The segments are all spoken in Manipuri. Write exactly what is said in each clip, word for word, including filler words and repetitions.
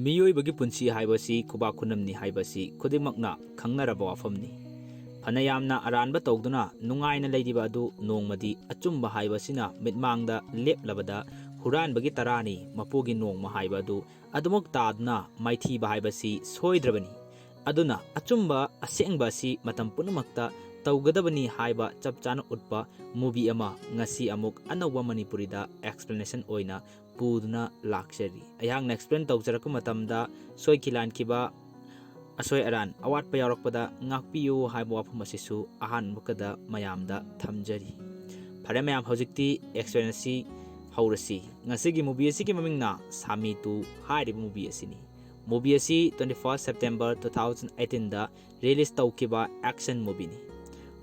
ꯃꯤꯑꯣꯏꯕꯒꯤ ꯄꯨꯟꯁꯤ ꯍꯥꯏꯕꯁꯤ ꯈꯨꯕꯥꯛ ꯈꯨꯅꯝꯅꯤ ꯍꯥꯏꯕꯁꯤ ꯈꯨꯗꯤꯡꯃꯛꯅ ꯈꯪꯅꯔꯕ ꯋꯥꯐꯝꯅꯤ꯫ ꯐꯅ ꯌꯥꯝꯅ ꯑꯔꯥꯟꯕ ꯇꯧꯗꯨꯅ ꯅꯨꯡꯉꯥꯏꯅ ꯂꯩꯔꯤꯕ ꯑꯗꯨ ꯅꯣꯡꯃꯗꯤ ꯑꯆꯨꯝꯕ ꯍꯥꯏꯕꯁꯤꯅ ꯃꯤꯠꯃꯥꯡꯗ ꯂꯦꯞꯂꯕꯗ ꯍꯨꯔꯥꯟꯕꯒꯤ ꯇꯔꯥꯅꯤ ꯃꯄꯨꯒꯤ ꯅꯣꯡꯃ ꯍꯥꯏꯕ ꯑꯗꯨ ꯑꯗꯨꯃꯛ ꯇꯥꯗꯨꯅ ꯃꯥꯏꯊꯤꯕ ꯍꯥꯏꯕꯁꯤ ꯁꯣꯏꯗ꯭ꯔꯕꯅꯤ꯫ ꯑꯗꯨꯅ ꯑꯆꯨꯝꯕ ꯑꯁꯦꯡꯕ ꯑꯁꯤ ꯃꯇꯝ ꯄꯨꯝꯅꯃꯛꯇ ꯇꯧꯒꯗꯕꯅꯤ ꯍꯥꯏꯕ ꯆꯞ ꯆꯥꯅ ꯎꯠꯄ movie ꯑꯃ ꯉꯁꯤ ꯑꯃꯨꯛ ꯑꯅꯧꯕ ꯃꯅꯤꯄꯨꯔꯤꯗ explanation ꯑꯣꯏꯅ ꯄꯨꯗꯨꯅ ꯂꯥꯛꯆꯔꯤ꯫ ꯑꯩꯍꯥꯛꯅ explain ꯇꯧꯖꯔꯛꯄ ꯃꯇꯝꯗ ꯁꯣꯏꯈꯤ ꯂꯥꯟꯈꯤꯕ, ꯑꯁꯣꯏ ꯑꯔꯥꯟ, ꯑꯋꯥꯠꯄ ꯌꯥꯎꯔꯛꯄꯗ ꯉꯥꯛꯄꯤꯌꯨ ꯍꯥꯏꯕ ꯋꯥꯐꯝ ꯑꯁꯤꯁꯨ ꯑꯍꯥꯟꯕꯗ ꯃꯌꯥꯝꯗ ꯊꯝꯖꯔꯤ꯫ ꯐꯔꯦ ꯃꯌꯥꯝ, ꯍꯧꯖꯤꯛꯇꯤ explanation ꯑꯁꯤ ꯍꯧꯔꯁꯤ꯫ ꯉꯁꯤꯒꯤ movie ꯑꯁꯤꯒꯤ ꯃꯃꯤꯡꯅ ꯁꯥꯃꯤ two ꯍꯥꯏꯔꯤꯕ movie ꯑꯁꯤꯅꯤ꯫ Movie ꯑꯁꯤ twenty first September two thousand eighteen ꯗ release ꯇꯧꯈꯤꯕ action movie ꯅꯤ꯫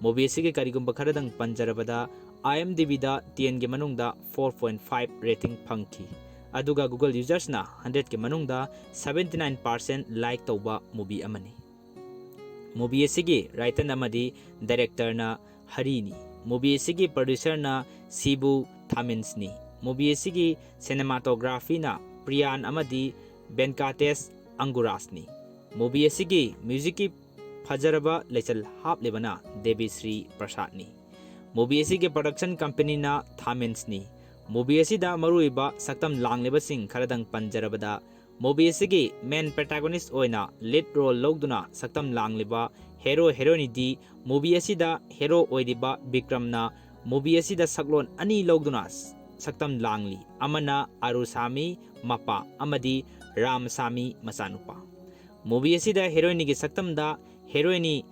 Movie ꯑꯁꯤꯒꯤ ꯀꯔꯤꯒꯨꯝꯕ ꯈꯔꯗꯪ ꯄꯟꯖꯔꯕꯗ, IMDb ꯗ ten ꯒꯤ ꯃꯅꯨꯡꯗ four point five rating ꯐꯪꯈꯤ꯫ ꯑꯗꯨꯒ Google users ꯅ hundred ꯀꯤ ꯃꯅꯨꯡꯗ seventy nine percent like ꯇꯧꯕ movie ꯑꯃꯅꯤ꯫ Movie ꯑꯁꯤꯒꯤ writer ꯑꯃꯗꯤ director ꯅ ꯍꯔꯤꯅꯤ꯫ Movie ꯑꯁꯤꯒꯤ producer ꯅ ꯁꯤꯕꯨ ꯊꯥꯃꯤꯟꯁꯅꯤ꯫ Movie ꯑꯁꯤꯒꯤ cinematography ꯅ ꯄ꯭ꯔꯤꯌꯥꯟ ꯑꯃꯗꯤ ꯚꯦꯟꯀꯥꯇꯦꯁ ꯑꯪꯒꯨꯔꯥꯖꯅꯤ꯫ Movie ꯑꯁꯤꯒꯤ music ꯀꯤ ꯐꯖꯔꯕ ꯂꯩꯆꯜ ꯍꯥꯞꯂꯤꯕꯅ ꯗꯦꯕꯤꯁ꯭ꯔꯤ ꯄ꯭ꯔꯁꯥꯗꯅꯤ꯫ Movie ꯑꯁꯤꯒꯤ production company ꯅ ꯊꯥꯃꯤꯟꯁꯅꯤ꯫ Movie ꯑꯁꯤꯗ ꯃꯔꯨꯑꯣꯏꯕ ꯁꯛꯇꯝ ꯂꯥꯡꯂꯤꯕꯁꯤꯡ ꯈꯔꯗꯪ ꯄꯟꯖꯔꯕꯗ, movie ꯑꯁꯤꯒꯤ main protagonist ꯑꯣꯏꯅ lead role ꯂꯧꯗꯨꯅ ꯁꯛꯇꯝ ꯂꯥꯡꯂꯤꯕ hero heroine ꯗꯤ movie ꯑꯁꯤꯗ hero ꯑꯣꯏꯔꯤꯕ ꯕꯤꯀ꯭ꯔꯝꯅ movie ꯑꯁꯤꯗ ꯁꯛꯂꯣꯟ ꯑꯅꯤ ꯂꯧꯗꯨꯅ ꯁꯛꯇꯝ ꯂꯥꯡꯂꯤ꯫ ꯑꯃꯅ ꯑꯔꯨꯁꯥꯃꯤ ꯃꯄꯥ ꯑꯃꯗꯤ ꯔꯥꯃꯁꯥꯃꯤ ꯃꯆꯥꯅꯨꯄꯥ꯫ Movie ꯑꯁꯤꯗ heroine ꯒꯤ ꯁꯛꯇꯝꯗ heroine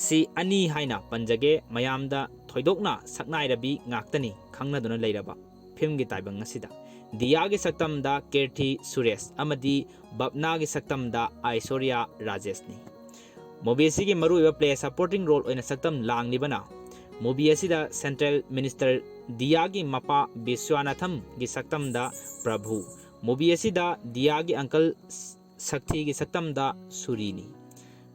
ꯁꯤ ꯑꯅꯤ ꯍꯥꯏꯅ ꯄꯟꯖꯒꯦ, ꯃꯌꯥꯝꯗ ꯊꯣꯏꯗꯣꯛꯅ ꯁꯛꯅꯥꯏꯔꯕꯤ ꯉꯥꯛꯇꯅꯤ ꯈꯪꯅꯗꯨꯅ ꯂꯩꯔꯕ film ꯒꯤ ꯇꯥꯏꯕꯪ ꯑꯁꯤꯗ꯫ ꯗꯤꯌꯥꯒꯤ ꯁꯛꯇꯝꯗ ꯀꯤꯔꯊꯤ ꯁꯨꯔꯦꯁ ꯑꯃꯗꯤ ꯕꯞꯅꯥꯒꯤ ꯁꯛꯇꯝꯗ ꯑꯥꯏꯁꯣꯔꯤꯌꯥ ꯔꯥꯖꯦꯁꯅꯤ꯫ Movie ꯑꯁꯤꯒꯤ ꯃꯔꯨꯑꯣꯏꯕ play supporting role ꯑꯣꯏꯅ ꯁꯛꯇꯝ ꯂꯥꯡꯂꯤꯕꯅ movie ꯑꯁꯤꯗ central minister ꯗꯤꯌꯥꯒꯤ ꯃꯄꯥ ꯕꯤꯁ꯭ꯋꯥꯅꯥꯊꯝꯒꯤ ꯁꯛꯇꯝꯗ ꯄ꯭ꯔꯚꯨ, movie ꯑꯁꯤꯗ ꯗꯤꯌꯥꯒꯤ uncle ꯁꯛꯊꯤꯒꯤ ꯁꯛꯇꯝꯗ ꯁꯨꯔꯤꯅꯤ꯫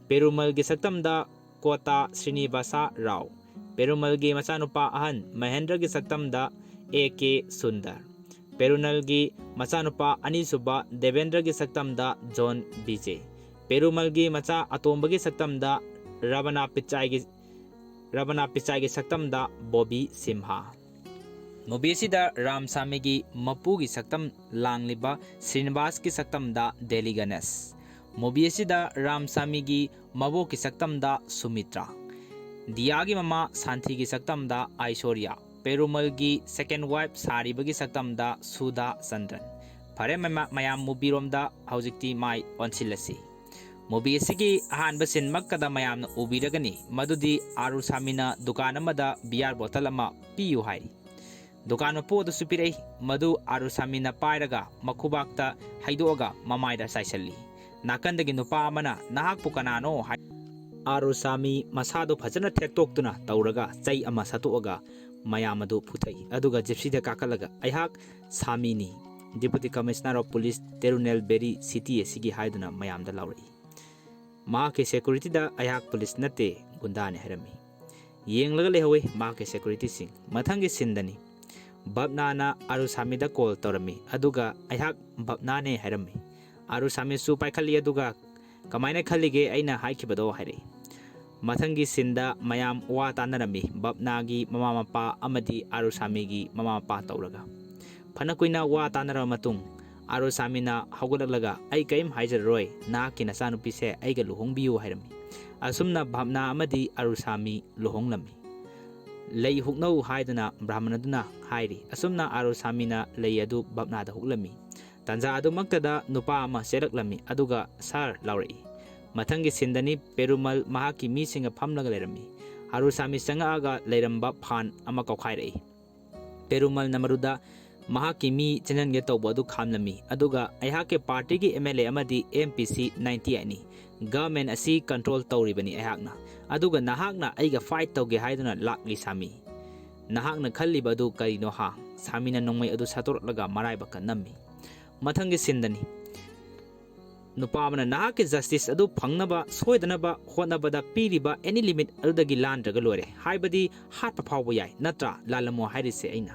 ꯄꯦꯔꯨꯃꯜꯒꯤ ꯁꯛꯇꯝꯗ ꯀꯣꯇꯥ ꯁ꯭ꯔꯤꯅꯤꯕꯥꯁꯥ ꯔꯥꯎ, ꯄꯦꯔꯨꯃꯜꯒꯤ ꯃꯆꯥꯅꯨꯄꯥ ꯑꯍꯟ ꯃꯍꯦꯟꯗ꯭ꯔꯒꯤ ꯁꯛꯇꯝꯗ ꯑꯦ ꯀꯦ ꯁꯨꯟꯗꯔ, ꯄꯦꯔꯨꯃꯜꯒꯤ ꯃꯆꯥꯅꯨꯄꯥ ꯑꯅꯤꯁꯨꯕ ꯗꯦꯕꯦꯟꯗ꯭ꯔꯒꯤ ꯁꯛꯇꯝꯗ ꯖꯣꯟ ꯕꯤꯖꯦ, ꯄꯦꯔꯨꯃꯜꯒꯤ ꯃꯆꯥ ꯑꯇꯣꯝꯕꯒꯤ ꯁꯛꯇꯝꯗ ꯔꯕꯅꯥ ꯄꯤꯆꯥꯏꯒꯤ, ꯔꯕꯅꯥ ꯄꯤꯆꯥꯏꯒꯤ ꯁꯛꯇꯝꯗ ꯕꯣꯕꯤ ꯁꯤꯝꯍꯥ꯫ ꯃꯨꯚꯤ ꯑꯁꯤꯗ ꯔꯥꯝ ꯁꯥꯃꯤꯒꯤ ꯃꯄꯨꯒꯤ ꯁꯛꯇꯝ ꯂꯥꯡꯂꯤꯕ ꯁ꯭ꯔꯤꯅꯤꯕꯥꯁꯀꯤ ꯁꯛꯇꯝꯗ ꯗꯦꯂꯤ ꯒꯅꯦꯁ꯫ ꯃꯨꯚꯤ ꯑꯁꯤꯗ ꯔꯥꯝ ꯁꯥꯃꯤꯒꯤ ꯃꯕꯣꯛꯀꯤ ꯁꯛꯇꯝꯗ ꯁꯨꯃꯤꯇ꯭ꯔꯥ, ꯗꯤꯌꯥꯒꯤ ꯃꯃꯥ ꯁꯥꯟꯊꯤꯒꯤ ꯁꯛꯇꯝꯗ ꯑꯥꯏꯁꯣꯔꯤꯌꯥ, ꯄꯦꯔꯨꯃꯜꯒꯤ second wife ꯁꯥꯔꯤꯕꯒꯤ ꯁꯛꯇꯝꯗ ꯁꯨꯙꯥ ꯆꯟꯗ꯭ꯔꯟ꯫ ꯐꯔꯦ ꯃꯃ-, ꯃꯌꯥꯝ ꯃꯨꯚꯤꯔꯣꯝꯗ ꯍꯧꯖꯤꯛꯇꯤ ꯃꯥꯏ ꯑꯣꯟꯁꯤꯜꯂꯁꯤ꯫ ꯃꯨꯚꯤ ꯑꯁꯤꯒꯤ ꯑꯍꯥꯟꯕ ꯁꯤꯟꯃꯛꯇꯗ ꯃꯌꯥꯝꯅ ꯎꯕꯤꯔꯒꯅꯤ, ꯃꯗꯨꯗꯤ ꯑꯥꯔꯨ ꯁꯥꯃꯤꯅ ꯗꯨꯀꯥꯟ ꯑꯃꯗ ꯕꯤꯌꯥꯔ ꯕꯣꯇꯜ ꯑꯃ ꯄꯤꯌꯨ ꯍꯥꯏꯔꯤ꯫ ꯗꯨꯀꯥꯟ ꯃꯄꯨ ꯑꯗꯨꯁꯨ ꯄꯤꯔꯛꯏ꯫ ꯃꯗꯨ ꯑꯥꯔꯨ ꯁꯥꯃꯤꯅ ꯄꯥꯏꯔꯒ ꯃꯈꯨꯕꯥꯛꯇ ꯍꯩꯗꯣꯛꯑꯒ ꯃꯃꯥꯏꯗ ꯆꯥꯏꯁꯤꯜꯂꯤ꯫ ꯅꯥꯀꯟꯗꯒꯤ ꯅꯨꯄꯥ ꯑꯃꯅ, "ꯅꯍꯥꯛꯄꯨ ꯀꯅꯥꯅꯣ?" ꯍꯥꯏ꯫ ꯑꯥꯔꯨ ꯁꯥꯃꯤ ꯃꯁꯥꯗꯨ ꯐꯖꯅ ꯊꯦꯛꯇꯣꯛꯇꯨꯅ ꯇꯧꯔꯒ ꯆꯩ ꯑꯃ ꯁꯠꯇꯣꯛꯑꯒ ꯃꯌꯥꯝ ꯑꯗꯨ ꯐꯨꯊꯩ꯫ ꯑꯗꯨꯒ ꯖꯤꯞꯁꯤꯗ ꯀꯥꯈꯠꯂꯒ, "ꯑꯩꯍꯥꯛ ꯁꯥꯃꯤꯅꯤ, Deputy Commissioner of Police Tirunelveli city ꯑꯁꯤꯒꯤ" ꯍꯥꯏꯗꯨꯅ ꯃꯌꯥꯝꯗ ꯂꯥꯎꯔꯛꯏ꯫ ꯃꯍꯥꯛꯀꯤ ꯁꯦꯀ꯭ꯌꯨꯔꯤꯇꯤꯗ, "ꯑꯩꯍꯥꯛ ꯄꯨꯂꯤꯁ ꯅꯠꯇꯦ, ꯒꯨꯟꯗꯥꯅꯤ" ꯍꯥꯏꯔꯝꯃꯤ꯫ ꯌꯦꯡꯂꯒ ꯂꯩꯍꯧꯏ ꯃꯍꯥꯛꯀꯤ ꯁꯦꯀ꯭ꯌꯨꯔꯤꯇꯤꯁꯤꯡ꯫ ꯃꯊꯪꯒꯤ ꯁꯤꯟꯗꯅꯤ꯫ ꯕꯞꯅꯥꯅ ꯑꯥꯔꯨꯁꯥꯃꯤꯗ ꯀꯣꯜ ꯇꯧꯔꯝꯃꯤ, ꯑꯗꯨꯒ "ꯑꯩꯍꯥꯛ ꯕꯞꯅꯥꯅꯦ" ꯍꯥꯏꯔꯝꯃꯤ꯫ ꯑꯥꯔꯨꯁꯥꯃꯤꯁꯨ ꯄꯥꯏꯈꯠꯂꯤ, ꯑꯗꯨꯒ "ꯀꯃꯥꯏꯅ ꯈꯜꯂꯤꯒꯦ ꯑꯩꯅ ꯍꯥꯏꯈꯤꯕꯗꯣ?" ꯍꯥꯏꯔꯛꯏ꯫ ꯃꯊꯪꯒꯤ ꯁꯤꯟꯗ ꯃꯌꯥꯝ ꯋꯥ ꯇꯥꯅꯔꯝꯃꯤ, ꯕꯞꯅꯥꯒꯤ ꯃꯃꯥ ꯃꯄꯥ ꯑꯃꯗꯤ ꯑꯥꯔꯨꯁꯥꯃꯤꯒꯤ ꯃꯃꯥ ꯃꯄꯥ ꯇꯧꯔꯒ꯫ ꯐꯅ ꯀꯨꯏꯅ ꯋꯥ ꯇꯥꯅꯔꯕ ꯃꯇꯨꯡ, ꯑꯥꯔꯨꯁꯥꯃꯤꯅ ꯍꯧꯒꯠꯂꯛꯂꯒ, "ꯑꯩ ꯀꯔꯤꯝ ꯍꯥꯏꯖꯔꯔꯣꯏ, ꯅꯍꯥꯛꯀꯤ ꯅꯆꯥꯅꯨꯄꯤꯁꯦ ꯑꯩꯒ ꯂꯨꯍꯣꯡꯕꯤꯌꯨ" ꯍꯥꯏꯔꯝꯃꯤ꯫ ꯑꯁꯨꯝꯅ ꯚꯥꯞꯅꯥ ꯑꯃꯗꯤ ꯑꯥꯔꯨꯁꯥꯃꯤ ꯂꯨꯍꯣꯡꯂꯝꯃꯤ꯫ "ꯂꯩ ꯍꯨꯛꯅꯧ" ꯍꯥꯏꯗꯨꯅ ꯕ꯭ꯔꯥꯍꯃꯟ ꯑꯗꯨꯅ ꯍꯥꯏꯔꯤ꯫ ꯑꯁꯨꯝꯅ ꯑꯥꯔꯨꯁꯥꯃꯤꯅ ꯂꯩ ꯑꯗꯨ ꯚꯥꯞꯅꯥꯗ ꯍꯨꯛꯂꯝꯃꯤ꯫ ꯇꯥꯟꯖꯥ ꯑꯗꯨꯃꯛꯇꯗ ꯅꯨꯄꯥ ꯑꯃ ꯆꯦꯜꯂꯛꯂꯝꯃꯤ, ꯑꯗꯨꯒ, "ꯁꯥꯔ" ꯂꯥꯎꯔꯛꯏ꯫ ꯃꯊꯪꯒꯤ ꯁꯤꯟꯗꯅꯤ, ꯄꯦꯔꯨꯃꯜ ꯃꯍꯥꯛꯀꯤ ꯃꯤꯁꯤꯡꯒ ꯐꯝꯂꯒ ꯂꯩꯔꯝꯃꯤ꯫ ꯑꯥꯔꯨꯁꯥꯃꯤ ꯆꯪꯉꯛꯑꯒ ꯂꯩꯔꯝꯕ ꯐꯥꯟ ꯑꯃ ꯀꯧꯈꯥꯏꯔꯛꯏ꯫ ꯄꯦꯔꯨꯃꯜꯅ ꯃꯗꯨꯗ ꯃꯍꯥꯛꯀꯤ ꯃꯤ ꯆꯦꯟꯍꯟꯒꯦ ꯇꯧꯕ ꯑꯗꯨ ꯈꯥꯝꯂꯝꯃꯤ, ꯑꯗꯨꯒ, "ꯑꯩꯍꯥꯛꯀꯤ ꯄꯥꯔꯇꯤꯒꯤ ꯑꯦꯝ ꯑꯦꯜ ꯑꯦ ꯑꯃꯗꯤ ꯑꯦꯝ ꯄꯤ ꯁꯤ ninety eight ꯅꯤ꯫ ꯒꯚꯔꯟꯃꯦꯟ ꯑꯁꯤ ꯀꯟꯇ꯭ꯔꯣꯜ ꯇꯧꯔꯤꯕꯅꯤ ꯑꯩꯍꯥꯛꯅ, ꯑꯗꯨꯒ ꯅꯍꯥꯛꯅ ꯑꯩꯒ ꯐꯥꯏꯠ ꯇꯧꯒꯦ ꯍꯥꯏꯗꯨꯅ ꯂꯥꯛꯂꯤ ꯁꯥꯃꯤ꯫ ꯅꯍꯥꯛꯅ ꯈꯜꯂꯤꯕ ꯑꯗꯨ ꯀꯔꯤꯅꯣ ꯍꯥ?" ꯁꯥꯃꯤꯅ ꯅꯣꯡꯃꯩ ꯑꯗꯨ ꯁꯠꯇꯣꯔꯛꯂꯒ ꯃꯔꯥꯏꯕꯛꯀ ꯅꯝꯃꯤ꯫ ꯃꯊꯪꯒꯤ ꯁꯤꯟꯗꯅꯤ꯫ ꯅꯨꯄꯥ ꯑꯃꯅ, "ꯅꯍꯥꯛꯀꯤ ꯖꯁꯇꯤꯁ ꯑꯗꯨ ꯐꯪꯅꯕ ꯁꯣꯏꯗꯅꯕ ꯍꯣꯠꯅꯕꯗ ꯄꯤꯔꯤꯕ ꯑꯦꯅꯤ ꯂꯤꯃꯤꯠ ꯑꯗꯨꯗꯒꯤ ꯂꯥꯟꯗ꯭ꯔꯒ ꯂꯣꯏꯔꯦ, ꯍꯥꯏꯕꯗꯤ ꯍꯥꯠꯄ ꯐꯥꯎꯕ ꯌꯥꯏ, ꯅꯠꯇ꯭ꯔꯥ? ꯂꯥꯜꯂꯝꯃꯣ ꯍꯥꯏꯔꯤꯁꯦ ꯑꯩꯅ?"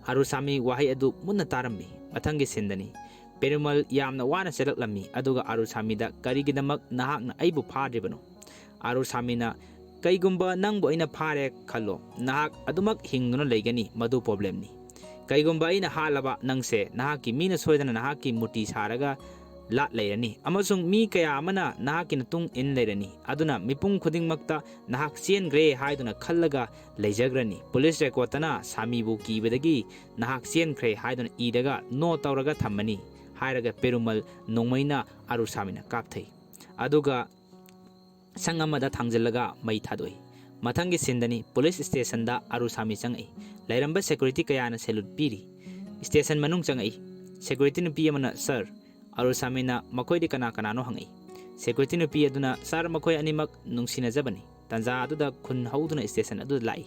ꯑꯔꯨꯁꯥꯃꯤ ꯋꯥꯍꯩ ꯑꯗꯨ ꯃꯨꯟꯅ ꯇꯥꯔꯝꯃꯤ꯫ ꯃꯊꯪꯒꯤ ꯁꯤꯟꯗꯅꯤ꯫ ꯄꯦꯔꯨꯃꯜ ꯌꯥꯝꯅ ꯋꯥꯅ ꯆꯦꯜꯂꯛꯂꯝꯃꯤ, ꯑꯗꯨꯒ ꯑꯔꯨꯁꯥꯃꯤꯗ "ꯀꯔꯤꯒꯤꯗꯃꯛ ꯅꯍꯥꯛꯅ ꯑꯩꯕꯨ ꯐꯥꯗ꯭ꯔꯤꯕꯅꯣ?" ꯑꯔꯨꯁꯥꯃꯤꯅ "ꯀꯩꯒꯨꯝꯕ ꯅꯪꯕꯨ ꯑꯩꯅ ꯐꯥꯔꯦ ꯈꯜꯂꯣ, ꯅꯍꯥꯛ ꯑꯗꯨꯃꯛ ꯍꯤꯡꯗꯨꯅ ꯂꯩꯒꯅꯤ, ꯃꯗꯨ problemꯅꯤ꯫ ꯀꯩꯒꯨꯝꯕ ꯑꯩꯅ ꯍꯥꯠꯂꯕ ꯅꯪꯁꯦ, ꯅꯍꯥꯛꯀꯤ ꯃꯤꯅ ꯁꯣꯏꯗꯅ ꯅꯍꯥꯛꯀꯤ ꯃꯨꯔꯇꯤ ꯁꯥꯔꯒ ꯂꯥꯠ ꯂꯩꯔꯅꯤ, ꯑꯃꯁꯨꯡ ꯃꯤ ꯀꯌꯥ ꯑꯃꯅ ꯅꯍꯥꯛꯀꯤ ꯃꯇꯨꯡ ꯏꯟ ꯂꯩꯔꯅꯤ꯫ ꯑꯗꯨꯅ ꯃꯤꯄꯨꯝ ꯈꯨꯗꯤꯡꯃꯛꯇ ꯅꯍꯥꯛ ꯆꯦꯟꯈ꯭ꯔꯦ ꯍꯥꯏꯗꯨꯅ ꯈꯜꯂꯒ ꯂꯩꯖꯈ꯭ꯔꯅꯤ꯫ ꯄꯨꯂꯤꯁ ꯔꯦꯀꯣꯔꯠꯇꯅ ꯁꯥꯃꯤꯕꯨ ꯀꯤꯕꯗꯒꯤ ꯅꯍꯥꯛ ꯆꯦꯟꯈ꯭ꯔꯦ ꯍꯥꯏꯗꯨꯅ ꯏꯔꯒ ꯅꯣ ꯇꯧꯔꯒ ꯊꯝꯃꯅꯤ" ꯍꯥꯏꯔꯒ ꯄꯦꯔꯨꯃꯜ ꯅꯣꯡꯃꯩꯅ ꯑꯔꯨꯁꯥꯃꯤꯅ ꯀꯥꯞꯊꯩ꯫ ꯑꯗꯨꯒ ꯁꯪ ꯑꯃꯗ ꯊꯥꯡꯖꯤꯜꯂꯒ ꯃꯩ ꯊꯥꯗꯣꯛꯏ꯫ ꯃꯊꯪꯒꯤ ꯁꯤꯟꯗꯅꯤ꯫ ꯄꯨꯂꯤꯁ ꯁ꯭ꯇꯦꯁꯟꯗ ꯑꯔꯨꯁꯥꯃꯤ ꯆꯪꯉꯛꯏ꯫ ꯂꯩꯔꯝꯕ ꯁꯦꯀ꯭ꯌꯨꯔꯤꯇꯤ ꯀꯌꯥꯅ ꯁꯦꯂꯨꯠ ꯄꯤꯔꯤ꯫ ꯁ꯭ꯇꯦꯁꯟ ꯃꯅꯨꯡ ꯆꯪꯉꯛꯏ꯫ ꯁꯦꯀ꯭ꯌꯨꯔꯤꯇꯤ ꯅꯨꯄꯤ ꯑꯃꯅ, "ꯁꯥꯔ, ꯑꯔꯨꯁꯥꯃꯤꯅ ꯃꯈꯣꯏꯗꯤ ꯀꯅꯥ ꯀꯅꯥꯅꯣ?" ꯍꯪꯉꯛꯏ꯫ ꯁꯦꯀ꯭ꯌꯨꯔꯤꯇꯤ ꯅꯨꯄꯤ ꯑꯗꯨꯅ, "ꯁꯥꯔ, ꯃꯈꯣꯏ ꯑꯅꯤꯃꯛ ꯅꯨꯡꯁꯤꯅꯖꯕꯅꯤ"꯫ ꯇꯥꯟꯖꯥ ꯑꯗꯨꯗ ꯈꯨꯟ ꯍꯧꯗꯨꯅ ꯁ꯭ꯇꯦꯁꯟ ꯑꯗꯨꯗ ꯂꯥꯛꯏ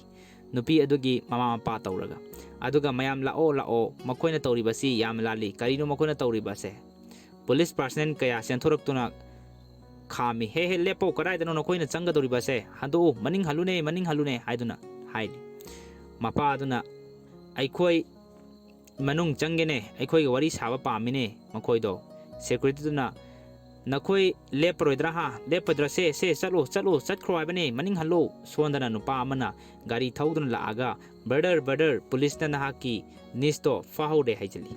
ꯅꯨꯄꯤ ꯑꯗꯨꯒꯤ ꯃꯃꯥ ꯃꯄꯥ ꯇꯧꯔꯒ꯫ ꯑꯗꯨꯒ ꯃꯌꯥꯝ, "ꯂꯥꯛꯑꯣ, ꯂꯥꯛꯑꯣ, ꯃꯈꯣꯏꯅ ꯇꯧꯔꯤꯕꯁꯤ ꯌꯥꯝ ꯂꯥꯜꯂꯤ꯫ ꯀꯔꯤꯅꯣ ꯃꯈꯣꯏꯅ ꯇꯧꯔꯤꯕꯁꯦ?" ꯄꯨꯂꯤꯁ ꯄꯥꯔꯁꯅꯦꯜ ꯀꯌꯥ ꯆꯦꯟꯊꯣꯔꯛꯇꯨꯅ ꯈꯥꯝꯃꯤ꯫ "ꯍꯦ, ꯍꯦ, ꯂꯦꯞꯄꯣ, ꯀꯗꯥꯏꯗꯅꯣ ꯅꯈꯣꯏꯅ ꯆꯪꯒꯗꯧꯔꯤꯕꯁꯦ? ꯍꯟꯗꯣꯛꯎ, ꯃꯅꯤꯡ ꯍꯜꯂꯨꯅꯦ, ꯃꯅꯤꯡ ꯍꯜꯂꯨꯅꯦ" ꯍꯥꯏꯗꯨꯅ ꯍꯥꯏꯔꯤ꯫ ꯃꯄꯥ ꯑꯗꯨꯅ, "ꯑꯩꯈꯣꯏ ꯃꯅꯨꯡ ꯆꯪꯒꯦꯅꯦ, ꯑꯩꯈꯣꯏꯒ ꯋꯥꯔꯤ ꯁꯥꯕ ꯄꯥꯝꯃꯤꯅꯦ ꯃꯈꯣꯏꯗꯣ"꯫ ꯁꯦꯀ꯭ꯌꯨꯔꯤꯇꯤꯗꯨꯅ, "ꯅꯈꯣꯏ ꯂꯦꯞꯄꯔꯣꯏꯗ꯭ꯔꯥ ꯍꯥ? ꯂꯦꯞꯄꯣꯏꯗ꯭ꯔꯥ? ꯁꯦ, ꯁꯦ, ꯆꯠꯂꯣ, ꯆꯠꯂꯣ, ꯆꯠꯈ꯭ꯔꯣ ꯍꯥꯏꯕꯅꯦ, ꯃꯅꯤꯡ ꯍꯜꯂꯣ"꯫ ꯁꯣꯝꯗꯅ ꯅꯨꯄꯥ ꯑꯃꯅ ꯒꯥꯔꯤ ꯊꯧꯗꯨꯅ ꯂꯥꯛꯑꯒ, "ꯕ꯭ꯔꯗꯔ, ꯕ꯭ꯔꯗꯔ, ꯄꯨꯂꯤꯁꯅ ꯅꯍꯥꯛꯀꯤ ꯅꯤꯁꯇꯣ ꯐꯥꯍꯧꯔꯦ" ꯍꯥꯏꯖꯤꯜꯂꯤ꯫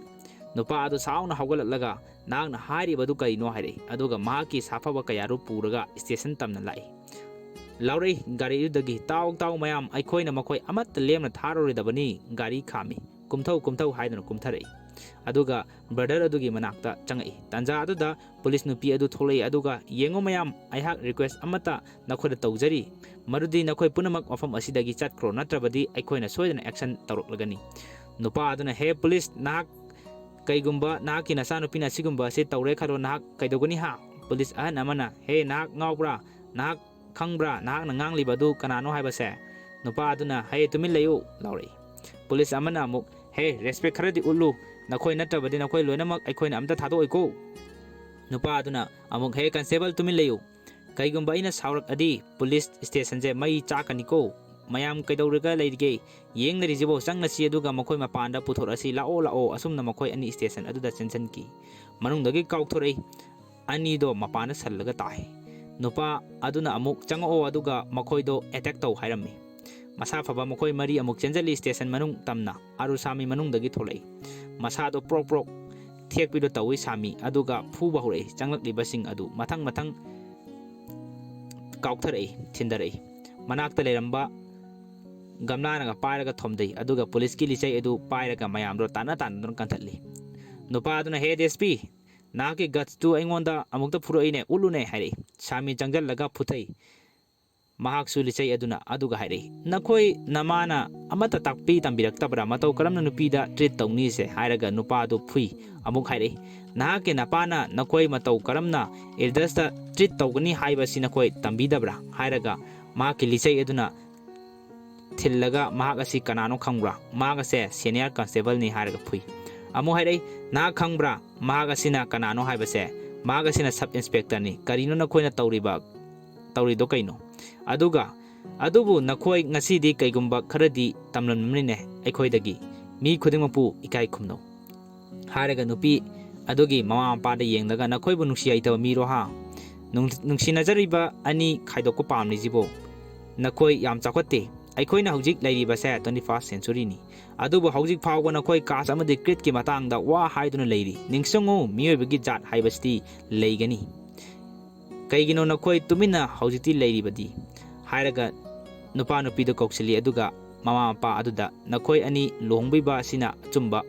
ꯅꯨꯄꯥ ꯑꯗꯨ ꯁꯥꯎꯅ ꯍꯧꯒꯠꯂꯛꯂꯒ, "ꯅꯍꯥꯛꯅ ꯍꯥꯏꯔꯤꯕꯗꯨ ꯀꯔꯤꯅꯣ?" ꯍꯥꯏꯔꯛꯏ꯫ ꯑꯗꯨꯒ ꯃꯍꯥꯛꯀꯤ ꯁꯥꯐꯕ ꯀꯌꯥꯔꯨ ꯄꯨꯔꯒ ꯁ꯭ꯇꯦꯁꯟ ꯇꯝꯅ ꯂꯥꯛꯏ꯫ ꯂꯥꯎꯔꯛꯏ ꯒꯥꯔꯤꯗꯨꯗꯒꯤ, "ꯇꯥꯎ, ꯇꯥꯎ ꯃꯌꯥꯝ, ꯑꯩꯈꯣꯏꯅ ꯃꯈꯣꯏ ꯑꯃꯠꯇ ꯂꯦꯝꯅ ꯊꯥꯔꯔꯣꯏꯗꯕꯅꯤ"꯫ ꯒꯥꯔꯤ ꯈꯥꯝꯃꯤ꯫ "ꯀꯨꯝꯊꯧ, ꯀꯨꯝꯊꯧ" ꯍꯥꯏꯗꯨꯅ ꯀꯨꯝꯊꯔꯛꯏ꯫ ꯑꯗꯨꯒ ꯕ꯭ꯔꯗꯔ ꯑꯗꯨꯒꯤ ꯃꯅꯥꯛꯇ ꯆꯪꯉꯛꯏ꯫ ꯇꯥꯟꯖꯥ ꯑꯗꯨꯗ ꯄꯨꯂꯤꯁ ꯅꯨꯄꯤ ꯑꯗꯨ ꯊꯣꯛꯂꯛꯏ꯫ ꯑꯗꯨꯒ, "ꯌꯦꯡꯉꯨ ꯃꯌꯥꯝ, ꯑꯩꯍꯥꯛ ꯔꯤꯀ꯭ꯋꯦꯁ ꯑꯃꯠꯇ ꯅꯈꯣꯏꯗ ꯇꯧꯖꯔꯤ, ꯃꯗꯨꯗꯤ ꯅꯈꯣꯏ ꯄꯨꯝꯅꯃꯛ ꯃꯐꯝ ꯑꯁꯤꯗꯒꯤ ꯆꯠꯈ꯭ꯔꯣ, ꯅꯠꯇ꯭ꯔꯕꯗꯤ ꯑꯩꯈꯣꯏꯅ ꯁꯣꯏꯗꯅ ꯑꯦꯛꯁꯟ ꯇꯧꯔꯛꯂꯒꯅꯤ"꯫ ꯅꯨꯄꯥ ꯑꯗꯨꯅ, "ꯍꯦ ꯄꯨꯂꯤꯁ, ꯅꯍꯥꯛ, ꯀꯩꯒꯨꯝꯕ ꯅꯍꯥꯛꯀꯤ ꯅꯆꯥꯅꯨꯄꯤꯅ ꯑꯁꯤꯒꯨꯝꯕ ꯑꯁꯤ ꯇꯧꯔꯦ ꯈꯜꯂꯣ, ꯅꯍꯥꯛ ꯀꯩꯗꯧꯒꯅꯤ ꯍꯥ?" ꯄꯨꯂꯤꯁ ꯑꯍꯟ ꯑꯃꯅ, "ꯍꯦ, ꯅꯍꯥꯛ ꯉꯥꯎꯕ꯭ꯔꯥ? ꯅꯍꯥꯛ ꯈꯪꯕ꯭ꯔꯥ? ꯅꯍꯥꯛꯅ ꯉꯥꯡꯂꯤꯕ ꯑꯗꯨ ꯀꯅꯥꯅꯣ ꯍꯥꯏꯕꯁꯦ?" ꯅꯨꯄꯥ ꯑꯗꯨꯅ, "ꯍꯦ, ꯇꯨꯃꯤꯟ ꯂꯩꯌꯨ" ꯂꯥꯎꯔꯛꯏ꯫ ꯄꯨꯂꯤꯁ ꯑꯃꯅ ꯑꯃꯨꯛ, "ꯍꯦ, ꯔꯦꯁꯄꯦꯛ ꯈꯔꯗꯤ ꯎꯠꯂꯨ, ꯅꯈꯣꯏ ꯅꯠꯇ꯭ꯔꯕꯗꯤ ꯅꯈꯣꯏ ꯂꯣꯏꯅꯃꯛ ꯑꯩꯈꯣꯏꯅ ꯑꯝꯇ ꯊꯥꯗꯣꯛꯑꯣꯏꯀꯣ"꯫ ꯅꯨꯄꯥ ꯑꯗꯨꯅ ꯑꯃꯨꯛ, "ꯍꯦ ꯀꯟꯁꯇꯦꯕꯜ, ꯇꯨꯃꯤꯟ ꯂꯩꯌꯨ, ꯀꯩꯒꯨꯝꯕ ꯑꯩꯅ ꯁꯥꯎꯔꯛꯑꯗꯤ ꯄꯨꯂꯤꯁ ꯁ꯭ꯇꯦꯁꯟꯁꯦ ꯃꯩ ꯆꯥꯛꯀꯅꯤꯀꯣ"꯫ "ꯃꯌꯥꯝ ꯀꯩꯗꯧꯔꯒ ꯂꯩꯔꯤꯒꯦ? ꯌꯦꯡꯅꯔꯤꯁꯤꯕꯣ? ꯆꯪꯅꯁꯤ, ꯑꯗꯨꯒ ꯃꯈꯣꯏ ꯃꯄꯥꯟꯗ ꯄꯨꯊꯣꯔꯛꯑꯁꯤ, ꯂꯥꯛꯑꯣ, ꯂꯥꯛꯑꯣ"꯫ ꯑꯁꯨꯝꯅ ꯃꯈꯣꯏ ꯑꯅꯤ ꯁ꯭ꯇꯦꯁꯟ ꯑꯗꯨꯗ ꯆꯦꯟꯁꯤꯟꯈꯤ꯫ ꯃꯅꯨꯡꯗꯒꯤ ꯀꯥꯎꯊꯣꯔꯛꯏ꯫ ꯑꯅꯤꯗꯣ ꯃꯄꯥꯟꯗ ꯁꯜꯂꯒ ꯇꯥꯏ꯫ ꯅꯨꯄꯥ ꯑꯗꯨꯅ ꯑꯃꯨꯛ, "ꯆꯪꯉꯛꯑꯣ, ꯑꯗꯨꯒ ꯃꯈꯣꯏꯗꯣ ꯑꯦꯇꯦꯛ ꯇꯧ" ꯍꯥꯏꯔꯝꯃꯤ꯫ ꯃꯁꯥ ꯐꯕ ꯃꯈꯣꯏ ꯃꯔꯤ ꯑꯃꯨꯛ ꯆꯦꯟꯖꯜꯂꯤ ꯁ꯭ꯇꯦꯁꯟ ꯃꯅꯨꯡ ꯇꯝꯅ꯫ ꯑꯥꯔꯨꯁꯥꯃꯤ ꯃꯅꯨꯡꯗꯒꯤ ꯊꯣꯛꯂꯛꯏ꯫ ꯃꯁꯥꯗꯣ ꯄ꯭ꯔꯣꯛ ꯄ꯭ꯔꯣꯛ ꯊꯦꯛꯄꯤꯗꯣ ꯇꯧꯏ ꯁꯥꯃꯤ, ꯑꯗꯨꯒ ꯐꯨꯕ ꯍꯧꯔꯛꯏ꯫ ꯆꯪꯂꯛꯂꯤꯕꯁꯤꯡ ꯑꯗꯨ ꯃꯊꯪ ꯃꯊꯪ ꯀꯥꯎꯊꯔꯛꯏ, ꯊꯤꯟꯗꯔꯛꯏ꯫ ꯃꯅꯥꯛꯇ ꯂꯩꯔꯝꯕ ꯒꯝꯂꯥꯅꯒ ꯄꯥꯏꯔꯒ ꯊꯣꯝꯗꯩ, ꯑꯗꯨꯒ ꯄꯨꯂꯤꯁꯀꯤ ꯂꯤꯆꯩ ꯑꯗꯨ ꯄꯥꯏꯔꯒ ꯃꯌꯥꯝꯗꯣ ꯇꯥꯟꯅ ꯇꯥꯟꯅꯗꯨꯅ ꯀꯟꯊꯠꯂꯤ꯫ ꯅꯨꯄꯥ ꯑꯗꯨꯅ, "ꯍꯦ ꯗꯤ ꯑꯦꯁ ꯄꯤ, ꯅꯍꯥꯛꯀꯤ ꯒꯠꯁꯇꯨ ꯑꯩꯉꯣꯟꯗ ꯑꯃꯨꯛꯇ ꯐꯨꯔꯛꯏꯅꯦ, ꯎꯠꯂꯨꯅꯦ" ꯍꯥꯏꯔꯛꯏ꯫ ꯁꯥꯃꯤ ꯆꯪꯖꯜꯂꯒ ꯐꯨꯊꯩ꯫ ꯃꯍꯥꯛꯁꯨ ꯂꯤꯆꯩ ꯑꯗꯨꯅ꯫ ꯑꯗꯨꯒ ꯍꯥꯏꯔꯛꯏ, "ꯅꯈꯣꯏ ꯅꯃꯥꯅ ꯑꯃꯠꯇ ꯇꯥꯛꯄꯤ ꯇꯝꯕꯤꯔꯛꯇꯕ꯭ꯔꯥ? ꯃꯇꯧ ꯀꯔꯝꯅ ꯅꯨꯄꯤꯗ ꯇ꯭ꯔꯤꯠ ꯇꯧꯅꯤꯁꯦ?" ꯍꯥꯏꯔꯒ ꯅꯨꯄꯥꯗꯨ ꯐꯨꯏ꯫ ꯑꯃꯨꯛ ꯍꯥꯏꯔꯛꯏ, "ꯅꯍꯥꯛꯀꯤ ꯅꯄꯥꯅ ꯅꯈꯣꯏ ꯃꯇꯧ ꯀꯔꯝꯅ ꯑꯦꯜꯗꯔꯁꯇ ꯇ꯭ꯔꯤꯠ ꯇꯧꯒꯅꯤ ꯍꯥꯏꯕꯁꯤ ꯅꯈꯣꯏ ꯇꯝꯕꯤꯗꯕ꯭ꯔꯥ?" ꯍꯥꯏꯔꯒ ꯃꯍꯥꯛꯀꯤ ꯂꯤꯆꯩ ꯑꯗꯨꯅ ꯊꯤꯜꯂꯒ, "ꯃꯍꯥꯛ ꯑꯁꯤ ꯀꯅꯥꯅꯣ ꯈꯪꯕ꯭ꯔꯥ? ꯃꯍꯥꯛ ꯑꯁꯦ ꯁꯦꯅꯤꯌꯔ ꯀꯟꯁꯇꯦꯕꯜꯅꯤ" ꯍꯥꯏꯔꯒ ꯐꯨꯏ꯫ ꯑꯃꯨꯛ ꯍꯥꯏꯔꯛꯏ, "ꯅꯍꯥꯛ ꯈꯪꯕ꯭ꯔꯥ ꯃꯍꯥꯛ ꯑꯁꯤꯅ ꯀꯅꯥꯅꯣ ꯍꯥꯏꯕꯁꯦ? ꯃꯍꯥꯛ ꯑꯁꯤꯅ ꯁꯕ ꯏꯟꯁꯄꯦꯛꯇꯔꯅꯤ꯫ ꯀꯔꯤꯅꯣ ꯅꯈꯣꯏꯅ ꯇꯧꯔꯤꯕ, ꯇꯧꯔꯤꯗꯣ ꯀꯩꯅꯣ? ꯑꯗꯨꯒ, ꯑꯗꯨꯕꯨ ꯅꯈꯣꯏ ꯉꯁꯤꯗꯤ ꯀꯩꯒꯨꯝꯕ ꯈꯔꯗꯤ ꯇꯝꯂꯝꯂꯝꯅꯤꯅꯦ ꯑꯩꯈꯣꯏꯗꯒꯤ꯫ ꯃꯤ ꯈꯨꯗꯤꯡꯃꯛꯄꯨ ꯏꯀꯥꯏ ꯈꯨꯝꯅꯧ" ꯍꯥꯏꯔꯒ ꯅꯨꯄꯤ ꯑꯗꯨꯒꯤ ꯃꯃꯥ ꯃꯄꯥꯗ ꯌꯦꯡꯂꯒ, "ꯅꯈꯣꯏꯕꯨ ꯅꯨꯡꯁꯤ ꯍꯩꯇꯕ ꯃꯤꯔꯣ ꯍꯥ? ꯅꯨꯡ-, ꯅꯨꯡꯁꯤꯅꯖꯔꯤꯕ ꯑꯅꯤ ꯈꯥꯏꯗꯣꯛꯄ ꯄꯥꯝꯂꯤꯁꯤꯕꯨ? ꯅꯈꯣꯏ ꯌꯥꯝ ꯆꯥꯎꯈꯠꯇꯦ꯫ ꯑꯩꯈꯣꯏꯅ ꯍꯧꯖꯤꯛ ꯂꯩꯔꯤꯕꯁꯦ ꯇ꯭ꯋꯦꯟꯇꯤ ꯐꯥꯔꯁ ꯁꯦꯟꯆꯨꯔꯤꯅꯤ꯫ ꯑꯗꯨꯕꯨ ꯍꯧꯖꯤꯛ ꯐꯥꯎꯕ ꯅꯈꯣꯏ ꯀꯥꯁ ꯑꯃꯗꯤ ꯀ꯭ꯔꯤꯗꯀꯤ ꯃꯇꯥꯡꯗ ꯋꯥ ꯍꯥꯏꯗꯨꯅ ꯂꯩꯔꯤ꯫ ꯅꯤꯡꯁꯤꯡꯉꯨ, ꯃꯤꯑꯣꯏꯕꯒꯤ ꯖꯥꯠ ꯍꯥꯏꯕꯁꯤꯗꯤ ꯂꯩꯒꯅꯤ꯫ ꯀꯩꯒꯤꯅꯣ ꯅꯈꯣꯏ ꯇꯨꯃꯤꯟꯅ ꯍꯧꯖꯤꯛꯇꯤ ꯂꯩꯔꯤꯕꯗꯤ?" ꯍꯥꯏꯔꯒ ꯅꯨꯄꯥ ꯅꯨꯄꯤꯗ ꯀꯧꯁꯤꯜꯂꯤ, ꯑꯗꯨꯒ ꯃꯃꯥ ꯃꯄꯥ ꯑꯗꯨꯗ, "ꯅꯈꯣꯏ ꯑꯅꯤ ꯂꯨꯍꯣꯡꯕꯤꯕ ꯑꯁꯤꯅ ꯑꯆꯨꯝꯕ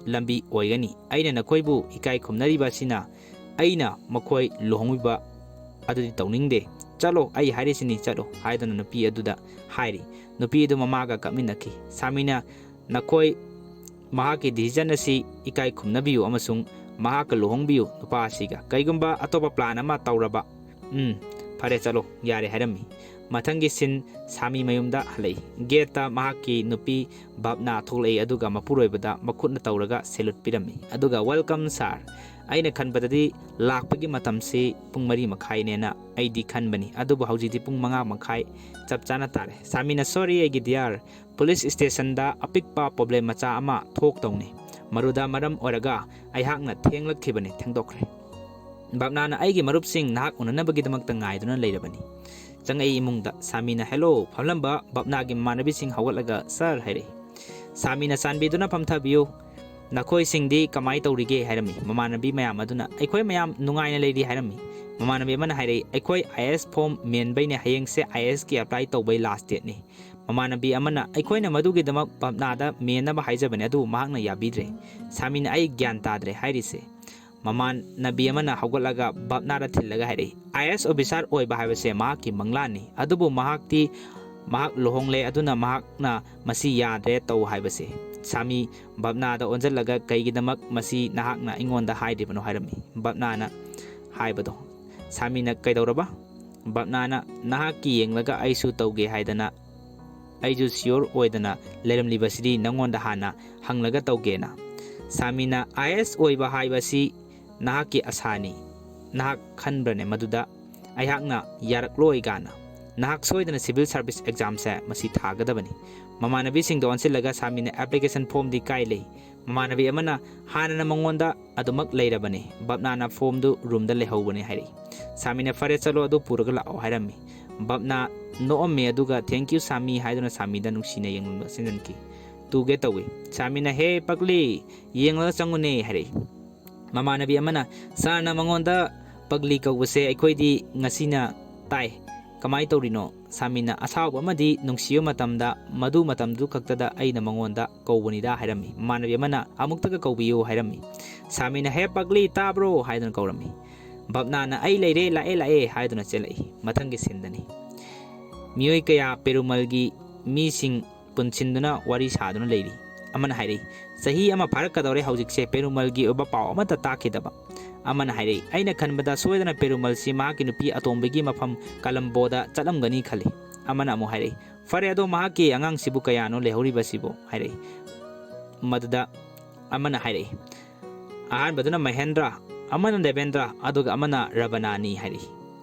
ꯂꯝꯕꯤ ꯑꯣꯏꯒꯅꯤ꯫ ꯑꯩꯅ ꯅꯈꯣꯏꯕꯨ ꯏꯀꯥꯏ ꯈꯨꯝꯅꯔꯤꯕ ꯑꯁꯤꯅ ꯑꯩꯅ ꯃꯈꯣꯏ ꯂꯨꯍꯣꯡꯕꯤꯕ ꯑꯗꯨꯗꯤ ꯇꯧꯅꯤꯡꯗꯦ꯫ ꯆꯠꯂꯣ, ꯑꯩ ꯍꯥꯏꯔꯤꯁꯤꯅꯤ, ꯆꯠꯂꯣ" ꯍꯥꯏꯗꯨꯅ ꯅꯨꯄꯤ ꯑꯗꯨꯗ ꯍꯥꯏꯔꯤ꯫ ꯅꯨꯄꯤ ꯑꯗꯨ ꯃꯃꯥꯒ ꯀꯞꯃꯤꯟꯅꯈꯤ꯫ ꯁꯥꯃꯤꯅ, "ꯅꯈꯣꯏ ꯃꯍꯥꯛꯀꯤ ꯗꯤꯁꯤꯖꯟ ꯑꯁꯤ ꯏꯀꯥꯏ ꯈꯨꯝꯅꯕꯤꯌꯨ ꯑꯃꯁꯨꯡ ꯃꯍꯥꯛꯀ ꯂꯨꯍꯣꯡꯕꯤꯌꯨ ꯅꯨꯄꯥ ꯑꯁꯤꯒ꯫ ꯀꯩꯒꯨꯝꯕ ꯑꯇꯣꯞꯄ ꯄ꯭ꯂꯥꯟ ꯑꯃ ꯇꯧꯔꯕ, ꯎꯝ, ꯐꯔꯦ, ꯆꯠꯂꯣ, ꯌꯥꯔꯦ" ꯍꯥꯏꯔꯝꯃꯤ꯫ ꯃꯊꯪꯒꯤ ꯁꯤꯟ, ꯁꯥꯃꯤ ꯃꯌꯨꯝꯗ ꯍꯜꯂꯛꯏ꯫ ꯒꯦꯠꯇ ꯃꯍꯥꯛꯀꯤ ꯅꯨꯄꯤ ꯚꯥꯕꯅꯥ ꯊꯣꯛꯂꯛꯏ, ꯑꯗꯨꯒ ꯃꯄꯨꯔꯣꯏꯕꯗ ꯃꯈꯨꯠꯅ ꯇꯧꯔꯒ ꯁꯦꯂꯨꯠ ꯄꯤꯔꯝꯃꯤ, ꯑꯗꯨꯒ "Welcome, sir꯫ ꯑꯩꯅ ꯈꯟꯕꯗꯗꯤ ꯂꯥꯛꯄꯒꯤ ꯃꯇꯝꯁꯤ ꯄꯨꯡ ꯃꯔꯤ ꯃꯈꯥꯏꯅꯦꯅ ꯑꯩꯗꯤ ꯈꯟꯕꯅꯤ, ꯑꯗꯨꯕꯨ ꯍꯧꯖꯤꯛꯇꯤ ꯄꯨꯡ ꯃꯉꯥ ꯃꯈꯥꯏ ꯆꯞ ꯆꯥꯅ ꯇꯥꯔꯦ꯫" ꯁꯥꯃꯤꯅ, "Sorry, ꯑꯩꯒꯤ dear, ꯄꯨꯂꯤꯁ ꯁ꯭ꯇꯦꯁꯟꯗ ꯑꯄꯤꯛꯄ ꯄ꯭ꯔꯣꯕ꯭ꯂꯦꯝ ꯃꯆꯥ ꯑꯃ ꯊꯣꯛꯇꯧꯅꯤ, ꯃꯗꯨꯗ ꯃꯔꯝ ꯑꯣꯏꯔꯒ ꯑꯩꯍꯥꯛꯅ ꯊꯦꯡꯂꯛꯈꯤꯕꯅꯤ, ꯊꯦꯡꯗꯣꯛꯈ꯭ꯔꯦ꯫" ꯚꯥꯕꯅꯥꯅ, "ꯑꯩꯒꯤ ꯃꯔꯨꯞꯁꯤꯡ ꯅꯍꯥꯛ ꯎꯅꯅꯕꯒꯤꯗꯃꯛꯇ ꯉꯥꯏꯗꯨꯅ ꯂꯩꯔꯕꯅꯤ꯫" ꯆꯪꯉꯛꯏ ꯏꯃꯨꯡꯗ꯫ ꯁꯥꯃꯤꯅ "Hello" ꯐꯝꯂꯝꯕ ꯚꯥꯕꯅꯥꯒꯤ ꯃꯃꯥꯟꯅꯕꯤꯁꯤꯡ ꯍꯧꯒꯠꯂꯒ "Sir" ꯍꯥꯏꯔꯛꯏ꯫ ꯁꯥꯃꯤꯅ "ꯆꯥꯟꯕꯤꯗꯨꯅ ꯐꯝꯊꯕꯤꯌꯨ꯫ ꯅꯈꯣꯏꯁꯤꯡꯗꯤ ꯀꯃꯥꯏ ꯇꯧꯔꯤꯒꯦ?" ꯍꯥꯏꯔꯝꯃꯤ꯫ ꯃꯃꯥꯟꯅꯕꯤ ꯃꯌꯥꯝ ꯑꯗꯨꯅ "ꯑꯩꯈꯣꯏ ꯃꯌꯥꯝ ꯅꯨꯡꯉꯥꯏꯅ ꯂꯩꯔꯤ" ꯍꯥꯏꯔꯝꯃꯤ꯫ ꯃꯃꯥꯟꯅꯕꯤ ꯑꯃꯅ ꯍꯥꯏꯔꯛꯏ, "ꯑꯩꯈꯣꯏ IAS form ꯃꯦꯟꯕꯩꯅꯦ, ꯍꯌꯦꯡꯁꯦ IASꯀꯤ apply ꯇꯧꯕꯩ last dateꯅꯤ꯫" ꯃꯃꯥꯟꯅꯕꯤ ꯑꯃꯅ, "ꯑꯩꯈꯣꯏꯅ ꯃꯗꯨꯒꯤꯗꯃꯛ ꯚꯥꯕꯅꯥꯗ ꯃꯦꯟꯅꯕ ꯍꯥꯏꯖꯕꯅꯤ, ꯑꯗꯨꯕꯨ ꯃꯍꯥꯛꯅ ꯌꯥꯕꯤꯗ꯭ꯔꯦ꯫" ꯁꯥꯃꯤꯅ, "ꯑꯩ ꯒ꯭ꯌꯥꯟ ꯇꯥꯗ꯭ꯔꯦ" ꯍꯥꯏꯔꯤꯁꯦ꯫ ꯃꯃꯥꯟꯅꯕꯤ ꯑꯃꯅ ꯍꯧꯒꯠꯂꯒ ꯚꯥꯕꯅꯥꯗ ꯊꯤꯜꯂꯒ ꯍꯥꯏꯔꯛꯏ, "IAS officer ꯑꯣꯏꯕ ꯍꯥꯏꯕꯁꯦ ꯃꯍꯥꯛꯀꯤ ꯃꯪꯂꯥꯟꯅꯤ, ꯑꯗꯨꯕꯨ ꯃꯍꯥꯛꯇꯤ, ꯃꯍꯥꯛ ꯂꯨꯍꯣꯡꯂꯦ, ꯑꯗꯨꯅ ꯃꯍꯥꯛꯅ ꯃꯁꯤ ꯌꯥꯗ꯭ꯔꯦ ꯇꯧ ꯍꯥꯏꯕꯁꯦ꯫" ꯁꯥꯃꯤ ꯚꯥꯕꯅꯥꯗ ꯑꯣꯟꯁꯤꯜꯂꯒ, "ꯀꯩꯒꯤꯗꯃꯛ ꯃꯁꯤ ꯅꯍꯥꯛꯅ ꯑꯩꯉꯣꯟꯗ ꯍꯥꯏꯗ꯭ꯔꯤꯕꯅꯣ?" ꯍꯥꯏꯔꯝꯃꯤ꯫ ꯚꯥꯕꯅꯥꯅ ꯍꯥꯏꯕꯗꯣ꯫ ꯁꯥꯃꯤꯅ, "ꯀꯩꯗꯧꯔꯕ?" ꯚꯥꯕꯅꯥꯅ, "ꯅꯍꯥꯛꯀꯤ ꯌꯦꯡꯂꯒ ꯑꯩꯁꯨ ꯇꯧꯒꯦ ꯍꯥꯏꯗꯅ ꯑꯩꯁꯨ sure ꯑꯣꯏꯗꯅ ꯂꯩꯔꯝꯂꯤꯕꯁꯤꯗꯤ ꯅꯉꯣꯟꯗ ꯍꯥꯟꯅ ꯍꯪꯂꯒ ꯇꯧꯒꯦꯅ꯫" ꯁꯥꯃꯤꯅ, "IAS ꯑꯣꯏꯕ ꯍꯥꯏꯕꯁꯤ ꯅꯍꯥꯛꯀꯤ ꯑꯁꯥꯅꯤ꯫ ꯅꯍꯥꯛ ꯈꯟꯕ꯭ꯔꯅꯦ ꯃꯗꯨꯗ ꯑꯩꯍꯥꯛꯅ ꯌꯥꯔꯛꯂꯣꯏ ꯀꯥꯏꯅ? ꯅꯍꯥꯛ ꯁꯣꯏꯗꯅ civil service examꯁꯦ ꯃꯁꯤ ꯊꯥꯒꯗꯕꯅꯤ꯫" ꯃꯃꯥꯟꯅꯕꯤꯁꯤꯡꯗ ꯑꯣꯟꯁꯤꯜꯂꯒ ꯁꯥꯃꯤꯅ, "Application formꯗꯤ ꯀꯥꯏ ꯂꯩ?" ꯃꯃꯥꯟꯅꯕꯤ ꯑꯃꯅ, "ꯍꯥꯟꯅꯅ ꯃꯉꯣꯟꯗ ꯑꯗꯨꯃꯛ ꯂꯩꯔꯕꯅꯤ꯫" ꯚꯥꯕꯅꯥꯅ formꯗꯨ roomꯗ ꯂꯩꯍꯧꯕꯅꯤ ꯍꯥꯏꯔꯛꯏ꯫ ꯁꯥꯃꯤꯅ, "ꯐꯔꯦ, ꯆꯠꯂꯣ, ꯑꯗꯨ ꯄꯨꯔꯒ ꯂꯥꯛꯑꯣ" ꯍꯥꯏꯔꯝꯃꯤ꯫ ꯚꯥꯕꯅꯥ ꯅꯣꯛꯑꯝꯃꯤ, ꯑꯗꯨꯒ "Thank you, ꯁꯥꯃꯤ" ꯍꯥꯏꯗꯨꯅ ꯁꯥꯃꯤꯗ ꯅꯨꯡꯁꯤꯅ ꯌꯦꯡꯂꯝꯕ ꯆꯦꯟꯖꯟꯈꯤ꯫ ꯇꯨꯒꯦ ꯇꯧꯏ꯫ ꯁꯥꯃꯤꯅ, "ꯍꯦ ꯄꯒꯂꯤ, ꯌꯦꯡꯂꯒ ꯆꯪꯉꯨꯅꯦ" ꯍꯥꯏꯔꯛꯏ꯫ ꯃꯃꯥꯟꯅꯕꯤ ꯑꯃꯅ, "ꯁꯥꯔꯅ ꯃꯉꯣꯟꯗ ꯄꯒꯂꯤ ꯀꯧꯕꯁꯦ ꯑꯩꯈꯣꯏꯗꯤ ꯉꯁꯤꯅ ꯇꯥꯏ꯫ ꯀꯃꯥꯏ ꯇꯧꯔꯤꯅꯣ?" ꯁꯥꯃꯤꯅ, "ꯑꯁꯥꯎꯕ ꯑꯃꯗꯤ ꯅꯨꯡꯁꯤꯕ ꯃꯇꯝꯗ, ꯃꯗꯨ ꯃꯇꯝꯗꯨ ꯈꯛꯇꯗ ꯑꯩꯅ ꯃꯉꯣꯟꯗ ꯀꯧꯕꯅꯤꯗ" ꯍꯥꯏꯔꯝꯃꯤ꯫ ꯃꯃꯥꯟꯅꯕꯤ ꯑꯃꯅ, "ꯑꯃꯨꯛꯇꯒ ꯀꯧꯕꯤꯌꯨ" ꯍꯥꯏꯔꯝꯃꯤ꯫ ꯁꯥꯃꯤꯅ, "ꯍꯦ ꯄꯒꯂꯤ, ꯇꯥꯕ꯭ꯔꯣ?" ꯍꯥꯏꯗꯨꯅ ꯀꯧꯔꯝꯃꯤ꯫ ꯚꯥꯕꯅꯥꯅ, "ꯑꯩ ꯂꯩꯔꯦ, ꯂꯥꯛꯑꯦ, ꯂꯥꯛꯑꯦ" ꯍꯥꯏꯗꯨꯅ ꯆꯦꯜꯂꯛꯏ꯫ ꯃꯊꯪꯒꯤ ꯁꯤꯟꯗꯅꯤ꯫ ꯃꯤꯑꯣꯏ ꯀꯌꯥ ꯄꯦꯔꯨꯃꯜꯒꯤ ꯃꯤꯁꯤꯡ ꯄꯨꯟꯁꯤꯟꯗꯨꯅ ꯋꯥꯔꯤ ꯁꯥꯗꯨꯅ ꯂꯩꯔꯤ꯫ ꯑꯃꯅ ꯍꯥꯏꯔꯛꯏ, "ꯆꯍꯤ ꯑꯃ ꯐꯥꯔꯛꯀꯗꯧꯔꯦ ꯍꯧꯖꯤꯛꯁꯦ ꯄꯦꯔꯨꯃꯜꯒꯤ ꯑꯣꯏꯕ ꯄꯥꯎ ꯑꯃꯠꯇ ꯇꯥꯈꯤꯗꯕ꯫ ꯑꯃꯅ ꯍꯥꯏꯔꯛꯏ, "ꯑꯩꯅ ꯈꯟꯕꯗ ꯁꯣꯏꯗꯅ ꯄꯦꯔꯨꯃꯜꯁꯤ ꯃꯍꯥꯛꯀꯤ ꯅꯨꯄꯤ ꯑꯇꯣꯝꯕꯤꯒꯤ ꯃꯐꯝ ꯀꯂꯝꯕꯣꯗ ꯆꯠꯂꯝꯒꯅꯤ ꯈꯜꯂꯤ"꯫ ꯑꯃꯅ ꯑꯃꯨꯛ ꯍꯥꯏꯔꯛꯏ, "ꯐꯔꯦ, ꯑꯗꯣ ꯃꯍꯥꯛꯀꯤ ꯑꯉꯥꯡꯁꯤꯕꯨ ꯀꯌꯥꯅꯣ ꯂꯩꯍꯧꯔꯤꯕꯁꯤꯕꯨ?" ꯍꯥꯏꯔꯛꯏ꯫ ꯃꯗꯨꯗ ꯑꯃꯅ ꯍꯥꯏꯔꯛꯏ, ꯑꯍꯥꯟꯕꯗꯨꯅ ꯃꯍꯦꯟꯗ꯭ꯔ, ꯑꯃꯅ ꯗꯦꯕꯦꯟꯗ꯭ꯔ, ꯑꯗꯨꯒ ꯑꯃꯅ ꯔꯕꯅꯥꯅꯤ ꯍꯥꯏꯔꯛꯏ꯫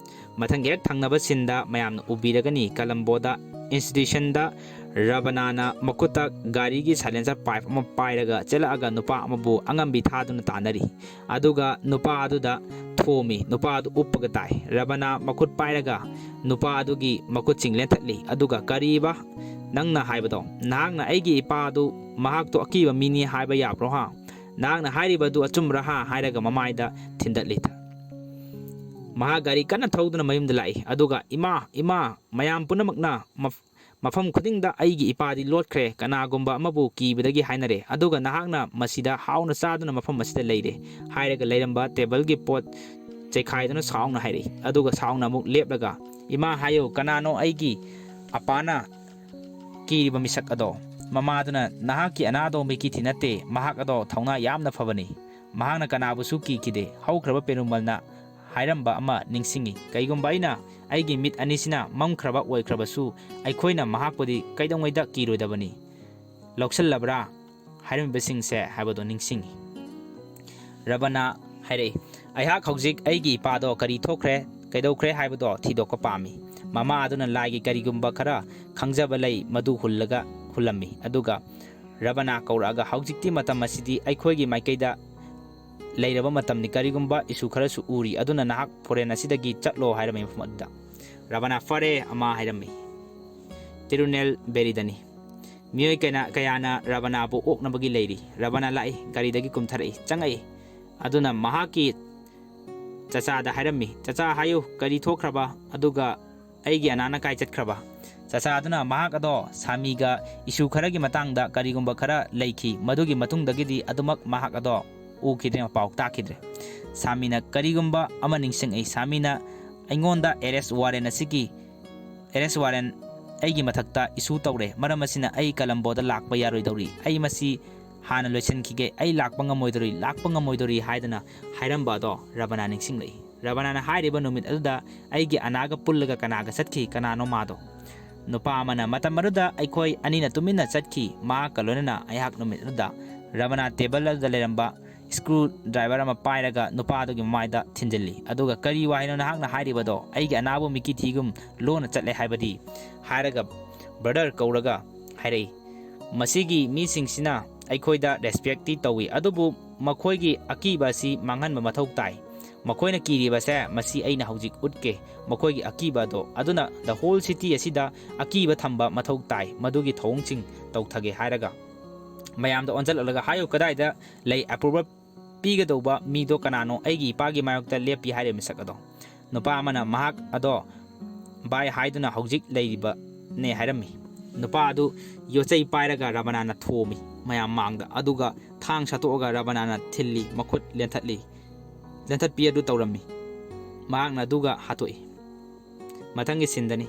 ꯃꯊꯪꯒꯤ ꯍꯦꯛ ꯊꯪꯅꯕ ꯁꯤꯟꯗ ꯃꯌꯥꯝꯅ ꯎꯕꯤꯔꯒꯅꯤ, ꯀꯂꯝꯕꯣꯗ ꯏꯟꯁꯇꯤꯇ꯭ꯌꯨꯁꯟꯗ ꯔꯕꯅꯥꯅ ꯃꯈꯨꯠꯇ ꯒꯥꯔꯤꯒꯤ ꯁꯥꯏꯂꯦꯟꯁꯔ ꯄꯥꯏꯞ ꯑꯃ ꯄꯥꯏꯔꯒ ꯆꯦꯜꯂꯛꯑꯒ ꯅꯨꯄꯥ ꯑꯃꯕꯨ ꯑꯉꯝꯕꯤ ꯊꯥꯗꯨꯅ ꯇꯥꯟꯅꯔꯤ꯫ ꯑꯗꯨꯒ ꯅꯨꯄꯥ ꯑꯗꯨꯗ ꯊꯣꯝꯃꯤ, ꯅꯨꯄꯥ ꯑꯗꯨ ꯎꯞꯄꯒ ꯇꯥꯏ꯫ ꯔꯕꯅꯥ ꯃꯈꯨꯠ ꯄꯥꯏꯔꯒ ꯅꯨꯄꯥ ꯑꯗꯨꯒꯤ ꯃꯈꯨꯠꯁꯤꯡ ꯂꯦꯟꯊꯠꯂꯤ, ꯑꯗꯨꯒ "ꯀꯔꯤꯕ ꯅꯪꯅ ꯍꯥꯏꯕꯗꯣ? ꯅꯍꯥꯛꯅ ꯑꯩꯒꯤ ꯏꯄꯥ ꯑꯗꯨ ꯃꯍꯥꯛꯇꯣ ꯑꯀꯤꯕ ꯃꯤꯅꯤ ꯍꯥꯏꯕ ꯌꯥꯕ꯭ꯔꯣ ꯍꯥ? ꯅꯍꯥꯛꯅ ꯍꯥꯏꯔꯤꯕ ꯑꯗꯨ ꯑꯆꯨꯝꯕ꯭ꯔꯥ ꯍꯥ?" ꯍꯥꯏꯔꯒ ꯃꯃꯥꯏꯗ ꯊꯤꯟꯗꯠꯂꯤ꯫ ꯃꯍꯥꯛ ꯒꯥꯔꯤ ꯀꯟꯅ ꯊꯧꯗꯨꯅ ꯃꯌꯨꯝꯗ ꯂꯥꯛꯏ, ꯑꯗꯨꯒ "ꯏꯃꯥ, ꯏꯃꯥ, ꯃꯌꯥꯝ ꯄꯨꯝꯅꯃꯛꯅ ꯃꯐ-, ꯃꯐꯝ ꯈꯨꯗꯤꯡꯗ ꯑꯩꯒꯤ ꯏꯄꯥꯗꯤ ꯂꯣꯠꯈ꯭ꯔꯦ, ꯀꯅꯥꯒꯨꯝꯕ ꯑꯃꯕꯨ ꯀꯤꯕꯗꯒꯤ ꯍꯥꯏꯅꯔꯦ, ꯑꯗꯨꯒ ꯅꯍꯥꯛꯅ ꯃꯁꯤꯗ ꯍꯥꯎꯅ ꯆꯥꯗꯨꯅ ꯃꯐꯝ ꯑꯁꯤꯗ ꯂꯩꯔꯦ" ꯍꯥꯏꯔꯒ ꯂꯩꯔꯝꯕ ꯇꯦꯕꯜꯒꯤ ꯄꯣꯠ ꯆꯩꯈꯥꯏꯗꯨꯅ ꯁꯥꯎꯅ ꯍꯥꯏꯔꯛꯏ꯫ ꯑꯗꯨꯒ ꯁꯥꯎꯅ ꯑꯃꯨꯛ ꯂꯦꯞꯂꯒ, "ꯏꯃꯥ ꯍꯥꯏꯌꯨ, ꯀꯅꯥꯅꯣ ꯑꯩꯒꯤ ꯑꯄꯥꯅ ꯀꯤꯔꯤꯕ ꯃꯤꯁꯛ ꯑꯗꯣ?" ꯃꯃꯥꯗꯨꯅ, "ꯅꯍꯥꯛꯀꯤ ꯑꯅꯥꯗꯣ ꯃꯤꯀꯤ ꯊꯤ ꯅꯠꯇꯦ, ꯃꯍꯥꯛ ꯑꯗꯣ ꯊꯧꯅꯥ ꯌꯥꯝꯅ ꯐꯕꯅꯤ꯫ ꯃꯍꯥꯛꯅ ꯀꯅꯥꯕꯨꯁꯨ ꯀꯤꯈꯤꯗꯦ"꯫ ꯍꯧꯈ꯭ꯔꯕ ꯄꯦꯔꯨꯃꯜꯅ ꯍꯥꯏꯔꯝꯕ ꯑꯃ ꯅꯤꯡꯁꯤꯡꯉꯤ, "ꯀꯩꯒꯨꯝꯕ ꯑꯩꯅ ꯑꯩꯒꯤ ꯃꯤꯠ ꯑꯅꯤꯁꯤꯅ ꯃꯝꯈ꯭ꯔꯕ ꯑꯣꯏꯈ꯭ꯔꯕꯁꯨ, ꯑꯩꯈꯣꯏꯅ ꯃꯍꯥꯛꯄꯨꯗꯤ ꯀꯩꯗꯧꯉꯩꯗ ꯀꯤꯔꯣꯏꯗꯕꯅꯤ꯫ ꯂꯧꯁꯤꯜꯂꯕ꯭ꯔꯥ?" ꯍꯥꯏꯔꯝꯃꯤꯕꯁꯤꯡꯁꯦ ꯍꯥꯏꯕꯗꯣ ꯅꯤꯡꯁꯤꯡꯉꯤ꯫ ꯔꯕꯅꯥ ꯍꯥꯏꯔꯛꯏ, "ꯑꯩꯍꯥꯛ ꯍꯧꯖꯤꯛ ꯑꯩꯒꯤ ꯏꯄꯥꯗꯣ ꯀꯔꯤ ꯊꯣꯛꯈ꯭ꯔꯦ, ꯀꯩꯗꯧꯈ꯭ꯔꯦ ꯍꯥꯏꯕꯗꯣ ꯊꯤꯗꯣꯛꯄ ꯄꯥꯝꯃꯤ"꯫ ꯃꯃꯥ ꯑꯗꯨꯅ ꯂꯥꯏꯒꯤ ꯀꯔꯤꯒꯨꯝꯕ ꯈꯔ ꯈꯪꯖꯕ ꯂꯩ, ꯃꯗꯨ ꯍꯨꯜꯂꯒ ꯍꯨꯜꯂꯝꯃꯤ꯫ ꯑꯗꯨꯒ ꯔꯕꯅꯥ ꯀꯧꯔꯛꯑꯒ, "ꯍꯧꯖꯤꯛꯇꯤ ꯃꯇꯝ ꯑꯁꯤꯗꯤ ꯑꯩꯈꯣꯏꯒꯤ ꯃꯥꯏꯀꯩꯗ ꯂꯩꯔꯕ ꯃꯇꯝꯅꯤ꯫ ꯀꯔꯤꯒꯨꯝꯕ ꯏꯁꯨ ꯈꯔꯁꯨ ꯎꯔꯤ, ꯑꯗꯨꯅ ꯅꯍꯥꯛ ꯐꯣꯔꯦꯟ ꯑꯁꯤꯗꯒꯤ ꯆꯠꯂꯣ" ꯍꯥꯏꯔꯝꯃꯤ ꯃꯐꯝ ꯑꯗꯨꯗ꯫ ꯔꯕꯅꯥ, "ꯐꯔꯦ, ꯑꯃ" ꯍꯥꯏꯔꯝꯃꯤ꯫ ꯇꯤꯔꯨꯅꯦꯜ ꯕꯦꯔꯤꯗꯅꯤ꯫ ꯃꯤꯑꯣꯏ ꯀꯌꯥ-, ꯀꯌꯥꯅ ꯔꯕꯅꯥꯕꯨ ꯑꯣꯛꯅꯕꯒꯤ ꯂꯩꯔꯤ꯫ ꯔꯕꯅꯥ ꯂꯥꯛꯏ, ꯒꯥꯔꯤꯗꯒꯤ ꯀꯨꯝꯊꯔꯛꯏ, ꯆꯪꯉꯛꯏ꯫ ꯑꯗꯨꯅ ꯃꯍꯥꯛꯀꯤ ꯆꯆꯥꯗ ꯍꯥꯏꯔꯝꯃꯤ, "ꯆꯆꯥ ꯍꯥꯏꯌꯨ, ꯀꯔꯤ ꯊꯣꯛꯈ꯭ꯔꯕ? ꯑꯗꯨꯒ ꯑꯩꯒꯤ ꯑꯅꯥꯅ ꯀꯥꯏ ꯆꯠꯈ꯭ꯔꯕ?" ꯆꯆꯥ ꯑꯗꯨꯅ ꯃꯍꯥꯛ ꯑꯗꯣ ꯁꯥꯃꯤꯒ ꯏꯁꯨ ꯈꯔꯒꯤ ꯃꯇꯥꯡꯗ ꯀꯔꯤꯒꯨꯝꯕ ꯈꯔ ꯂꯩꯈꯤ, ꯃꯗꯨꯒꯤ ꯃꯇꯨꯡꯗꯒꯤꯗꯤ ꯑꯗꯨꯃꯛ ꯃꯍꯥꯛ ꯑꯗꯣ ꯎꯈꯤꯗ꯭ꯔꯦ, ꯃꯄꯥꯎ ꯇꯥꯈꯤꯗ꯭ꯔꯦ꯫ ꯁꯥꯃꯤꯅ ꯀꯔꯤꯒꯨꯝꯕ ꯑꯃ ꯅꯤꯡꯁꯤꯡꯉꯛꯏ꯫ ꯁꯥꯃꯤꯅ, "ꯑꯩꯉꯣꯟꯗ ꯑꯦꯔꯦꯁ ꯋꯥꯔꯦꯟ ꯑꯁꯤꯒꯤ, ꯑꯦꯔꯦꯁ ꯋꯥꯔꯦꯟ ꯑꯩꯒꯤ ꯃꯊꯛꯇ ꯏꯁꯨ ꯇꯧꯔꯦ꯫ ꯃꯔꯝ ꯑꯁꯤꯅ ꯑꯩ ꯀꯂꯝꯕꯣꯗ ꯂꯥꯛꯄ ꯌꯥꯔꯣꯏꯗꯧꯔꯤ꯫ ꯑꯩ ꯃꯁꯤ ꯍꯥꯟꯅ ꯂꯣꯏꯁꯤꯟꯈꯤꯒꯦ, ꯑꯩ ꯂꯥꯛꯄ ꯉꯝꯃꯣꯏꯗꯧꯔꯤ, ꯂꯥꯛꯄ ꯉꯝꯃꯣꯏꯗꯧꯔꯤ" ꯍꯥꯏꯗꯅ ꯍꯥꯏꯔꯝꯕ ꯑꯗꯣ ꯔꯕꯅꯥ ꯅꯤꯡꯁꯤꯡꯂꯛꯏ꯫ ꯔꯕꯅꯥꯅ ꯍꯥꯏꯔꯤꯕ ꯅꯨꯃꯤꯠ ꯑꯗꯨꯗ ꯑꯩꯒꯤ ꯑꯅꯥꯒ ꯄꯨꯜꯂꯒ ꯀꯅꯥꯒ ꯆꯠꯈꯤ, ꯀꯅꯥꯅꯣ ꯃꯥꯗꯣ? ꯅꯨꯄꯥ ꯑꯃꯅ, "ꯃꯇꯝ ꯑꯗꯨꯗ ꯑꯩꯈꯣꯏ ꯑꯅꯤꯅ ꯇꯨꯃꯤꯟꯅ ꯆꯠꯈꯤ, ꯃꯍꯥꯛꯀ ꯂꯣꯏꯅꯅ ꯑꯩꯍꯥꯛ ꯅꯨꯃꯤꯠ ꯑꯗꯨꯗ"꯫ ꯔꯕꯅꯥ ꯇꯦꯕꯜ ꯑꯗꯨꯗ ꯂꯩꯔꯝꯕ ꯁ꯭ꯀ꯭ꯔꯨ ꯗ꯭ꯔꯥꯏꯚꯔ ꯑꯃ ꯄꯥꯏꯔꯒ ꯅꯨꯄꯥ ꯑꯗꯨꯒꯤ ꯃꯃꯥꯏꯗ ꯊꯤꯟꯖꯤꯜꯂꯤ꯫ ꯑꯗꯨꯒ, "ꯀꯔꯤ ꯋꯥꯍꯩꯅꯣ ꯅꯍꯥꯛꯅ ꯍꯥꯏꯔꯤꯕꯗꯣ? ꯑꯩꯒꯤ ꯑꯅꯥꯕꯨ ꯃꯤꯀꯤ ꯊꯤꯒꯨꯝ ꯂꯣꯟꯅ ꯆꯠꯂꯦ ꯍꯥꯏꯕꯗꯤ?" ꯍꯥꯏꯔꯒ ꯕ꯭ꯔꯗꯔ ꯀꯧꯔꯒ ꯍꯥꯏꯔꯛꯏ, "ꯃꯁꯤꯒꯤ ꯃꯤꯁꯤꯡꯁꯤꯅ ꯑꯩꯈꯣꯏꯗ ꯔꯦꯁꯄꯦꯛꯇꯤ ꯇꯧꯏ, ꯑꯗꯨꯕꯨ ꯃꯈꯣꯏꯒꯤ ꯑꯀꯤꯕ ꯑꯁꯤ ꯃꯥꯡꯍꯟꯕ ꯃꯊꯧ ꯇꯥꯏ꯫ ꯃꯈꯣꯏꯅ ꯀꯤꯔꯤꯕꯁꯦ ꯃꯁꯤ ꯑꯩꯅ ꯍꯧꯖꯤꯛ ꯎꯠꯀꯦ, ꯃꯈꯣꯏꯒꯤ ꯑꯀꯤꯕ ꯑꯗꯣ꯫ ꯑꯗꯨꯅ the whole city ꯑꯁꯤꯗ ꯑꯀꯤꯕ ꯊꯝꯕ ꯃꯊꯧ ꯇꯥꯏ, ꯃꯗꯨꯒꯤ ꯊꯧꯑꯣꯡꯁꯤꯡ ꯇꯧꯊꯒꯦ" ꯍꯥꯏꯔꯒ ꯃꯌꯥꯝꯗ ꯑꯣꯟꯁꯤꯜꯂꯛꯂꯒ, "ꯍꯥꯏꯌꯨ, ꯀꯗꯥꯏꯗ ꯂꯩ ꯑꯦꯄ꯭ꯔꯨꯕꯜ ꯄꯤꯒꯗꯧꯕ ꯃꯤꯗꯣ ꯀꯅꯥꯅꯣ? ꯑꯩꯒꯤ ꯏꯄꯥꯒꯤ ꯃꯥꯌꯣꯛꯇ ꯂꯦꯞꯄꯤ" ꯍꯥꯏꯔꯤꯕ ꯃꯤꯁꯛ ꯑꯗꯣ꯫ ꯅꯨꯄꯥ ꯑꯃꯅ ꯃꯍꯥꯛ ꯑꯗꯣ ꯚꯥꯏ ꯍꯥꯏꯗꯨꯅ ꯍꯧꯖꯤꯛ ꯂꯩꯔꯤꯕꯅꯦ ꯍꯥꯏꯔꯝꯃꯤ꯫ ꯅꯨꯄꯥ ꯑꯗꯨ ꯌꯣꯠꯆꯩ ꯄꯥꯏꯔꯒ ꯔꯕꯅꯥꯅ ꯊꯣꯝꯃꯤ ꯃꯌꯥꯝ ꯃꯥꯡꯗ, ꯑꯗꯨꯒ ꯊꯥꯡ ꯁꯠꯇꯣꯛꯑꯒ ꯔꯕꯅꯥꯅ ꯊꯤꯜꯂꯤ, ꯃꯈꯨꯠ ꯂꯦꯟꯊꯠꯂꯤ, ꯂꯦꯟꯊꯠꯄꯤ ꯑꯗꯨ ꯇꯧꯔꯝꯃꯤ꯫ ꯃꯍꯥꯛꯅ ꯑꯗꯨꯒ ꯍꯥꯠꯇꯣꯛꯏ꯫ ꯃꯊꯪꯒꯤ ꯁꯤꯟꯗꯅꯤ꯫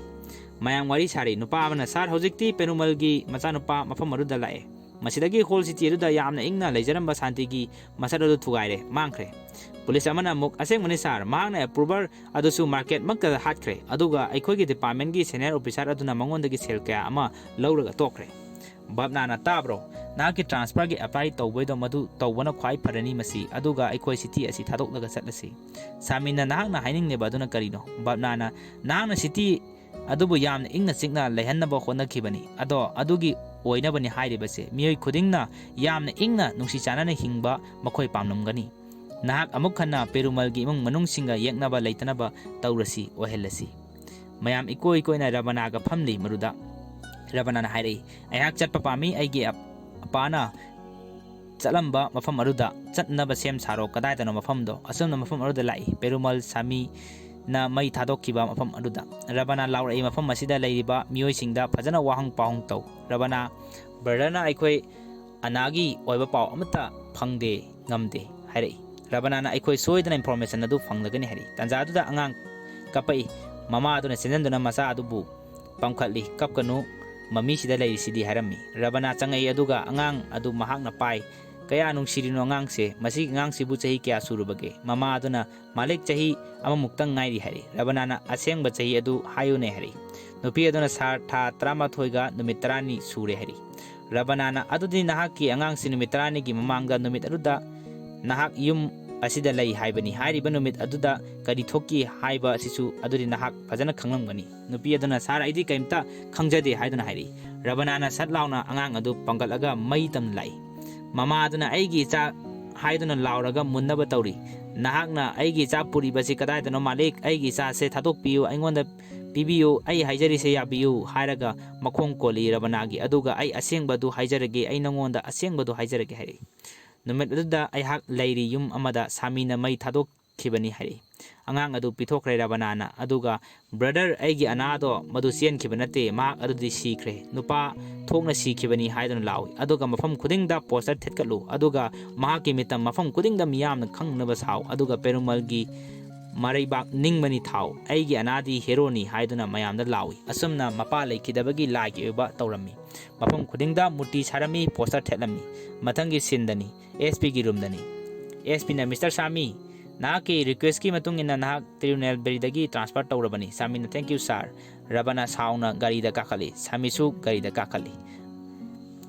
ꯃꯌꯥꯝ ꯋꯥꯔꯤ ꯁꯥꯔꯤ꯫ ꯅꯨꯄꯥ ꯑꯃꯅ, "ꯁꯥꯔ, ꯍꯧꯖꯤꯛꯇꯤ ꯄꯦꯔꯨꯃꯜꯒꯤ ꯃꯆꯥꯅꯨꯄꯥ ꯃꯐꯝ ꯑꯗꯨꯗ ꯂꯥꯛꯑꯦ꯫ ꯃꯁꯤꯗꯒꯤ ꯍꯣꯜ ꯁꯤꯇꯤ ꯑꯗꯨꯗ ꯌꯥꯝꯅ ꯏꯪꯅ ꯂꯩꯖꯔꯝꯕ ꯁꯥꯟꯇꯤꯒꯤ ꯃꯁꯛ ꯑꯗꯨ ꯊꯨꯒꯥꯏꯔꯦ, ꯃꯥꯡꯈ꯭ꯔꯦ"꯫ ꯄꯨꯂꯤꯁ ꯑꯃꯅ ꯑꯃꯨꯛ, "ꯑꯁꯦꯡꯕꯅꯤ ꯁꯥꯔ, ꯃꯍꯥꯛꯅ ꯑꯦꯄ꯭ꯔꯨꯚꯔ ꯑꯗꯨꯁꯨ ꯃꯥꯔꯀꯦꯠꯃꯛꯇꯗ ꯍꯥꯠꯈ꯭ꯔꯦ, ꯑꯗꯨꯒ ꯑꯩꯈꯣꯏꯒꯤ ꯗꯤꯄꯥꯔꯠꯃꯦꯟꯒꯤ ꯁꯦꯅꯤꯌꯔ ꯑꯣꯐꯤꯁꯥꯔ ꯑꯗꯨꯅ ꯃꯉꯣꯟꯗꯒꯤ ꯁꯦꯜ ꯀꯌꯥ ꯑꯃ ꯂꯧꯔꯒ ꯇꯣꯛꯈ꯭ꯔꯦ"꯫ ꯕꯕꯅꯥꯅ, "ꯇꯥꯕ꯭ꯔꯣ? ꯅꯍꯥꯛꯀꯤ ꯇ꯭ꯔꯥꯟꯁꯐꯔꯒꯤ ꯑꯦꯄ꯭ꯂꯥꯏ ꯇꯧꯕꯩꯗꯣ ꯃꯗꯨ ꯇꯧꯕꯅ ꯈ꯭ꯋꯥꯏ ꯐꯔꯅꯤ ꯃꯁꯤ, ꯑꯗꯨꯒ ꯑꯩꯈꯣꯏ ꯁꯤꯇꯤ ꯑꯁꯤ ꯊꯥꯗꯣꯛꯂꯒ ꯆꯠꯂꯁꯤ"꯫ ꯁꯥꯃꯤꯟꯅ, "ꯅꯍꯥꯛꯅ ꯍꯥꯏꯅꯤꯡꯂꯤꯕ ꯑꯗꯨꯅ ꯀꯔꯤꯅꯣ?" ꯕꯕꯅꯥꯅ, "ꯅꯍꯥꯛꯅ ꯁꯤꯇꯤ ꯑꯗꯨꯕꯨ ꯌꯥꯝꯅ ꯏꯪꯅ ꯆꯤꯛꯅ ꯂꯩꯍꯟꯅꯕ ꯍꯣꯠꯅꯈꯤꯕꯅꯤ꯫ ꯑꯗꯣ ꯑꯗꯨꯒꯤ ꯑꯣꯏꯅꯕꯅꯤ ꯍꯥꯏꯔꯤꯕꯁꯦ꯫ ꯃꯤꯑꯣꯏ ꯈꯨꯗꯤꯡꯅ ꯌꯥꯝꯅ ꯏꯪꯅ ꯅꯨꯡꯁꯤ ꯆꯥꯟꯅꯅ ꯍꯤꯡꯕ ꯃꯈꯣꯏ ꯄꯥꯝꯂꯝꯒꯅꯤ꯫ ꯅꯍꯥꯛ ꯑꯃꯨꯛ ꯍꯟꯅ ꯄꯦꯔꯨꯃꯜꯒꯤ ꯏꯃꯨꯡ ꯃꯅꯨꯡꯁꯤꯡꯒ ꯌꯦꯛꯅꯕ ꯂꯩꯇꯅꯕ ꯇꯧꯔꯁꯤ, ꯑꯣꯏꯍꯜꯂꯁꯤ"꯫ ꯃꯌꯥꯝ ꯏꯀꯣꯏ ꯀꯣꯏꯅ ꯔꯕꯅꯥꯒ ꯐꯝꯂꯤ꯫ ꯃꯗꯨꯗ ꯔꯕꯅꯥꯅ ꯍꯥꯏꯔꯛꯏ, "ꯑꯩꯍꯥꯛ ꯆꯠꯄ ꯄꯥꯝꯃꯤ꯫ ꯑꯩꯒꯤ ꯑꯞ-, ꯑꯄꯥꯅ ꯆꯠꯂꯝꯕ ꯃꯐꯝ ꯑꯗꯨꯗ ꯆꯠꯅꯕ ꯁꯦꯝ ꯁꯥꯔꯣ꯫ ꯀꯗꯥꯏꯗꯅꯣ ꯃꯐꯝꯗꯣ?" ꯑꯁꯨꯝꯅ ꯃꯐꯝ ꯑꯗꯨꯗ ꯂꯥꯛꯏ꯫ ꯄꯦꯔꯨꯃꯜ ꯁꯥꯃꯤꯅ ꯃꯩ ꯊꯥꯗꯣꯛꯈꯤꯕ ꯃꯐꯝ ꯑꯗꯨꯗ꯫ ꯔꯕꯅꯥ ꯂꯥꯎꯔꯛꯏ, "ꯃꯐꯝ ꯑꯁꯤꯗ ꯂꯩꯔꯤꯕ ꯃꯤꯑꯣꯏꯁꯤꯡꯗ ꯐꯖꯅ ꯋꯥꯍꯪ ꯄꯥꯎꯍꯪ ꯇꯧ"꯫ ꯔꯕꯅꯥ, "ꯕ꯭ꯔꯗꯔꯅ ꯑꯩꯈꯣꯏ ꯑꯅꯥꯒꯤ ꯑꯣꯏꯕ ꯄꯥꯎ ꯑꯃꯠꯇ ꯐꯪꯗꯦ, ꯉꯝꯗꯦ" ꯍꯥꯏꯔꯛꯏ꯫ ꯔꯕꯅꯥꯅ, "ꯑꯩꯈꯣꯏ ꯁꯣꯏꯗꯅ ꯏꯟꯐꯣꯔꯃꯦꯁꯟ ꯑꯗꯨ ꯐꯪꯂꯒꯅꯤ" ꯍꯥꯏꯔꯛꯏ꯫ ꯇꯥꯟꯖꯥꯗꯨꯗ ꯑꯉꯥꯡ ꯀꯞꯄꯛꯏ꯫ ꯃꯃꯥ ꯑꯗꯨꯅ ꯆꯦꯟꯁꯤꯟꯗꯨꯅ ꯃꯆꯥ ꯑꯗꯨꯕꯨ ꯄꯝꯈꯠꯂꯤ꯫ "ꯀꯞꯀꯅꯨ, ꯃꯃꯤꯁꯤꯗ ꯂꯩꯔꯤꯁꯤꯗꯤ ꯍꯥꯏꯔꯝꯃꯤ꯫ ꯔꯕꯅꯥ ꯆꯪꯉꯛꯏ, ꯑꯗꯨꯒ ꯑꯉꯥꯡ ꯑꯗꯨ ꯃꯍꯥꯛꯅ ꯄꯥꯏ꯫ "ꯀꯌꯥ ꯅꯨꯡꯁꯤꯔꯤꯅꯣ ꯑꯉꯥꯡꯁꯦ? ꯃꯁꯤꯒꯤ ꯑꯉꯥꯡꯁꯤꯕꯨ ꯆꯍꯤ ꯀꯌꯥ ꯁꯨꯔꯕꯒꯦ?" ꯃꯃꯥ ꯑꯗꯨꯅ, "ꯃꯥꯂꯤꯛ, ꯆꯍꯤ ꯑꯃꯃꯨꯛꯇꯪ ꯉꯥꯏꯔꯤ" ꯍꯥꯏꯔꯤ꯫ ꯔꯕꯅꯥꯅ, "ꯑꯁꯦꯡꯕ ꯆꯍꯤ ꯑꯗꯨ ꯍꯥꯏꯌꯨꯅꯦ" ꯍꯥꯏꯔꯤ꯫ ꯅꯨꯄꯤ ꯑꯗꯨꯅ, "ꯁꯥꯔ, ꯊꯥ ꯇꯔꯥꯃꯥꯊꯣꯏꯒ ꯅꯨꯃꯤꯠ ꯇꯔꯥꯅꯤ ꯁꯨꯔꯦ" ꯍꯥꯏꯔꯤ꯫ ꯔꯕꯅꯥꯅ, "ꯑꯗꯨꯗꯤ ꯅꯍꯥꯛꯀꯤ ꯑꯉꯥꯡꯁꯤ ꯅꯨꯃꯤꯠ ꯇꯔꯥꯅꯤꯒꯤ ꯃꯃꯥꯡꯗ ꯅꯨꯃꯤꯠ ꯑꯗꯨꯗ ꯅꯍꯥꯛ ꯌꯨꯝ ꯑꯁꯤꯗ ꯂꯩ ꯍꯥꯏꯕꯅꯤ꯫ ꯍꯥꯏꯔꯤꯕ ꯅꯨꯃꯤꯠ ꯑꯗꯨꯗ ꯀꯔꯤ ꯊꯣꯛꯈꯤ ꯍꯥꯏꯕ ꯑꯁꯤꯁꯨ ꯑꯗꯨꯗꯤ ꯅꯍꯥꯛ ꯐꯖꯅ ꯈꯪꯂꯝꯒꯅꯤ"꯫ ꯅꯨꯄꯤ ꯑꯗꯨꯅ, "ꯁꯥꯔ, ꯑꯩꯗꯤ ꯀꯔꯤꯝꯇ ꯈꯪꯖꯗꯦ" ꯍꯥꯏꯗꯨꯅ ꯍꯥꯏꯔꯤ꯫ ꯔꯕꯅꯥꯅ ꯁꯠ ꯂꯥꯎꯅ ꯑꯉꯥꯡ ꯑꯗꯨ ꯄꯪꯒꯠꯂꯒ ꯃꯩ ꯇꯝꯅ ꯂꯥꯛꯏ꯫ ꯃꯃꯥ ꯑꯗꯨꯅ, "ꯑꯩꯒꯤ ꯏꯆꯥ" ꯍꯥꯏꯗꯨꯅ ꯂꯥꯎꯔꯒ ꯃꯨꯟꯅꯕ ꯇꯧꯔꯤ꯫ "ꯅꯍꯥꯛꯅ ꯑꯩꯒꯤ ꯏꯆꯥ ꯄꯨꯔꯤꯕꯁꯤ ꯀꯗꯥꯏꯗꯅꯣ, ꯃꯥꯂꯤꯛ? ꯑꯩꯒꯤ ꯏꯆꯥꯁꯦ ꯊꯥꯗꯣꯛꯄꯤꯌꯨ, ꯑꯩꯉꯣꯟꯗ ꯄꯤꯕꯤꯌꯨ, ꯑꯩ ꯍꯥꯏꯖꯔꯤꯁꯦ ꯌꯥꯕꯤꯌꯨ" ꯍꯥꯏꯔꯒ ꯃꯈꯣꯡ ꯀꯣꯜꯂꯤ ꯔꯕꯅꯥꯒꯤ꯫ "ꯑꯗꯨꯒ ꯑꯩ ꯑꯁꯦꯡꯕꯗꯨ ꯍꯥꯏꯖꯔꯒꯦ, ꯑꯩ ꯅꯉꯣꯟꯗ ꯑꯁꯦꯡꯕꯗꯨ ꯍꯥꯏꯖꯔꯒꯦ" ꯍꯥꯏꯔꯛꯏ꯫ "ꯅꯨꯃꯤꯠ ꯑꯗꯨꯗ ꯑꯩꯍꯥꯛ ꯂꯩꯔꯤ ꯌꯨꯝ ꯑꯃꯗ, ꯁꯥꯃꯤꯅ ꯃꯩ ꯊꯥꯗꯣꯛꯈꯤꯕꯅꯤ" ꯍꯥꯏꯔꯛꯏ꯫ ꯑꯉꯥꯡ ꯑꯗꯨ ꯄꯤꯊꯣꯛꯈ꯭ꯔꯦ ꯔꯕꯅꯥꯅ꯫ ꯑꯗꯨꯒ, "ꯕ꯭ꯔꯗꯔ, ꯑꯩꯒꯤ ꯑꯅꯥꯗꯣ ꯃꯗꯨ ꯆꯦꯟꯈꯤꯕ ꯅꯠꯇꯦ, ꯃꯍꯥꯛ ꯑꯗꯨꯗꯤ ꯁꯤꯈ꯭ꯔꯦ, ꯅꯨꯄꯥ ꯊꯣꯛꯅ ꯁꯤꯈꯤꯕꯅꯤ" ꯍꯥꯏꯗꯨꯅ ꯂꯥꯎꯏ꯫ ꯑꯗꯨꯒ, "ꯃꯐꯝ ꯈꯨꯗꯤꯡꯗ ꯄꯣꯁꯇꯔ ꯊꯦꯠꯀꯠꯂꯨ, ꯑꯗꯨꯒ ꯃꯍꯥꯛꯀꯤ ꯃꯤꯇꯝ ꯃꯐꯝ ꯈꯨꯗꯤꯡꯗ ꯃꯤꯌꯥꯝꯅ ꯈꯪꯅꯅꯕ ꯁꯥꯎ, ꯑꯗꯨꯒ ꯄꯦꯔꯨꯃꯜꯒꯤ ꯃꯔꯩꯕꯥꯛ ꯅꯤꯡꯕꯅꯤ ꯊꯥꯎ, ꯑꯩꯒꯤ ꯑꯅꯥꯗꯤ ꯍꯦꯔꯣꯅꯤ" ꯍꯥꯏꯗꯨꯅ ꯃꯌꯥꯝꯗ ꯂꯥꯎꯏ꯫ ꯑꯁꯨꯝꯅ ꯃꯄꯥ ꯂꯩꯈꯤꯗꯕꯒꯤ ꯂꯥꯏꯒꯤ ꯑꯣꯏꯕ ꯇꯧꯔꯝꯃꯤ꯫ ꯃꯐꯝ ꯈꯨꯗꯤꯡꯗ ꯃꯨꯔꯇꯤ ꯁꯥꯔꯝꯃꯤ, ꯄꯣꯁꯇꯔ ꯊꯦꯠꯂꯝꯃꯤ꯫ ꯃꯊꯪꯒꯤ ꯁꯤꯟꯗꯅꯤ, ꯑꯦꯁ ꯄꯤꯒꯤ ꯔꯨꯝꯗꯅꯤ꯫ ꯑꯦꯁ ꯄꯤꯅ, "ꯃꯤꯁꯇꯔ ꯁꯥꯃꯤ, ꯅꯍꯥꯛꯀꯤ ꯔꯤꯀ꯭ꯋꯦꯁꯀꯤ ꯃꯇꯨꯡ ꯏꯟꯅ ꯅꯍꯥꯛ ꯇꯤꯔꯨꯅꯦꯜꯕꯦꯔꯤꯗꯒꯤ ꯇ꯭ꯔꯥꯟꯁꯐꯔ ꯇꯧꯔꯕꯅꯤ"꯫ ꯁꯥꯃꯤꯅ, "ꯊꯦꯡꯀ꯭ꯌꯨ ꯁꯥꯔ"꯫ ꯔꯕꯅ ꯁꯥꯎꯅ ꯒꯥꯔꯤꯗ ꯀꯥꯈꯠꯂꯤ꯫ ꯁꯥꯃꯤꯁꯨ ꯒꯥꯔꯤꯗ ꯀꯥꯈꯠꯂꯤ꯫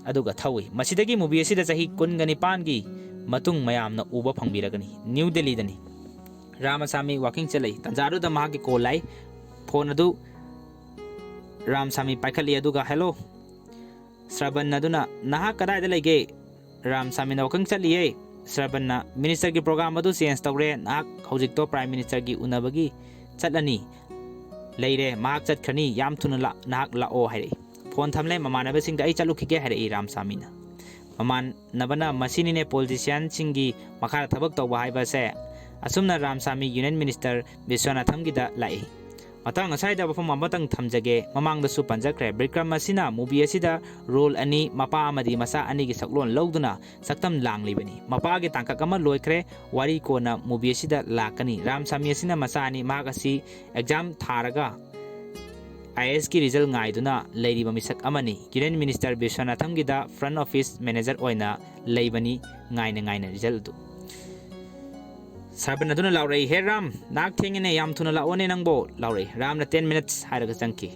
ꯑꯗꯨꯒ ꯊꯧꯏ꯫ ꯃꯁꯤꯗꯒꯤ ꯃꯨꯚꯤ ꯑꯁꯤꯗ ꯆꯍꯤ ꯀꯨꯟꯒ ꯅꯤꯄꯥꯟꯒꯤ ꯃꯇꯨꯡ ꯃꯌꯥꯝꯅ ꯎꯕ ꯐꯪꯕꯤꯔꯒꯅꯤ꯫ ꯅ꯭ꯌꯨ ꯗꯦꯜꯂꯤꯗꯅꯤ꯫ ꯔꯥꯃꯁꯥꯃꯤ ꯋꯥꯀꯤꯡ ꯆꯠꯂꯛꯏ꯫ ꯇꯟꯖꯥꯗꯨꯗ ꯃꯍꯥꯛꯀꯤ ꯀꯣꯜ ꯂꯥꯛꯏ꯫ ꯐꯣꯟ ꯑꯗꯨ ꯔꯥꯃꯁꯥꯃꯤ ꯄꯥꯏꯈꯠꯂꯤ ꯑꯗꯨꯒ, "ꯍꯦꯜꯂꯣ"꯫ ꯁ꯭ꯔꯕꯟ ꯑꯗꯨꯅ, "ꯅꯍꯥꯛ ꯀꯗꯥꯏꯗ ꯂꯩꯒꯦ?" ꯔꯥꯃꯁꯥꯃꯤꯅ, "ꯋꯥꯀꯤꯡ ꯆꯠꯂꯤꯌꯦ"꯫ ꯁ꯭ꯔꯕꯟꯅ, "ꯃꯤꯅꯤꯁꯇꯔꯒꯤ ꯄ꯭ꯔꯣꯒ꯭ꯔꯥꯝ ꯑꯗꯨ ꯆꯦꯟꯖ ꯇꯧꯔꯦ꯫ ꯅꯍꯥꯛ ꯍꯧꯖꯤꯛꯇꯣ ꯄ꯭ꯔꯥꯏꯝ ꯃꯤꯅꯤꯁꯇꯔꯒꯤ ꯎꯅꯕꯒꯤ ꯆꯠꯂꯅꯤ꯫ ꯂꯩꯔꯦ, ꯃꯍꯥꯛ ꯆꯠꯈ꯭ꯔꯅꯤ꯫ ꯌꯥꯝ ꯊꯨꯅ ꯂꯥꯛ-, ꯅꯍꯥꯛ ꯂꯥꯛꯑꯣ" ꯍꯥꯏꯔꯛꯏ꯫ ꯐꯣꯟ ꯊꯝꯂꯦ꯫ ꯃꯃꯥꯟꯅꯕꯁꯤꯡꯗ, "ꯑꯩ ꯆꯠꯂꯨꯈꯤꯒꯦ" ꯍꯥꯏꯔꯛꯏ ꯔꯥꯃꯁꯥꯃꯤꯅ꯫ ꯃꯃꯥꯟꯅꯕꯅ, "ꯃꯁꯤꯅꯤꯅꯦ ꯄꯣꯂꯤꯇꯤꯁꯤꯌꯥꯟꯁꯤꯡꯒꯤ ꯃꯈꯥꯗ ꯊꯕꯛ ꯇꯧꯕ ꯍꯥꯏꯕꯁꯦ"꯫ ꯑꯁꯨꯝꯅ ꯔꯥꯃꯁꯥꯃꯤ ꯌꯨꯅꯤꯌꯟ ꯃꯤꯅꯤꯁꯇꯔ ꯕꯤꯁ꯭ꯋꯥꯅꯥꯊꯝꯒꯤꯗ ꯂꯥꯛꯏ꯫ ꯃꯇꯥꯡ ꯑꯁ꯭ꯋꯥꯏꯗ ꯋꯥꯐꯝ ꯑꯃꯇꯪ ꯊꯝꯖꯒꯦ꯫ ꯃꯃꯥꯡꯗꯁꯨ ꯄꯟꯖꯈ꯭ꯔꯦ, ꯕꯤꯀ꯭ꯔꯝ ꯑꯁꯤꯅ ꯃꯨꯚꯤ ꯑꯁꯤꯗ ꯔꯣꯜ ꯑꯅꯤ, ꯃꯄꯥ ꯑꯃꯗꯤ ꯃꯆꯥ ꯑꯅꯤꯒꯤ ꯁꯛꯂꯣꯟ ꯂꯧꯗꯨꯅ ꯁꯛꯇꯝ ꯂꯥꯡꯂꯤꯕꯅꯤ꯫ ꯃꯄꯥꯒꯤ ꯇꯥꯡꯀꯛ ꯑꯃ ꯂꯣꯏꯈ꯭ꯔꯦ, ꯋꯥꯔꯤ ꯀꯣꯟꯅ ꯃꯨꯚꯤ ꯑꯁꯤꯗ ꯂꯥꯛꯀꯅꯤ꯫ ꯔꯥꯃꯁꯥꯃꯤ ꯑꯁꯤꯅ ꯃꯆꯥ ꯑꯅꯤ, ꯃꯍꯥꯛ ꯑꯁꯤ ꯑꯦꯛꯖꯥꯝ ꯊꯥꯔꯒ ꯑꯥꯏ ꯑꯦ ꯑꯦꯁꯀꯤ ꯔꯤꯖꯜ ꯉꯥꯏꯗꯨꯅ ꯂꯩꯔꯤꯕ ꯃꯤꯁꯛ ꯑꯃꯅꯤ꯫ ꯌꯨꯅꯤꯌꯟ ꯃꯤꯅꯤꯁꯇꯔ ꯕꯤꯁ꯭ꯋꯅꯥꯊꯝꯒꯤꯗ ꯐ꯭ꯔꯟꯠ ꯑꯣꯐꯤꯁ ꯃꯦꯅꯦꯖꯔ ꯑꯣꯏꯅ ꯂꯩꯕꯅꯤ꯫ ꯉꯥꯏꯅ ꯉꯥꯏꯅ ꯔꯤꯖꯜ ꯑꯗꯨ꯫ ꯁꯔꯕꯟ ꯑꯗꯨꯅ ꯂꯥꯎꯔꯛꯏ, "ꯍꯦ ꯔꯥꯝ, ꯅꯍꯥꯛ ꯊꯦꯡꯉꯤꯅꯦ, ꯌꯥꯝ ꯊꯨꯅ ꯂꯥꯛꯑꯣꯅꯦ ꯅꯪꯕꯣ," ꯂꯥꯎꯔꯛꯏ꯫ ꯔꯥꯝꯅ ten minutes ꯍꯥꯏꯔꯒ ꯆꯪꯈꯤ꯫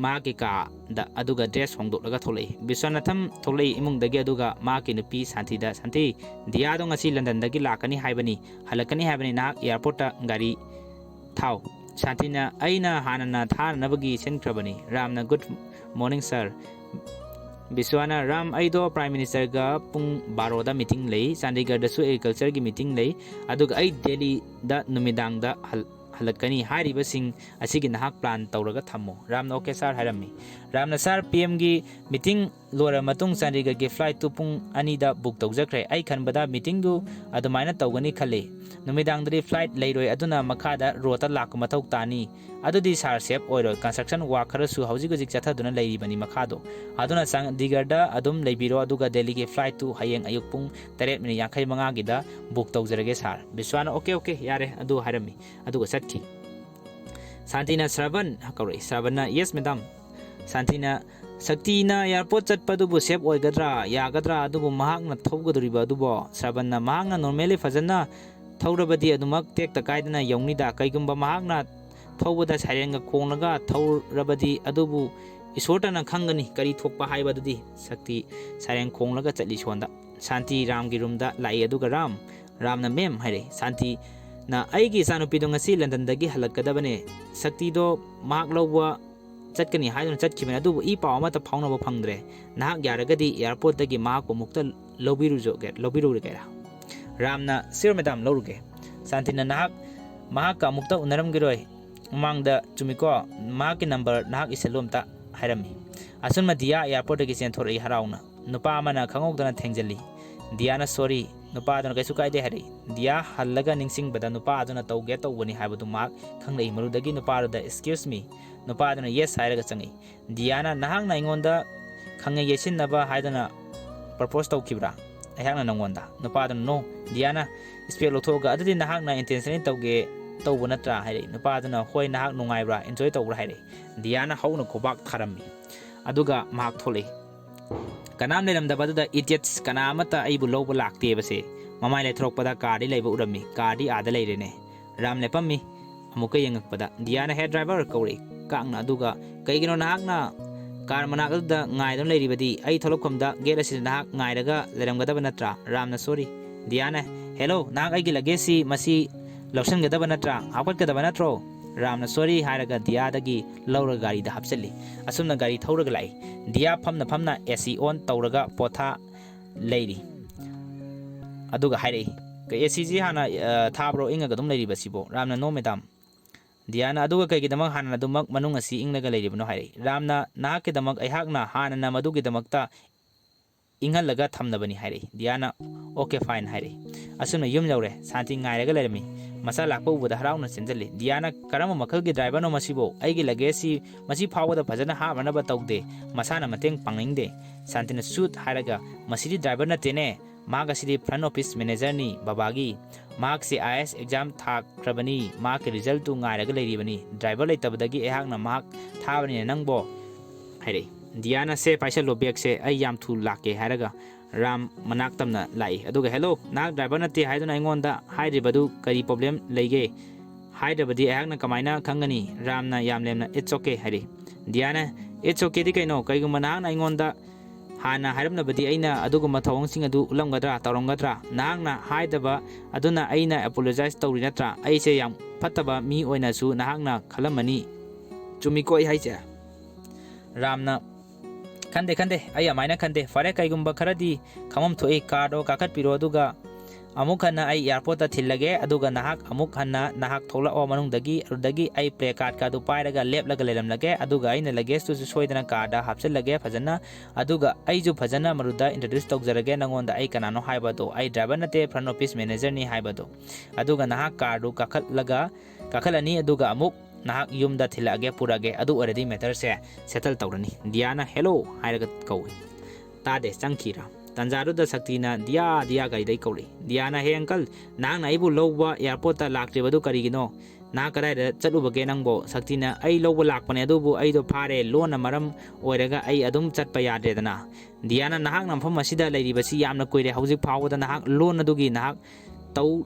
ꯃꯍꯥꯛꯀꯤ ꯀꯥꯗ ꯑꯗꯨꯒ ꯗ꯭ꯔꯦꯁ ꯍꯣꯡꯗꯣꯛꯂꯒ ꯊꯣꯛꯂꯛꯏ꯫ ꯕꯤꯁ꯭ꯋꯅꯥꯊꯝ ꯊꯣꯛꯂꯛꯏ ꯏꯃꯨꯡꯗꯒꯤ ꯑꯗꯨꯒ ꯃꯍꯥꯛꯀꯤ ꯅꯨꯄꯤ ꯁꯥꯟꯇꯤꯗ, "ꯁꯥꯟꯇꯤ, ꯗꯤꯌꯥꯗꯣ ꯉꯁꯤ ꯂꯟꯗꯟꯗꯒꯤ ꯂꯥꯛꯀꯅꯤ ꯍꯥꯏꯕꯅꯤ, ꯍꯜꯂꯛꯀꯅꯤ ꯍꯥꯏꯕꯅꯤ, ꯅꯍꯥꯛ ꯑꯦꯌꯥꯔꯄꯣꯔꯠꯇ ꯒꯥꯔꯤ ꯊꯥꯎ꯫" ꯁꯥꯟꯇꯤꯅ, "ꯑꯩꯅ ꯍꯥꯟꯅꯅ ꯊꯥꯅꯅꯕꯒꯤ ꯁꯤꯟꯈ꯭ꯔꯕꯅꯤ꯫" ꯔꯥꯝꯅ, "Good morning sir꯫" ꯕꯤꯁ꯭ꯋꯥꯅ, "ꯔꯥꯝ, ꯑꯩꯗꯣ ꯄ꯭ꯔꯥꯏꯝ ꯃꯤꯅꯤꯁꯇꯔꯒ ꯄꯨꯡ ꯕꯥꯔꯣꯗ ꯃꯤꯇꯤꯡ ꯂꯩ, ꯆꯥꯟꯗꯤꯒꯔꯗꯁꯨ ꯑꯦꯒ꯭ꯔꯤꯀꯜꯆꯔꯒꯤ ꯃꯤꯇꯤꯡ ꯂꯩ, ꯑꯗꯨꯒ ꯑꯩ ꯗꯦꯜꯂꯤꯗ ꯅꯨꯃꯤꯗꯥꯡꯗ ꯍꯜ-, ꯍꯜꯂꯛꯀꯅꯤ꯫ ꯍꯥꯏꯔꯤꯕꯁꯤꯡ ꯑꯁꯤꯒꯤ ꯅꯍꯥꯛ ꯄ꯭ꯂꯥꯟ ꯇꯧꯔꯒ ꯊꯝꯃꯣ꯫" ꯔꯥꯝꯅ, "ꯑꯣꯀꯦ ꯁꯥꯔ" ꯍꯥꯏꯔꯝꯃꯤ꯫ ꯔꯥꯝꯅ, "ꯁꯥꯔ, ꯄꯤ ꯑꯦꯝꯒꯤ ꯃꯤꯇꯤꯡ ꯂꯣꯏꯔꯕ ꯃꯇꯨꯡ ꯆꯥꯟꯗꯤꯒꯔꯒꯤ ꯐ꯭ꯂꯥꯏꯠꯇꯨ ꯄꯨꯡ ꯑꯅꯤꯗ ꯕꯨꯛ ꯇꯧꯖꯈ꯭ꯔꯦ꯫ ꯑꯩ ꯈꯟꯕꯗ ꯃꯤꯇꯤꯡꯗꯨ ꯑꯗꯨꯃꯥꯏꯅ ꯇꯧꯒꯅꯤ ꯈꯜꯂꯤ꯫ ꯅꯨꯃꯤꯗꯥꯡꯗꯗꯤ ꯐ꯭ꯂꯥꯏꯠ ꯂꯩꯔꯣꯏ, ꯑꯗꯨꯅ ꯃꯈꯥꯗ ꯔꯣꯗꯇ ꯂꯥꯛꯄ ꯃꯊꯧ ꯇꯥꯅꯤ꯫ ꯑꯗꯨꯗꯤ ꯁꯥꯔ ꯁꯦꯐ ꯑꯣꯏꯔꯣꯏ, ꯀꯟꯁꯇ꯭ꯔꯛꯁꯟ ꯋꯥꯛ ꯈꯔꯁꯨ ꯍꯧꯖꯤꯛ ꯍꯧꯖꯤꯛ ꯆꯠꯊꯗꯨꯅ ꯂꯩꯔꯤꯕꯅꯤ ꯃꯈꯥꯗꯣ꯫ ꯑꯗꯨꯅ ꯆꯥꯟꯗꯤꯒꯔꯗ ꯑꯗꯨꯝ ꯂꯩꯕꯤꯔꯣ, ꯑꯗꯨꯒ ꯗꯦꯜꯂꯤꯒꯤ ꯐ꯭ꯂꯥꯏꯠꯇꯨ ꯍꯌꯦꯡ ꯑꯌꯨꯛ ꯄꯨꯡ ꯇꯔꯦꯠ ꯃꯤꯅꯤꯠ ꯌꯥꯡꯈꯩ ꯃꯉꯥꯒꯤꯗ ꯕꯨꯛ ꯇꯧꯖꯔꯒꯦ ꯁꯥꯔ꯫" ꯕꯤꯁ꯭ꯋꯥꯅ, "ꯑꯣꯀꯦ, ꯑꯣꯀꯦ, ꯌꯥꯔꯦ," ꯑꯗꯨ ꯍꯥꯏꯔꯝꯃꯤ꯫ ꯑꯗꯨꯒ ꯆꯠꯈꯤ꯫ ꯁꯥꯟꯇꯤꯅ ꯁ꯭ꯔꯕꯟ ꯀꯧꯔꯛꯏ꯫ ꯁ꯭ꯔꯕꯟꯅ, "Yes madam꯫" ꯁꯥꯟꯇꯤꯅ, "ꯁꯛꯇꯤꯅ ꯑꯦꯌꯥꯔꯄꯣꯔꯠ ꯆꯠꯄꯗꯨꯕꯨ ꯁꯦꯐ ꯑꯣꯏꯒꯗ꯭ꯔꯥ, ꯌꯥꯒꯗ꯭ꯔꯥ? ꯑꯗꯨꯕꯨ ꯃꯍꯥꯛꯅ ꯊꯧꯒꯗꯧꯔꯤꯕ ꯑꯗꯨꯕꯣ?" ꯁ꯭ꯔꯕꯟꯅ, "ꯃꯍꯥꯛꯅ ꯅꯣꯔꯃꯦꯜꯂꯤ ꯐꯖꯅ ꯊꯧꯔꯕꯗꯤ ꯑꯗꯨꯃꯛ ꯇꯦꯛꯇ ꯀꯥꯏꯗꯅ ꯌꯧꯅꯤꯗ꯫ ꯀꯩꯒꯨꯝꯕ ꯃꯍꯥꯛꯅ ꯊꯧꯕꯗ ꯁꯥꯏꯔꯦꯟꯒ ꯈꯣꯡꯂꯒ ꯊꯧꯔꯕꯗꯤ ꯑꯗꯨꯕꯨ ꯏꯁꯣꯔꯇꯅ ꯈꯪꯒꯅꯤ ꯀꯔꯤ ꯊꯣꯛꯄ ꯍꯥꯏꯕꯗꯨꯗꯤ꯫" ꯁꯛꯇꯤ ꯁꯥꯏꯔꯦꯟ ꯈꯣꯡꯂꯒ ꯆꯠꯂꯤ ꯁꯣꯟꯗ꯫ ꯁꯥꯟꯇꯤ ꯔꯥꯝꯒꯤ ꯔꯨꯝꯗ ꯂꯥꯛꯏ ꯑꯗꯨꯒ, "ꯔꯥꯝ꯫" ꯔꯥꯝꯅ, "ꯃꯦꯝ" ꯍꯥꯏꯔꯛꯏ꯫ ꯁꯥꯟꯇꯤꯅ, "ꯑꯩꯒꯤ ꯏꯆꯥꯅꯨꯄꯤꯗꯣ ꯉꯁꯤ ꯂꯟꯗꯟꯗꯒꯤ ꯍꯜꯂꯛꯀꯗꯕꯅꯦ꯫ ꯁꯛꯇꯤꯗꯣ ꯃꯍꯥꯛ ꯂꯧꯕ ꯆꯠꯀꯅꯤ ꯍꯥꯏꯗꯨꯅ ꯆꯠꯈꯤꯕꯅꯤ, ꯑꯗꯨꯕꯨ ꯏ ꯄꯥꯎ ꯑꯃꯠꯇ ꯐꯥꯎꯅꯕ ꯐꯪꯗ꯭ꯔꯦ꯫ ꯅꯍꯥꯛ ꯌꯥꯔꯒꯗꯤ ꯑꯦꯌꯥꯔꯄꯣꯔꯠꯇꯒꯤ ꯃꯍꯥꯛꯄꯨ ꯑꯃꯨꯛꯇ ꯂꯧꯕꯤꯔꯨꯖꯒꯦ-, ꯂꯧꯕꯤꯔꯨꯔꯒꯦꯔꯥ?" ꯔꯥꯝꯅ, "Sure madam, ꯂꯧꯔꯨꯒꯦ꯫" ꯁꯥꯟꯇꯤꯅ, "ꯅꯍꯥꯛ ꯃꯍꯥꯛꯀ ꯑꯃꯨꯛꯇ ꯎꯅꯔꯝꯈꯤꯔꯣꯏ꯫ ꯃꯃꯥꯡꯗ, ꯆꯨꯝꯃꯤꯀꯣ, ꯃꯍꯥꯛꯀꯤ ꯅꯝꯕꯔ ꯅꯍꯥꯛ ꯏꯁꯤꯜꯂꯨ ꯑꯝꯇ" ꯍꯥꯏꯔꯝꯃꯤ꯫ ꯑꯁꯨꯝꯅ ꯗꯤꯌꯥ ꯑꯦꯌꯥꯔꯄꯣꯔꯠꯇꯒꯤ ꯆꯦꯟꯊꯣꯔꯛꯏ ꯍꯔꯥꯎꯅ꯫ ꯅꯨꯄꯥ ꯑꯃꯅ ꯈꯪꯍꯧꯗꯅ ꯊꯦꯡꯖꯤꯜꯂꯤ꯫ ꯗꯤꯌꯥꯅ, "Sorry꯫" ꯅꯨꯄꯥ ꯑꯗꯨꯅ, "ꯀꯩꯁꯨ ꯀꯥꯏꯗꯦ" ꯍꯥꯏꯔꯛꯏ꯫ ꯗꯤꯌꯥ ꯍꯜꯂꯒ ꯅꯤꯡꯁꯤꯡꯕꯗ ꯅꯨꯄꯥ ꯑꯗꯨꯅ ꯇꯧꯒꯦ ꯇꯧꯕꯅꯤ ꯍꯥꯏꯕꯗꯨ ꯃꯍꯥꯛ ꯈꯪꯂꯛꯏ꯫ ꯃꯗꯨꯗꯒꯤ ꯅꯨꯄꯥ ꯑꯗꯨꯗ, "Excuse me꯫" ꯅꯨꯄꯥ ꯑꯗꯨꯅ, "Yes" ꯍꯥꯏꯔꯒ ꯆꯪꯉꯛꯏ꯫ ꯗꯤꯌꯥꯅ, "ꯅꯍꯥꯛꯅ ꯑꯩꯉꯣꯟꯗ ꯈꯪꯉꯩ ꯌꯩꯁꯤꯟꯅꯕ ꯍꯥꯏꯗꯅ ꯄ꯭ꯔꯄꯣꯁ ꯇꯧꯈꯤꯕ꯭ꯔꯥ? ꯑꯩꯍꯥꯛꯅ ꯅꯪꯉꯣꯟꯗ?" ꯅꯨꯄꯥ ꯑꯗꯨꯅ, "No꯫" ꯗꯤꯌꯥꯅ ꯏꯁꯄꯦꯛ ꯂꯧꯊꯣꯛꯑꯒ, "ꯑꯗꯨꯗꯤ ꯅꯍꯥꯛꯅ intentionally ꯇꯧꯒꯦ ꯇꯧꯕ ꯅꯠꯇ꯭ꯔꯥ ꯍꯥꯏꯔꯛꯏ꯫ ꯅꯨꯄꯥꯗꯨꯅ, "ꯍꯣꯏ, ꯅꯍꯥꯛ ꯅꯨꯡꯉꯥꯏꯕ꯭ꯔꯥ, enjoy ꯇꯧꯕ꯭ꯔꯥ?" ꯍꯥꯏꯔꯛꯏ꯫ ꯗꯤꯌꯥꯅ ꯍꯧꯅ ꯈꯨꯕꯥꯛ ꯊꯥꯔꯝꯃꯤ꯫ ꯑꯗꯨꯒ ꯃꯍꯥꯛ ꯊꯣꯛꯂꯛꯏ꯫ ꯀꯅꯥꯝ ꯂꯩꯔꯝꯗꯕ ꯑꯗꯨꯗ, "Idiots, ꯀꯅꯥ ꯑꯃꯠꯇ ꯑꯩꯕꯨ ꯂꯧꯕ ꯂꯥꯛꯇꯦꯕꯁꯦ?" ꯃꯃꯥꯏ ꯂꯩꯊꯣꯔꯛꯄꯗ ꯀꯥꯔꯗꯤ ꯂꯩꯕ ꯎꯔꯝꯃꯤ꯫ ꯀꯥꯔꯗꯤ ꯑꯥꯗ ꯂꯩꯔꯦꯅꯦ꯫ ꯔꯥꯝ ꯂꯦꯞꯄꯝꯃꯤ꯫ ꯑꯃꯨꯛꯀ ꯌꯦꯡꯉꯛꯄꯗ ꯗꯤꯌꯥꯅ, "Hey driver," ꯀꯧꯔꯛꯏ꯫ ꯀꯥꯛꯅ ꯑꯗꯨꯒ, "ꯀꯩꯒꯤꯅꯣ ꯅꯍꯥꯛꯅ ꯀꯥꯔ ꯃꯅꯥꯛ ꯑꯗꯨꯗ ꯉꯥꯏꯗꯨꯅ ꯂꯩꯔꯤꯕꯗꯤ? ꯑꯩ ꯊꯣꯛꯂꯛꯐꯝꯗ ꯒꯦꯠ ꯑꯁꯤꯗ ꯅꯍꯥꯛ ꯉꯥꯏꯔꯒ ꯂꯩꯔꯝꯒꯗꯕ ꯅꯠꯇ꯭ꯔꯥ?" ꯔꯥꯝꯅ, "Sorry." ꯗꯤꯌꯥꯅ, "Hello, ꯅꯍꯥꯛ ꯑꯩꯒꯤ ꯂꯒꯦꯖꯁꯤ ꯃꯁꯤ ꯂꯧꯁꯤꯟꯒꯗꯕ ꯅꯠꯇ꯭ꯔꯥ? ꯍꯥꯞꯀꯠꯀꯗꯕ ꯅꯠꯇ꯭ꯔꯣ?" ꯔꯥꯝꯅ, "Sorry," ꯍꯥꯏꯔꯒ ꯗꯤꯌꯥꯗꯒꯤ ꯂꯧꯔꯒ ꯒꯥꯔꯤꯗ ꯍꯥꯞꯆꯤꯜꯂꯤ꯫ ꯑꯁꯨꯝꯅ ꯒꯥꯔꯤ ꯊꯧꯔꯒ ꯂꯥꯛꯏ꯫ ꯗꯤꯌꯥ ꯐꯝꯅ ꯐꯝꯅ AC on ꯇꯧꯔꯒ ꯄꯣꯊꯥ ꯂꯩꯔꯤ꯫ ꯑꯗꯨꯒ ꯍꯥꯏꯔꯛꯏ, "ꯀ-, ACꯁꯤ ꯍꯥꯟꯅ, ꯑ, ꯊꯥꯕ꯭ꯔꯣ? ꯏꯪꯉꯒ ꯑꯗꯨꯝ ꯂꯩꯔꯤꯕꯁꯤꯕꯣ?" ꯔꯥꯝꯅ, "No, madam." ꯗꯤꯌꯥꯅ, "ꯑꯗꯨꯒ ꯀꯩꯒꯤꯗꯃꯛ ꯍꯥꯟꯅ ꯑꯗꯨꯃꯛ ꯃꯅꯨꯡ ꯑꯁꯤ ꯏꯪꯂꯒ ꯂꯩꯔꯤꯕꯅꯣ?" ꯍꯥꯏꯔꯛꯏ꯫ ꯔꯥꯝꯅ, "ꯅꯍꯥꯛꯀꯤꯗꯃꯛ ꯑꯩꯍꯥꯛꯅ ꯍꯥꯟꯅꯅ ꯃꯗꯨꯒꯤꯗꯃꯛꯇ ꯏꯪꯍꯜꯂꯒ ꯊꯝꯂꯕꯅꯤ," ꯍꯥꯏꯔꯛꯏ꯫ ꯗꯤꯌꯥꯅ, "Okay, fine," ꯍꯥꯏꯔꯛꯏ꯫ ꯑꯁꯨꯝꯅ ꯌꯨꯝ ꯌꯧꯔꯦ꯫ ꯁꯥꯟꯇꯤ ꯉꯥꯏꯔꯒ ꯂꯩꯔꯝꯃꯤ꯫ ꯃꯆꯥ ꯂꯥꯛꯄ ꯎꯕꯗ ꯍꯔꯥꯎꯅ ꯆꯦꯟꯖꯜꯂꯤ꯫ ꯗꯤꯌꯥꯅ, "ꯀꯔꯝꯕ ꯃꯈꯜꯒꯤ driverꯅꯣ ꯃꯁꯤꯕꯨ? ꯑꯩꯒꯤ luggage ꯁꯤ ꯃꯁꯤ ꯐꯥꯎꯕꯗ ꯐꯖꯅ ꯍꯥꯞꯅꯅꯕ ꯇꯧꯗꯦ꯫ ꯃꯁꯥꯅ ꯃꯇꯦꯡ ꯄꯥꯡꯅꯤꯡꯗꯦ꯫" ꯁꯥꯟꯇꯤꯅ ꯁꯨꯠ ꯍꯥꯏꯔꯒ, "ꯃꯁꯤꯗꯤ driver ꯅꯠꯇꯦꯅꯦ꯫ ꯃꯍꯥꯛ ꯑꯁꯤꯗꯤ front office managerꯅꯤ, ꯕꯕꯥꯒꯤ꯫ ꯃꯍꯥꯛꯁꯦ IAS exam ꯊꯥꯈ꯭ꯔꯕꯅꯤ꯫ ꯃꯍꯥꯛꯀꯤ resultꯇꯨ ꯉꯥꯏꯔꯒ ꯂꯩꯔꯤꯕꯅꯤ꯫ Driver ꯂꯩꯇꯕꯗꯒꯤ ꯑꯩꯍꯥꯛꯅ ꯃꯍꯥꯛ ꯊꯥꯕꯅꯤꯅ ꯅꯪꯕꯣ?" ꯍꯥꯏꯔꯛꯏ꯫ ꯗꯤꯌꯥꯅ, "ꯁꯦ, ꯄꯥꯏꯁꯜꯂꯣ bagꯁꯦ, ꯑꯩ ꯌꯥꯝ ꯊꯨ ꯂꯥꯛꯀꯦ," ꯍꯥꯏꯔꯒ ꯔꯥꯝ ꯃꯅꯥꯛ ꯇꯝꯅ ꯂꯥꯛꯏ꯫ ꯑꯗꯨꯒ, "Hello, ꯅꯍꯥꯛ driver ꯅꯠꯇꯦ ꯍꯥꯏꯗꯨꯅ ꯑꯩꯉꯣꯟꯗ ꯍꯥꯏꯔꯤꯕꯗꯨ ꯀꯔꯤ problem ꯂꯩꯒꯦ? ꯍꯥꯏꯗ꯭ꯔꯕꯗꯤ ꯑꯩꯍꯥꯛꯅ ꯀꯃꯥꯏꯅ ꯈꯪꯒꯅꯤ?" ꯔꯥꯝꯅ ꯌꯥꯝ ꯂꯦꯝꯅ, "It's okay," ꯍꯥꯏꯔꯛꯏ꯫ ꯗꯤꯌꯥꯅ, "It's okayꯗꯤ ꯀꯩꯅꯣ? ꯀꯩꯒꯨꯝꯕ ꯅꯍꯥꯛꯅ ꯑꯩꯉꯣꯟꯗ ꯍꯥꯟꯅ ꯍꯥꯏꯔꯝꯂꯕꯗꯤ ꯑꯩꯅ ꯑꯗꯨꯒꯨꯝꯕ ꯊꯧꯑꯣꯡꯁꯤꯡ ꯑꯗꯨ ꯎꯠꯂꯝꯒꯗ꯭ꯔꯥ, ꯇꯧꯔꯝꯒꯗ꯭ꯔꯥ? ꯅꯍꯥꯛꯅ ꯍꯥꯏꯗꯕ ꯑꯗꯨꯅ ꯑꯩꯅ apologize ꯇꯧꯔꯤ ꯅꯠꯇ꯭ꯔꯥ? ꯑꯩꯁꯦ ꯌꯥꯝ ꯐꯠꯇꯕ ꯃꯤ ꯑꯣꯏꯅꯁꯨ ꯅꯍꯥꯛꯅ ꯈꯜꯂꯝꯃꯅꯤ꯫ ꯆꯨꯝꯃꯤꯀꯣ ꯑꯩ ꯍꯥꯏꯁꯦ?" ꯔꯥꯝꯅ, "ꯈꯟꯗꯦ, ꯈꯟꯗꯦ, ꯑꯩ ꯑꯃꯥꯏꯅ ꯈꯟꯗꯦ꯫ ꯐꯔꯦ, ꯀꯩꯒꯨꯝꯕ ꯈꯔꯗꯤ ꯈꯪꯐꯝ ꯊꯣꯛꯏ꯫ Carꯗꯣ ꯀꯥꯈꯠꯄꯤꯔꯣ, ꯑꯗꯨꯒ ꯑꯃꯨꯛ ꯍꯟꯅ ꯑꯩ airportꯇ ꯊꯤꯜꯂꯒꯦ, ꯑꯗꯨꯒ ꯅꯍꯥꯛ ꯑꯃꯨꯛ ꯍꯟꯅ ꯅꯍꯥꯛ ꯊꯣꯛꯂꯛꯑꯣ ꯃꯅꯨꯡꯗꯒꯤ, ꯑꯗꯨꯗꯒꯤ ꯑꯩ placard ꯀꯥꯗꯨ ꯄꯥꯏꯔꯒ ꯂꯦꯞꯂꯒ ꯂꯩꯔꯝꯂꯒꯦ, ꯑꯗꯨꯒ ꯑꯩꯅ luggage ꯇꯨꯁꯨ ꯁꯣꯏꯗꯅ carꯗ ꯍꯥꯞꯆꯤꯜꯂꯒꯦ ꯐꯖꯅ, ꯑꯗꯨꯒ ꯑꯩꯁꯨ ꯐꯖꯅ ꯃꯗꯨꯗ introduce ꯇꯧꯖꯔꯒꯦ ꯅꯉꯣꯟꯗ ꯑꯩ ꯀꯅꯥꯅꯣ ꯍꯥꯏꯕꯗꯣ, ꯑꯩ driver ꯅꯠꯇꯦ, front office managerꯅꯤ ꯍꯥꯏꯕꯗꯣ, ꯑꯗꯨꯒ ꯅꯍꯥꯛ carꯗꯨ ꯀꯥꯈꯠꯂꯒ, ꯀꯥꯈꯠꯂꯅꯤ, ꯑꯗꯨꯒ ꯑꯃꯨꯛ ꯅꯍꯥꯛ ꯌꯨꯝꯗ ꯊꯤꯜꯂꯛꯑꯒꯦ, ꯄꯨꯔꯛꯑꯒꯦ, ꯑꯗꯨ ꯑꯣꯏꯔꯗꯤ matterꯁꯦ settle ꯇꯧꯔꯅꯤ꯫" ꯗꯤꯌꯥꯅ, "Hello" ꯍꯥꯏꯔꯒ ꯀꯧꯏ꯫ "ꯇꯥꯗꯦ, ꯆꯪꯈꯤꯔꯥ?" ꯇꯥꯟꯖꯥꯗꯨꯗ ꯁꯛꯇꯤꯅ, "ꯗꯤꯌꯥ, ꯗꯤꯌꯥ" ꯀꯧꯔꯛꯏ꯫ ꯗꯤꯌꯥꯅ, "ꯍꯦ ꯑꯪꯀꯜ, ꯅꯍꯥꯛꯅ ꯑꯩꯕꯨ ꯂꯧꯕ ꯑꯦꯌꯥꯔꯄꯣꯔꯠꯇ ꯂꯥꯛꯇ꯭ꯔꯤꯕꯗꯨ ꯀꯔꯤꯒꯤꯅꯣ? ꯅꯍꯥꯛ ꯀꯗꯥꯏꯗ ꯆꯠꯂꯨꯕꯒꯦ ꯅꯪꯕꯣ?" ꯁꯛꯇꯤꯅ, "ꯑꯩ ꯂꯧꯕ ꯂꯥꯛꯄꯅꯦ, ꯑꯗꯨꯕꯨ ꯑꯩꯗꯣ ꯐꯥꯔꯦ꯫ ꯂꯣꯟꯅ ꯃꯔꯝ ꯑꯣꯏꯔꯒ ꯑꯩ ꯑꯗꯨꯝ ꯆꯠꯄ ꯌꯥꯗ꯭ꯔꯦꯗꯅ꯫" ꯗꯤꯌꯥꯅ, "ꯅꯍꯥꯛꯅ ꯃꯐꯝ ꯑꯁꯤꯗ ꯂꯩꯔꯤꯕꯁꯤ ꯌꯥꯝꯅ ꯀꯨꯏꯔꯦ꯫ ꯍꯧꯖꯤꯛ ꯐꯥꯎꯕꯗ ꯅꯍꯥꯛ ꯂꯣꯟ ꯑꯗꯨꯒꯤ ꯅꯍꯥꯛ ꯇꯧ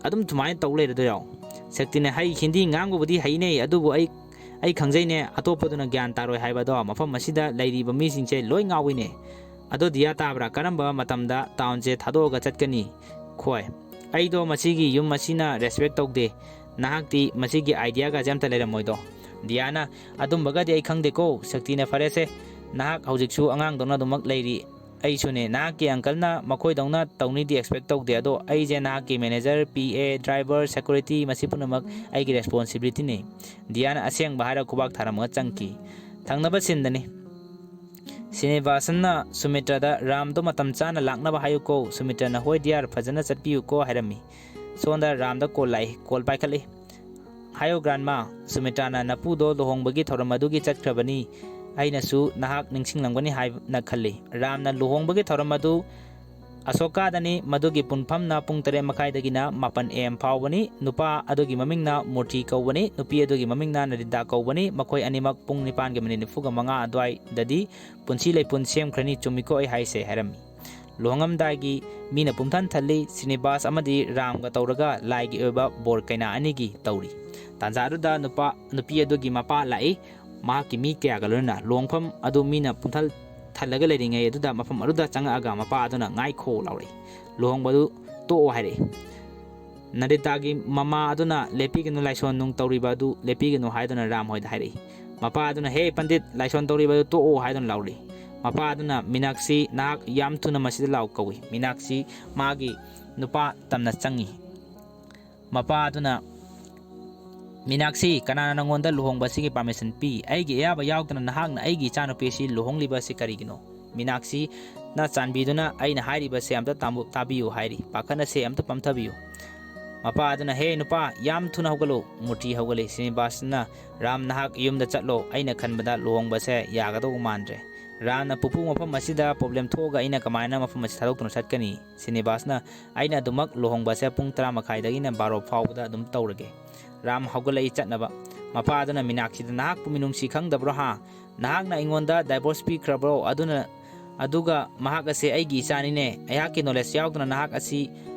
ꯑꯗꯨꯝ ꯁꯨꯃꯥꯏꯅ ꯇꯧ ꯂꯩꯔꯗꯣꯏꯔꯣ?" ꯁꯛꯇꯤꯅ, "ꯍꯩ, ꯍꯤꯟꯗꯤ ꯉꯥꯡꯕꯕꯨꯗꯤ ꯍꯩꯅꯦ, ꯑꯗꯨꯕꯨ ꯑꯩ, ꯑꯩ ꯈꯪꯖꯩꯅꯦ, ꯑꯇꯣꯞꯄꯗꯨꯅ ꯒ꯭ꯌꯥꯟ ꯇꯥꯔꯣꯏ ꯍꯥꯏꯕꯗꯣ꯫ ꯃꯐꯝ ꯑꯁꯤꯗ ꯂꯩꯔꯤꯕ ꯃꯤꯁꯤꯡꯁꯦ ꯂꯣꯏ ꯉꯥꯎꯏꯅꯦ꯫ ꯑꯗꯣ ꯗꯤꯌꯥ ꯇꯥꯕ꯭ꯔꯥ? ꯀꯔꯝꯕ ꯃꯇꯝꯗ ꯇꯥꯎꯟꯁꯦ ꯊꯥꯗꯣꯛꯑꯒ ꯆꯠꯀꯅꯤ?" ꯈꯣꯏ, "ꯑꯩꯗꯣ ꯃꯁꯤꯒꯤ ꯌꯨꯝ ꯑꯁꯤꯅ ꯔꯦꯁꯄꯦꯛ ꯇꯧꯗꯦ꯫ ꯅꯍꯥꯛꯇꯤ ꯃꯁꯤꯒꯤ ꯑꯥꯏꯗꯤꯌꯥꯒꯁꯦ ꯑꯝꯇ ꯂꯩꯔꯝꯃꯣꯏꯗꯣ꯫" ꯗꯤꯌꯥꯅ, "ꯑꯗꯨꯝꯕꯒꯗꯤ ꯑꯩ ꯈꯪꯗꯦꯀꯣ꯫" ꯁꯛꯇꯤꯅ, "ꯐꯔꯦꯁꯦ, ꯅꯍꯥꯛ ꯍꯧꯖꯤꯛꯁꯨ ꯑꯉꯥꯡꯗꯧꯅ ꯑꯗꯨꯃꯛ ꯂꯩꯔꯤ꯫ ꯑꯩꯁꯨꯅꯦ, ꯅꯍꯥꯛꯀꯤ ꯑꯪꯀꯜꯅ ꯃꯈꯣꯏꯗꯧꯅ ꯇꯧꯅꯤꯗꯤ ꯑꯦꯛꯁꯄꯦꯛ ꯇꯧꯗꯦ꯫ ꯑꯗꯣ ꯑꯩꯁꯦ ꯅꯍꯥꯛꯀꯤ ꯃꯦꯅꯦꯖꯔ, ꯄꯤ ꯑꯦ, ꯗ꯭ꯔꯥꯏꯚꯔ, ꯁꯦꯀꯨꯔꯤꯇꯤ, ꯃꯁꯤ ꯄꯨꯝꯅꯃꯛ ꯑꯩꯒꯤ ꯔꯦꯁꯄꯣꯟꯁꯤꯕꯤꯂꯤꯇꯤꯅꯤ꯫" ꯗꯤꯌꯥꯅ ꯑꯁꯦꯡꯕ ꯍꯥꯏꯔ ꯈꯨꯕꯥꯛ ꯊꯥꯔꯝꯃꯒ ꯆꯪꯈꯤ꯫ ꯊꯪꯅꯕ ꯁꯤꯟꯗꯅꯤ꯫ ꯁ꯭ꯔꯤꯅꯤꯕꯥꯁꯟꯅ ꯁꯨꯃꯤꯇ꯭ꯔꯗ, "ꯔꯥꯝꯗꯣ ꯃꯇꯝ ꯆꯥꯅ ꯂꯥꯛꯅꯕ ꯍꯥꯏꯌꯨꯀꯣ꯫" ꯁꯨꯃꯤꯇ꯭ꯔꯅ, "ꯍꯣꯏ ꯗꯤꯌꯥꯔ, ꯐꯖꯅ ꯆꯠꯄꯤꯌꯨꯀꯣ" ꯍꯥꯏꯔꯝꯃꯤ꯫ ꯁꯣꯝꯗ ꯔꯥꯝꯗ ꯀꯣꯜ ꯂꯥꯛꯏ꯫ ꯀꯣꯜ ꯄꯥꯏꯈꯠꯂꯤ꯫ "ꯍꯥꯏꯌꯣ ꯒ꯭ꯔꯥꯟꯃꯥ꯫" ꯁꯨꯃꯤꯇ꯭ꯔꯥꯅ, "ꯅꯄꯨꯗꯣ ꯂꯨꯍꯣꯡꯕꯒꯤ ꯊꯧꯔꯝ ꯑꯗꯨꯒꯤ ꯆꯠꯈ꯭ꯔꯕꯅꯤ꯫ ꯑꯩꯅꯁꯨ ꯅꯍꯥꯛ ꯅꯤꯡꯁꯤꯡꯂꯝꯒꯅꯤ ꯍꯥꯏꯅ ꯈꯜꯂꯤ꯫" ꯔꯥꯝꯅ, "ꯂꯨꯍꯣꯡꯕꯒꯤ ꯊꯧꯔꯝ ꯑꯗꯨ ꯑꯁꯣꯀꯥꯗꯅꯤ꯫ ꯃꯗꯨꯒꯤ ꯄꯨꯡꯐꯝꯅ ꯄꯨꯡ ꯇꯔꯦꯠ ꯃꯈꯥꯏꯗꯒꯤꯅ ꯃꯥꯄꯟ ꯑꯦ ꯑꯦꯝ ꯐꯥꯎꯕꯅꯤ꯫ ꯅꯨꯄꯥ ꯑꯗꯨꯒꯤ ꯃꯃꯤꯡꯅ ꯃꯨꯔꯇꯤ ꯀꯧꯕꯅꯤ, ꯅꯨꯄꯤ ꯑꯗꯨꯒꯤ ꯃꯃꯤꯡꯅ ꯅꯔꯤꯟꯗꯥ ꯀꯧꯕꯅꯤ꯫ ꯃꯈꯣꯏ ꯑꯅꯤꯃꯛ ꯄꯨꯡ ꯅꯤꯄꯥꯟꯒꯤ ꯃꯤꯅꯤꯠ ꯅꯤꯐꯨꯒ ꯃꯉꯥ ꯑꯗꯨꯋꯥꯏꯗꯗꯤ ꯄꯨꯟꯁꯤ ꯂꯩꯄꯨꯟ ꯁꯦꯝꯈ꯭ꯔꯅꯤ꯫ ꯆꯨꯝꯃꯤꯀꯣ ꯑꯩ ꯍꯥꯏꯁꯦ?" ꯍꯥꯏꯔꯝꯃꯤ꯫ ꯂꯨꯍꯣꯡꯉꯝꯗꯥꯏꯒꯤ ꯃꯤꯅ ꯄꯨꯝꯊꯟ ꯊꯜꯂꯤ꯫ ꯁ꯭ꯔꯤꯅꯤꯕꯥꯁ ꯑꯃꯗꯤ ꯔꯥꯝꯒ ꯇꯧꯔꯒ ꯂꯥꯏꯒꯤ ꯑꯣꯏꯕ ꯕꯣꯔ ꯀꯩꯅꯥ ꯑꯅꯤꯒꯤ ꯇꯧꯔꯤ꯫ ꯇꯥꯟꯖꯥꯗꯨꯗ ꯅꯨꯄꯥ, ꯅꯨꯄꯤ ꯑꯗꯨꯒꯤ ꯃꯄꯥ ꯂꯥꯛꯏ꯫ ꯃꯍꯥꯛꯀꯤ ꯃꯤ ꯀꯌꯥꯒ ꯂꯣꯏꯅꯅ ꯂꯨꯍꯣꯡꯐꯝ ꯑꯗꯨ ꯃꯤꯅ ꯄꯨꯝꯊꯜ ꯊꯜꯂꯒ ꯂꯩꯔꯤꯉꯩ ꯑꯗꯨꯗ ꯃꯐꯝ ꯑꯗꯨꯗ ꯆꯪꯉꯛꯑꯒ ꯃꯄꯥ ꯑꯗꯨꯅ, "ꯉꯥꯏꯈꯣ" ꯂꯥꯎꯔꯛꯏ꯫ "ꯂꯨꯍꯣꯡꯕꯗꯨ ꯇꯣꯛꯑꯣ" ꯍꯥꯏꯔꯛꯏ꯫ ꯅꯔꯤꯇꯥꯒꯤ ꯃꯃꯥ ꯑꯗꯨꯅ, "ꯂꯦꯞꯄꯤꯒꯅꯨ, ꯂꯥꯏꯁꯣꯟ ꯅꯨꯡ ꯇꯧꯔꯤꯕ ꯑꯗꯨ ꯂꯦꯞꯄꯤꯒꯅꯨ" ꯍꯥꯏꯗꯨꯅ ꯔꯥꯝ ꯍꯣꯏꯗ ꯍꯥꯏꯔꯛꯏ꯫ ꯃꯄꯥ ꯑꯗꯨꯅ, "ꯍꯦ ꯄꯟꯗꯤꯠ, ꯂꯥꯏꯁꯣꯟ ꯇꯧꯔꯤꯕ ꯑꯗꯨ ꯇꯣꯛꯑꯣ" ꯍꯥꯏꯗꯨꯅ ꯂꯥꯎꯔꯛꯏ꯫ ꯃꯄꯥ ꯑꯗꯨꯅ, "ꯃꯤꯅꯥꯛꯁꯤ, ꯅꯍꯥꯛ ꯌꯥꯝ ꯊꯨꯅ ꯃꯁꯤꯗ ꯂꯥꯛꯎ" ꯀꯧꯏ꯫ ꯃꯤꯅꯥꯛꯁꯤ ꯃꯥꯒꯤ ꯅꯨꯄꯥ ꯇꯝꯅ ꯆꯪꯉꯤ꯫ ꯃꯄꯥ ꯑꯗꯨꯅ, "ꯃꯤꯅꯥꯛꯁꯤ, ꯀꯅꯥꯅ ꯅꯪꯉꯣꯟꯗ ꯂꯨꯍꯣꯡꯕ ꯑꯁꯤꯒꯤ ꯄꯥꯔꯃꯤꯁꯟ ꯄꯤ? ꯑꯩꯒꯤ ꯑꯌꯥꯕ ꯌꯥꯎꯗꯅ ꯅꯍꯥꯛꯅ ꯑꯩꯒꯤ ꯏꯆꯥꯅꯨꯄꯤ ꯑꯁꯤ ꯂꯨꯍꯣꯡꯂꯤꯕ ꯑꯁꯤ ꯀꯔꯤꯒꯤꯅꯣ?" ꯃꯤꯅꯥꯛꯁꯤꯅ, "ꯆꯥꯟꯕꯤꯗꯨꯅ ꯑꯩꯅ ꯍꯥꯏꯔꯤꯕꯁꯦ ꯑꯝꯇ ꯇꯥꯃꯨ-, ꯇꯥꯕꯤꯌꯨ" ꯍꯥꯏꯔꯤ꯫ ꯄꯥꯈꯠꯅꯁꯦ, ꯑꯝꯇ ꯄꯝꯊꯕꯤꯌꯨ꯫ ꯃꯄꯥ ꯑꯗꯨꯅ, "ꯍꯦ ꯅꯨꯄꯥ, ꯌꯥꯝ ꯊꯨꯅ ꯍꯧꯒꯠꯂꯨ꯫" ꯃꯨꯔꯇꯤ ꯍꯧꯒꯠꯂꯤ꯫ ꯁ꯭ꯔꯤꯅꯤꯕꯥꯁꯅ, "ꯔꯥꯝ, ꯅꯍꯥꯛ ꯌꯨꯝꯗ ꯆꯠꯂꯣ꯫ ꯑꯩꯅ ꯈꯟꯕꯗ ꯂꯨꯍꯣꯡꯕꯁꯦ ꯌꯥꯒꯗꯧꯕ ꯃꯥꯟꯗ꯭ꯔꯦ꯫ ꯔꯥꯝꯅ, "ꯄꯨꯄꯨ, ꯃꯐꯝ ꯑꯁꯤꯗ ꯄ꯭ꯔꯣꯕ꯭ꯂꯦꯝ ꯊꯣꯛꯑꯒ ꯑꯩꯅ ꯀꯃꯥꯏꯅ ꯃꯐꯝ ꯑꯁꯤ ꯊꯥꯗꯣꯛꯇꯨꯅ ꯆꯠꯀꯅꯤ?" ꯁ꯭ꯔꯤꯅꯤꯕꯥꯁꯅ, "ꯑꯩꯅ ꯑꯗꯨꯃꯛ ꯂꯨꯍꯣꯡꯕꯁꯦ ꯄꯨꯡ ꯇꯔꯥ ꯃꯈꯥꯏꯗꯒꯤꯅ ꯕꯥꯔꯣ ꯐꯥꯎꯕꯗ ꯑꯗꯨꯝ ꯇꯧꯔꯒꯦ꯫" ꯔꯥꯝ ꯍꯧꯒꯠꯂꯛꯏ ꯆꯠꯅꯕ꯫ ꯃꯄꯥ ꯑꯗꯨꯅ ꯃꯤꯅꯥꯛꯁꯤꯗ, "ꯅꯍꯥꯛꯄꯨ ꯃꯤꯅꯨꯡꯁꯤ ꯈꯪꯗꯕ꯭ꯔꯣ ꯍꯥ? ꯅꯍꯥꯛꯅ ꯑꯩꯉꯣꯟꯗ ꯗꯥꯏꯚꯣꯔꯁ ꯄꯤꯈ꯭ꯔꯕ꯭ꯔꯣ? ꯑꯗꯨꯅ, ꯑꯗꯨꯒ ꯃꯍꯥꯛ ꯑꯁꯤ ꯑꯩꯒꯤ ꯏꯆꯥꯅꯤꯅꯦ꯫ ꯑꯩꯍꯥꯛꯀꯤ ꯅꯣꯂꯦꯖ ꯌꯥꯎꯗꯅ ꯅꯍꯥꯛ ꯑꯁꯤ,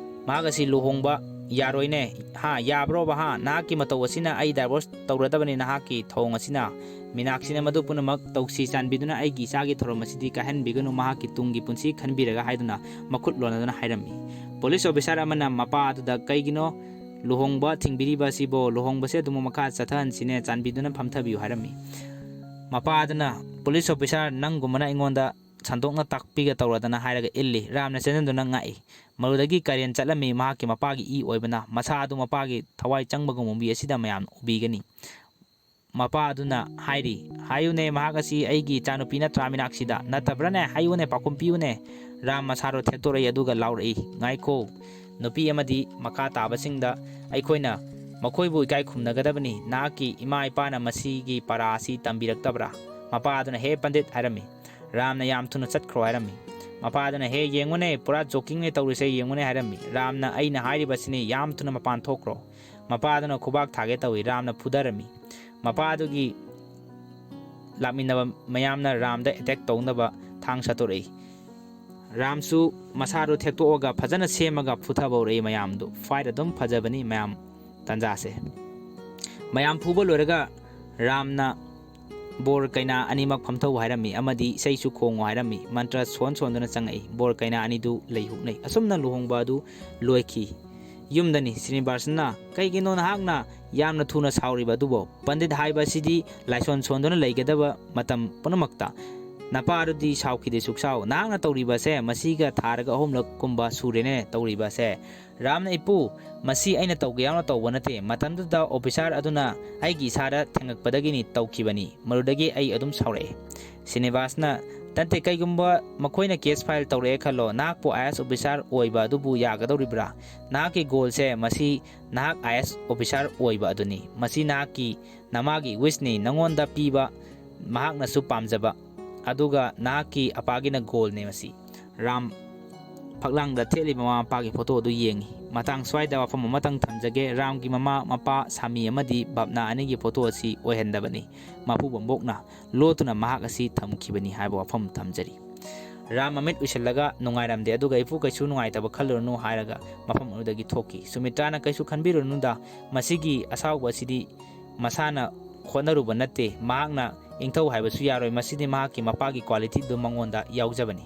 ꯃꯍꯥꯛ ꯑꯁꯤ ꯂꯨꯍꯣꯡꯕ ꯌꯥꯔꯣꯏꯅꯦ꯫ ꯍꯥ, ꯌꯥꯕ꯭ꯔꯣꯕ ꯍꯥ? ꯅꯍꯥꯛꯀꯤ ꯃꯇꯧ ꯑꯁꯤꯅ ꯑꯩ ꯗꯥꯏꯚꯣꯔꯁ ꯇꯧꯔꯗꯕꯅꯤ ꯅꯍꯥꯛꯀꯤ ꯊꯧꯑꯣꯡ ꯑꯁꯤꯅ꯫" ꯃꯤꯅꯥꯛꯁꯤꯅ, "ꯃꯗꯨ ꯄꯨꯝꯅꯃꯛ ꯇꯧꯁꯤ, ꯆꯥꯟꯕꯤꯗꯨꯅ ꯑꯩꯒꯤ ꯏꯆꯥꯒꯤ ꯊꯧꯔꯝ ꯑꯁꯤꯗꯤ ꯀꯥꯏꯍꯟꯕꯤꯒꯅꯨ, ꯃꯍꯥꯛꯀꯤ ꯇꯨꯡꯒꯤ ꯄꯨꯟꯁꯤ ꯈꯟꯕꯤꯔꯒ" ꯍꯥꯏꯗꯨꯅ ꯃꯈꯨꯠ ꯂꯣꯟꯅꯗꯨꯅ ꯍꯥꯏꯔꯝꯃꯤ꯫ ꯄꯨꯂꯤꯁ ꯑꯣꯐꯤꯁꯥꯔ ꯑꯃꯅ ꯃꯄꯥ ꯑꯗꯨꯗ, "ꯀꯩꯒꯤꯅꯣ ꯂꯨꯍꯣꯡꯕ ꯊꯤꯡꯕꯤꯔꯤꯕ ꯑꯁꯤꯕꯣ? ꯂꯨꯍꯣꯡꯕꯁꯦ ꯑꯗꯨꯝ ꯃꯈꯥ ꯆꯠꯊꯍꯟꯁꯤꯅꯦ, ꯆꯥꯟꯕꯤꯗꯨꯅ ꯐꯝꯊꯕꯤꯌꯨ" ꯍꯥꯏꯔꯝꯃꯤ꯫ ꯃꯄꯥ ꯑꯗꯨꯅ, "ꯄꯨꯂꯤꯁ ꯑꯣꯐꯤꯁꯥꯔ, ꯅꯪꯒꯨꯝꯕꯅ ꯑꯩꯉꯣꯟꯗ ꯁꯟꯗꯣꯛꯅ ꯇꯥꯛꯄꯤꯒ ꯇꯧꯔꯗꯅ" ꯍꯥꯏꯔꯒ ꯏꯜꯂꯤ꯫ ꯔꯥꯝꯅ ꯆꯦꯟꯁꯤꯟꯗꯨꯅ ꯉꯥꯛꯏ꯫ ꯃꯗꯨꯗꯒꯤ ꯀꯔꯦꯟ ꯆꯠꯂꯝꯃꯤ꯫ ꯃꯍꯥꯛꯀꯤ ꯃꯄꯥꯒꯤ ꯏ ꯑꯣꯏꯕꯅ ꯃꯁꯥ ꯑꯗꯨ ꯃꯄꯥꯒꯤ ꯊꯋꯥꯏ ꯆꯪꯕꯒꯨꯝ ꯃꯨꯚꯤ ꯑꯁꯤꯗ ꯃꯌꯥꯝꯅ ꯎꯕꯤꯒꯅꯤ꯫ ꯃꯄꯥ ꯑꯗꯨꯅ ꯍꯥꯏꯔꯤ, "ꯍꯥꯏꯌꯨꯅꯦ, ꯃꯍꯥꯛ ꯑꯁꯤ ꯑꯩꯒꯤ ꯏꯆꯥꯅꯨꯄꯤ ꯅꯠꯇ꯭ꯔꯥ ꯃꯤꯅꯥꯛꯁꯤꯗ? ꯅꯠꯇꯕ꯭ꯔꯥꯅꯦ? ꯍꯥꯏꯌꯨꯅꯦ, ꯄꯥꯎꯈꯨꯝ ꯄꯤꯌꯨꯅꯦ꯫" ꯔꯥꯝ ꯃꯁꯥꯗꯣ ꯊꯦꯛꯇꯣꯔꯛꯏ ꯑꯗꯨꯒ ꯂꯥꯎꯔꯛꯏ, "ꯉꯥꯏꯈꯣ, ꯅꯨꯄꯤ ꯑꯃꯗꯤ ꯃꯈꯥ ꯇꯥꯕꯁꯤꯡꯗ ꯑꯩꯈꯣꯏꯅ ꯃꯈꯣꯏꯕꯨ ꯏꯀꯥꯏ ꯈꯨꯝꯅꯒꯗꯕꯅꯤ꯫ ꯅꯍꯥꯛꯀꯤ ꯏꯃꯥ ꯏꯄꯥꯅ ꯃꯁꯤꯒꯤ ꯄꯔꯥ ꯑꯁꯤ ꯇꯝꯕꯤꯔꯛꯇꯕ꯭ꯔꯥ?" ꯃꯄꯥ ꯑꯗꯨꯅ, "ꯍꯦ ꯄꯟꯗꯤꯠ" ꯍꯥꯏꯔꯝꯃꯤ꯫ ꯔꯥꯝꯅ, "ꯌꯥꯝ ꯊꯨꯅ ꯆꯠꯈ꯭ꯔꯣ" ꯍꯥꯏꯔꯝꯃꯤ꯫ ꯃꯄꯥ ꯑꯗꯨꯅ, "ꯍꯦ, ꯌꯦꯡꯉꯨꯅꯦ, ꯄꯨꯔꯥ ꯖꯣꯀꯤꯡꯅꯦ ꯇꯧꯔꯤꯁꯦ, ꯌꯦꯡꯉꯨꯅꯦ" ꯍꯥꯏꯔꯝꯃꯤ꯫ ꯔꯥꯝꯅ, "ꯑꯩꯅ ꯍꯥꯏꯔꯤꯕꯁꯤꯅꯤ, ꯌꯥꯝ ꯊꯨꯅ ꯃꯄꯥꯟ ꯊꯣꯛꯈ꯭ꯔꯣ꯫" ꯃꯄꯥ ꯑꯗꯨꯅ ꯈꯨꯕꯥꯛ ꯊꯥꯒꯦ ꯇꯧꯏ꯫ ꯔꯥꯝꯅ ꯐꯨꯗꯔꯝꯃꯤ꯫ ꯃꯄꯥ ꯑꯗꯨꯒꯤ ꯂꯥꯛꯃꯤꯟꯅꯕ ꯃꯌꯥꯝꯅ ꯔꯥꯝꯗ ꯑꯦꯇꯦꯛ ꯇꯧꯅꯕ ꯊꯥꯡ ꯁꯠꯇꯣꯔꯛꯏ꯫ ꯔꯥꯝꯁꯨ ꯃꯁꯥꯗꯨ ꯊꯦꯛꯇꯣꯛꯑꯒ ꯐꯖꯅ ꯁꯦꯝꯃꯒ ꯐꯨꯊꯕ ꯍꯧꯔꯛꯏ ꯃꯌꯥꯝꯗꯨ꯫ ꯐꯥꯏꯠ ꯑꯗꯨꯝ ꯐꯖꯕꯅꯤ ꯃꯌꯥꯝ ꯇꯟꯖꯥꯁꯦ꯫ ꯃꯌꯥꯝ ꯐꯨꯕ ꯂꯣꯏꯔꯒ ꯔꯥꯝꯅ ꯕꯣꯔ ꯀꯩꯅꯥ ꯑꯅꯤꯃꯛ ꯐꯝꯊꯧ ꯍꯥꯏꯔꯝꯃꯤ ꯑꯃꯗꯤ ꯏꯁꯩꯁꯨ ꯈꯣꯡꯉꯨ ꯍꯥꯏꯔꯝꯃꯤ꯫ ꯃꯟꯇ꯭ꯔ ꯁꯣꯟ ꯁꯣꯟꯗꯨꯅ ꯆꯪꯉꯛꯏ꯫ ꯕꯣꯔ ꯀꯩꯅꯥ ꯑꯅꯤꯗꯨ ꯂꯩ ꯍꯨꯛꯅꯩ꯫ ꯑꯁꯨꯝꯅ ꯂꯨꯍꯣꯡꯕ ꯑꯗꯨ ꯂꯣꯏꯈꯤ꯫ ꯌꯨꯝꯗꯅꯤ꯫ ꯁ꯭ꯔꯤꯅꯤꯕꯥꯁꯟꯅ, "ꯀꯩꯒꯤꯅꯣ ꯅꯍꯥꯛꯅ ꯌꯥꯝꯅ ꯊꯨꯅ ꯁꯥꯎꯔꯤꯕ ꯑꯗꯨꯕꯨ? ꯄꯟꯗꯤꯠ ꯍꯥꯏꯕ ꯑꯁꯤꯗꯤ ꯂꯥꯏꯁꯣꯟ ꯁꯣꯟꯗꯨꯅ ꯂꯩꯒꯗꯕ ꯃꯇꯝ ꯄꯨꯝꯅꯃꯛꯇ꯫ ꯅꯄꯥ ꯑꯗꯨꯗꯤ ꯁꯥꯎꯈꯤꯗꯦ ꯁꯨꯛꯁꯥꯎ꯫ ꯅꯍꯥꯛꯅ ꯇꯧꯔꯤꯕꯁꯦ ꯃꯁꯤꯒ ꯊꯥꯔꯒ ꯑꯍꯨꯝꯂꯛ ꯀꯨꯝꯕ ꯁꯨꯔꯦꯅꯦ ꯇꯧꯔꯤꯕꯁꯦ꯫" ꯔꯥꯝꯅ, "ꯏꯄꯨ, ꯃꯁꯤ ꯑꯩꯅ ꯇꯧꯒꯦ ꯌꯥꯎꯅ ꯇꯧꯕ ꯅꯠꯇꯦ꯫ ꯃꯇꯝꯗꯨꯗ ꯑꯣꯐꯤꯁꯥꯔ ꯑꯗꯨꯅ ꯑꯩꯒꯤ ꯏꯁꯥꯗ ꯊꯦꯡꯉꯛꯄꯗꯒꯤꯅꯤ ꯇꯧꯈꯤꯕꯅꯤ꯫ ꯃꯗꯨꯗꯒꯤ ꯑꯩ ꯑꯗꯨꯝ ꯁꯥꯎꯔꯛꯑꯦ꯫" ꯁ꯭ꯔꯤꯅꯤꯕꯥꯁꯅ, "ꯅꯠꯇꯦ, ꯀꯩꯒꯨꯝꯕ ꯃꯈꯣꯏꯅ ꯀꯦꯁ ꯐꯥꯏꯜ ꯇꯧꯔꯛꯑꯦ ꯈꯜꯂꯣ, ꯅꯍꯥꯛꯄꯨ ꯑꯥꯏ ꯑꯦꯁ ꯑꯣꯐꯤꯁꯥꯔ ꯑꯣꯏꯕ ꯑꯗꯨꯕꯨ ꯌꯥꯒꯗꯧꯔꯤꯕ꯭ꯔꯥ? ꯅꯍꯥꯛꯀꯤ ꯒꯣꯜꯁꯦ ꯃꯁꯤ ꯅꯍꯥꯛ ꯑꯥꯏ ꯑꯦꯁ ꯑꯣꯐꯤꯁꯥꯔ ꯑꯣꯏꯕ ꯑꯗꯨꯅꯤ꯫ ꯃꯁꯤ ꯅꯍꯥꯛꯀꯤ, ꯅꯃꯥꯒꯤ ꯋꯤꯁꯅꯤ, ꯅꯉꯣꯟꯗ ꯄꯤꯕ ꯃꯍꯥꯛꯅꯁꯨ ꯄꯥꯝꯖꯕ ꯑꯗꯨꯒ ꯅꯍꯥꯛꯀꯤ ꯑꯄꯥꯒꯤꯅ ꯒꯣꯜꯅꯦ꯫ ꯃꯁꯤ ꯔꯥꯝ ꯐꯛꯂꯥꯡꯗ ꯊꯦꯠꯂꯤꯕ ꯃꯃꯥ ꯃꯄꯥꯒꯤ ꯐꯣꯇꯣ ꯑꯗꯨ ꯌꯦꯡꯉꯤ꯫ ꯃꯇꯥꯡ ꯁ꯭ꯋꯥꯏꯗ ꯋꯥꯐꯝ ꯑꯃꯇꯪ ꯊꯝꯖꯒꯦ꯫ ꯔꯥꯝꯒꯤ ꯃꯃꯥ ꯃꯄꯥ ꯁꯥꯃꯤ ꯑꯃꯗꯤ ꯕꯥꯞꯅꯥ ꯑꯅꯤꯒꯤ ꯐꯣꯇꯣ ꯑꯁꯤ ꯑꯣꯏꯍꯟꯗꯕꯅꯤ꯫ ꯃꯄꯨ ꯕꯝꯕꯣꯛꯅ ꯂꯣꯠꯇꯨꯅ ꯃꯍꯥꯛ ꯑꯁꯤ ꯊꯝꯈꯤꯕꯅꯤ ꯍꯥꯏꯕ ꯋꯥꯐꯝ ꯊꯝꯖꯔꯤ꯫ ꯔꯥꯝ ꯃꯃꯤꯠ ꯎꯏꯁꯤꯜꯂꯒ ꯅꯨꯡꯉꯥꯏꯔꯝꯗꯦ, ꯑꯗꯨꯒ "ꯏꯄꯨ, ꯀꯩꯁꯨ ꯅꯨꯡꯉꯥꯏꯇꯕ ꯈꯜꯂꯨꯔꯅꯨ" ꯍꯥꯏꯔꯒ ꯃꯐꯝ ꯑꯗꯨꯗꯒꯤ ꯊꯣꯛꯈꯤ꯫ ꯁꯨꯃꯤꯇ꯭ꯔꯥꯅ "ꯀꯩꯁꯨ ꯈꯟꯕꯤꯔꯨꯅꯨꯗ, ꯃꯁꯤꯒꯤ ꯑꯁꯥꯎꯕ ꯑꯁꯤꯗꯤ ꯃꯁꯥꯅ ꯍꯣꯠꯅꯔꯨꯕ ꯅꯠꯇꯦ꯫ ꯃꯍꯥꯛꯅ ꯏꯪꯊꯧ ꯍꯥꯏꯕꯁꯨ ꯌꯥꯔꯣꯏ꯫ ꯃꯁꯤꯗꯤ ꯃꯍꯥꯛꯀꯤ ꯃꯄꯥꯒꯤ ꯀ꯭ꯋꯥꯂꯤꯇꯤꯗꯨ ꯃꯉꯣꯟꯗ ꯌꯥꯎꯖꯕꯅꯤ"꯫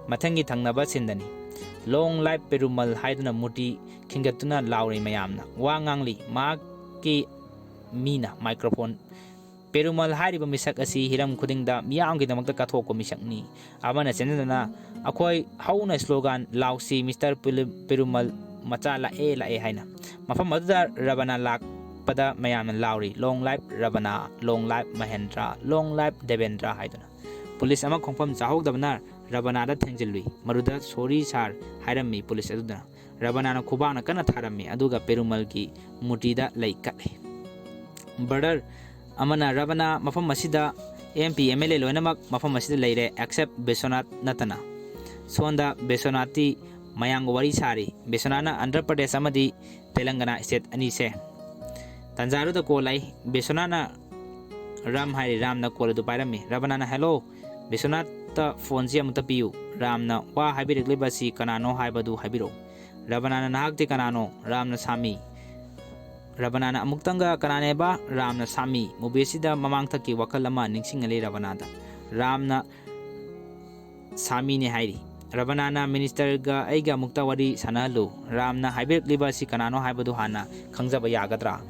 ꯃꯊꯪꯒꯤ ꯊꯪꯅꯕ ꯁꯤꯟꯗꯅꯤ꯫ "Long live ꯄꯦꯔꯨꯃꯜ" ꯍꯥꯏꯗꯨꯅ ꯃꯨꯔꯇꯤ ꯈꯤꯟꯒꯠꯇꯨꯅ ꯂꯥꯎꯔꯤ꯫ ꯃꯌꯥꯝꯅ ꯋꯥ ꯉꯥꯡꯂꯤ꯫ ꯃꯍꯥꯛꯀꯤ ꯃꯤꯅ ꯃꯥꯏꯀ꯭ꯔꯣꯐꯣꯟ "ꯄꯦꯔꯨꯃꯜ ꯍꯥꯏꯔꯤꯕ ꯃꯤꯁꯛ ꯑꯁꯤ ꯍꯤꯔꯝ ꯈꯨꯗꯤꯡꯗ ꯃꯤꯌꯥꯝꯒꯤꯗꯃꯛꯇ ꯀꯠꯊꯣꯛꯄ ꯃꯤꯁꯛꯅꯤ"꯫ ꯑꯃꯅ ꯆꯦꯟꯁꯤꯟꯗꯨꯅ "ꯑꯩꯈꯣꯏ ꯍꯧꯅ ꯁ꯭ꯂꯣꯒꯥꯟ ꯂꯥꯎꯁꯤ, ꯃꯤꯁꯇꯔ ꯄꯦꯔꯨꯃꯜ ꯃꯆꯥ ꯂꯥꯛꯑꯦ, ꯂꯥꯛꯑꯦ" ꯍꯥꯏꯅ꯫ ꯃꯐꯝ ꯑꯗꯨꯗ ꯔꯕꯅꯥ ꯂꯥꯛꯄꯗ ꯃꯌꯥꯝꯅ ꯂꯥꯎꯔꯤ, "Long live ꯔꯕꯅꯥ, long live Mahendra, long live Debendra" ꯍꯥꯏꯗꯨꯅ꯫ ꯄꯨꯂꯤꯁ ꯑꯃ ꯈꯣꯡꯐꯝ ꯆꯥꯍꯧꯗꯕꯅ ꯔꯕꯅꯥꯗ ꯊꯦꯡꯖꯤꯜꯂꯨꯏ꯫ ꯃꯗꯨꯗ "Sorry sir" ꯍꯥꯏꯔꯝꯃꯤ ꯄꯨꯂꯤꯁ ꯑꯗꯨꯅ꯫ ꯔꯕꯅꯥꯅ ꯈꯨꯕꯥꯛꯅ ꯀꯟꯅ ꯊꯥꯔꯝꯃꯤ, ꯑꯗꯨꯒ ꯄꯦꯔꯨꯃꯜꯒꯤ ꯃꯨꯔꯇꯤꯗ ꯂꯩ ꯀꯠꯂꯤ꯫ "Brother" ꯑꯃꯅ, "ꯔꯕꯅꯥ, ꯃꯐꯝ ꯑꯁꯤꯗ M P M L A ꯂꯣꯏꯅꯃꯛ ꯃꯐꯝ ꯑꯁꯤꯗ ꯂꯩꯔꯦ, except ꯕꯤꯁ꯭ꯋꯅꯥꯊ ꯅꯠꯇꯅ꯫ ꯁꯣꯝꯗ ꯕꯤꯁ꯭ꯋꯅꯥꯊꯇꯤ ꯃꯌꯥꯝꯒ ꯋꯥꯔꯤ ꯁꯥꯔꯤ"꯫ ꯕꯤꯁ꯭ꯋꯅꯥꯊꯅ ꯑꯟꯙ꯭ꯔ ꯄ꯭ꯔꯗꯦꯁ ꯑꯃꯗꯤ ꯇꯦꯂꯪꯒꯅꯥ state ꯑꯅꯤꯁꯦ꯫ ꯇꯥꯟꯖꯥꯗꯨꯗ ꯀꯣꯜ ꯂꯥꯛꯏ꯫ ꯕꯤꯁ꯭ꯋꯅꯥꯊꯅ ꯔꯥꯝ ꯍꯥꯏꯔꯤ꯫ ꯔꯥꯝꯅ ꯀꯣꯜ ꯑꯗꯨ ꯄꯥꯏꯔꯝꯃꯤ꯫ ꯔꯕꯅꯥꯅ, "Hello"꯫ ꯕꯤꯁ꯭ꯋꯅꯥꯊꯇ ꯐꯣꯟꯁꯤ ꯑꯃꯨꯛꯇ ꯄꯤꯌꯨ꯫ ꯔꯥꯝꯅ, "ꯋꯥ ꯍꯥꯏꯕꯤꯔꯛꯂꯤꯕ ꯑꯁꯤ ꯀꯅꯥꯅꯣ ꯍꯥꯏꯕꯗꯨ ꯍꯥꯏꯕꯤꯔꯛꯎ"꯫ ꯔꯕꯅꯥꯅ, "ꯅꯍꯥꯛꯇꯤ ꯀꯅꯥꯅꯣ?" ꯔꯥꯝꯅ, "ꯁꯥꯃꯤ"꯫ ꯔꯕꯅꯥꯅ ꯑꯃꯨꯛꯇꯪꯒ "ꯀꯅꯥꯅꯦꯕ?" ꯔꯥꯝꯅ, "ꯁꯥꯃꯤ"꯫ ꯃꯨꯚꯤ ꯑꯁꯤꯗ ꯃꯃꯥꯡꯊꯛꯀꯤ ꯋꯥꯈꯜ ꯑꯃ ꯅꯤꯡꯁꯤꯡꯍꯜꯂꯤ ꯔꯕꯅꯥꯗ꯫ ꯔꯥꯝꯅ, "ꯁꯥꯃꯤꯅꯦ" ꯍꯥꯏꯔꯤ꯫ ꯔꯕꯅꯥꯅ, "ꯃꯤꯅꯤꯁꯇꯔꯒ ꯑꯩꯒ ꯑꯃꯨꯛꯇ ꯋꯥꯔꯤ ꯁꯥꯟꯅꯍꯜꯂꯨ꯫ ꯔꯥꯝꯅ ꯍꯥꯏꯕꯤꯔꯛꯂꯤꯕ ꯑꯁꯤ ꯀꯅꯥꯅꯣ ꯍꯥꯏꯕꯗꯨ ꯍꯥꯟꯅ ꯈꯪꯖꯕ ꯌꯥꯒꯗ꯭ꯔꯥ?"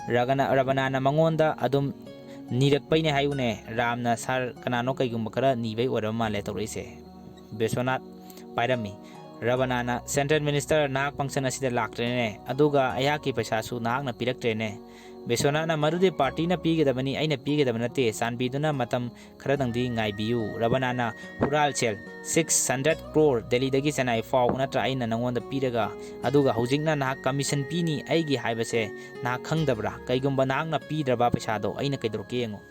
ꯔꯒꯅ-, ꯔꯕꯅꯥꯅ ꯃꯉꯣꯟꯗ ꯑꯗꯨꯝ ꯅꯤꯔꯛꯄꯩꯅꯦ ꯍꯥꯏꯌꯨꯅꯦ꯫ ꯔꯥꯝꯅ, "ꯁꯥꯔ, ꯀꯅꯥꯅꯣ ꯀꯩꯒꯨꯝꯕ ꯈꯔ ꯅꯤꯕꯩ ꯑꯣꯏꯔꯕ ꯃꯥꯜꯂꯦ ꯇꯧꯔꯛꯏꯁꯦ"꯫ ꯕꯤꯁ꯭ꯋꯅꯥꯊ ꯄꯥꯏꯔꯝꯃꯤ꯫ ꯔꯕꯅꯥꯅ, "ꯁꯦꯟꯇ꯭ꯔꯦꯜ ꯃꯤꯅꯤꯁꯇꯔ, ꯅꯍꯥꯛ ꯐꯪꯁꯟ ꯑꯁꯤꯗ ꯂꯥꯛꯇ꯭ꯔꯦꯅꯦ, ꯑꯗꯨꯒ ꯑꯩꯍꯥꯛꯀꯤ ꯄꯩꯁꯥꯁꯨ ꯅꯍꯥꯛꯅ ꯄꯤꯔꯛꯇ꯭ꯔꯦꯅꯦ"꯫ ꯕꯤꯁ꯭ꯋꯅꯥꯊꯅ, "ꯃꯗꯨꯗꯤ ꯄꯥꯔꯇꯤꯅ ꯄꯤꯒꯗꯕꯅꯤ, ꯑꯩꯅ ꯄꯤꯒꯗꯕ ꯅꯠꯇꯦ, ꯆꯥꯟꯕꯤꯗꯨꯅ ꯃꯇꯝ ꯈꯔꯗꯪꯗꯤ ꯉꯥꯏꯕꯤꯌꯨ"꯫ ꯔꯕꯅꯥꯅ, "ꯍꯨꯔꯥꯜ ꯁꯦꯜ, six hundred crore, ꯗꯦꯜꯂꯤꯗꯒꯤ ꯆꯦꯟꯅꯥꯏ ꯐꯥꯎꯕ ꯅꯠꯇ꯭ꯔꯥ ꯑꯩꯅ ꯅꯉꯣꯟꯗ ꯄꯤꯔꯒ, ꯑꯗꯨꯒ ꯍꯧꯖꯤꯛꯅ ꯅꯍꯥꯛ ꯀꯃꯤꯁꯟ ꯄꯤꯅꯤ ꯑꯩꯒꯤ ꯍꯥꯏꯕꯁꯦ ꯅꯍꯥꯛ ꯈꯪꯗꯕ꯭ꯔꯥ? ꯀꯩꯒꯨꯝꯕ ꯅꯍꯥꯛꯅ ꯄꯤꯗ꯭ꯔꯕ ꯄꯩꯁꯥꯗꯣ ꯑꯩꯅ ꯀꯩꯗꯧꯔꯛꯀꯦ ꯌꯦꯡꯉꯨ"꯫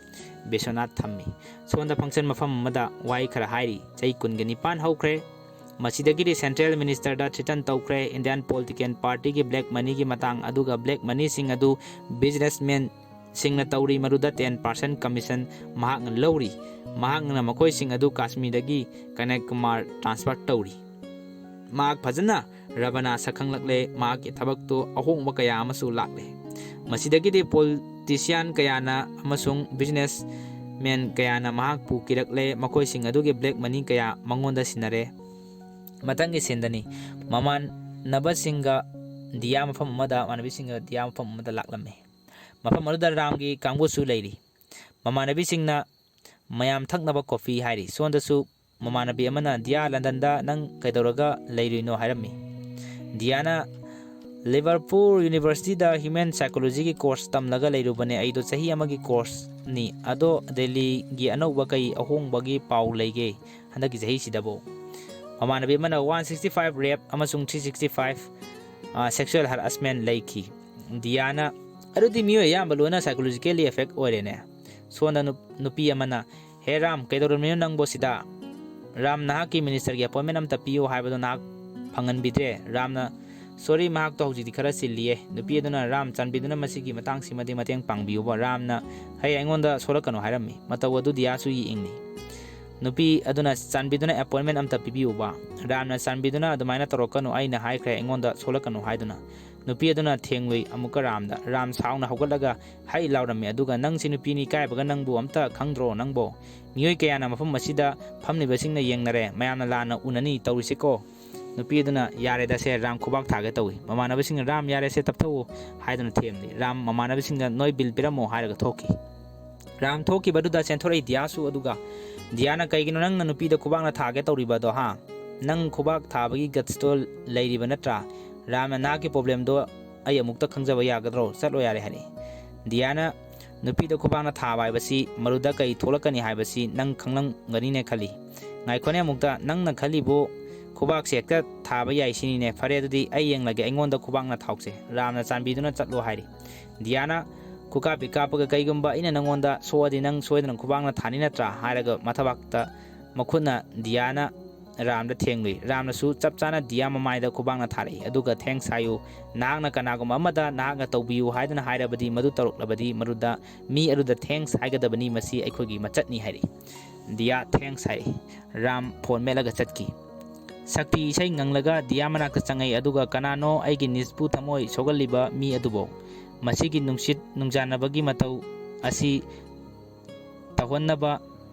ꯕꯤꯁ꯭ꯋꯅꯥꯊ ꯊꯝꯃꯤ꯫ ꯁꯣꯝꯗ ꯐꯪꯁꯟ ꯃꯐꯝ ꯑꯃꯗ ꯋꯥꯍꯩ ꯈꯔ ꯍꯥꯏꯔꯤ꯫ ꯆꯍꯤ ꯀꯨꯟꯒ ꯅꯤꯄꯥꯟ ꯍꯧꯈ꯭ꯔꯦ꯫ ꯃꯁꯤꯗꯒꯤꯗꯤ ꯁꯦꯟꯇ꯭ꯔꯦꯜ ꯃꯤꯅꯤꯁꯇꯔꯗ ꯊ꯭ꯔꯤꯇꯟ ꯇꯧꯈ꯭ꯔꯦ꯫ ꯏꯟꯗꯤꯌꯥꯟ ꯄꯣꯂꯤꯇꯤꯀꯦꯜ ꯄꯥꯔꯇꯤꯒꯤ ꯕ꯭ꯂꯦꯛ ꯃꯅꯤꯒꯤ ꯃꯇꯥꯡ ꯑꯗꯨꯒ ꯕ꯭ꯂꯦꯛ ꯃꯅꯤꯁꯤꯡ ꯑꯗꯨ ꯕꯤꯖꯤꯅꯦꯁꯃꯦꯟꯁꯤꯡꯅ ꯇꯧꯔꯤ, ꯃꯗꯨꯗ ten percent commission ꯃꯍꯥꯛꯅ ꯂꯧꯔꯤ꯫ ꯃꯍꯥꯛꯅ ꯃꯈꯣꯏꯁꯤꯡ ꯑꯗꯨ ꯀꯥꯁꯃꯤꯔꯗꯒꯤ ꯀꯅꯛ ꯀꯨꯃꯥꯔ ꯇ꯭ꯔꯥꯟꯁꯐꯔ ꯇꯧꯔꯤ꯫ ꯃꯍꯥꯛ ꯐꯖꯅ ꯔꯕꯅꯥ ꯁꯛꯈꯪꯂꯛꯂꯦ꯫ ꯃꯍꯥꯛꯀꯤ ꯊꯕꯛꯇꯨ ꯑꯍꯣꯡꯕ ꯀꯌꯥ ꯑꯃꯁꯨ ꯂꯥꯛꯂꯦ꯫ ꯃꯁꯤꯗꯒꯤꯗꯤ ꯄꯣꯂꯤꯇꯤꯁꯤꯌꯥꯟ ꯀꯌꯥꯅ ꯑꯃꯁꯨꯡ ꯕꯤꯖꯤꯅꯦꯁꯃꯦꯟ ꯀꯌꯥꯅ ꯃꯍꯥꯛꯄꯨ ꯀꯤꯔꯛꯂꯦ꯫ ꯃꯈꯣꯏꯁꯤꯡ ꯑꯗꯨꯒꯤ ꯕ꯭ꯂꯦꯛ ꯃꯅꯤ ꯀꯌꯥ ꯃꯉꯣꯟꯗ ꯁꯤꯟꯅꯔꯦ꯫ ꯃꯊꯪꯒꯤ ꯁꯤꯟꯗꯅꯤ꯫ ꯃꯃꯥꯟꯅꯕꯁꯤꯡꯒ ꯗꯤꯌꯥ ꯃꯐꯝ ꯑꯃꯗ, ꯃꯃꯥꯟꯅꯕꯤꯁꯤꯡꯒ ꯗꯤꯌꯥ ꯃꯐꯝ ꯑꯃꯗ ꯂꯥꯛꯂꯝꯃꯤ꯫ ꯃꯐꯝ ꯑꯗꯨꯗ ꯔꯥꯝꯒꯤ ꯀꯥꯡꯕꯨꯁꯨ ꯂꯩꯔꯤ꯫ ꯃꯃꯥꯟꯅꯕꯤꯁꯤꯡꯅ ꯃꯌꯥꯝ ꯊꯛꯅꯕ ꯀꯣꯐꯤ ꯍꯥꯏꯔꯤ꯫ ꯁꯣꯝꯗꯁꯨ ꯃꯃꯥꯟꯅꯕꯤ ꯑꯃꯅ, "ꯗꯤꯌꯥ, ꯂꯟꯗꯟꯗ ꯅꯪ ꯀꯩꯗꯧꯔꯒ ꯂꯩꯔꯨꯏꯅꯣ?" ꯍꯥꯏꯔꯝꯃꯤ꯫ ꯗꯤꯌꯥꯅ, "ꯂꯤꯚꯔꯄꯨꯜ ꯌꯨꯅꯤꯚꯔꯁꯤꯇꯤꯗ ꯍ꯭ꯌꯨꯃꯦꯟ ꯁꯥꯏꯀꯣꯂꯣꯖꯤꯒꯤ ꯀꯣꯔꯁ ꯇꯝꯂꯒ ꯂꯩꯔꯨꯕꯅꯦ꯫ ꯑꯩꯗꯣ ꯆꯍꯤ ꯑꯃꯒꯤ ꯀꯣꯔꯁꯅꯤ꯫ ꯑꯗꯣ ꯗꯦꯜꯂꯤꯒꯤ ꯑꯅꯧꯕ ꯀꯩ ꯑꯍꯣꯡꯕꯒꯤ ꯄꯥꯎ ꯂꯩꯒꯦ ꯍꯟꯗꯛꯀꯤ ꯆꯍꯤꯁꯤꯗꯕꯨ?" ꯃꯃꯥꯟꯅꯕꯤ ꯑꯃꯅ, "One sixty five rape ꯑꯃꯁꯨꯡ three sixty five, ꯑ, sexual harassment ꯂꯩꯈꯤ"꯫ ꯗꯤꯌꯥꯅ, "ꯑꯗꯨꯗꯤ ꯃꯤꯑꯣꯏ ꯑꯌꯥꯝꯕ ꯂꯣꯏꯅ psychologically affect ꯑꯣꯏꯔꯦꯅꯦ"꯫ ꯁꯣꯝꯗ ꯅꯨꯞ-, ꯅꯨꯄꯤ ꯑꯃꯅ, "ꯍꯦ ꯔꯥꯝ, ꯀꯩꯗꯧꯔꯝꯃꯤꯅꯣ ꯅꯪꯕꯣ ꯁꯤꯗ? ꯔꯥꯝ, ꯅꯍꯥꯛꯀꯤ ꯃꯤꯅꯤꯁꯇꯔꯒꯤ ꯑꯦꯄꯣꯏꯟꯃꯦꯟ ꯑꯝꯇ ꯄꯤꯌꯨ ꯍꯥꯏꯕꯗꯣ ꯅꯍꯥꯛ ꯐꯪꯍꯟꯕꯤꯗ꯭ꯔꯦ"꯫ ꯔꯥꯝꯅ, "ꯁꯣꯔꯤ, ꯃꯍꯥꯛꯇꯣ ꯍꯧꯖꯤꯛꯇꯤ ꯈꯔ ꯆꯤꯜꯂꯤꯌꯦ"꯫ ꯅꯨꯄꯤ ꯑꯗꯨꯅ, "ꯔꯥꯝ, ꯆꯥꯟꯕꯤꯗꯨꯅ ꯃꯁꯤꯒꯤ ꯃꯇꯥꯡꯁꯤꯃꯗꯤ ꯃꯇꯦꯡ ꯄꯥꯡꯕꯤꯌꯨꯕ"꯫ ꯔꯥꯝꯅ, "ꯍꯦ, ꯑꯩꯉꯣꯟꯗ ꯁꯣꯛꯂꯛꯀꯅꯨ ꯍꯥꯏꯔꯝꯃꯤ"꯫ ꯃꯇꯧ ꯑꯗꯨ ꯗꯤꯌꯥꯁꯨ ꯌꯦꯡꯂꯤ꯫ ꯅꯨꯄꯤ ꯑꯗꯨꯅ, "ꯆꯥꯟꯕꯤꯗꯨꯅ ꯑꯦꯄꯣꯏꯟꯃꯦꯟ ꯑꯝꯇ ꯄꯤꯕꯤꯌꯨꯕ"꯫ ꯔꯥꯝꯅ, "ꯆꯥꯟꯕꯤꯗꯨꯅ ꯑꯗꯨꯃꯥꯏꯅ ꯇꯧꯔꯛꯀꯅꯨ, ꯑꯩꯅ ꯍꯥꯏꯈ꯭ꯔꯦ ꯑꯩꯉꯣꯟꯗ ꯁꯣꯛꯂꯛꯀꯅꯨ ꯍꯥꯏꯗꯨꯅ"꯫ ꯅꯨꯄꯤ ꯑꯗꯨꯅ ꯊꯦꯡꯂꯨꯏ ꯑꯃꯨꯛꯀ ꯔꯥꯝꯗ꯫ ꯔꯥꯝ ꯁꯥꯎꯅ ꯍꯧꯒꯠꯂꯒ ꯍꯩ ꯂꯥꯎꯔꯝꯃꯤ, ꯑꯗꯨꯒ, "ꯅꯪꯁꯤ ꯅꯨꯄꯤꯅꯤ ꯀꯥꯏꯕꯒ ꯅꯪꯕꯨ ꯑꯝꯇ ꯈꯪꯗ꯭ꯔꯣ ꯅꯪꯕꯣ? ꯃꯤꯑꯣꯏ ꯀꯌꯥꯅ ꯃꯐꯝ ꯑꯁꯤꯗ ꯐꯝꯂꯤꯕꯁꯤꯡꯅ ꯌꯦꯡꯅꯔꯦ, ꯃꯌꯥꯝꯅ ꯂꯥꯟꯅ ꯎꯅꯅꯤ ꯇꯧꯔꯤꯁꯤꯀꯣ"꯫ ꯅꯨꯄꯤ ꯑꯗꯨꯅ, "ꯌꯥꯔꯦꯗ ꯁꯦ, ꯔꯥꯝ ꯈꯨꯕꯥꯛ ꯊꯥꯒꯦ ꯇꯧꯏ"꯫ ꯃꯃꯥꯟꯅꯕꯁꯤꯡꯅ, "ꯔꯥꯝ, ꯌꯥꯔꯦ ꯁꯦ, ꯇꯞꯊꯧꯑꯣ" ꯍꯥꯏꯗꯨꯅ ꯊꯦꯝꯂꯤ꯫ ꯔꯥꯝ ꯃꯃꯥꯟꯅꯕꯁꯤꯡꯗ, "ꯅꯣꯏ ꯕꯤꯜ ꯄꯤꯔꯝꯃꯣ" ꯍꯥꯏꯔꯒ ꯊꯣꯛꯈꯤ꯫ ꯔꯥꯝ ꯊꯣꯛꯈꯤꯕꯗꯨꯗ ꯆꯦꯟꯊꯣꯔꯛꯏ ꯗꯤꯌꯥꯁꯨ꯫ ꯑꯗꯨꯒ ꯗꯤꯌꯥꯅ, "ꯀꯩꯒꯤꯅꯣ ꯅꯪꯅ ꯅꯨꯄꯤꯗ ꯈꯨꯕꯥꯛꯅ ꯊꯥꯒꯦ ꯇꯧꯔꯤꯕꯗꯣ, ꯍꯥ? ꯅꯪ ꯈꯨꯕꯥꯛ ꯊꯥꯕꯒꯤ ꯒꯠꯁꯇꯣ ꯂꯩꯔꯤꯕ ꯅꯠꯇ꯭ꯔꯥ?" ꯔꯥꯝꯅ, "ꯅꯍꯥꯛꯀꯤ ꯄ꯭ꯔꯣꯕ꯭ꯂꯦꯝꯗꯣ ꯑꯩ ꯑꯃꯨꯛꯇ ꯈꯪꯖꯕ ꯌꯥꯒꯗ꯭ꯔꯣ? ꯆꯠꯂꯣ ꯌꯥꯔꯦ" ꯍꯥꯏꯔꯛꯏ꯫ ꯗꯤꯌꯥꯅ ꯅꯨꯄꯤꯗ ꯈꯨꯕꯥꯛꯅ ꯊꯥꯕ ꯍꯥꯏꯕꯁꯤ ꯃꯔꯨꯗ ꯀꯔꯤ ꯊꯣꯛꯂꯛꯀꯅꯤ ꯍꯥꯏꯕꯁꯤ ꯅꯪ ꯈꯪꯂꯝꯒꯅꯤꯅꯦ ꯈꯜꯂꯤ꯫ ꯉꯥꯏꯈꯣꯅꯦ, ꯑꯃꯨꯛꯇ ꯅꯪꯅ ꯈꯜꯂꯤꯕꯨ ꯈꯨꯕꯥꯛꯁꯦ ꯍꯦꯛꯇ ꯊꯥꯕ ꯌꯥꯏ ꯁꯤꯅꯤꯅꯦ꯫ ꯐꯔꯦ, ꯑꯗꯨꯗꯤ ꯑꯩ ꯌꯦꯡꯂꯒꯦ, ꯑꯩꯉꯣꯟꯗ ꯈꯨꯕꯥꯛꯅ ꯊꯥꯎꯁꯦ꯫ ꯔꯥꯝꯅ ꯆꯥꯟꯕꯤꯗꯨꯅ ꯆꯠꯂꯣ ꯍꯥꯏꯔꯤ꯫ ꯗꯤꯌꯥꯅ ꯈꯨꯀꯥꯞꯄꯤ ꯀꯥꯞꯄꯒ, "ꯀꯩꯒꯨꯝꯕ ꯑꯩꯅ ꯅꯪꯉꯣꯟꯗ ꯁꯣꯛꯑꯗꯤ ꯅꯪ ꯁꯣꯏꯗꯅ ꯈꯨꯕꯥꯛꯅ ꯊꯥꯅꯤ ꯅꯠꯇ꯭ꯔꯥ?" ꯍꯥꯏꯔꯒ ꯃꯊꯕꯥꯛꯇ ꯃꯈꯨꯠꯅ ꯗꯤꯌꯥꯅ ꯔꯥꯝꯗ ꯊꯦꯡꯂꯨꯏ꯫ ꯔꯥꯝꯅꯁꯨ ꯆꯞ ꯆꯥꯅ ꯗꯤꯌꯥ ꯃꯃꯥꯏꯗ ꯈꯨꯕꯥꯛꯅ ꯊꯥꯔꯛꯏ꯫ ꯑꯗꯨꯒ "Thanks" ꯍꯥꯏꯌꯨ꯫ ꯅꯍꯥꯛꯅ ꯀꯅꯥꯒꯨꯝꯕ ꯑꯃꯗ ꯅꯍꯥꯛꯅ ꯇꯧꯕꯤꯌꯨ ꯍꯥꯏꯗꯨꯅ ꯍꯥꯏꯔꯕꯗꯤ ꯃꯗꯨ ꯇꯧꯔꯛꯂꯕꯗꯤ ꯃꯗꯨꯗ ꯃꯤ ꯑꯗꯨꯗ "Thanks" ꯍꯥꯏꯒꯗꯕꯅꯤ꯫ ꯃꯁꯤ ꯑꯩꯈꯣꯏꯒꯤ ꯃꯆꯠꯅꯤ ꯍꯥꯏꯔꯛꯏ꯫ ꯗꯤꯌꯥ "Thanks" ꯍꯥꯏꯔꯛꯏ꯫ ꯔꯥꯝ ꯐꯣꯟ ꯃꯦꯠꯂꯒ ꯆꯠꯈꯤ꯫ ꯁꯛꯇꯤ ꯏꯁꯩ ꯉꯪꯂꯒ ꯗꯤꯌꯥ ꯃꯅꯥꯛꯇ ꯆꯪꯉꯛꯏ, ꯑꯗꯨꯒ "ꯀꯅꯥꯅꯣ ꯑꯩꯒꯤ ꯅꯤꯁꯄꯨ ꯊꯃꯣꯏ ꯁꯣꯛꯍꯜꯂꯤꯕ ꯃꯤ ꯑꯗꯨꯕꯣ? ꯃꯁꯤꯒꯤ ꯅꯨꯡꯁꯤꯠ ꯅꯨꯡꯖꯥꯅꯕꯒꯤ ꯃꯇꯧ ꯑꯁꯤ ꯇꯧꯍꯟꯅꯕ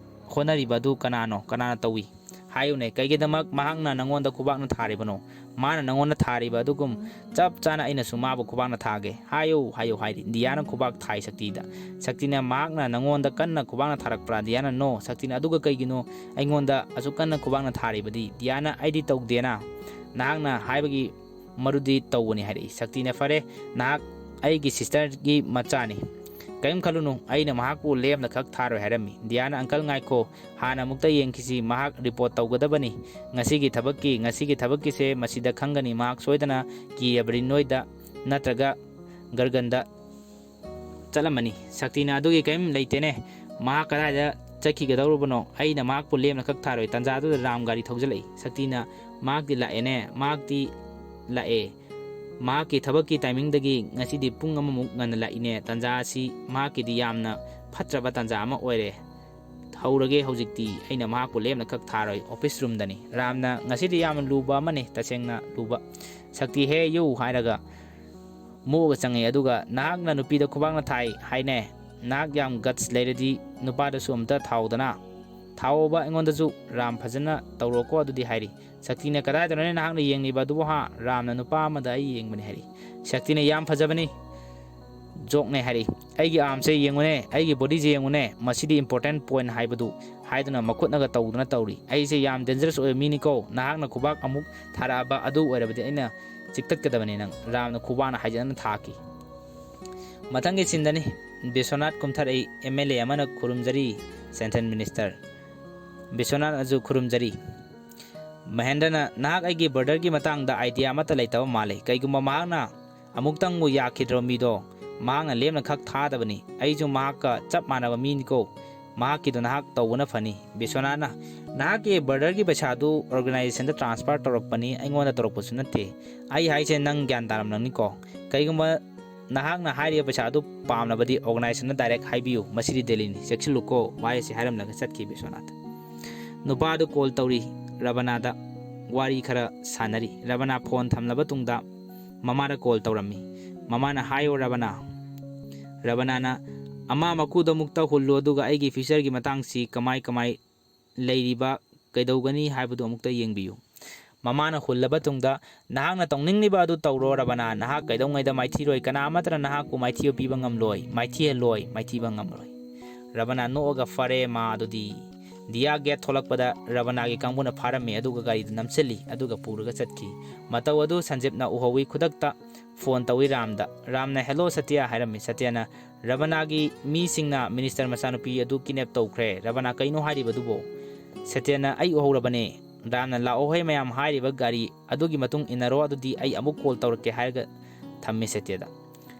ꯍꯣꯠꯅꯔꯤꯕ ꯑꯗꯨ ꯀꯅꯥꯅꯣ? ꯀꯅꯥꯅ ꯇꯧꯏ? ꯍꯥꯏꯌꯨꯅꯦ, ꯀꯩꯒꯤꯗꯃꯛ ꯃꯍꯥꯛꯅ ꯅꯪꯉꯣꯟꯗ ꯈꯨꯕꯥꯛꯅ ꯊꯥꯔꯤꯕꯅꯣ? ꯃꯥꯅ ꯅꯪꯉꯣꯟꯗ ꯊꯥꯔꯤꯕ ꯑꯗꯨꯒꯨꯝ ꯆꯞ ꯆꯥꯅ ꯑꯩꯅꯁꯨ ꯃꯥꯕꯨ ꯈꯨꯕꯥꯛꯅ ꯊꯥꯒꯦ꯫ ꯍꯥꯏꯌꯨ, ꯍꯥꯏꯌꯨ" ꯍꯥꯏꯔꯤ꯫ ꯗꯤꯌꯥꯅ ꯈꯨꯕꯥꯛ ꯊꯥꯏ ꯁꯛꯇꯤꯗ꯫ ꯁꯛꯇꯤꯅ, "ꯃꯍꯥꯛꯅ ꯅꯪꯉꯣꯟꯗ ꯀꯟꯅ ꯈꯨꯕꯥꯛꯅ ꯊꯥꯔꯛꯄ꯭ꯔꯥ?" ꯗꯤꯌꯥꯅ, "No"꯫ ꯁꯛꯇꯤꯅ, "ꯑꯗꯨꯒ ꯀꯩꯒꯤꯅꯣ ꯑꯩꯉꯣꯟꯗ ꯑꯁꯨꯛ ꯀꯟꯅ ꯈꯨꯕꯥꯛꯅ ꯊꯥꯔꯤꯕꯗꯤ?" ꯗꯤꯌꯥꯅ, "ꯑꯩꯗꯤ ꯇꯧꯗꯦꯅ꯫ ꯅꯍꯥꯛꯅ ꯍꯥꯏꯕꯒꯤ ꯃꯔꯨꯗꯤ ꯇꯧꯕꯅꯤ" ꯍꯥꯏꯔꯛꯏ꯫ ꯁꯛꯇꯤꯅ, "ꯐꯔꯦ, ꯅꯍꯥꯛ ꯑꯩꯒꯤ ꯁꯤꯁꯇꯔꯒꯤ ꯃꯆꯥꯅꯤ꯫ ꯀꯔꯤꯝ ꯈꯜꯂꯨꯅꯨ, ꯑꯩꯅ ꯃꯍꯥꯛꯄꯨ ꯂꯦꯝꯅ ꯈꯛ ꯊꯥꯔꯣꯏ" ꯍꯥꯏꯔꯝꯃꯤ꯫ ꯗꯤꯌꯥꯅ, "ꯑꯪꯀꯜ, ꯉꯥꯏꯈꯣ, ꯍꯥꯟꯅ ꯑꯃꯨꯛꯇ ꯌꯦꯡꯈꯤꯁꯤ, ꯃꯍꯥꯛ ꯔꯤꯄꯣꯔꯠ ꯇꯧꯒꯗꯕꯅꯤ꯫ ꯉꯁꯤꯒꯤ ꯊꯕꯛꯀꯤ, ꯉꯁꯤꯒꯤ ꯊꯕꯛꯀꯤꯁꯦ ꯃꯁꯤꯗ ꯈꯪꯒꯅꯤ, ꯃꯍꯥꯛ ꯁꯣꯏꯗꯅ ꯀꯤꯔꯕꯅꯤ ꯅꯣꯏꯗ ꯅꯠꯇ꯭ꯔꯒ ꯒꯔꯒꯟꯗ ꯆꯠꯂꯝꯃꯅꯤ"꯫ ꯁꯛꯇꯤꯅ, "ꯑꯗꯨꯒꯤ ꯀꯔꯤꯝ ꯂꯩꯇꯦꯅꯦ, ꯃꯍꯥꯛ ꯀꯗꯥꯏꯗ ꯆꯠꯈꯤꯒꯗꯧꯔꯕꯅꯣ? ꯑꯩꯅ ꯃꯍꯥꯛꯄꯨ ꯂꯦꯝꯅ ꯈꯛ ꯊꯥꯔꯣꯏ"꯫ ꯇꯥꯟꯖꯥꯗꯨꯗ ꯔꯥꯝ ꯒꯥꯔꯤ ꯊꯧꯖꯤꯜꯂꯛꯏ꯫ ꯁꯛꯇꯤꯅ, "ꯃꯍꯥꯛꯇꯤ ꯂꯥꯛꯑꯦꯅꯦ, ꯃꯍꯥꯛꯇꯤ ꯂꯥꯛꯑꯦ꯫ ꯃꯍꯥꯛꯀꯤ ꯊꯕꯛꯀꯤ ꯇꯥꯏꯃꯤꯡꯗꯒꯤ ꯉꯁꯤꯗꯤ ꯄꯨꯡ ꯑꯃꯃꯨꯛ ꯉꯟꯅ ꯂꯥꯛꯏꯅꯦ꯫ ꯇꯥꯟꯖꯥ ꯑꯁꯤ ꯃꯍꯥꯛꯀꯤꯗꯤ ꯌꯥꯝꯅ ꯐꯠꯇ꯭ꯔꯕ ꯇꯥꯟꯖꯥ ꯑꯃ ꯑꯣꯏꯔꯦ꯫ ꯍꯧꯔꯒꯦ ꯍꯧꯖꯤꯛꯇꯤ, ꯑꯩꯅ ꯃꯍꯥꯛꯄꯨ ꯂꯦꯝꯅ ꯈꯛ ꯊꯥꯔꯣꯏ"꯫ ꯑꯣꯐꯤꯁ ꯔꯨꯝꯗꯅꯤ꯫ ꯔꯥꯝꯅ, "ꯉꯁꯤꯗꯤ ꯌꯥꯝꯅ ꯂꯨꯕ ꯑꯃꯅꯤ, ꯇꯁꯦꯡꯅ ꯂꯨꯕ"꯫ ꯁꯛꯇꯤ, "ꯍꯦ ꯌꯨ" ꯍꯥꯏꯔꯒ ꯃꯣꯛꯑꯒ ꯆꯪꯉꯛꯏ꯫ ꯑꯗꯨꯒ, "ꯅꯍꯥꯛꯅ ꯅꯨꯄꯤꯗ ꯈꯨꯕꯥꯛꯅ ꯊꯥꯏ ꯍꯥꯏꯅꯦ꯫ ꯅꯍꯥꯛ ꯌꯥꯝ ꯒꯠꯁ ꯂꯩꯔꯗꯤ ꯅꯨꯄꯥꯗꯁꯨ ꯑꯝꯇ ꯊꯥꯎꯗꯅ꯫ ꯊꯥꯎꯑꯣꯕ ꯑꯩꯉꯣꯟꯗꯁꯨ, ꯔꯥꯝ, ꯐꯖꯅ ꯇꯧꯔꯣꯀꯣ ꯑꯗꯨꯗꯤ" ꯍꯥꯏꯔꯤ꯫ ꯁꯛꯇꯤꯅ, "ꯀꯗꯥꯏꯗꯅꯣꯅꯦ ꯅꯍꯥꯛꯅ ꯌꯦꯡꯂꯤꯕ ꯑꯗꯨꯕꯨ ꯍꯥ? ꯔꯥꯝꯅ, "ꯅꯨꯄꯥ ꯑꯃꯗ ꯑꯩ ꯌꯦꯡꯕꯅꯤ" ꯍꯥꯏꯔꯤ꯫ ꯁꯛꯇꯤꯅ, "ꯌꯥꯝ ꯐꯖꯕꯅꯤ, ꯖꯣꯛꯅꯦ" ꯍꯥꯏꯔꯤ꯫ "ꯑꯩꯒꯤ ꯑꯥꯔꯝꯁꯦ ꯌꯦꯡꯉꯨꯅꯦ, ꯑꯩꯒꯤ ꯕꯣꯗꯤꯁꯦ ꯌꯦꯡꯉꯨꯅꯦ, ꯃꯁꯤꯗꯤ ꯏꯝꯄꯣꯔꯇꯦꯟ ꯄꯣꯏꯟ ꯍꯥꯏꯕꯗꯨ" ꯍꯥꯏꯗꯨꯅ ꯃꯈꯨꯠꯅꯒ ꯇꯧꯗꯨꯅ ꯇꯧꯔꯤ꯫ "ꯑꯩꯁꯦ ꯌꯥꯝ ꯗꯦꯟꯖꯔꯁ ꯑꯣꯏꯕ ꯃꯤꯅꯤꯀꯣ, ꯅꯍꯥꯛꯅ ꯈꯨꯕꯥꯛ ꯑꯃꯨꯛ ꯊꯥꯔꯛꯑꯕ ꯑꯗꯨ ꯑꯣꯏꯔꯕꯗꯤ ꯑꯩꯅ ꯆꯤꯛꯇꯠꯀꯗꯕꯅꯤ ꯅꯪ"꯫ ꯔꯥꯝꯅ ꯈꯨꯕꯥꯛꯅ ꯍꯥꯏꯖꯟꯅ ꯊꯥꯈꯤ꯫ ꯃꯊꯪꯒꯤ ꯁꯤꯟꯗꯅꯤ꯫ ꯕꯤꯁ꯭ꯋꯅꯥꯊ ꯀꯨꯝꯊꯔꯛꯏ꯫ ꯑꯦꯝ ꯑꯦꯜ ꯑꯦ ꯑꯃꯅ ꯈꯨꯔꯨꯝꯖꯔꯤ, ꯁꯦꯟꯇ꯭ꯔꯦꯜ ꯃꯤꯅꯤꯁꯇꯔ꯫ ꯕꯤꯁ꯭ꯋꯅꯥꯊꯅꯁꯨ ꯈꯨꯔꯨꯝꯖꯔꯤ꯫ ꯃꯍꯦꯟꯗ꯭ꯔꯅ, "ꯅꯍꯥꯛ ꯑꯩꯒꯤ ꯕ꯭ꯔꯗꯔꯒꯤ ꯃꯇꯥꯡꯗ ꯑꯥꯏꯗꯤꯌꯥ ꯑꯃꯠꯇ ꯂꯩꯇꯕ ꯃꯥꯜꯂꯦ꯫ ꯀꯩꯒꯨꯝꯕ ꯃꯍꯥꯛꯅ ꯑꯃꯨꯛꯇꯪꯕꯨ ꯌꯥꯈꯤꯗ꯭ꯔꯕ ꯃꯤꯗꯣ ꯃꯍꯥꯛꯅ ꯂꯦꯝꯅ ꯈꯛ ꯊꯥꯗꯕꯅꯤ꯫ ꯑꯩꯁꯨ ꯃꯍꯥꯛꯀ ꯆꯞ ꯃꯥꯟꯅꯕ ꯃꯤꯅꯤꯀꯣ꯫ ꯃꯍꯥꯛꯀꯤꯗꯣ ꯅꯍꯥꯛ ꯇꯧꯕꯅ ꯐꯅꯤ꯫" ꯕꯤꯁ꯭ꯋꯅꯥꯊꯅ, "ꯅꯍꯥꯛꯀꯤ ꯕ꯭ꯔꯗꯔꯒꯤ ꯄꯩꯁꯥꯗꯨ ꯑꯣꯔꯒꯅꯥꯏꯖꯦꯁꯟꯗ ꯇ꯭ꯔꯥꯟꯁꯐꯔ ꯇꯧꯔꯛꯄꯅꯤ, ꯑꯩꯉꯣꯟꯗ ꯇꯧꯔꯛꯄꯁꯨ ꯅꯠꯇꯦ꯫ ꯑꯩ ꯍꯥꯏꯁꯦ ꯅꯪ ꯒ꯭ꯌꯥꯟ ꯇꯥꯔꯝꯂꯅꯤꯀꯣ꯫ ꯀꯩꯒꯨꯝꯕ ꯅꯍꯥꯛꯅ ꯍꯥꯏꯔꯤꯕ ꯄꯩꯁꯥ ꯑꯗꯨ ꯄꯥꯝꯂꯕꯗꯤ ꯑꯣꯔꯒꯅꯥꯏꯖꯦꯁꯟꯗ ꯗꯥꯏꯔꯦꯛ ꯍꯥꯏꯕꯤꯌꯨ, ꯃꯁꯤꯗꯤ ꯗꯦꯜꯂꯤꯅꯤ, ꯆꯦꯛꯁꯤꯜꯂꯨꯀꯣ" ꯋꯥꯍꯩ ꯑꯁꯤ ꯍꯥꯏꯔꯝꯂꯒ ꯆꯠꯈꯤ ꯕꯤꯁ꯭ꯋꯅꯥꯊ꯫ ꯅꯨꯄꯥ ꯑꯗꯨ ꯀꯣꯜ ꯇꯧꯔꯤ ꯔꯕꯅꯥꯗ, ꯋꯥꯔꯤ ꯈꯔ ꯁꯥꯟꯅꯔꯤ꯫ ꯔꯕꯅꯥ ꯐꯣꯟ ꯊꯝꯂꯕ ꯇꯨꯡꯗ ꯃꯃꯥꯗ ꯀꯣꯜ ꯇꯧꯔꯝꯃꯤ꯫ ꯃꯃꯥꯅ, "ꯍꯥꯏꯌꯣ ꯔꯕꯅꯥ꯫" ꯔꯕꯅꯥꯅ, "ꯑꯃ ꯃꯀꯨꯗ ꯑꯃꯨꯛꯇ ꯍꯨꯜꯂꯨ, ꯑꯗꯨꯒ ꯑꯩꯒꯤ ꯐ꯭ꯌꯨꯆꯔꯒꯤ ꯃꯇꯥꯡꯁꯤ ꯀꯃꯥꯏ ꯀꯃꯥꯏ ꯂꯩꯔꯤꯕ, ꯀꯩꯗꯧꯒꯅꯤ ꯍꯥꯏꯕꯗꯨ ꯑꯃꯨꯛꯇ ꯌꯦꯡꯕꯤꯌꯨ꯫" ꯃꯃꯥꯅ ꯍꯨꯜꯂꯕ ꯇꯨꯡꯗ, "ꯅꯍꯥꯛꯅ ꯇꯧꯅꯤꯡꯂꯤꯕ ꯑꯗꯨ ꯇꯧꯔꯣ ꯔꯕꯅꯥ, ꯅꯍꯥꯛ ꯀꯩꯗꯧꯉꯩꯗ ꯃꯥꯏꯊꯤꯔꯣꯏ, ꯀꯅꯥ ꯑꯃꯠꯇꯅ ꯅꯍꯥꯛꯄꯨ ꯃꯥꯏꯊꯤꯕ ꯄꯤꯕ ꯉꯝꯂꯣꯏ, ꯃꯥꯏꯊꯤꯍꯜꯂꯣꯏ, ꯃꯥꯏꯊꯤꯕ ꯉꯝꯂꯣꯏ꯫" ꯔꯕꯅꯥ ꯅꯣꯛꯑꯒ, "ꯐꯔꯦ ꯃꯥ, ꯑꯗꯨꯗꯤ꯫" ꯗꯤꯌꯥ ꯒꯦꯠ ꯊꯣꯛꯂꯛꯄꯗ ꯔꯕꯅꯥꯒꯤ ꯀꯥꯡꯕꯨꯅ ꯐꯥꯔꯝꯃꯤ, ꯑꯗꯨꯒ ꯒꯥꯔꯤꯗꯨ ꯅꯝꯁꯤꯜꯂꯤ, ꯑꯗꯨꯒ ꯄꯨꯔꯒ ꯆꯠꯈꯤ꯫ ꯃꯇꯧ ꯑꯗꯨ ꯁꯟꯖꯤꯞꯅ ꯎꯍꯧꯏ꯫ ꯈꯨꯗꯛꯇ ꯐꯣꯟ ꯇꯧꯏ ꯔꯥꯝꯗ꯫ ꯔꯥꯝꯅ, "ꯍꯦꯜꯂꯣ ꯁꯇ꯭ꯌ" ꯍꯥꯏꯔꯝꯃꯤ꯫ ꯁꯇ꯭ꯌꯅ, "ꯔꯕꯅꯥꯒꯤ ꯃꯤꯁꯤꯡꯅ ꯃꯤꯅꯤꯁꯇꯔ ꯃꯆꯥꯅꯨꯄꯤ ꯑꯗꯨ ꯀꯤꯗꯅꯦꯞ ꯇꯧꯈ꯭ꯔꯦ꯫ ꯔꯕꯅꯥ, ꯀꯩꯅꯣ ꯍꯥꯏꯔꯤꯕꯗꯨꯕꯣ?" ꯁꯇ꯭ꯌꯅ, "ꯑꯩ ꯎꯍꯧꯔꯕꯅꯦ꯫" ꯔꯥꯝꯅ, "ꯂꯥꯛꯑꯣꯍꯦ ꯃꯌꯥꯝ, ꯍꯥꯏꯔꯤꯕ ꯒꯥꯔꯤ ꯑꯗꯨꯒꯤ ꯃꯇꯨꯡ ꯏꯟꯅꯔꯣ, ꯑꯗꯨꯗꯤ ꯑꯩ ꯑꯃꯨꯛ ꯀꯣꯜ ꯇꯧꯔꯛꯀꯦ" ꯍꯥꯏꯔꯒ ꯊꯝꯃꯤ ꯁꯇ꯭ꯌꯗ꯫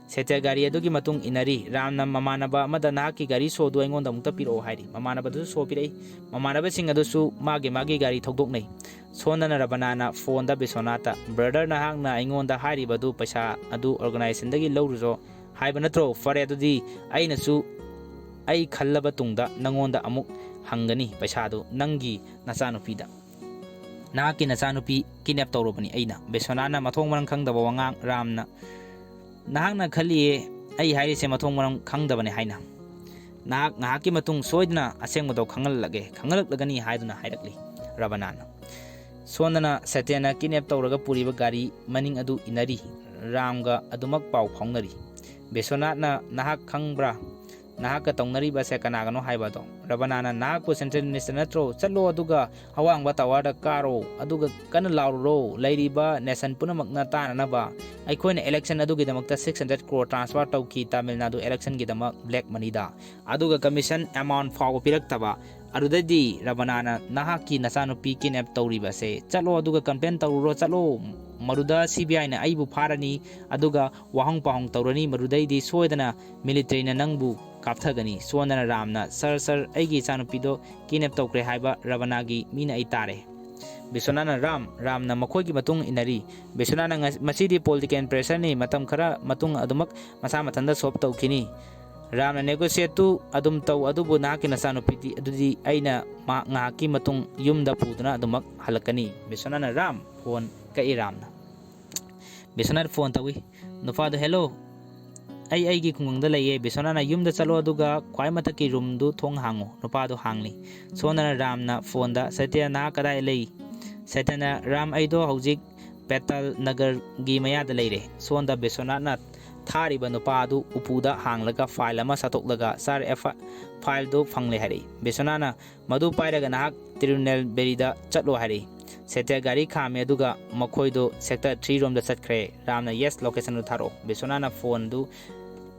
ꯁꯇ꯭ꯌ ꯒꯥꯔꯤ ꯑꯗꯨꯒꯤ ꯃꯇꯨꯡ ꯏꯟꯅꯔꯤ꯫ ꯔꯥꯝꯅ ꯃꯃꯥꯟꯅꯕ ꯑꯃꯗ, "ꯅꯍꯥꯛꯀꯤ ꯒꯥꯔꯤ ꯁꯣꯗꯨ ꯑꯩꯉꯣꯟꯗ ꯑꯃꯨꯛꯇ ꯄꯤꯔꯛꯑꯣ" ꯍꯥꯏꯔꯤ꯫ ꯃꯃꯥꯟꯅꯕꯗꯨꯁꯨ ꯁꯣ ꯄꯤꯔꯛꯏ꯫ ꯃꯃꯥꯟꯅꯕꯁꯤꯡ ꯑꯗꯨꯁꯨ ꯃꯥꯒꯤ ꯃꯥꯒꯤ ꯒꯥꯔꯤ ꯊꯧꯗꯣꯛꯅꯩ꯫ ꯁꯣꯝꯗꯅ ꯔꯕꯅꯥꯅ ꯐꯣꯟꯗ ꯕꯤꯁ꯭ꯋꯅꯥꯊꯇ, "ꯕ꯭ꯔꯗꯔ, ꯅꯍꯥꯛꯅ ꯑꯩꯉꯣꯟꯗ ꯍꯥꯏꯔꯤꯕꯗꯨ ꯄꯩꯁꯥ ꯑꯗꯨ ꯑꯣꯔꯒꯅꯥꯏꯖꯦꯁꯟꯗꯒꯤ ꯂꯧꯔꯨꯔꯣ ꯍꯥꯏꯕ ꯅꯠꯇ꯭ꯔꯣ? ꯐꯔꯦ, ꯑꯗꯨꯗꯤ ꯑꯩꯅꯁꯨ ꯑꯩ ꯈꯜꯂꯕ ꯇꯨꯡꯗ ꯅꯉꯣꯟꯗ ꯑꯃꯨꯛ ꯍꯪꯒꯅꯤ ꯄꯩꯁꯥꯗꯨ ꯅꯪꯒꯤ ꯅꯆꯥꯅꯨꯄꯤꯗ꯫ ꯅꯍꯥꯛꯀꯤ ꯅꯆꯥꯅꯨꯄꯤ ꯀꯤꯗꯅꯦꯞ ꯇꯧꯔꯨꯕꯅꯤ ꯑꯩꯅ꯫" ꯕꯤꯁ꯭ꯋꯅꯥꯊꯅ ꯃꯊꯣꯡ ꯃꯔꯝ ꯈꯪꯗꯕ ꯋꯥꯉꯥꯡ꯫ ꯔꯥꯝꯅ, "ꯅꯍꯥꯛꯅ ꯈꯜꯂꯤꯌꯦ ꯑꯩ ꯍꯥꯏꯔꯤꯁꯦ ꯃꯊꯣꯡ ꯃꯔꯝ ꯈꯪꯗꯕꯅꯤ ꯍꯥꯏꯅ꯫ ꯅꯍꯥꯛ ꯉꯥꯏꯍꯥꯛꯀꯤ ꯃꯇꯨꯡ ꯁꯣꯏꯗꯅ ꯑꯁꯦꯡꯕꯗꯣ ꯈꯪꯍꯜꯂꯒꯦ, ꯈꯪꯍꯜꯂꯛꯂꯒꯅꯤ" ꯍꯥꯏꯗꯨꯅ ꯍꯥꯏꯔꯛꯂꯤ ꯔꯕꯅꯥꯅ꯫ ꯁꯣꯝꯗꯅ ꯁꯇ꯭ꯌꯅ ꯀꯤꯗꯅꯦꯞ ꯇꯧꯔꯒ ꯄꯨꯔꯤꯕ ꯒꯥꯔꯤ ꯃꯅꯤꯡ ꯑꯗꯨ ꯏꯟꯅꯔꯤ꯫ ꯔꯥꯝꯒ ꯑꯗꯨꯃꯛ ꯄꯥꯎ ꯐꯥꯎꯅꯔꯤ꯫ ꯕꯤꯁ꯭ꯋꯅꯥꯊꯅ, "ꯅꯍꯥꯛ ꯈꯪꯕ꯭ꯔꯥ? ꯅꯍꯥꯛꯀ ꯇꯧꯅꯔꯤꯕ ꯑꯁꯦ ꯀꯅꯥꯒꯅꯣ ꯍꯥꯏꯕ ꯑꯗꯣ꯫ ꯔꯕꯅꯥꯅ, "ꯅꯍꯥꯛꯄꯨ central minister ꯅꯠꯇ꯭ꯔꯣ? ꯆꯠꯂꯣ ꯑꯗꯨꯒ ꯑꯋꯥꯡꯕ tower ꯗ ꯀꯥꯔꯣ, ꯑꯗꯨꯒ ꯀꯟꯅ ꯂꯥꯎꯔꯨꯔꯣ, ꯂꯩꯔꯤꯕ nation ꯄꯨꯝꯅꯃꯛꯅ ꯇꯥꯅꯅꯕ꯫ ꯑꯩꯈꯣꯏꯅ election ꯑꯗꯨꯒꯤꯗꯃꯛꯇ six hundred crore transfer ꯇꯧꯈꯤ, Tamil Nadu election ꯒꯤꯗꯃꯛ black money ꯗ, ꯑꯗꯨꯒ commission amount ꯐꯥꯎꯕ ꯄꯤꯔꯛꯇꯕ꯫ ꯑꯗꯨꯗꯩꯗꯤ ꯔꯕꯅꯥꯅ, ꯅꯍꯥꯛꯀꯤ ꯅꯆꯥꯅꯨꯄꯤ kidnap ꯇꯧꯔꯤꯕ ꯑꯁꯦ, ꯆꯠꯂꯣ ꯑꯗꯨꯒ complain ꯇꯧꯔꯨꯔꯣ, ꯆꯠꯂꯣ꯫ ꯃꯗꯨꯗ C B I ꯅ ꯑꯩꯕꯨ ꯐꯥꯔꯅꯤ, ꯑꯗꯨꯒ ꯋꯥꯍꯪ ꯄꯥꯎꯍꯪ ꯇꯧꯔꯅꯤ, ꯃꯗꯨꯗꯩꯗꯤ ꯁꯣꯏꯗꯅ military ꯅ ꯅꯪꯕꯨ ꯀꯥꯞꯊꯒꯅꯤ꯫" ꯁꯣꯟꯗꯅ ꯔꯥꯝꯅ, "Sir, sir, ꯑꯩꯒꯤ ꯏꯆꯥꯅꯨꯄꯤꯗꯣ kidnap ꯇꯧꯈ꯭ꯔꯦ ꯍꯥꯏꯕ ꯔꯕꯅꯥꯒꯤ ꯃꯤꯅ ꯑꯩ ꯇꯥꯔꯦ꯫" ꯕꯤꯁ꯭ꯋꯅꯥꯊꯅ, "ꯔꯥꯝ꯫" ꯔꯥꯝꯅ ꯃꯈꯣꯏꯒꯤ ꯃꯇꯨꯡ ꯏꯟꯅꯔꯤ꯫ ꯕꯤꯁ꯭ꯋꯅꯥꯊꯅ, "ꯉ-, ꯃꯁꯤꯗꯤ political pressure ꯅꯤ, ꯃꯇꯝ ꯈꯔ ꯃꯇꯨꯡ ꯑꯗꯨꯃꯛ ꯃꯁꯥ ꯃꯊꯟꯇ solve ꯇꯧꯈꯤꯅꯤ꯫" ꯔꯥꯝꯅ, "Negotiate ꯇꯨ ꯑꯗꯨꯝ ꯇꯧ, ꯑꯗꯨꯕꯨ ꯅꯍꯥꯛꯀꯤ ꯅꯆꯥꯅꯨꯄꯤꯗꯤ, ꯑꯗꯨꯗꯤ ꯑꯩꯅ ꯃꯍꯥꯛ ꯉꯥꯏꯍꯥꯛꯀꯤ ꯃꯇꯨꯡ ꯌꯨꯝꯗ ꯄꯨꯗꯨꯅ ꯑꯗꯨꯃꯛ ꯍꯜꯂꯛꯀꯅꯤ꯫" ꯕꯤꯁ꯭ꯋꯅꯥꯊꯅ, "ꯔꯥꯝ꯫" ꯐꯣꯟ ꯀꯛꯏ ꯔꯥꯝꯅ꯫ ꯕꯤꯁ꯭ꯋꯅꯥꯊ ꯐꯣꯟ ꯇꯧꯏ꯫ ꯅꯨꯄꯥꯗꯣ, "Hello, ꯑꯩ ꯑꯩꯒꯤ ꯈꯨꯡꯒꯪꯗ ꯂꯩꯌꯦ꯫" ꯕꯤꯁ꯭ꯋꯅꯥꯊꯅ, "ꯌꯨꯝꯗ ꯆꯠꯂꯣ, ꯑꯗꯨꯒ ꯈ꯭ꯋꯥꯏ ꯃꯊꯛꯀꯤ room ꯗꯨ ꯊꯣꯡ ꯍꯥꯡꯉꯨ꯫" ꯅꯨꯄꯥꯗꯣ ꯍꯥꯡꯂꯤ꯫ ꯁꯣꯟꯗꯅ ꯔꯥꯝꯅ ꯐꯣꯟꯗ, "ꯁꯇ꯭ꯌ, ꯅꯍꯥꯛ ꯀꯗꯥꯏ ꯂꯩ?" ꯁꯇ꯭ꯌꯅ, "ꯔꯥꯝ, ꯑꯩꯗꯣ ꯍꯧꯖꯤꯛ ꯄꯦꯇꯥꯜ ꯅꯒꯔꯒꯤ ꯃꯌꯥꯗ ꯂꯩꯔꯦ꯫" ꯁꯣꯟꯗ ꯕꯤꯁ꯭ꯋꯅꯥꯊꯅ ꯊꯥꯔꯤꯕ ꯅꯨꯄꯥ ꯑꯗꯨ ꯎꯄꯨꯗ ꯍꯥꯡꯂꯒ file ꯑꯃ ꯁꯠꯇꯣꯛꯂꯒ, "Sir, F-, file ꯗꯨ ꯐꯪꯂꯦ," ꯍꯥꯏꯔꯛꯏ꯫ ꯕꯤꯁ꯭ꯋꯅꯥꯊꯅ, "ꯃꯗꯨ ꯄꯥꯏꯔꯒ ꯅꯍꯥꯛ ꯇꯤꯔꯨꯅꯦꯜꯕꯦꯂꯤꯗ ꯆꯠꯂꯣ," ꯍꯥꯏꯔꯛꯏ꯫ ꯁꯇ꯭ꯌ ꯒꯥꯔꯤ ꯈꯥꯝꯃꯤ, ꯑꯗꯨꯒ ꯃꯈꯣꯏꯗꯨ sector three ꯔꯣꯝꯗ ꯆꯠꯈ꯭ꯔꯦ꯫ ꯔꯥꯝꯅ, "Yes, location ꯗꯨ ꯊꯥꯔꯛꯑꯣ꯫" ꯕꯤꯁ꯭ꯋꯅꯥꯊꯅ ꯐꯣꯟꯗꯨ,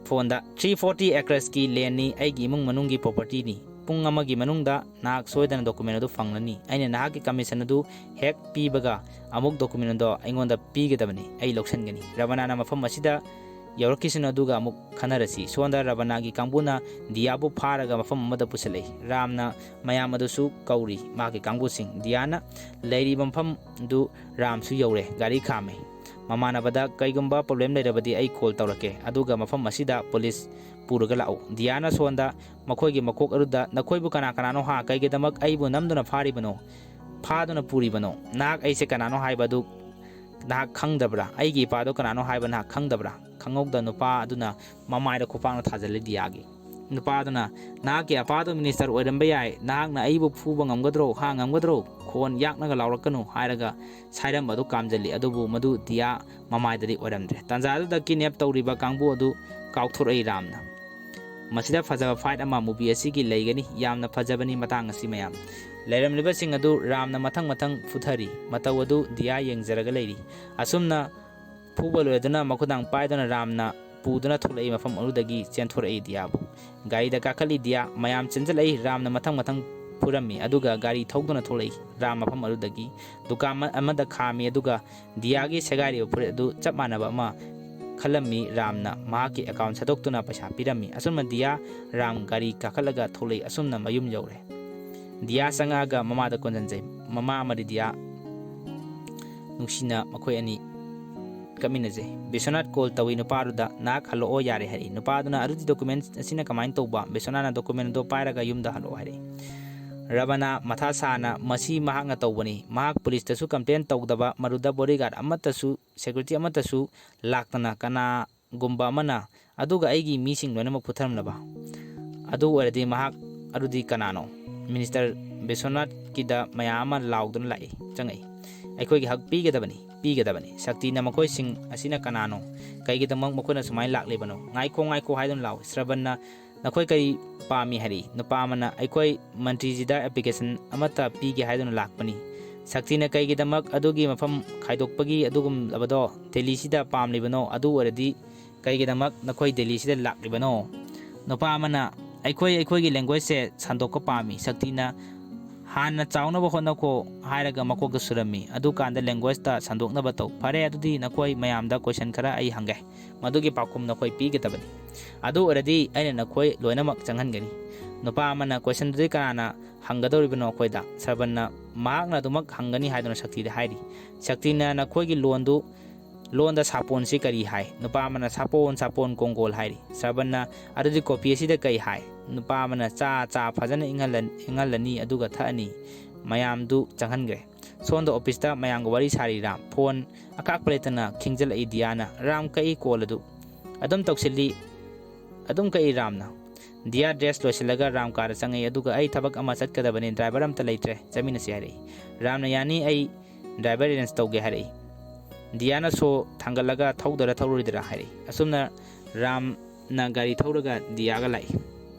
ꯐꯣꯟꯗ, "Three forty acres ꯀꯤ land ꯅꯤ, ꯑꯩꯒꯤ ꯏꯃꯨꯡ ꯃꯅꯨꯡꯒꯤ property ꯅꯤ꯫ ꯄꯨꯡ ꯑꯃꯒꯤ ꯃꯅꯨꯡꯗ ꯅꯍꯥꯛ ꯁꯣꯏꯗꯅ document ꯑꯗꯨ ꯐꯪꯂꯅꯤ꯫ ꯑꯩꯅ ꯅꯍꯥꯛꯀꯤ commission ꯑꯗꯨ ꯍꯦꯛ ꯄꯤꯕꯒ ꯑꯃꯨꯛ document ꯑꯗꯣ ꯑꯩꯉꯣꯟꯗ ꯄꯤꯒꯗꯕꯅꯤ, ꯑꯩ ꯂꯧꯁꯤꯟꯒꯅꯤ꯫" ꯔꯕꯅꯥꯅ, "ꯃꯐꯝ ꯑꯁꯤꯗ ꯌꯧꯔꯛꯈꯤꯁꯅꯨ, ꯑꯗꯨꯒ ꯑꯃꯨꯛ ꯈꯟꯅꯔꯁꯤ꯫" ꯁꯣꯝꯗ ꯔꯕꯅꯥꯒꯤ ꯀꯥꯡꯕꯨꯅ ꯗꯤꯌꯥꯕꯨ ꯐꯥꯔꯒ ꯃꯐꯝ ꯑꯃꯗ ꯄꯨꯁꯤꯜꯂꯛꯏ꯫ ꯔꯥꯝꯅ ꯃꯌꯥꯝ ꯑꯗꯨꯁꯨ ꯀꯧꯔꯤ, ꯃꯍꯥꯛꯀꯤ ꯀꯥꯡꯕꯨꯁꯤꯡ꯫ ꯗꯤꯌꯥꯅ ꯂꯩꯔꯤꯕ ꯃꯐꯝꯗꯨ ꯔꯥꯝꯁꯨ ꯌꯧꯔꯦ, ꯒꯥꯔꯤ ꯈꯥꯝꯃꯤ꯫ ꯃꯃꯥꯟꯅꯕꯗ, "ꯀꯩꯒꯨꯝꯕ problem ꯂꯩꯔꯕꯗꯤ ꯑꯩ call ꯇꯧꯔꯛꯀꯦ, ꯑꯗꯨꯒ ꯃꯐꯝ ꯑꯁꯤꯗ police ꯄꯨꯔꯒ ꯂꯥꯛꯎ꯫" ꯗꯤꯌꯥꯅ ꯁꯣꯟꯗ ꯃꯈꯣꯏꯒꯤ ꯃꯀꯣꯛ ꯑꯗꯨꯗ, "ꯅꯈꯣꯏꯕꯨ ꯀꯅꯥ ꯀꯅꯥꯅꯣ ꯍꯥ? ꯀꯩꯒꯤꯗꯃꯛ ꯑꯩꯕꯨ ꯅꯝꯗꯨꯅ ꯐꯥꯔꯤꯕꯅꯣ? ꯐꯥꯗꯨꯅ ꯄꯨꯔꯤꯕꯅꯣ? ꯅꯍꯥꯛ ꯑꯩꯁꯦ ꯀꯅꯥꯅꯣ ꯍꯥꯏꯕꯗꯨ ꯅꯍꯥꯛ ꯈꯪꯗꯕ꯭ꯔꯥ? ꯑꯩꯒꯤ ꯏꯄꯥꯗꯣ ꯀꯅꯥꯅꯣ ꯍꯥꯏꯕ ꯅꯍꯥꯛ ꯈꯪꯗꯕ꯭ꯔꯥ?" ꯈꯪꯍꯧꯗ ꯅꯨꯄꯥ ꯑꯗꯨꯅ ꯃꯃꯥꯏꯗ ꯈꯨꯄꯥꯛꯅ ꯊꯥꯖꯤꯜꯂꯤ ꯗꯤꯌꯥꯒꯤ꯫ ꯅꯨꯄꯥ ꯑꯗꯨꯅ, "ꯅꯍꯥꯛꯀꯤ ꯑꯄꯥꯗꯣ minister ꯑꯣꯏꯔꯝꯕ ꯌꯥꯏ, ꯅꯍꯥꯛꯅ ꯑꯩꯕꯨ ꯐꯨꯕ ꯉꯝꯒꯗ꯭ꯔꯣ? ꯍꯥ, ꯉꯝꯒꯗ꯭ꯔꯣ? ꯈꯣꯟ ꯌꯥꯛꯅꯒ ꯂꯥꯎꯔꯛꯀꯅꯨ," ꯍꯥꯏꯔꯒ ꯁꯥꯏꯔꯝꯕ ꯑꯗꯨ ꯀꯥꯝꯖꯜꯂꯤ꯫ ꯑꯗꯨꯕꯨ ꯃꯗꯨ ꯗꯤꯌꯥ ꯃꯃꯥꯏꯗꯗꯤ ꯑꯣꯏꯔꯝꯗ꯭ꯔꯦ꯫ ꯇꯥꯟꯖꯥꯗꯨꯗ kidnap ꯇꯧꯔꯤꯕ ꯀꯥꯡꯕꯨ ꯑꯗꯨ ꯀꯥꯎꯊꯣꯔꯛꯏ ꯔꯥꯝꯅ꯫ ꯃꯁꯤꯗ ꯐꯖꯕ fight ꯑꯃ movie ꯑꯁꯤꯒꯤ ꯂꯩꯒꯅꯤ꯫ ꯌꯥꯝꯅ ꯐꯖꯕꯅꯤ ꯃꯇꯥꯡ ꯑꯁꯤ ꯃꯌꯥꯝ꯫ ꯂꯩꯔꯝꯂꯤꯕꯁꯤꯡ ꯑꯗꯨ ꯔꯥꯝꯅ ꯃꯊꯪ ꯃꯊꯪ ꯐꯨꯊꯔꯤ꯫ ꯃꯇꯧ ꯑꯗꯨ ꯗꯤꯌꯥ ꯌꯦꯡꯖꯔꯒ ꯂꯩꯔꯤ꯫ ꯑꯁꯨꯝꯅ ꯐꯨꯕ ꯂꯣꯏꯗꯨꯅ ꯃꯈꯨꯗꯥꯡ ꯄꯥꯏꯗꯨꯅ ꯔꯥꯝꯅ ꯄꯨꯗꯨꯅ ꯊꯣꯛꯂꯛꯏ꯫ ꯃꯐꯝ ꯑꯗꯨꯗꯒꯤ ꯆꯦꯟꯊꯣꯔꯛꯏ ꯗꯤꯌꯥꯕꯨ꯫ ꯒꯥꯔꯤꯗ ꯀꯥꯈꯠꯂꯤ ꯗꯤꯌꯥ꯫ ꯃꯌꯥꯝ ꯆꯦꯟꯖꯜꯂꯛꯏ꯫ ꯔꯥꯝꯅ ꯃꯊꯪ ꯃꯊꯪ ꯐꯨꯔꯝꯃꯤ꯫ ꯑꯗꯨꯒ ꯒꯥꯔꯤ ꯊꯧꯗꯨꯅ ꯊꯣꯛꯂꯛꯏ ꯔꯥꯝ ꯃꯐꯝ ꯑꯗꯨꯗꯒꯤ꯫ ꯗꯨꯀꯥꯟ ꯑꯃ-, ꯑꯃꯗ ꯈꯥꯝꯃꯤ꯫ ꯑꯗꯨꯒ ꯗꯤꯌꯥꯒꯤ ꯁꯦꯒꯥꯏꯔꯤꯕ ꯐꯨꯔꯤꯠ ꯑꯗꯨ ꯆꯞ ꯃꯥꯟꯅꯕ ꯑꯃ ꯈꯜꯂꯝꯃꯤ ꯔꯥꯝꯅ꯫ ꯃꯍꯥꯛꯀꯤ account ꯁꯠꯇꯣꯛꯇꯨꯅ ꯄꯩꯁꯥ ꯄꯤꯔꯝꯃꯤ꯫ ꯑꯁꯨꯝꯅ ꯗꯤꯌꯥ ꯔꯥꯝ ꯒꯥꯔꯤ ꯀꯥꯈꯠꯂꯒ ꯊꯣꯛꯂꯛꯏ꯫ ꯑꯁꯨꯝꯅ ꯃꯌꯨꯝ ꯌꯧꯔꯦ꯫ ꯗꯤꯌꯥ ꯆꯪꯉꯛꯑꯒ ꯃꯃꯥꯗ ꯀꯣꯟꯁꯤꯟꯖꯩ꯫ ꯃꯃꯥ ꯑꯃꯗꯤ ꯗꯤꯌꯥ ꯅꯨꯡꯁꯤꯅ ꯃꯈꯣꯏ ꯑꯅꯤ ꯀꯞꯃꯤꯟꯅꯖꯩ꯫ ꯕꯤꯁ꯭ꯋꯅꯥꯊ call ꯇꯧꯏ ꯅꯨꯄꯥꯗꯨꯗ, "ꯅꯍꯥꯛ ꯍꯜꯂꯛꯑꯣ ꯌꯥꯔꯦ," ꯍꯥꯏꯔꯛꯏ꯫ ꯅꯨꯄꯥꯗꯨꯅ, "ꯑꯗꯨꯗꯤ document ꯑꯁꯤꯅ ꯀꯃꯥꯏꯅ ꯇꯧꯕ?" ꯕꯤꯁ꯭ꯋꯅꯥꯊꯅ, "Document ꯑꯗꯣ ꯄꯥꯏꯔꯒ ꯌꯨꯝꯗ ꯍꯜꯂꯛꯑꯣ," ꯍꯥꯏꯔꯛꯏ꯫ ꯔꯕꯅ ꯃꯊꯥ ꯁꯥꯅ, "ꯃꯁꯤ ꯃꯍꯥꯛꯅ ꯇꯧꯕꯅꯤ꯫ ꯃꯍꯥꯛ ꯄꯨꯂꯤꯁꯇꯁꯨ complain ꯇꯧꯗꯕ, ꯃꯗꯨꯗ bodyguard ꯑꯃꯠꯇꯁꯨ, security ꯑꯃꯠꯇꯁꯨ ꯂꯥꯛꯇꯅ, ꯀꯅꯥꯒꯨꯝꯕ ꯑꯃꯅ, ꯑꯗꯨꯒ ꯑꯩꯒꯤ ꯃꯤꯁꯤꯡ ꯂꯣꯏꯅꯃꯛ ꯐꯨꯊꯔꯝꯂꯕ? ꯑꯗꯨ ꯑꯣꯏꯔꯗꯤ ꯃꯍꯥꯛ ꯑꯗꯨꯗꯤ ꯀꯅꯥꯅꯣ?" ꯃꯤꯅꯤꯁꯇꯔ ꯕꯤꯁ꯭ꯋꯅꯥꯊꯀꯤꯗ ꯃꯌꯥꯝ ꯑꯃ ꯂꯥꯎꯗꯨꯅ ꯂꯥꯛꯏ, ꯆꯪꯉꯛꯏ꯫ "ꯑꯩꯈꯣꯏꯒꯤ ꯍꯛ ꯄꯤꯒꯗꯕꯅꯤ, ꯄꯤꯒꯗꯕꯅꯤ꯫ ꯁꯛꯇꯤꯅ ꯃꯈꯣꯏꯁꯤꯡ ꯑꯁꯤꯅ ꯀꯅꯥꯅꯣ? ꯀꯩꯒꯤꯗꯃꯛ ꯃꯈꯣꯏꯅ ꯁꯨꯃꯥꯏꯅ ꯂꯥꯛꯂꯤꯕꯅꯣ?" "ꯉꯥꯏꯈꯣ, ꯉꯥꯏꯈꯣ," ꯍꯥꯏꯗꯨꯅ ꯂꯥꯎꯏ꯫ ꯁ꯭ꯔꯕꯟꯅ, "ꯅꯈꯣꯏ ꯀꯔꯤ ꯄꯥꯝꯃꯤ?" ꯍꯥꯏꯔꯛꯏ꯫ ꯅꯨꯄꯥ ꯑꯃꯅ, "ꯑꯩꯈꯣꯏ ꯃꯟꯇ꯭ꯔꯤꯁꯤꯗ application ꯑꯃꯠꯇ ꯄꯤꯒꯦ ꯍꯥꯏꯗꯨꯅ ꯂꯥꯛꯄꯅꯤ꯫ ꯁꯛꯇꯤꯅ ꯀꯩꯒꯤꯗꯃꯛ ꯑꯗꯨꯒꯤ ꯃꯐꯝ ꯈꯥꯏꯗꯣꯛꯄꯒꯤ ꯑꯗꯨꯒꯨꯝꯂꯕꯗꯣ ꯗꯦꯜꯂꯤꯁꯤꯗ ꯄꯥꯝꯂꯤꯕꯅꯣ? ꯑꯗꯨ ꯑꯣꯏꯔꯗꯤ ꯀꯩꯒꯤꯗꯃꯛ ꯅꯈꯣꯏ ꯗꯦꯜꯂꯤꯁꯤꯗ ꯂꯥꯛꯂꯤꯕꯅꯣ?" ꯅꯨꯄꯥ ꯑꯃꯅ, "ꯑꯩꯈꯣꯏ ꯑꯩꯈꯣꯏꯒꯤ languageꯁꯦ ꯁꯟꯗꯣꯛꯄ ꯄꯥꯝꯃꯤ꯫ ꯁꯛꯇꯤꯅ ꯍꯥꯟꯅ ꯆꯥꯎꯅꯕ ꯍꯣꯠꯅꯈꯣ ꯍꯥꯏꯔꯒ ꯃꯀꯣꯛꯇ ꯁꯨꯔꯝꯃꯤ꯫ ꯑꯗꯨꯀꯥꯟꯗ languageꯇ ꯁꯟꯗꯣꯛꯅꯕ ꯇꯧ꯫ ꯐꯔꯦ, ꯑꯗꯨꯗꯤ ꯅꯈꯣꯏ ꯃꯌꯥꯝꯗ question ꯈꯔ ꯑꯩ ꯍꯪꯒꯦ꯫ ꯃꯗꯨꯒꯤ ꯄꯥꯎꯈꯨꯝ ꯅꯈꯣꯏ ꯄꯤꯒꯗꯕꯅꯤ꯫ ꯑꯗꯨ ꯑꯣꯏꯔꯗꯤ ꯑꯩꯅ ꯅꯈꯣꯏ ꯂꯣꯏꯅꯃꯛ ꯆꯪꯍꯟꯒꯅꯤ꯫" ꯅꯨꯄꯥ ꯑꯃꯅ, "Questionꯗꯨꯗꯤ ꯀꯅꯥꯅ ꯍꯪꯒꯗꯧꯔꯤꯕꯅꯣ ꯑꯩꯈꯣꯏꯗ?" ꯁ꯭ꯔꯕꯟꯅ, "ꯃꯍꯥꯛꯅ ꯑꯗꯨꯃꯛ ꯍꯪꯒꯅꯤ ꯍꯥꯏꯗꯨꯅ ꯁꯛꯇꯤꯗ ꯍꯥꯏꯔꯤ꯫ ꯁꯛꯇꯤꯅ ꯅꯈꯣꯏꯒꯤ ꯂꯣꯟꯗꯨ, ꯂꯣꯟꯗ ꯁꯥꯄꯣꯟꯁꯤ ꯀꯔꯤ ꯍꯥꯏ?" ꯅꯨꯄꯥ ꯑꯃꯅ, "ꯁꯥꯄꯣꯟ, ꯁꯥꯄꯣꯟ, ꯀꯣꯡꯒꯣꯜ" ꯍꯥꯏꯔꯤ꯫ ꯁ꯭ꯔꯕꯟꯅ, "ꯑꯗꯨꯗꯤ coffee ꯑꯁꯤꯗ ꯀꯔꯤ ꯍꯥꯏ?" ꯅꯨꯄꯥ ꯑꯃꯅ, "ꯆꯥ, ꯆꯥ ꯐꯖꯅ ꯏꯪꯍꯜꯂ-, ꯏꯪꯍꯜꯂꯅꯤ, ꯑꯗꯨꯒ ꯊꯛꯑꯅꯤ꯫" ꯃꯌꯥꯝꯗꯨ ꯆꯪꯍꯟꯈ꯭ꯔꯦ꯫ ꯁꯣꯝꯗ officeꯇ ꯃꯌꯥꯝꯒ ꯋꯥꯔꯤ ꯁꯥꯔꯤ ꯔꯥꯝ꯫ Phone ꯑꯀꯥꯛꯄ ꯂꯩꯇꯅ ꯈꯤꯡꯖꯤꯜꯂꯛꯏ ꯗꯤꯌꯥꯅ꯫ ꯔꯥꯝ ꯀꯛꯏ call ꯑꯗꯨ꯫ ꯑꯗꯨꯝ ꯇꯧꯁꯤꯜꯂꯤ, ꯑꯗꯨꯝ ꯀꯛꯏ ꯔꯥꯝꯅ꯫ ꯗꯤꯌꯥ dress ꯂꯣꯏꯁꯤꯜꯂꯒ ꯔꯥꯝ ꯀꯥꯗ ꯆꯪꯉꯛꯏ, ꯑꯗꯨꯒ, "ꯑꯩ ꯊꯕꯛ ꯑꯃ ꯆꯠꯀꯗꯕꯅꯤ, driver ꯑꯝꯇ ꯂꯩꯇ꯭ꯔꯦ, ꯆꯠꯃꯤꯟꯅꯁꯤ" ꯍꯥꯏꯔꯛꯏ꯫ ꯔꯥꯝꯅ, "ꯌꯥꯅꯤ, ꯑꯩ driver arrange ꯇꯧꯒꯦ" ꯍꯥꯏꯔꯛꯏ꯫ ꯗꯤꯌꯥꯅ show ꯊꯥꯡꯒꯠꯂꯒ, "ꯊꯧꯗꯣꯏꯔꯥ ꯊꯧꯔꯣꯏꯗꯣꯏꯔꯥ?" ꯍꯥꯏꯔꯛꯏ꯫ ꯑꯁꯨꯝꯅ ꯔꯥꯝ ꯅ ꯒꯥꯔꯤ ꯊꯧꯔꯒ ꯗꯤꯌꯥꯒ ꯂꯥꯛꯏ꯫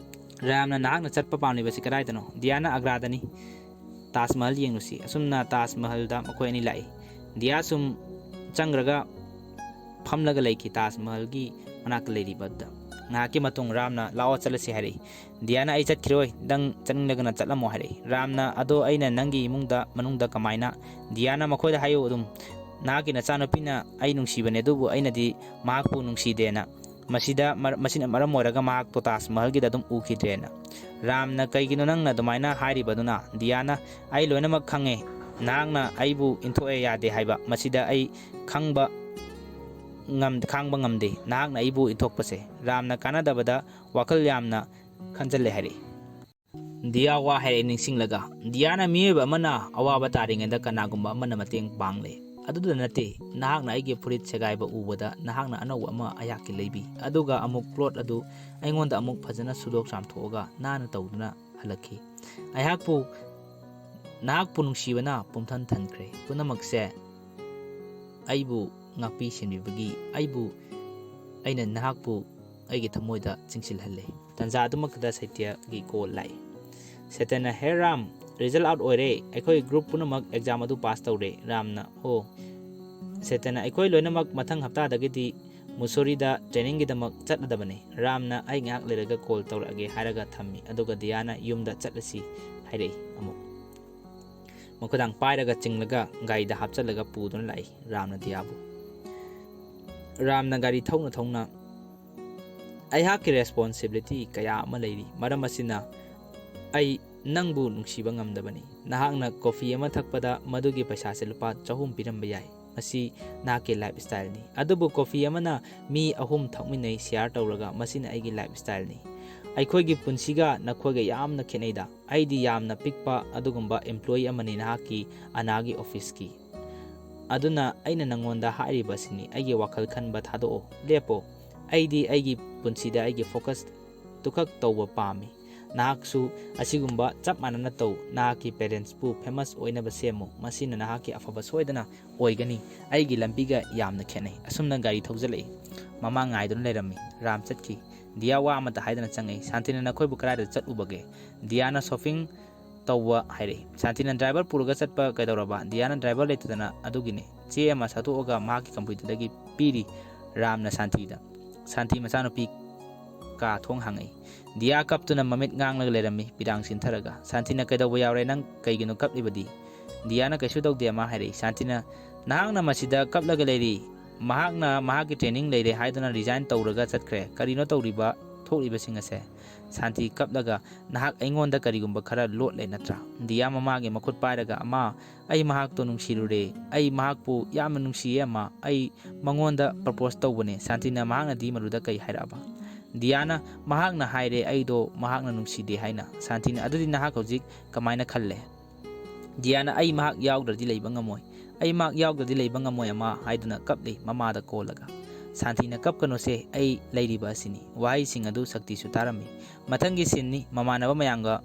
"ꯔꯥꯝꯅ, ꯅꯍꯥꯛꯅ ꯆꯠꯄ ꯄꯥꯝꯂꯤꯕꯁꯤ ꯀꯗꯥꯏꯗꯅꯣ?" "ꯗꯤꯌꯥꯅ ꯑꯒ꯭ꯔꯥꯗꯅꯤ꯫ ꯇꯥꯖ ꯃꯍꯜ ꯌꯦꯡꯂꯨꯁꯤ꯫" ꯑꯁꯨꯝꯅ ꯇꯥꯖ ꯃꯍꯜꯗ ꯃꯈꯣꯏ ꯑꯅꯤ ꯂꯥꯛꯏ꯫ ꯗꯤꯌꯥ ꯁꯨꯝ ꯆꯪꯈ꯭ꯔꯒ ꯐꯝꯂꯒ ꯂꯩꯈꯤ ꯇꯥꯖ ꯃꯍꯜꯒꯤ ꯃꯅꯥꯛꯇ ꯂꯩꯔꯤꯕꯗ꯫ ꯉꯥꯏꯍꯥꯛꯀꯤ ꯃꯇꯨꯡ ꯔꯥꯝꯅ, "ꯂꯥꯛꯑꯣ, ꯆꯠꯂꯁꯤ" ꯍꯥꯏꯔꯛꯏ꯫ ꯗꯤꯌꯥꯅ, "ꯑꯩ ꯆꯠꯈꯤꯔꯣꯏ, ꯅꯪ ꯆꯠꯅꯤꯡꯂꯒꯅ ꯆꯠꯂꯝꯃꯣ" ꯍꯥꯏꯔꯛꯏ꯫ ꯔꯥꯝꯅ, "ꯑꯗꯣ ꯑꯩꯅ ꯅꯪꯒꯤ ꯏꯃꯨꯡꯗ, ꯃꯅꯨꯡꯗ ꯀꯃꯥꯏꯅ?" ꯗꯤꯌꯥꯅ ꯃꯈꯣꯏꯗ ꯍꯥꯏꯌꯨ ꯑꯗꯨꯝ, "ꯅꯍꯥꯛꯀꯤ ꯅꯆꯥꯅꯨꯄꯤꯅ ꯑꯩ ꯅꯨꯡꯁꯤꯕꯅꯦ, ꯑꯗꯨꯕꯨ ꯑꯩꯅꯗꯤ ꯃꯍꯥꯛꯄꯨ ꯅꯨꯡꯁꯤꯗꯦꯅ꯫ ꯃꯁꯤꯗ ꯃꯔ-, ꯃꯁꯤꯅ ꯃꯔꯝ ꯑꯣꯏꯔꯒ ꯃꯍꯥꯛꯇꯣ ꯇꯥꯖ ꯃꯍꯜꯒꯤꯗ ꯑꯗꯨꯝ ꯎꯈꯤꯗ꯭ꯔꯦꯅ"꯫ ꯔꯥꯝꯅ, "ꯀꯩꯒꯤꯅꯣ ꯅꯪꯅ ꯑꯗꯨꯃꯥꯏꯅ ꯍꯥꯏꯔꯤꯕꯗꯨꯅ?" ꯗꯤꯌꯥꯅ, "ꯑꯩ ꯂꯣꯏꯅꯃꯛ ꯈꯪꯉꯦ꯫ ꯅꯍꯥꯛꯅ ꯑꯩꯕꯨ ꯏꯟꯊꯣꯛꯑꯦ ꯌꯥꯗꯦ ꯍꯥꯏꯕ꯫ ꯃꯁꯤꯗ ꯑꯩ ꯈꯪꯕ ꯉꯝ-, ꯈꯥꯡꯕ ꯉꯝꯗꯦ, ꯅꯍꯥꯛꯅ ꯑꯩꯕꯨ ꯏꯟꯊꯣꯛꯄꯁꯦ"꯫ ꯔꯥꯝꯅ ꯀꯥꯟꯅꯗꯕꯗ ꯋꯥꯈꯜ ꯌꯥꯝꯅ ꯈꯟꯖꯜꯂꯦ ꯍꯥꯏꯔꯛꯏ꯫ ꯗꯤꯌꯥ ꯋꯥ ꯍꯥꯏꯔꯛꯑꯦ ꯅꯤꯡꯁꯤꯡꯂꯒ꯫ ꯗꯤꯌꯥꯅ, "ꯃꯤꯑꯣꯏꯕ ꯑꯃꯅ ꯑꯋꯥꯕ ꯇꯥꯔꯤꯉꯩꯗ ꯀꯅꯥꯒꯨꯝꯕ ꯑꯃꯅ ꯃꯇꯦꯡ ꯄꯥꯡꯂꯦ꯫ ꯑꯗꯨꯗ ꯅꯠꯇꯦ, ꯅꯍꯥꯛꯅ ꯑꯩꯒꯤ ꯐꯨꯔꯤꯠ ꯁꯦꯒꯥꯏꯕ ꯎꯕꯗ ꯅꯍꯥꯛꯅ ꯑꯅꯧꯕ ꯑꯃ ꯑꯩꯍꯥꯛꯀꯤ ꯂꯩꯕꯤ꯫ ꯑꯗꯨꯒ ꯑꯃꯨꯛ ꯀ꯭ꯂꯣꯠ ꯑꯗꯨ ꯑꯩꯉꯣꯟꯗ ꯑꯃꯨꯛ ꯐꯖꯅ ꯁꯨꯗꯣꯛ ꯆꯥꯝꯊꯣꯛꯑꯒ ꯅꯥꯟꯅ ꯇꯧꯗꯨꯅ ꯍꯜꯂꯛꯈꯤ꯫ ꯑꯩꯍꯥꯛꯄꯨ, ꯅꯍꯥꯛꯄꯨ ꯅꯨꯡꯁꯤꯕꯅ ꯄꯨꯝꯊꯟ ꯊꯟꯈ꯭ꯔꯦ꯫ ꯄꯨꯝꯅꯃꯛꯁꯦ ꯑꯩꯕꯨ ꯉꯥꯛꯄꯤ ꯁꯦꯟꯕꯤꯕꯒꯤ, ꯑꯩꯕꯨ, ꯑꯩꯅ ꯅꯍꯥꯛꯄꯨ ꯑꯩꯒꯤ ꯊꯃꯣꯏꯗ ꯆꯤꯡꯁꯤꯜꯍꯜꯂꯦ"꯫ ꯇꯥꯟꯖꯥ ꯑꯗꯨꯃꯛꯇꯗ ꯁꯇ꯭ꯌꯒꯤ ꯀꯣꯜ ꯂꯥꯛꯏ꯫ ꯁꯇ꯭ꯌꯅ, "ꯍꯦ ꯔꯥꯝ, ꯔꯤꯖꯜ ꯑꯥꯎꯠ ꯑꯣꯏꯔꯦ꯫ ꯑꯩꯈꯣꯏ ꯒ꯭ꯔꯨꯞ ꯄꯨꯝꯅꯃꯛ ꯑꯦꯛꯖꯥꯝ ꯑꯗꯨ ꯄꯥꯁ ꯇꯧꯔꯦ"꯫ ꯔꯥꯝꯅ, "ꯑꯣ"꯫ ꯁꯇ꯭ꯌꯅ, "ꯑꯩꯈꯣꯏ ꯂꯣꯏꯅꯃꯛ ꯃꯊꯪ ꯍꯞꯇꯥꯗꯒꯤꯗꯤ ꯃꯨꯁꯣꯔꯤꯗ ꯇ꯭ꯔꯦꯅꯤꯡꯒꯤꯗꯃꯛ ꯆꯠꯂꯗꯕꯅꯤ"꯫ ꯔꯥꯝꯅ, "ꯑꯩ ꯉꯥꯏꯍꯥꯛ ꯂꯩꯔꯒ ꯀꯣꯜ ꯇꯧꯔꯛꯑꯒꯦ" ꯍꯥꯏꯔꯒ ꯊꯝꯃꯤ꯫ ꯑꯗꯨꯒ ꯗꯤꯌꯥꯅ, "ꯌꯨꯝꯗ ꯆꯠꯂꯁꯤ" ꯍꯥꯏꯔꯛꯏ ꯑꯃꯨꯛ꯫ ꯃꯈꯣꯏꯗꯥꯡ ꯄꯥꯏꯔꯒ ꯆꯤꯡꯂꯒ ꯒꯥꯔꯤꯗ ꯍꯥꯞꯆꯤꯜꯂꯒ ꯄꯨꯗꯨꯅ ꯂꯥꯛꯏ ꯔꯥꯝꯅ ꯗꯤꯌꯥꯕꯨ꯫ ꯔꯥꯝꯅ ꯒꯥꯔꯤ ꯊꯧꯅ ꯊꯧꯅ, "ꯑꯩꯍꯥꯛꯀꯤ ꯔꯦꯁꯄꯣꯟꯁꯤꯕꯤꯂꯤꯇꯤ ꯀꯌꯥ ꯑꯃ ꯂꯩꯔꯤ꯫ ꯃꯔꯝ ꯑꯁꯤꯅ ꯑꯩ ꯅꯪꯕꯨ ꯅꯨꯡꯁꯤꯕ ꯉꯝꯗꯕꯅꯤ꯫ ꯅꯍꯥꯛꯅ ꯀꯣꯐꯤ ꯑꯃ ꯊꯛꯄꯗ ꯃꯗꯨꯒꯤ ꯄꯩꯁꯥꯁꯦ ꯂꯨꯄꯥ ꯆꯍꯨꯝ ꯄꯤꯔꯝꯕ ꯌꯥꯏ꯫ ꯃꯁꯤ ꯅꯍꯥꯛꯀꯤ ꯂꯥꯏꯐ ꯁ꯭ꯇꯥꯏꯜꯅꯤ꯫ ꯑꯗꯨꯕꯨ ꯀꯣꯐꯤ ꯑꯃꯅ ꯃꯤ ꯑꯍꯨꯝ ꯊꯛꯃꯤꯟꯅꯩ ꯁꯤꯌꯥꯔ ꯇꯧꯔꯒ, ꯃꯁꯤꯅ ꯑꯩꯒꯤ ꯂꯥꯏꯐ ꯁ꯭ꯇꯥꯏꯜꯅꯤ꯫ ꯑꯩꯈꯣꯏꯒꯤ ꯄꯨꯟꯁꯤꯒ ꯅꯈꯣꯏꯒ ꯌꯥꯝꯅ ꯈꯦꯠꯅꯩꯗ꯫ ꯑꯩꯗꯤ ꯌꯥꯝꯅ ꯄꯤꯛꯄ ꯑꯗꯨꯒꯨꯝꯕ ꯑꯦꯝꯄ꯭ꯂꯣꯌꯤ ꯑꯃꯅꯤ ꯅꯍꯥꯛꯀꯤ ꯑꯅꯥꯒꯤ ꯑꯣꯐꯤꯁꯀꯤ꯫ ꯑꯗꯨꯅ ꯑꯩꯅ ꯅꯪꯉꯣꯟꯗ ꯍꯥꯏꯔꯤꯕ ꯑꯁꯤꯅꯤ, ꯑꯩꯒꯤ ꯋꯥꯈꯜ ꯈꯟꯕ ꯊꯥꯗꯣꯛꯑꯣ, ꯂꯦꯞꯄꯣ꯫ ꯑꯩꯗꯤ ꯑꯩꯒꯤ ꯄꯨꯟꯁꯤꯗ ꯑꯩꯒꯤ ꯐꯣꯀꯁ ꯇꯨꯈꯛ ꯇꯧꯕ ꯄꯥꯝꯃꯤ"꯫ ꯅꯍꯥꯛꯁꯨ ꯑꯁꯤꯒꯨꯝꯕ ꯆꯞ ꯃꯥꯟꯅꯅ ꯇꯧ꯫ ꯅꯍꯥꯛꯀꯤ parents ꯄꯨ famous ꯑꯣꯏꯅꯕ ꯁꯦꯝꯃꯨ꯫ ꯃꯁꯤꯅ ꯅꯍꯥꯛꯀꯤ ꯑꯐꯕ ꯁꯣꯏꯗꯅ ꯑꯣꯏꯒꯅꯤ꯫ ꯑꯩꯒꯤ ꯂꯝꯕꯤꯒ ꯌꯥꯝꯅ ꯈꯦꯠꯅꯩ꯫" ꯑꯁꯨꯝꯅ ꯒꯥꯔꯤ ꯊꯧꯖꯤꯜꯂꯛꯏ꯫ ꯃꯃꯥ ꯉꯥꯏꯗꯨꯅ ꯂꯩꯔꯝꯃꯤ꯫ ꯔꯥꯝ ꯆꯠꯈꯤ꯫ ꯗꯤꯌꯥ ꯋꯥ ꯑꯃꯠꯇ ꯍꯥꯏꯗꯅ ꯆꯪꯉꯛꯏ꯫ "ꯁꯥꯟꯇꯤꯅ, ꯅꯈꯣꯏꯕꯨ ꯀꯗꯥꯏꯗ ꯆꯠꯂꯨꯕꯒꯦ?" ꯗꯤꯌꯥꯅ "Shopping ꯇꯧꯕ" ꯍꯥꯏꯔꯛꯏ꯫ ꯁꯥꯟꯇꯤꯅ "Driver ꯄꯨꯔꯒ ꯆꯠꯄ ꯀꯩꯗꯧꯔꯕ?" ꯗꯤꯌꯥꯅ "Driver ꯂꯩꯇꯗꯅ ꯑꯗꯨꯒꯤꯅꯦ꯫" ꯆꯦ ꯑꯃ ꯁꯠꯇꯣꯛꯑꯒ ꯃꯍꯥꯛꯀꯤ computer ꯗꯒꯤ ꯄꯤꯔꯤ ꯔꯥꯝꯅ ꯁꯥꯟꯇꯤꯗ꯫ ꯁꯥꯟꯇꯤ ꯃꯆꯥꯅꯨꯄꯤ ꯀꯥ ꯊꯣꯡ ꯍꯥꯡꯉꯛꯏ꯫ ꯗꯤꯌꯥ ꯀꯞꯇꯨꯅ ꯃꯃꯤꯠ ꯉꯥꯡꯂꯒ ꯂꯩꯔꯝꯃꯤ, ꯄꯤꯔꯥꯡ ꯁꯤꯟꯊꯔꯒ꯫ ꯁꯥꯟꯇꯤꯅ "ꯀꯩꯗꯧꯕ ꯌꯥꯎꯔꯦ? ꯅꯪ ꯀꯩꯒꯤꯅꯣ ꯀꯞꯂꯤꯕꯗꯤ?" ꯗꯤꯌꯥꯅ "ꯀꯩꯁꯨ ꯇꯧꯗꯦ, ꯑꯃ" ꯍꯥꯏꯔꯛꯏ꯫ ꯁꯥꯟꯇꯤꯅ "ꯅꯍꯥꯛꯅ ꯃꯁꯤꯗ ꯀꯞꯂꯒ ꯂꯩꯔꯤ꯫ ꯃꯍꯥꯛꯅ ꯃꯍꯥꯛꯀꯤ training ꯂꯩꯔꯦ ꯍꯥꯏꯗꯨꯅ resign ꯇꯧꯔꯒ ꯆꯠꯈ꯭ꯔꯦ꯫ ꯀꯔꯤꯅꯣ ꯇꯧꯔꯤꯕ ꯊꯣꯛꯂꯤꯕꯁꯤꯡ ꯑꯁꯦ?" ꯁꯥꯟꯇꯤ ꯀꯞꯂꯒ, "ꯅꯍꯥꯛ ꯑꯩꯉꯣꯟꯗ ꯀꯔꯤꯒꯨꯝꯕ ꯈꯔ ꯂꯣꯠꯂꯦ ꯅꯠꯇ꯭ꯔꯥ?" ꯗꯤꯌꯥ ꯃꯃꯥꯒꯤ ꯃꯈꯨꯠ ꯄꯥꯏꯔꯒ, "ꯑꯃ, ꯑꯩ ꯃꯍꯥꯛꯇꯣ ꯅꯨꯡꯁꯤꯔꯨꯔꯦ꯫ ꯑꯩ ꯃꯍꯥꯛꯄꯨ ꯌꯥꯝꯅ ꯅꯨꯡꯁꯤꯌꯦ, ꯑꯃ꯫ ꯑꯩ ꯃꯉꯣꯟꯗ propose ꯇꯧꯕꯅꯦ꯫" ꯁꯥꯟꯇꯤꯅ "ꯃꯍꯥꯛꯅꯗꯤ ꯃꯗꯨꯗ ꯀꯩ ꯍꯥꯏꯔꯛꯑꯕ?" ꯗꯤꯌꯥꯅ "ꯃꯍꯥꯛꯅ ꯍꯥꯏꯔꯦ ꯑꯩꯗꯣ ꯃꯍꯥꯛꯅ ꯅꯨꯡꯁꯤꯗꯦ ꯍꯥꯏꯅ꯫" ꯁꯥꯟꯇꯤꯅ "ꯑꯗꯨꯗꯤ ꯅꯍꯥꯛ ꯍꯧꯖꯤꯛ ꯀꯃꯥꯏꯅ ꯈꯜꯂꯦ?" ꯗꯤꯌꯥꯅ "ꯑꯩ ꯃꯍꯥꯛ ꯌꯥꯎꯗ꯭ꯔꯗꯤ ꯂꯩꯕ ꯉꯝꯃꯣꯏ꯫ ꯑꯩ ꯃꯍꯥꯛ ꯌꯥꯎꯗ꯭ꯔꯗꯤ ꯂꯩꯕ ꯉꯝꯃꯣꯏ, ꯑꯃ" ꯍꯥꯏꯗꯨꯅ ꯀꯞꯂꯤ ꯃꯃꯥꯗ ꯀꯣꯜꯂꯒ꯫ ꯁꯥꯟꯇꯤꯅ "ꯀꯞꯀꯅꯨꯁꯦ, ꯑꯩ ꯂꯩꯔꯤꯕ ꯑꯁꯤꯅꯤ꯫" ꯋꯥꯍꯩꯁꯤꯡ ꯑꯗꯨ ꯁꯛꯇꯤꯁꯨ ꯇꯥꯔꯝꯃꯤ꯫ ꯃꯊꯪꯒꯤ scene ꯅꯤ꯫ ꯃꯃꯥꯟꯅꯕ ꯃꯌꯥꯝꯒ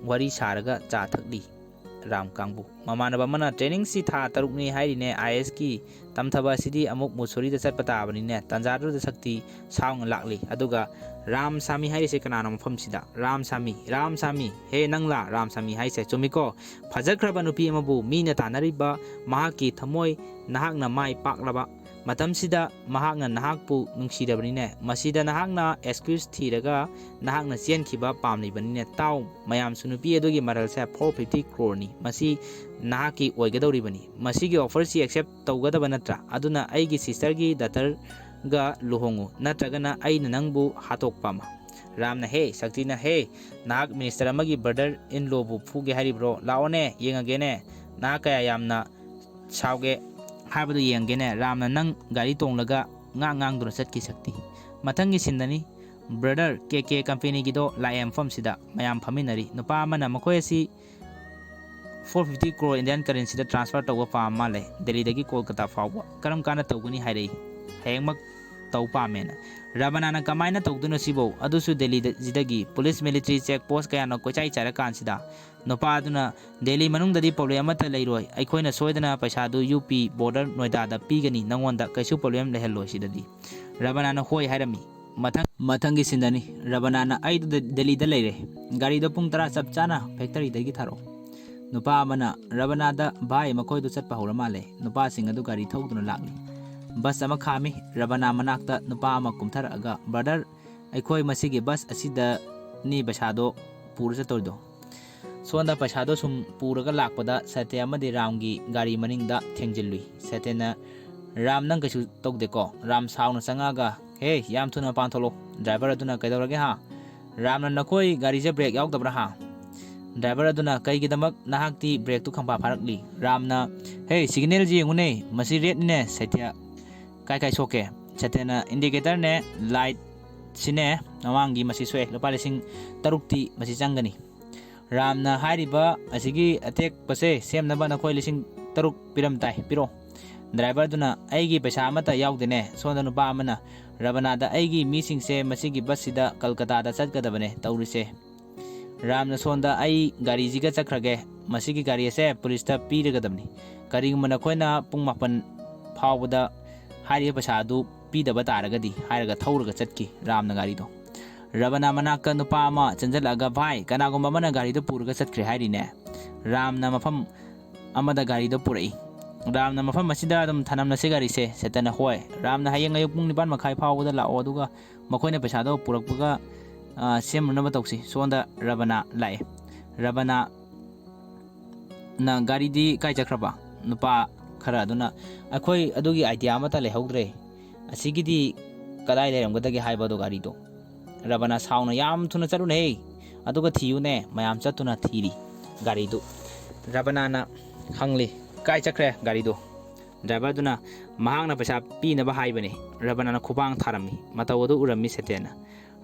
ꯋꯥꯔꯤ ꯁꯥꯔꯒ ꯆꯥ ꯊꯛꯂꯤ ꯔꯥꯝ ꯀꯥꯡꯕꯨ꯫ ꯃꯃꯥꯟꯅꯕ ꯑꯃꯅ "Training ꯁꯤ ꯊꯥ ꯇꯔꯨꯛꯅꯤ ꯍꯥꯏꯔꯤꯅꯦ, ꯑꯥꯏ ꯑꯦꯁ ꯀꯤ ꯇꯝꯊꯕ ꯑꯁꯤꯗꯤ꯫ ꯑꯃꯨꯛ ꯃꯨꯁꯣꯔꯤꯗ ꯆꯠꯄ ꯇꯥꯕꯅꯤꯅꯦ꯫" ꯇꯥꯟꯖꯥꯗꯨꯗ ꯁꯛꯇꯤ ꯁꯥꯎꯅ ꯂꯥꯛꯂꯤ꯫ ꯑꯗꯨꯒ "ꯔꯥꯝ ꯁꯥꯃꯤ ꯍꯥꯏꯔꯤꯁꯦ ꯀꯅꯥꯅꯣ ꯃꯐꯝꯁꯤꯗ? ꯔꯥꯝ ꯁꯥꯃꯤ, ꯔꯥꯝ ꯁꯥꯃꯤ, ꯍꯦ ꯅꯪꯂꯥ ꯔꯥꯝ ꯁꯥꯃꯤ ꯍꯥꯏꯁꯦ? ꯆꯨꯝꯃꯤꯀꯣ? ꯐꯖꯈ꯭ꯔꯕ ꯅꯨꯄꯤ ꯑꯃꯕꯨ ꯃꯤꯅ ꯇꯥꯟꯅꯔꯤꯕ ꯃꯍꯥꯛꯀꯤ ꯊꯃꯣꯏ ꯅꯍꯥꯛꯅ ꯃꯥꯏ ꯄꯥꯛꯂꯕ ꯃꯇꯝꯁꯤꯗ ꯃꯍꯥꯛꯅ ꯅꯍꯥꯛꯄꯨ ꯅꯨꯡꯁꯤꯔꯕꯅꯤꯅꯦ꯫ ꯃꯁꯤꯗ ꯅꯍꯥꯛꯅ excuse ꯊꯤꯔꯒ ꯅꯍꯥꯛꯅ ꯆꯦꯟꯈꯤꯕ ꯄꯥꯝꯂꯤꯕꯅꯤꯅꯦ꯫ ꯇꯥꯎ ꯃꯌꯥꯝꯁꯨ, ꯅꯨꯄꯤ ꯑꯗꯨꯒꯤ ꯃꯔꯜꯁꯦ four fifty crore ꯅꯤ꯫ ꯃꯁꯤ ꯅꯍꯥꯛꯀꯤ ꯑꯣꯏꯒꯗꯧꯔꯤꯕꯅꯤ꯫ ꯃꯁꯤꯒꯤ offer ꯁꯤ accept ꯇꯧꯒꯗꯕ ꯅꯠꯇ꯭ꯔꯥ? ꯑꯗꯨꯅ ꯑꯩꯒꯤ sister ꯒꯤ daughter ꯒ ꯂꯨꯍꯣꯡꯉꯨ, ꯅꯠꯇ꯭ꯔꯒꯅ ꯑꯩꯅ ꯅꯪꯕꯨ ꯍꯥꯠꯇꯣꯛꯄ ꯑꯃ꯫ ꯔꯥꯝꯅ "ꯍꯦ, ꯁꯛꯇꯤꯅ ꯍꯦ, ꯅꯍꯥꯛ minister ꯑꯃꯒꯤ brother in law ꯕꯨ ꯐꯨꯒꯦ ꯍꯥꯏꯔꯤꯕ꯭ꯔꯣ? ꯂꯥꯛꯑꯣꯅꯦ, ꯌꯦꯡꯉꯒꯦꯅꯦ, ꯅꯍꯥꯛ ꯀꯌꯥ ꯌꯥꯝꯅ ꯁꯥꯎꯒꯦ ꯍꯥꯏꯕꯗꯨ ꯌꯦꯡꯒꯦꯅꯦ꯫" ꯔꯥꯝꯅ "ꯅꯪ ꯒꯥꯔꯤ ꯇꯣꯡꯂꯒ ꯉꯥꯡ ꯉꯥꯡꯗꯨꯅ ꯆꯠꯈꯤ ꯁꯛꯇꯤ꯫ ꯃꯊꯪꯒꯤ scene ꯗꯅꯤ꯫ Brother, ꯀꯦ ꯀꯦ company ꯒꯤꯗꯣ ꯂꯥꯛꯑꯦ ꯃꯐꯝꯁꯤꯗ꯫ ꯃꯌꯥꯝ ꯐꯝꯃꯤꯟꯅꯔꯤ꯫ ꯅꯨꯄꯥ ꯑꯃꯅ "ꯃꯈꯣꯏ ꯑꯁꯤ four fifty crore Indian currency ꯗ transfer ꯇꯧꯕ ꯄꯥꯝ ꯃꯥꯜꯂꯦ, ꯗꯦꯜꯂꯤꯗꯒꯤ ꯀꯣꯜꯀꯇꯥ ꯐꯥꯎꯕ꯫ ꯀꯔꯝ ꯀꯥꯟꯗ ꯇꯧꯒꯅꯤ?" ꯍꯥꯏꯔꯛꯏ꯫ "ꯍꯌꯦꯡꯃꯛ ꯇꯧ ꯄꯥꯝꯃꯦꯅ꯫ ꯔꯕꯅꯥꯅ ꯀꯃꯥꯏꯅ ꯇꯧꯗꯣꯏꯅꯣ ꯁꯤꯕꯧ? ꯑꯗꯨꯁꯨ ꯗꯦꯜꯂꯤꯗ, ꯁꯤꯗꯒꯤ ꯄꯨꯂꯤꯁ ꯃꯤꯂꯤꯇꯔꯤ ꯆꯦꯛ ꯄꯣꯁ ꯀꯌꯥꯅ ꯀꯣꯏꯆꯥꯏ ꯆꯥꯏꯔꯀꯥꯟꯁꯤꯗ꯫ ꯅꯨꯄꯥ ꯑꯗꯨꯅ, "ꯗꯦꯜꯂꯤ ꯃꯅꯨꯡꯗꯗꯤ ꯄ꯭ꯔꯣꯕ꯭ꯂꯦꯝ ꯑꯃꯠꯇ ꯂꯩꯔꯣꯏ꯫ ꯑꯩꯈꯣꯏꯅ ꯁꯣꯏꯗꯅ ꯄꯩꯁꯥꯗꯨ ꯌꯨ ꯄꯤ ꯕꯣꯔꯗꯔ ꯅꯣꯏꯗꯥꯗ ꯄꯤꯒꯅꯤ꯫ ꯅꯪꯉꯣꯟꯗ ꯀꯩꯁꯨ ꯄ꯭ꯔꯣꯕ꯭ꯂꯦꯝ ꯂꯩꯍꯜꯂꯣꯏ ꯁꯤꯗꯗꯤ"꯫ ꯔꯕꯅꯥꯅ ꯍꯣꯏ ꯍꯥꯏꯔꯝꯃꯤ꯫ ꯃꯊꯪ, ꯃꯊꯪꯒꯤ ꯁꯤꯟꯗꯅꯤ꯫ ꯔꯕꯅꯥꯅ, "ꯑꯩꯗꯨ ꯗꯦ-, ꯗꯦꯜꯂꯤꯗ ꯂꯩꯔꯦ꯫ ꯒꯥꯔꯤꯗꯣ ꯄꯨꯡ ꯇꯔꯥ ꯆꯞ ꯆꯥꯅ ꯐꯦꯛꯇꯔꯤꯗꯒꯤ ꯊꯥꯔꯛꯑꯣ"꯫ ꯅꯨꯄꯥ ꯑꯃꯅ, "ꯔꯕꯅꯥꯗ, ꯚꯥꯏ, ꯃꯈꯣꯏꯗꯨ ꯆꯠꯄ ꯍꯧꯔ ꯃꯥꯜꯂꯦ"꯫ ꯅꯨꯄꯥꯁꯤꯡ ꯑꯗꯨ ꯒꯥꯔꯤ ꯊꯧꯗꯨꯅ ꯂꯥꯛꯂꯤ꯫ ꯕꯁ ꯑꯃ ꯈꯥꯝꯃꯤ꯫ ꯔꯕꯅꯥ ꯃꯅꯥꯛꯇ ꯅꯨꯄꯥ ꯑꯃ ꯀꯨꯝꯊꯔꯛꯑꯒ, "ꯕ꯭ꯔꯗꯔ, ꯑꯩꯈꯣꯏ ꯃꯁꯤꯒꯤ ꯕꯁ ꯑꯁꯤꯗꯅꯤ ꯄꯩꯁꯥꯗꯣ ꯄꯨꯔ ꯆꯠꯇꯣꯏꯗꯣ"꯫ ꯁꯣꯝꯗ ꯄꯩꯁꯥꯗꯣ ꯁꯨꯝ ꯄꯨꯔꯒ ꯂꯥꯛꯄꯗ ꯁꯇ꯭ꯌ ꯑꯃꯗꯤ ꯔꯥꯝꯒꯤ ꯒꯥꯔꯤ ꯃꯅꯤꯡꯗ ꯊꯦꯡꯖꯤꯜꯂꯨꯏ꯫ ꯁꯇ꯭ꯌꯅ, "ꯔꯥꯝ, ꯅꯪ ꯀꯩꯁꯨ ꯇꯧꯗꯦꯀꯣ?" ꯔꯥꯝ ꯁꯥꯎꯅ ꯆꯪꯉꯛꯑꯒ, "ꯍꯦ, ꯌꯥꯝ ꯊꯨꯅ ꯃꯄꯥꯟ ꯊꯣꯛꯂꯛꯑꯣ"꯫ ꯗ꯭ꯔꯥꯏꯚꯔ ꯑꯗꯨꯅ, "ꯀꯩꯗꯧꯔꯒꯦ ꯍꯥ?" "ꯔꯥꯝꯅ ꯅꯈꯣꯏ ꯒꯥꯔꯤꯁꯦ ꯕ꯭ꯔꯦꯛ ꯌꯥꯎꯗꯕ꯭ꯔꯥ ꯍꯥ?" ꯗ꯭ꯔꯥꯏꯚꯔ ꯑꯗꯨꯅ, "ꯀꯩꯒꯤꯗꯃꯛ ꯅꯍꯥꯛꯇꯤ ꯕ꯭ꯔꯦꯛꯇꯨ ꯈꯪꯐꯥ ꯐꯥꯔꯛꯂꯤ?" ꯔꯥꯝꯅ, "ꯍꯦ, ꯁꯤꯒꯅꯦꯜꯁꯤ ꯌꯦꯡꯉꯨꯅꯦ, ꯃꯁꯤ ꯔꯦꯗꯅꯤꯅꯦ ꯁꯇ꯭ꯌ, ꯀꯥꯏ ꯀꯥꯏ ꯁꯣꯛꯀꯦ?" ꯁꯇ꯭ꯌꯅ, "ꯏꯟꯗꯤꯀꯦꯇꯔꯅꯦ, ꯂꯥꯏꯠꯁꯤꯅꯦ, ꯃꯃꯥꯡꯒꯤ ꯃꯁꯤ ꯁꯣꯛꯑꯦ, ꯂꯨꯄꯥ ꯂꯤꯁꯤꯡ ꯇꯔꯨꯛꯇꯤ ꯃꯁꯤ ꯆꯪꯒꯅꯤ"꯫ ꯔꯥꯝꯅ, "ꯍꯥꯏꯔꯤꯕ ꯑꯁꯤꯒꯤ ꯑꯇꯦꯛꯄꯁꯦ ꯁꯦꯝꯅꯕ ꯅꯈꯣꯏ ꯂꯤꯁꯤꯡ ꯇꯔꯨꯛ ꯄꯤꯔꯝ ꯇꯥꯏ, ꯄꯤꯔꯛꯑꯣ"꯫ ꯗ꯭ꯔꯥꯏꯚꯔꯗꯨꯅ, "ꯑꯩꯒꯤ ꯄꯩꯁꯥ ꯑꯃꯠꯇ ꯌꯥꯎꯗꯦꯅꯦ"꯫ ꯁꯣꯝꯗ ꯅꯨꯄꯥ ꯑꯃꯅ, "ꯔꯕꯅꯥꯗ, ꯑꯩꯒꯤ ꯃꯤꯁꯤꯡꯁꯦ ꯃꯁꯤꯒꯤ ꯕꯁꯁꯤꯗ ꯀꯜꯀꯇꯥꯗ ꯆꯠꯀꯗꯕꯅꯦ ꯇꯧꯔꯤꯁꯦ"꯫ ꯔꯥꯝꯅ ꯁꯣꯝꯗ, "ꯑꯩ ꯒꯥꯔꯤꯁꯤꯒ ꯆꯠꯈ꯭ꯔꯒꯦ, ꯃꯁꯤꯒꯤ ꯒꯥꯔꯤ ꯑꯁꯦ ꯄꯨꯂꯤꯁꯇ ꯄꯤꯔꯒꯗꯕꯅꯤ꯫ ꯀꯔꯤꯒꯨꯝꯕ ꯅꯈꯣꯏꯅ ꯄꯨꯡ ꯃꯥꯄꯟ ꯐꯥꯎꯕꯗ ꯍꯥꯏꯔꯤꯕ ꯄꯩꯁꯥ ꯑꯗꯨ ꯄꯤꯗꯕ ꯇꯥꯔꯒꯗꯤ" ꯍꯥꯏꯔꯒ ꯊꯧꯔꯒ ꯆꯠꯈꯤ ꯔꯥꯝꯅ ꯒꯥꯔꯤꯗꯣ꯫ ꯔꯕꯅꯥ ꯃꯅꯥꯛꯇ ꯅꯨꯄꯥ ꯑꯃ ꯆꯦꯟꯖꯜꯂꯛꯑꯒ, "ꯚꯥꯏ, ꯀꯅꯥꯒꯨꯝꯕ ꯑꯃꯅ ꯒꯥꯔꯤꯗꯣ ꯄꯨꯔꯒ ꯆꯠꯈ꯭ꯔꯦ ꯍꯥꯏꯔꯤꯅꯦ"꯫ ꯔꯥꯝꯅ ꯃꯐꯝ ꯑꯃꯗ ꯒꯥꯔꯤꯗꯣ ꯄꯨꯔꯛꯏ꯫ ꯔꯥꯝꯅ, "ꯃꯐꯝ ꯑꯁꯤꯗ ꯑꯗꯨꯝ ꯊꯅꯝꯂꯁꯦ ꯒꯥꯔꯤꯁꯦ"꯫ ꯁꯦꯇꯟꯅ, "ꯍꯣꯏ"꯫ ꯔꯥꯝꯅ, "ꯍꯌꯦꯡ ꯑꯌꯨꯛ ꯄꯨꯡ ꯅꯤꯄꯥꯟ ꯃꯈꯥꯏ ꯐꯥꯎꯕꯗ ꯂꯥꯛꯑꯣ, ꯑꯗꯨꯒ ꯃꯈꯣꯏꯅ ꯄꯩꯁꯥꯗꯣ ꯄꯨꯔꯛꯄꯒ, ꯑ, ꯁꯦꯝꯅꯅꯕ ꯇꯧꯁꯤ"꯫ ꯁꯣꯝꯗ ꯔꯕꯅꯥ ꯂꯥꯛꯑꯦ꯫ ꯔꯕꯅꯥ ꯅ, "ꯒꯥꯔꯤꯗꯤ ꯀꯥꯏ ꯆꯠꯈ꯭ꯔꯕ?" ꯅꯨꯄꯥ ꯈꯔ ꯑꯗꯨꯅ, "ꯑꯩꯈꯣꯏ ꯑꯗꯨꯒꯤ ꯑꯥꯏꯗꯤꯌꯥ ꯑꯃꯠꯇ ꯂꯩꯍꯧꯗ꯭ꯔꯦ꯫ ꯑꯁꯤꯒꯤꯗꯤ ꯀꯗꯥꯏ ꯂꯩꯔꯝꯒꯗꯒꯦ ꯍꯥꯏꯕꯗꯣ ꯒꯥꯔꯤꯗꯣ?" ꯔꯕꯅꯥ ꯁꯥꯎꯅ, "ꯌꯥꯝ ꯊꯨꯅ ꯆꯠꯂꯨꯅꯦꯍꯦ, ꯑꯗꯨꯒ ꯊꯤꯌꯨꯅꯦ"꯫ ꯃꯌꯥꯝ ꯆꯠꯇꯨꯅ ꯊꯤꯔꯤ ꯒꯥꯔꯤꯗꯨ꯫ ꯔꯕꯅꯥꯅ ꯍꯪꯂꯤ, "ꯀꯥꯏ ꯆꯠꯈ꯭ꯔꯦ ꯒꯥꯔꯤꯗꯣ?" ꯗ꯭ꯔꯥꯏꯚꯔꯗꯨꯅ, "ꯃꯍꯥꯛꯅ ꯄꯩꯁꯥ ꯄꯤꯅꯕ ꯍꯥꯏꯕꯅꯤ"꯫ ꯔꯕꯅꯥꯅ ꯈꯨꯕꯥꯡ ꯊꯥꯔꯝꯃꯤ꯫ ꯃꯇꯧ ꯑꯗꯨ ꯎꯔꯝꯃꯤ ꯁꯦꯇꯦꯟꯅ꯫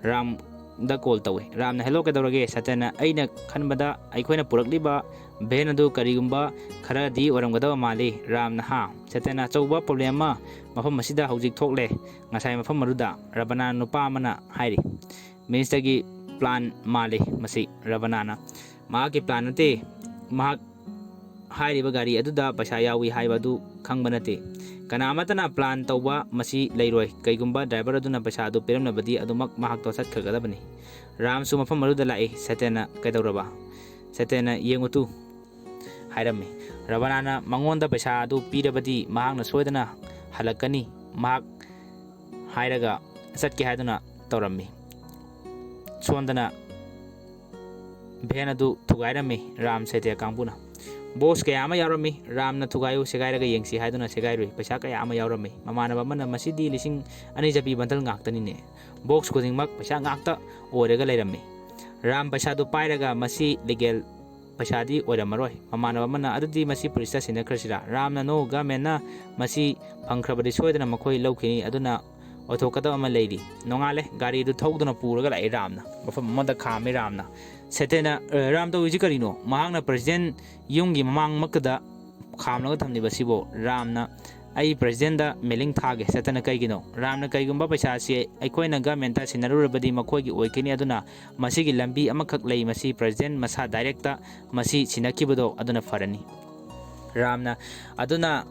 ꯔꯥꯝ ꯗ ꯀꯣꯜ ꯇꯧꯏ꯫ ꯔꯥꯝꯅ, "ꯍꯦꯜꯂꯣ, ꯀꯩꯗꯧꯔꯒꯦ?" ꯁꯇ꯭ꯌꯅ, "ꯑꯩꯅ ꯈꯟꯕꯗ ꯑꯩꯈꯣꯏꯅ ꯄꯨꯔꯛꯂꯤꯕ ꯚꯦꯟ ꯑꯗꯨ ꯀꯔꯤꯒꯨꯝꯕ ꯈꯔꯗꯤ ꯑꯣꯏꯔꯝꯒꯗꯕ ꯃꯥꯜꯂꯤ, ꯔꯥꯝ ꯅꯍꯥ꯫" ꯁꯇ꯭ꯌꯅ, "ꯑꯆꯧꯕ ꯄ꯭ꯔꯣꯕ꯭ꯂꯦꯝ ꯑꯃ ꯃꯐꯝ ꯑꯁꯤꯗ ꯍꯧꯖꯤꯛ ꯊꯣꯛꯂꯦ꯫ ꯉꯁꯥꯏ ꯃꯐꯝ ꯑꯗꯨꯗ ꯔꯕꯅꯥ ꯅꯨꯄꯥ ꯑꯃꯅ ꯍꯥꯏꯔꯤ꯫ ꯃꯤꯅꯤꯁꯇꯔꯒꯤ ꯄ꯭ꯂꯥꯟ ꯃꯥꯜꯂꯤ ꯃꯁꯤ꯫" ꯔꯕꯅꯥꯅ, "ꯃꯍꯥꯛꯀꯤ ꯄ꯭ꯂꯥꯟ ꯅꯠꯇꯦ, ꯃꯍꯥꯛ ꯍꯥꯏꯔꯤꯕ ꯒꯥꯔꯤ ꯑꯗꯨꯗ ꯄꯩꯁꯥ ꯌꯥꯎꯏ ꯍꯥꯏꯕ ꯑꯗꯨ ꯈꯪꯕ ꯅꯠꯇꯦ꯫ ꯀꯅꯥ ꯑꯃꯠꯇꯅ ꯄ꯭ꯂꯥꯟ ꯇꯧꯕ ꯃꯁꯤ ꯂꯩꯔꯣꯏ꯫ ꯀꯩꯒꯨꯝꯕ ꯗ꯭ꯔꯥꯏꯚꯔ ꯑꯗꯨꯅ ꯄꯩꯁꯥ ꯑꯗꯨ ꯄꯤꯔꯝꯂꯕꯗꯤ ꯑꯗꯨꯃꯛ ꯃꯍꯥꯛꯇꯣ ꯆꯠꯈ꯭ꯔꯒꯗꯕꯅꯤ꯫" ꯔꯥꯝꯁꯨ ꯃꯐꯝ ꯑꯗꯨꯗ ꯂꯥꯛꯏ꯫ ꯁꯇ꯭ꯌꯅ, "ꯀꯩꯗꯧꯔꯕ?" ꯁꯇ꯭ꯌꯅ, "ꯌꯦꯡꯉꯨ ꯇꯨ" ꯍꯥꯏꯔꯝꯃꯤ꯫ ꯔꯕꯅꯥꯅ ꯃꯉꯣꯟꯗ ꯄꯩꯁꯥ ꯑꯗꯨ ꯄꯤꯔꯕꯗꯤ ꯃꯍꯥꯛꯅ ꯁꯣꯏꯗꯅ ꯍꯜꯂꯛꯀꯅꯤ꯫ ꯃꯍꯥꯛ ꯍꯥꯏꯔꯒ ꯆꯠꯀꯦ ꯍꯥꯏꯗꯨꯅ ꯇꯧꯔꯝꯃꯤ꯫ ꯁꯣꯝꯗꯅ ꯚꯦꯟ ꯑꯗꯨ ꯊꯨꯒꯥꯏꯔꯝꯃꯤ ꯔꯥꯝ ꯁꯇ꯭ꯌ ꯀꯥꯡꯕꯨꯅ꯫ ꯕꯣꯛꯁ ꯀꯌꯥ ꯑꯃ ꯌꯥꯎꯔꯝꯃꯤ꯫ ꯔꯥꯝꯅ "ꯊꯨꯒꯥꯏꯌꯨ, ꯁꯦꯒꯥꯏꯔꯒ ꯌꯦꯡꯁꯤ" ꯍꯥꯏꯗꯨꯅ ꯁꯦꯒꯥꯏꯔꯨꯏ꯫ ꯄꯩꯁꯥ ꯀꯌꯥ ꯑꯃ ꯌꯥꯎꯔꯝꯃꯤ꯫ ꯃꯃꯥꯟꯅꯕ ꯑꯃꯅ, "ꯃꯁꯤꯗꯤ ꯂꯤꯁꯤꯡ ꯑꯅꯤ ꯆꯠꯄꯤ ꯕꯟꯗꯜ ꯉꯥꯛꯇꯅꯤꯅꯦ꯫ ꯕꯣꯛꯁ ꯈꯨꯗꯤꯡꯃꯛ ꯄꯩꯁꯥ ꯉꯥꯛꯇ ꯑꯣꯏꯔꯒ ꯂꯩꯔꯝꯃꯤ꯫ ꯔꯥꯝ ꯄꯩꯁꯥꯗꯨ ꯄꯥꯏꯔꯒ, "ꯃꯁꯤ ꯂꯤꯒꯦꯜ ꯄꯩꯁꯥꯗꯤ ꯑꯣꯏꯔꯝꯃꯔꯣꯏ꯫" ꯃꯃꯥꯟꯅꯕ ꯑꯃꯅ, "ꯑꯗꯨꯗꯤ ꯃꯁꯤ ꯄꯨꯂꯤꯁꯇ ꯁꯤꯟꯅꯈ꯭ꯔꯁꯤꯔꯥ?" ꯔꯥꯝꯅ, "ꯅꯣ, ꯒꯃꯦꯟꯅ ꯃꯁꯤ ꯐꯪꯈ꯭ꯔꯕꯗꯤ ꯁꯣꯏꯗꯅ ꯃꯈꯣꯏ ꯂꯧꯈꯤꯅꯤ, ꯑꯗꯨꯅ ꯑꯣꯏꯊꯣꯛꯀꯗꯕ ꯑꯃ ꯂꯩꯔꯤ꯫" ꯅꯣꯡꯉꯥꯜꯂꯦ, ꯒꯥꯔꯤꯗꯨ ꯊꯧꯗꯨꯅ ꯄꯨꯔꯒ ꯂꯥꯛꯏ ꯔꯥꯝꯅ꯫ ꯃꯐꯝ ꯑꯃꯗ ꯈꯥꯝꯃꯤ ꯔꯥꯝꯅ꯫ ꯁꯇ꯭ꯌꯅ, "ꯑ, ꯔꯥꯝ, ꯇꯧꯔꯤꯁꯤ ꯀꯔꯤꯅꯣ? ꯃꯍꯥꯛꯅ ꯄ꯭ꯔꯦꯁꯤꯗꯦꯟ ꯌꯨꯝꯒꯤ ꯃꯃꯥꯡꯃꯛꯇꯗ ꯈꯥꯝꯂꯒ ꯊꯝꯂꯤꯕꯁꯤꯕꯨ?" ꯔꯥꯝꯅ, "ꯑꯩ ꯄ꯭ꯔꯦꯁꯤꯗꯦꯟꯗ ꯃꯦꯂꯤꯡ ꯊꯥꯒꯦ꯫" ꯁꯇ꯭ꯌꯅ, "ꯀꯩꯒꯤꯅꯣ?" ꯔꯥꯝꯅ, "ꯀꯩꯒꯨꯝꯕ ꯄꯩꯁꯥ ꯑꯁꯤ ꯑꯩꯈꯣꯏꯅ ꯒꯃꯦꯟꯇ ꯁꯤꯟꯅꯔꯨꯔꯕꯗꯤ ꯃꯈꯣꯏꯒꯤ ꯑꯣꯏꯒꯅꯤ, ꯑꯗꯨꯅ ꯃꯁꯤꯒꯤ ꯂꯝꯕꯤ ꯑꯃꯈꯛ ꯂꯩ, ꯃꯁꯤ ꯄ꯭ꯔꯦꯁꯤꯗꯦꯟ ꯃꯁꯥ ꯗꯥꯏꯔꯦꯛꯇ ꯃꯁꯤ ꯁꯤꯟꯅꯈꯤꯕꯗꯣ ꯑꯗꯨꯅ ꯐꯔꯅꯤ꯫" ꯔꯥꯝꯅ, "ꯑꯗꯨꯅ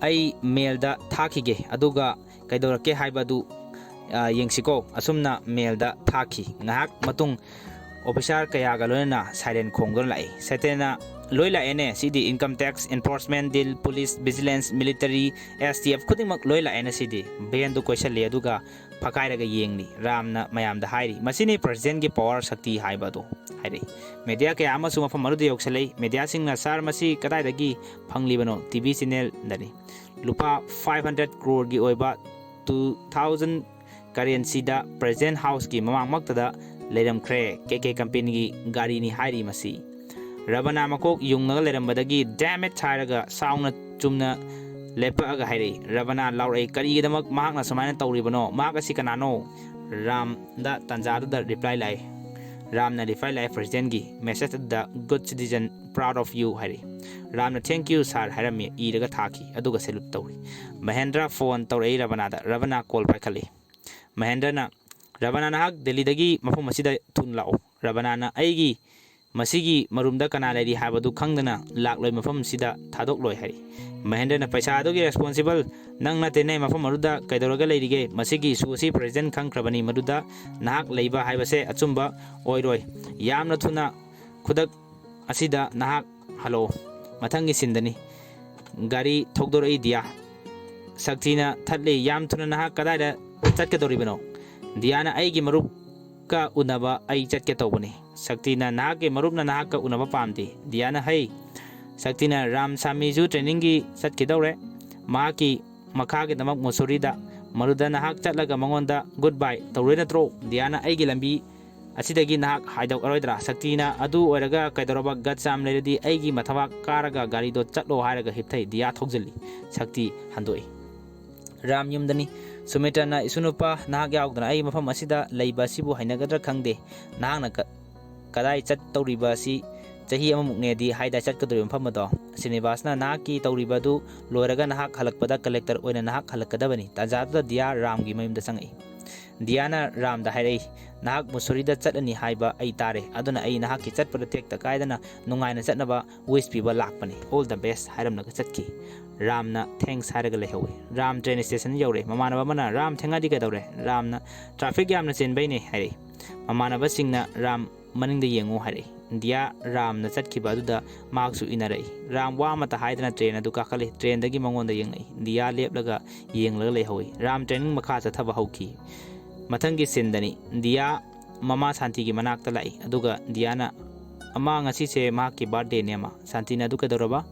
ꯑꯩ ꯃꯦꯜꯗ ꯊꯥꯈꯤꯒꯦ, ꯑꯗꯨꯒ ꯀꯩꯗꯧꯔꯛꯀꯦ ꯍꯥꯏꯕ ꯑꯗꯨ, ꯑ, ꯌꯦꯡꯁꯤꯀꯣ꯫" ꯑꯁꯨꯝꯅ ꯃꯦꯜꯗ ꯊꯥꯈꯤ꯫ ꯉꯥꯏꯍꯥꯛ ꯃꯇꯨꯡ ꯑꯣꯐꯤꯁꯥꯔ ꯀꯌꯥꯒ ꯂꯣꯏꯅꯅ ꯁꯥꯏꯔꯦꯟ ꯈꯣꯡꯗꯨꯅ ꯂꯥꯛꯏ꯫ ꯁꯇ꯭ꯌꯅ, "ꯂꯣꯏ ꯂꯥꯛꯑꯦꯅꯦ ꯁꯤꯗꯤ, income tax, enforcement, deal, police, vigilance, military, S T F ꯈꯨꯗꯤꯡꯃꯛ ꯂꯣꯏ ꯂꯥꯛꯑꯦꯅꯦ ꯁꯤꯗꯤ꯫" ꯚꯦꯟꯗꯨ ꯀꯣꯏꯁꯜꯂꯤ, ꯑꯗꯨꯒ ꯐꯀꯥꯏꯔꯒ ꯌꯦꯡꯂꯤ꯫ ꯔꯥꯝꯅ ꯃꯌꯥꯝꯗ ꯍꯥꯏꯔꯤ, "ꯃꯁꯤꯅꯤ ꯄ꯭ꯔꯦꯁꯤꯗꯦꯟꯒꯤ ꯄꯋꯥꯔ, ꯁꯛꯇꯤ ꯍꯥꯏꯕ ꯑꯗꯣ," ꯍꯥꯏꯔꯛꯏ꯫ ꯃꯦꯗꯤꯌꯥ ꯀꯌꯥ ꯑꯃꯁꯨ ꯃꯐꯝ ꯑꯗꯨꯗ ꯌꯧꯁꯜꯂꯛꯏ꯫ ꯃꯦꯗꯤꯌꯥꯁꯤꯡꯅ, "ꯁꯥꯔ, ꯃꯁꯤ ꯀꯗꯥꯏꯗꯒꯤ ꯐꯪꯂꯤꯕꯅꯣ?" "T V ꯆꯦꯅꯦꯜꯗꯅꯤ꯫" ꯂꯨꯄꯥ five hundred crore ꯒꯤ ꯑꯣꯏꯕ two thousand currency ꯗ ꯄ꯭ꯔꯦꯁꯤꯗꯦꯟ ꯍꯥꯎꯁꯀꯤ ꯃꯃꯥꯡꯃꯛꯇꯗ ꯂꯩꯔꯝꯈ꯭ꯔꯦ꯫ ꯀꯦ ꯀꯦ ꯀꯝꯄꯦꯅꯤꯒꯤ ꯒꯥꯔꯤꯅꯤ ꯍꯥꯏꯔꯤ ꯃꯁꯤ꯫ ꯔꯕꯅꯥ ꯃꯀꯣꯛ ꯌꯨꯡꯂꯒ ꯂꯩꯔꯝꯕꯗꯒꯤ "Damn it!" ꯍꯥꯏꯔꯒ ꯁꯥꯎꯅ ꯆꯨꯝꯅ ꯂꯦꯞꯄꯛꯑꯒ ꯍꯥꯏꯔꯛꯏ꯫ ꯔꯕꯅꯥ ꯂꯥꯎꯔꯛꯏ, "ꯀꯔꯤꯒꯤꯗꯃꯛ ꯃꯍꯥꯛꯅ ꯁꯨꯃꯥꯏꯅ ꯇꯧꯔꯤꯕꯅꯣ? ꯃꯍꯥꯛ ꯑꯁꯤ ꯀꯅꯥꯅꯣ? ꯔꯥꯝꯗ ꯇꯥꯟꯖꯥꯗꯨꯗ ꯔꯤꯄ꯭ꯂꯥꯏ ꯂꯥꯛꯑꯦ꯫ ꯔꯥꯝꯅ ꯔꯤꯄ꯭ꯂꯥꯏ ꯂꯥꯛꯑꯦ ꯄ꯭ꯔꯦꯁꯤꯗꯦꯟꯒꯤ ꯃꯦꯁꯦꯖ ꯑꯗꯨꯗ, "Good citizen, proud of you" ꯍꯥꯏꯔꯤ꯫ ꯔꯥꯝꯅ "Thank you sir" ꯍꯥꯏꯔꯝꯃꯤ, ꯏꯔꯒ ꯊꯥꯈꯤ, ꯑꯗꯨꯒ ꯁꯦꯂꯨꯠ ꯇꯧꯔꯤ꯫ ꯃꯍꯦꯟꯗ꯭ꯔ ꯐꯣꯟ ꯇꯧꯔꯛꯏ ꯔꯕꯅꯥꯗ꯫ ꯔꯕꯅꯥ ꯀꯣꯜ ꯄꯥꯏꯈꯠꯂꯤ꯫ ꯃꯍꯦꯟꯗ꯭ꯔꯅ, "ꯔꯕꯅꯥ, ꯅꯍꯥꯛ ꯗꯦꯜꯂꯤꯗꯒꯤ ꯃꯐꯝ ꯑꯁꯤꯗ ꯊꯨꯅ ꯂꯥꯛꯎ꯫ ꯔꯕꯅꯥꯅ ꯑꯩꯒꯤ ꯃꯁꯤꯒꯤ ꯃꯔꯨꯝꯗ ꯀꯅꯥ ꯂꯩꯔꯤ ꯍꯥꯏꯕꯗꯨ ꯈꯪꯗꯅ ꯂꯥꯛꯂꯣꯏ, ꯃꯐꯝꯁꯤꯗ ꯊꯥꯗꯣꯛꯂꯣꯏ" ꯍꯥꯏꯔꯤ꯫ ꯃꯍꯦꯟꯗ꯭ꯔꯅ, "ꯄꯩꯁꯥ ꯑꯗꯨꯒꯤ ꯔꯦꯁꯄꯣꯟꯁꯤꯕꯜ ꯅꯪ ꯅꯠꯇꯦꯅꯦ, ꯃꯐꯝ ꯑꯗꯨꯗ ꯀꯩꯗꯧꯔꯒ ꯂꯩꯔꯤꯒꯦ? ꯃꯁꯤꯒꯤ ꯏꯁꯨ ꯑꯁꯤ ꯄ꯭ꯔꯦꯁꯤꯗꯦꯟ ꯈꯪꯈ꯭ꯔꯕꯅꯤ, ꯃꯗꯨꯗ ꯅꯍꯥꯛ ꯂꯩꯕ ꯍꯥꯏꯕꯁꯦ ꯑꯆꯨꯝꯕ ꯑꯣꯏꯔꯣꯏ꯫ ꯌꯥꯝꯅ ꯊꯨꯅ ꯈꯨꯗꯛ ꯑꯁꯤꯗ ꯅꯍꯥꯛ ꯍꯜꯂꯛꯑꯣ꯫ ꯃꯊꯪꯒꯤ ꯁꯤꯟꯗꯅꯤ꯫ ꯒꯥꯔꯤ ꯊꯧꯗꯣꯔꯛꯏ ꯗꯤꯌꯥ꯫ ꯁꯛꯇꯤꯅ ꯊꯠꯂꯤ, "ꯌꯥꯝ ꯊꯨꯅ ꯅꯍꯥꯛ ꯀꯗꯥꯏꯗ ꯆꯠꯀꯗꯧꯔꯤꯕꯅꯣ?" ꯗꯤꯌꯥꯅ, "ꯑꯩꯒꯤ ꯃꯔꯨꯞꯀ ꯎꯅꯕ ꯑꯩ ꯆꯠꯀꯦ ꯇꯧꯕꯅꯤ꯫" ꯁꯛꯇꯤꯅ, "ꯅꯍꯥꯛꯀꯤ ꯃꯔꯨꯞꯅ ꯅꯍꯥꯛꯀ ꯎꯅꯕ ꯄꯥꯝꯗꯦ꯫" ꯗꯤꯌꯥꯅ, "ꯍꯩ!" ꯁꯛꯇꯤꯅ, "ꯔꯥꯝ ꯁꯥꯃꯤꯁꯨ ꯇ꯭ꯔꯦꯅꯤꯡꯒꯤ ꯆꯠꯈꯤꯗꯧꯔꯦ꯫ ꯃꯍꯥꯛꯀꯤ ꯃꯈꯥꯒꯤꯗꯃꯛ ꯃꯨꯁꯨꯔꯤꯗ꯫ ꯃꯗꯨꯗ ꯅꯍꯥꯛ ꯆꯠꯂꯒ ꯃꯉꯣꯟꯗ ꯒꯨꯗ ꯕꯥꯏ ꯇꯧꯔꯣꯏ ꯅꯠꯇ꯭ꯔꯣ?" ꯗꯤꯌꯥꯅ, "ꯑꯩꯒꯤ ꯂꯝꯕꯤ ꯑꯁꯤꯗꯒꯤ ꯅꯍꯥꯛ ꯍꯥꯏꯗꯣꯛꯑꯔꯣꯏꯗ꯭ꯔꯥ?" ꯁꯛꯇꯤꯅ, "ꯑꯗꯨ ꯑꯣꯏꯔꯒ ꯀꯩꯗꯧꯔꯕ? ꯒꯠꯁ ꯌꯥꯝ ꯂꯩꯔꯗꯤ ꯑꯩꯒꯤ ꯃꯊꯕꯥꯛ ꯀꯥꯔꯒ ꯒꯥꯔꯤꯗꯣ ꯆꯠꯂꯣ" ꯍꯥꯏꯔꯒ ꯍꯤꯞꯊꯩ꯫ ꯗꯤꯌꯥ ꯊꯧꯖꯤꯜꯂꯤ꯫ ꯁꯛꯇꯤ ꯍꯟꯗꯣꯛꯏ꯫ ꯔꯥꯝ ꯌꯨꯝꯗꯅꯤ꯫ ꯁꯨꯃꯤꯇ꯭ꯔꯅ, "ꯏꯁꯨ ꯅꯨꯄꯥ, ꯅꯍꯥꯛ ꯌꯥꯎꯗꯅ ꯑꯩ ꯃꯐꯝ ꯑꯁꯤꯗ ꯂꯩꯕ ꯑꯁꯤꯕꯨ ꯍꯩꯅꯒꯗ꯭ꯔꯥ ꯈꯪꯗꯦ꯫ ꯅꯍꯥꯛꯅ ꯀ-, ꯀꯗꯥꯏ ꯆꯠꯇꯧꯔꯤꯕ ꯑꯁꯤ ꯆꯍꯤ ꯑꯃꯃꯨꯛꯅꯦꯗꯤ ꯍꯥꯏꯗꯥꯏ ꯆꯠꯀꯗꯧꯔꯤꯕ ꯃꯐꯝ ꯑꯗꯣ?" ꯁ꯭ꯔꯤꯅꯤꯕꯥꯁꯅ, "ꯅꯍꯥꯛꯀꯤ ꯇꯧꯔꯤꯕ ꯑꯗꯨ ꯂꯣꯏꯔꯒ ꯅꯍꯥꯛ ꯍꯜꯂꯛꯄꯗ ꯀꯂꯦꯛꯇꯔ ꯑꯣꯏꯅ ꯅꯍꯥꯛ ꯍꯜꯂꯛꯀꯗꯕꯅꯤ꯫" ꯇꯥꯟꯖꯥꯗꯨꯗ ꯗꯤꯌꯥ ꯔꯥꯝꯒꯤ ꯃꯌꯨꯝꯗ ꯆꯪꯉꯛꯏ꯫ ꯗꯤꯌꯥꯅ ꯔꯥꯝꯗ ꯍꯥꯏꯔꯛꯏ, "ꯅꯍꯥꯛ ꯃꯨꯁꯨꯔꯤꯗ ꯆꯠꯂꯅꯤ ꯍꯥꯏꯕ ꯑꯩ ꯇꯥꯔꯦ, ꯑꯗꯨꯅ ꯑꯩ ꯅꯍꯥꯛꯀꯤ ꯆꯠꯄꯗ ꯇꯦꯛꯇ ꯀꯥꯏꯗꯅ ꯅꯨꯡꯉꯥꯏꯅ ꯆꯠꯅꯕ ꯋꯤꯁ ꯄꯤꯕ ꯂꯥꯛꯄꯅꯤ꯫ All the best" ꯍꯥꯏꯔꯝꯂꯒ ꯆꯠꯈꯤ꯫ ꯔꯥꯝꯅ ꯊꯦꯡꯛꯁ ꯍꯥꯏꯔꯒ ꯂꯩꯍꯧꯏ꯫ ꯔꯥꯝ ꯇ꯭ꯔꯦꯟ ꯁ꯭ꯇꯦꯁꯟ ꯌꯧꯔꯦ꯫ ꯃꯃꯥꯟꯅꯕ ꯑꯃꯅ, "ꯔꯥꯝ, ꯊꯦꯡꯉꯗꯤ ꯀꯩꯗꯧꯔꯦ?" ꯔꯥꯝꯅ, "ꯇ꯭ꯔꯥꯐꯤꯛ ꯌꯥꯝꯅ ꯆꯤꯟꯕꯩꯅꯦ" ꯍꯥꯏꯔꯛꯏ꯫ ꯃꯃꯥꯟꯅꯕꯁꯤꯡꯅ, "ꯔꯥꯝ, ꯃꯅꯤꯡꯗ ꯌꯦꯡꯉꯨ" ꯍꯥꯏꯔꯛꯏ꯫ ꯗꯤꯌꯥ ꯔꯥꯝꯅ ꯆꯠꯈꯤꯕ ꯑꯗꯨꯗ ꯃꯍꯥꯛꯁꯨ ꯏꯟꯅꯔꯛꯏ꯫ ꯔꯥꯝ ꯋꯥ ꯑꯃꯠꯇ ꯍꯥꯏꯗꯅ ꯇ꯭ꯔꯦꯟ ꯑꯗꯨ ꯀꯥꯈꯠꯂꯤ꯫ ꯇ꯭ꯔꯦꯟꯗꯒꯤ ꯃꯉꯣꯟꯗ ꯌꯦꯡꯂꯛꯏ꯫ ꯗꯤꯌꯥ ꯂꯦꯞꯂꯒ ꯌꯦꯡꯂꯒ ꯂꯩꯍꯧꯏ꯫ ꯔꯥꯝ ꯇ꯭ꯔꯦꯅꯤꯡ ꯃꯈꯥ ꯆꯠꯊꯕ ꯍꯧꯈꯤ꯫ ꯃꯊꯪꯒꯤ ꯁꯤꯟꯗꯅꯤ꯫ ꯗꯤꯌꯥ ꯃꯃꯥ ꯁꯥꯟꯇꯤꯒꯤ ꯃꯅꯥꯛꯇ ꯂꯥꯛꯏ꯫ ꯑꯗꯨꯒ ꯗꯤꯌꯥꯅ, "ꯑꯃ, ꯉꯁꯤꯁꯦ ꯃꯍꯥꯛꯀꯤ ꯕꯥꯔꯊꯗꯦꯅꯦ, ꯑꯃ꯫" ꯁꯥꯟꯇꯤꯅ, "ꯑꯗꯨ ꯀꯩꯗꯧꯔꯕ?"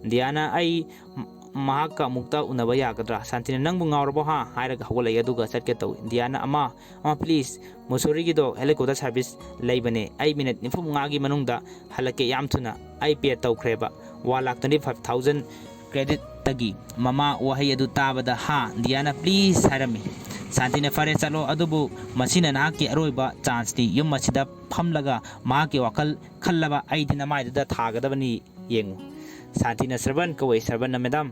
ꯗꯤꯌꯥꯅ, "ꯑꯩ ꯃ-, ꯃꯍꯥꯛꯀ ꯑꯃꯨꯛꯇ ꯎꯅꯕ ꯌꯥꯒꯗ꯭ꯔꯥ?" ꯁꯥꯟꯇꯤꯅ, "ꯅꯪꯕꯨ ꯉꯥꯎꯔꯕꯣ, ꯍꯥ?" ꯍꯥꯏꯔꯒ ꯍꯧꯒꯠꯂꯛꯏ꯫ ꯑꯗꯨꯒ ꯆꯠꯀꯦ ꯇꯧꯏ꯫ ꯗꯤꯌꯥꯅ, "ꯑꯃ, ꯑꯃ, ꯄ꯭ꯂꯤꯖ, ꯃꯨꯁꯣꯔꯤꯒꯤꯗꯣ ꯍꯦꯂꯤꯀꯣꯞꯇꯔ ꯁꯥꯔꯚꯤꯁ ꯂꯩꯕꯅꯦ꯫ ꯑꯩ ꯃꯤꯅꯤꯠ ꯅꯤꯐꯨ ꯃꯉꯥꯒꯤ ꯃꯅꯨꯡꯗ ꯍꯜꯂꯛꯀꯦ, ꯌꯥꯝ ꯊꯨꯅ꯫ ꯑꯩ ꯄꯦ ꯇꯧꯈ꯭ꯔꯦꯕ꯫ One lakh twenty five thousand credit ꯇꯒꯤ꯫" ꯃꯃꯥ ꯋꯥꯍꯩ ꯑꯗꯨ ꯇꯥꯕꯗ, "ꯍꯥ?" ꯗꯤꯌꯥꯅ, "ꯄ꯭ꯂꯤꯖ" ꯍꯥꯏꯔꯝꯃꯤ꯫ ꯁꯥꯟꯇꯤꯅ, "ꯐꯔꯦ, ꯆꯠꯂꯣ, ꯑꯗꯨꯕꯨ ꯃꯁꯤꯅ ꯅꯍꯥꯛꯀꯤ ꯑꯔꯣꯏꯕ ꯆꯥꯟꯁꯅꯤ꯫ ꯌꯨꯝ ꯑꯁꯤꯗ ꯐꯝꯂꯒ ꯃꯍꯥꯛꯀꯤ ꯋꯥꯈꯜ ꯈꯜꯂꯕ ꯑꯩꯗꯤ ꯅꯃꯥꯏꯗꯨꯗ ꯊꯥꯒꯗꯕꯅꯤ, ꯌꯦꯡꯉꯨ"꯫ ꯁꯥꯟꯇꯤꯅ ꯁ꯭ꯔꯕꯟ ꯀꯧꯏ꯫ ꯁ꯭ꯔꯕꯟꯅ, "ꯃꯦꯗꯥꯝ,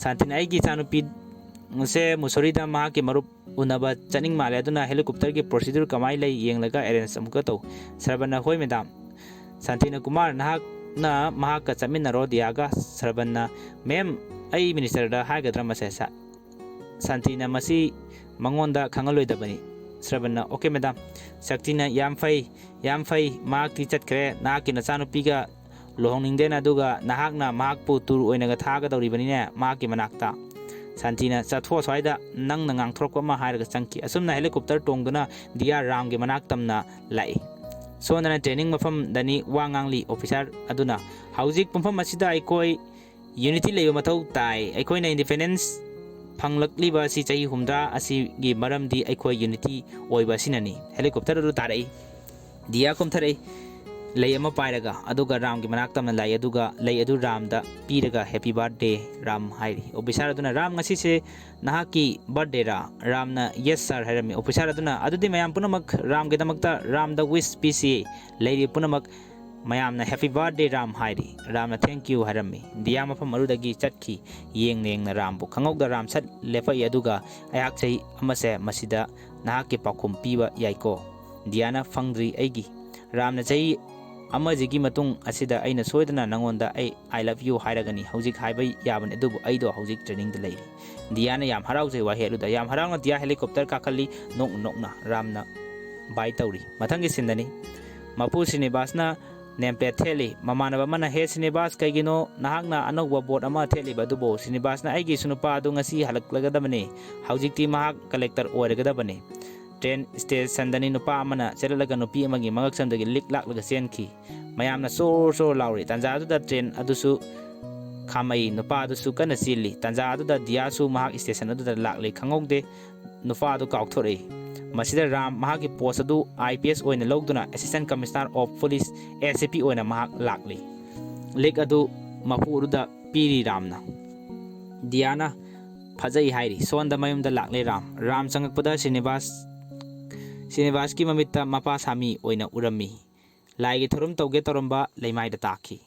ꯁꯥꯟꯇꯤꯅ ꯑꯩꯒꯤ ꯏꯆꯥꯅꯨꯄꯤ ꯁꯦ ꯃꯨꯁꯣꯔꯤꯗ ꯃꯍꯥꯛꯀꯤ ꯃꯔꯨꯞ ꯎꯅꯕ ꯆꯠꯅꯤꯡ ꯃꯥꯜꯂꯦ, ꯑꯗꯨꯅ helicopterꯒꯤ procedure ꯀꯃꯥꯏꯅ ꯂꯩ ꯌꯦꯡꯂꯒ arrange ꯑꯃꯨꯛꯀ ꯇꯧ"꯫ ꯁ꯭ꯔꯕꯟꯅ, "ꯍꯣꯏ ꯃꯦꯗꯥꯝ"꯫ ꯁꯥꯟꯇꯤꯅ, "ꯀꯨꯃꯥꯔ, ꯅꯍꯥꯛꯅ ꯃꯍꯥꯛꯀ ꯆꯠꯃꯤꯟꯅꯔꯣ ꯗꯤꯌꯥꯒ"꯫ ꯁ꯭ꯔꯕꯟꯅ, "ꯃꯦꯝ, ꯑꯩ ministerꯗ ꯍꯥꯏꯒꯗ꯭ꯔꯥ ꯃꯁꯦ?" ꯁꯥ-, ꯁꯥꯟꯇꯤꯅ, "ꯃꯁꯤ ꯃꯉꯣꯟꯗ ꯈꯪꯍꯜꯂꯣꯏꯗꯕꯅꯤ"꯫ ꯁ꯭ꯔꯕꯟꯅ, "ꯑꯣꯀꯦ ꯃꯦꯗꯥꯝ"꯫ ꯁꯛꯇꯤꯅ, "ꯌꯥꯝ ꯐꯩ, ꯌꯥꯝ ꯐꯩ, ꯃꯍꯥꯛꯇꯤ ꯆꯠꯈ꯭ꯔꯦ, ꯅꯍꯥꯛꯀꯤ ꯅꯆꯥꯅꯨꯄꯤꯒ ꯂꯨꯍꯣꯡꯅꯤꯡꯗꯦꯅ, ꯑꯗꯨꯒ ꯅꯍꯥꯛꯅ ꯃꯍꯥꯛꯄꯨ tour ꯑꯣꯏꯅꯒ ꯊꯥꯒꯗꯧꯔꯤꯕꯅꯤꯅꯦ ꯃꯍꯥꯛꯀꯤ ꯃꯅꯥꯛꯇ"꯫ ꯁꯥꯟꯇꯤꯅ, "ꯆꯠꯊꯣꯛ ꯑꯁ꯭ꯋꯥꯏꯗ, ꯅꯪꯅ ꯉꯥꯡꯊꯣꯔꯛꯄ ꯑꯃ ꯍꯥꯏꯔꯒ ꯆꯪꯈꯤ꯫ ꯑꯁꯨꯝꯅ helicopter ꯇꯣꯡꯗꯨꯅ ꯗꯤꯌꯥ ꯔꯥꯝꯒꯤ ꯃꯅꯥꯛ ꯇꯝꯅ ꯂꯥꯛꯏ꯫ ꯁꯣꯝꯗꯅ training ꯃꯐꯝꯗꯅꯤ ꯋꯥ ꯉꯥꯡꯂꯤ officer ꯑꯗꯨꯅ꯫ "ꯍꯧꯖꯤꯛ ꯄꯨꯡꯐꯝ ꯑꯁꯤꯗ ꯑꯩꯈꯣꯏ unity ꯂꯩꯕ ꯃꯊꯧ ꯇꯥꯏ꯫ ꯑꯩꯈꯣꯏꯅ independence ꯐꯪꯂꯛꯂꯤꯕ ꯑꯁꯤ ꯆꯍꯤ ꯍꯨꯝꯗ꯭ꯔꯥ ꯑꯁꯤꯒꯤ ꯃꯔꯝꯗꯤ ꯑꯩꯈꯣꯏ unity ꯑꯣꯏꯕ ꯑꯁꯤꯅꯅꯤ"꯫ Helicopter ꯑꯗꯨ ꯇꯥꯔꯛꯏ꯫ ꯗꯤꯌꯥ ꯀꯨꯝꯊꯔꯛꯏ, ꯂꯩ ꯑꯃ ꯄꯥꯏꯔꯒ, ꯑꯗꯨꯒ ꯔꯥꯝꯒꯤ ꯃꯅꯥꯛ ꯇꯝꯅ ꯂꯥꯛꯏ, ꯑꯗꯨꯒ ꯂꯩ ꯑꯗꯨ ꯔꯥꯝꯗ ꯄꯤꯔꯒ "Happy birthday, ꯔꯥꯝ" ꯍꯥꯏꯔꯤ꯫ Officer ꯑꯗꯨꯅ, "ꯔꯥꯝ, ꯉꯁꯤꯁꯦ ꯅꯍꯥꯛꯀꯤ birthdayꯔꯥ?" ꯔꯥꯝꯅ, "Yes sir" ꯍꯥꯏꯔꯝꯃꯤ꯫ Officer ꯑꯗꯨꯅ, "ꯑꯗꯨꯗꯤ ꯃꯌꯥꯝ ꯄꯨꯝꯅꯃꯛ ꯔꯥꯝꯒꯤꯗꯃꯛꯇ ꯔꯥꯝꯗ wish ꯄꯤꯁꯤ, ꯂꯩꯔꯤꯕ ꯄꯨꯝꯅꯃꯛ ꯃꯌꯥꯝꯅ 'Happy birthday, ꯔꯥꯝ' ꯍꯥꯏꯔꯤ꯫ ꯔꯥꯝꯅ 'Thank you' ꯍꯥꯏꯔꯝꯃꯤ꯫ ꯗꯤꯌꯥ ꯃꯐꯝ ꯑꯗꯨꯗꯒꯤ ꯆꯠꯈꯤ꯫ ꯌꯦꯡꯅ ꯌꯦꯡꯅ ꯔꯥꯝꯕꯨ ꯈꯪꯍꯧꯗ ꯔꯥꯝ ꯁꯠ ꯂꯦꯞꯄꯛꯏ, ꯑꯗꯨꯒ ꯑꯩꯍꯥꯛ ꯆꯍꯤ ꯑꯃꯁꯦ ꯃꯁꯤꯗ ꯅꯍꯥꯛꯀꯤ ꯄꯥꯎꯈꯨꯝ ꯄꯤꯕ ꯌꯥꯏꯀꯣ? ꯗꯤꯌꯥꯅ, "ꯐꯪꯗ꯭ꯔꯤ ꯑꯩꯒꯤ"꯫ ꯔꯥꯝꯅ, "ꯆꯍꯤ ꯑꯃꯁꯤꯒꯤ ꯃꯇꯨꯡ ꯑꯁꯤꯗ ꯑꯩꯅ ꯁꯣꯏꯗꯅ ꯅꯉꯣꯟꯗ ꯑꯩ 'I love you' ꯍꯥꯏꯔꯒꯅꯤ, ꯍꯧꯖꯤꯛ ꯍꯥꯏꯕ ꯌꯥꯕꯅꯤ, ꯑꯗꯨꯕꯨ ꯑꯩꯗꯣ ꯍꯧꯖꯤꯛ trainingꯗ ꯂꯩꯔꯤ"꯫ ꯗꯤꯌꯥꯅ ꯌꯥꯝ ꯍꯔꯥꯎꯖꯩ ꯋꯥꯍꯩ ꯑꯗꯨꯗ꯫ ꯌꯥꯝ ꯍꯔꯥꯎꯅ ꯗꯤꯌꯥ helicopter ꯀꯥꯈꯠꯂꯤ, ꯅꯣꯛꯅ ꯅꯣꯛꯅ ꯔꯥꯝꯅ bye ꯇꯧꯔꯤ꯫ ꯃꯊꯪꯒꯤ sceneꯗꯅꯤ꯫ ꯃꯄꯨ ꯁ꯭ꯔꯤꯅꯤꯕꯥꯁꯅ name plate ꯊꯦꯠꯂꯤ꯫ ꯃꯃꯥꯟꯅꯕ ꯑꯃꯅ, "ꯍꯦ ꯁ꯭ꯔꯤꯅꯤꯕꯥꯁ, ꯀꯩꯒꯤꯅꯣ ꯅꯍꯥꯛꯅ ꯑꯅꯧꯕ board ꯑꯃ ꯊꯦꯠꯂꯤꯕ ꯑꯗꯨꯕꯨ?" ꯁ꯭ꯔꯤꯅꯤꯕꯥꯁꯅ, "ꯑꯩꯒꯤ ꯏꯁꯨꯅꯨꯄꯥ ꯑꯗꯨ ꯉꯁꯤ ꯍꯜꯂꯛꯂꯒꯗꯕꯅꯤ꯫ ꯍꯧꯖꯤꯛꯇꯤ ꯃꯍꯥꯛ collector ꯑꯣꯏꯔꯒꯗꯕꯅꯤ"꯫ Train stationꯗꯅꯤ꯫ ꯅꯨꯄꯥ ꯑꯃꯅ ꯆꯦꯜꯂꯛꯂꯒ ꯅꯨꯄꯤ ꯑꯃꯒꯤ ꯃꯉꯛꯁꯝꯗꯒꯤ ꯂꯤꯛ ꯂꯥꯛꯂꯒ ꯆꯦꯟꯈꯤ꯫ ꯃꯌꯥꯝꯅ ꯆꯣꯔ ꯆꯣꯔ ꯂꯥꯎꯔꯤ꯫ ꯇꯥꯟꯖꯥ ꯑꯗꯨꯗ train ꯑꯗꯨꯁꯨ ꯈꯥꯝꯃꯛꯏ꯫ ꯅꯨꯄꯥ ꯑꯗꯨꯁꯨ ꯀꯟꯅ ꯆꯦꯜꯂꯤ꯫ ꯇꯥꯟꯖꯥ ꯑꯗꯨꯗ ꯗꯤꯌꯥꯁꯨ ꯃꯍꯥꯛ station ꯑꯗꯨꯗ ꯂꯥꯛꯂꯤ꯫ ꯈꯪꯍꯧꯗꯦ꯫ ꯅꯨꯄꯥ ꯑꯗꯨ ꯀꯥꯎꯊꯣꯔꯛꯏ꯫ ꯃꯁꯤꯗ ꯔꯥꯝ ꯃꯍꯥꯛꯀꯤ post ꯑꯗꯨ I P S ꯑꯣꯏꯅ ꯂꯧꯗꯨꯅ Assistant Commissioner of Police, A C P, ꯑꯣꯏꯅ ꯃꯍꯥꯛ ꯂꯥꯛꯂꯤ꯫ ꯂꯤꯛ ꯑꯗꯨ ꯃꯄꯨ ꯑꯗꯨꯗ ꯄꯤꯔꯤ ꯔꯥꯝꯅ꯫ ꯗꯤꯌꯥꯅ, ꯐꯖꯩ ꯍꯥꯏꯔꯤ꯫ ꯁꯣꯟꯗ ꯃꯌꯨꯝꯗ ꯂꯥꯛꯂꯦ ꯔꯥꯝ꯫ ꯔꯥꯝ ꯆꯪꯉꯛꯄꯗ ꯁ꯭ꯔꯤꯅꯤꯕꯥꯁ, ꯁ꯭ꯔꯤꯅꯤꯕꯥꯁꯀꯤ ꯃꯃꯤꯠꯇ ꯃꯄꯥ ꯁꯥꯃꯤ ꯑꯣꯏꯅ ꯎꯔꯝꯃꯤ꯫ ꯂꯥꯏꯒꯤ ꯊꯧꯔꯝ ꯇꯧꯒꯦ ꯇꯧꯔꯝꯕ ꯂꯩꯃꯥꯏꯗ ꯇꯥꯈꯤ꯫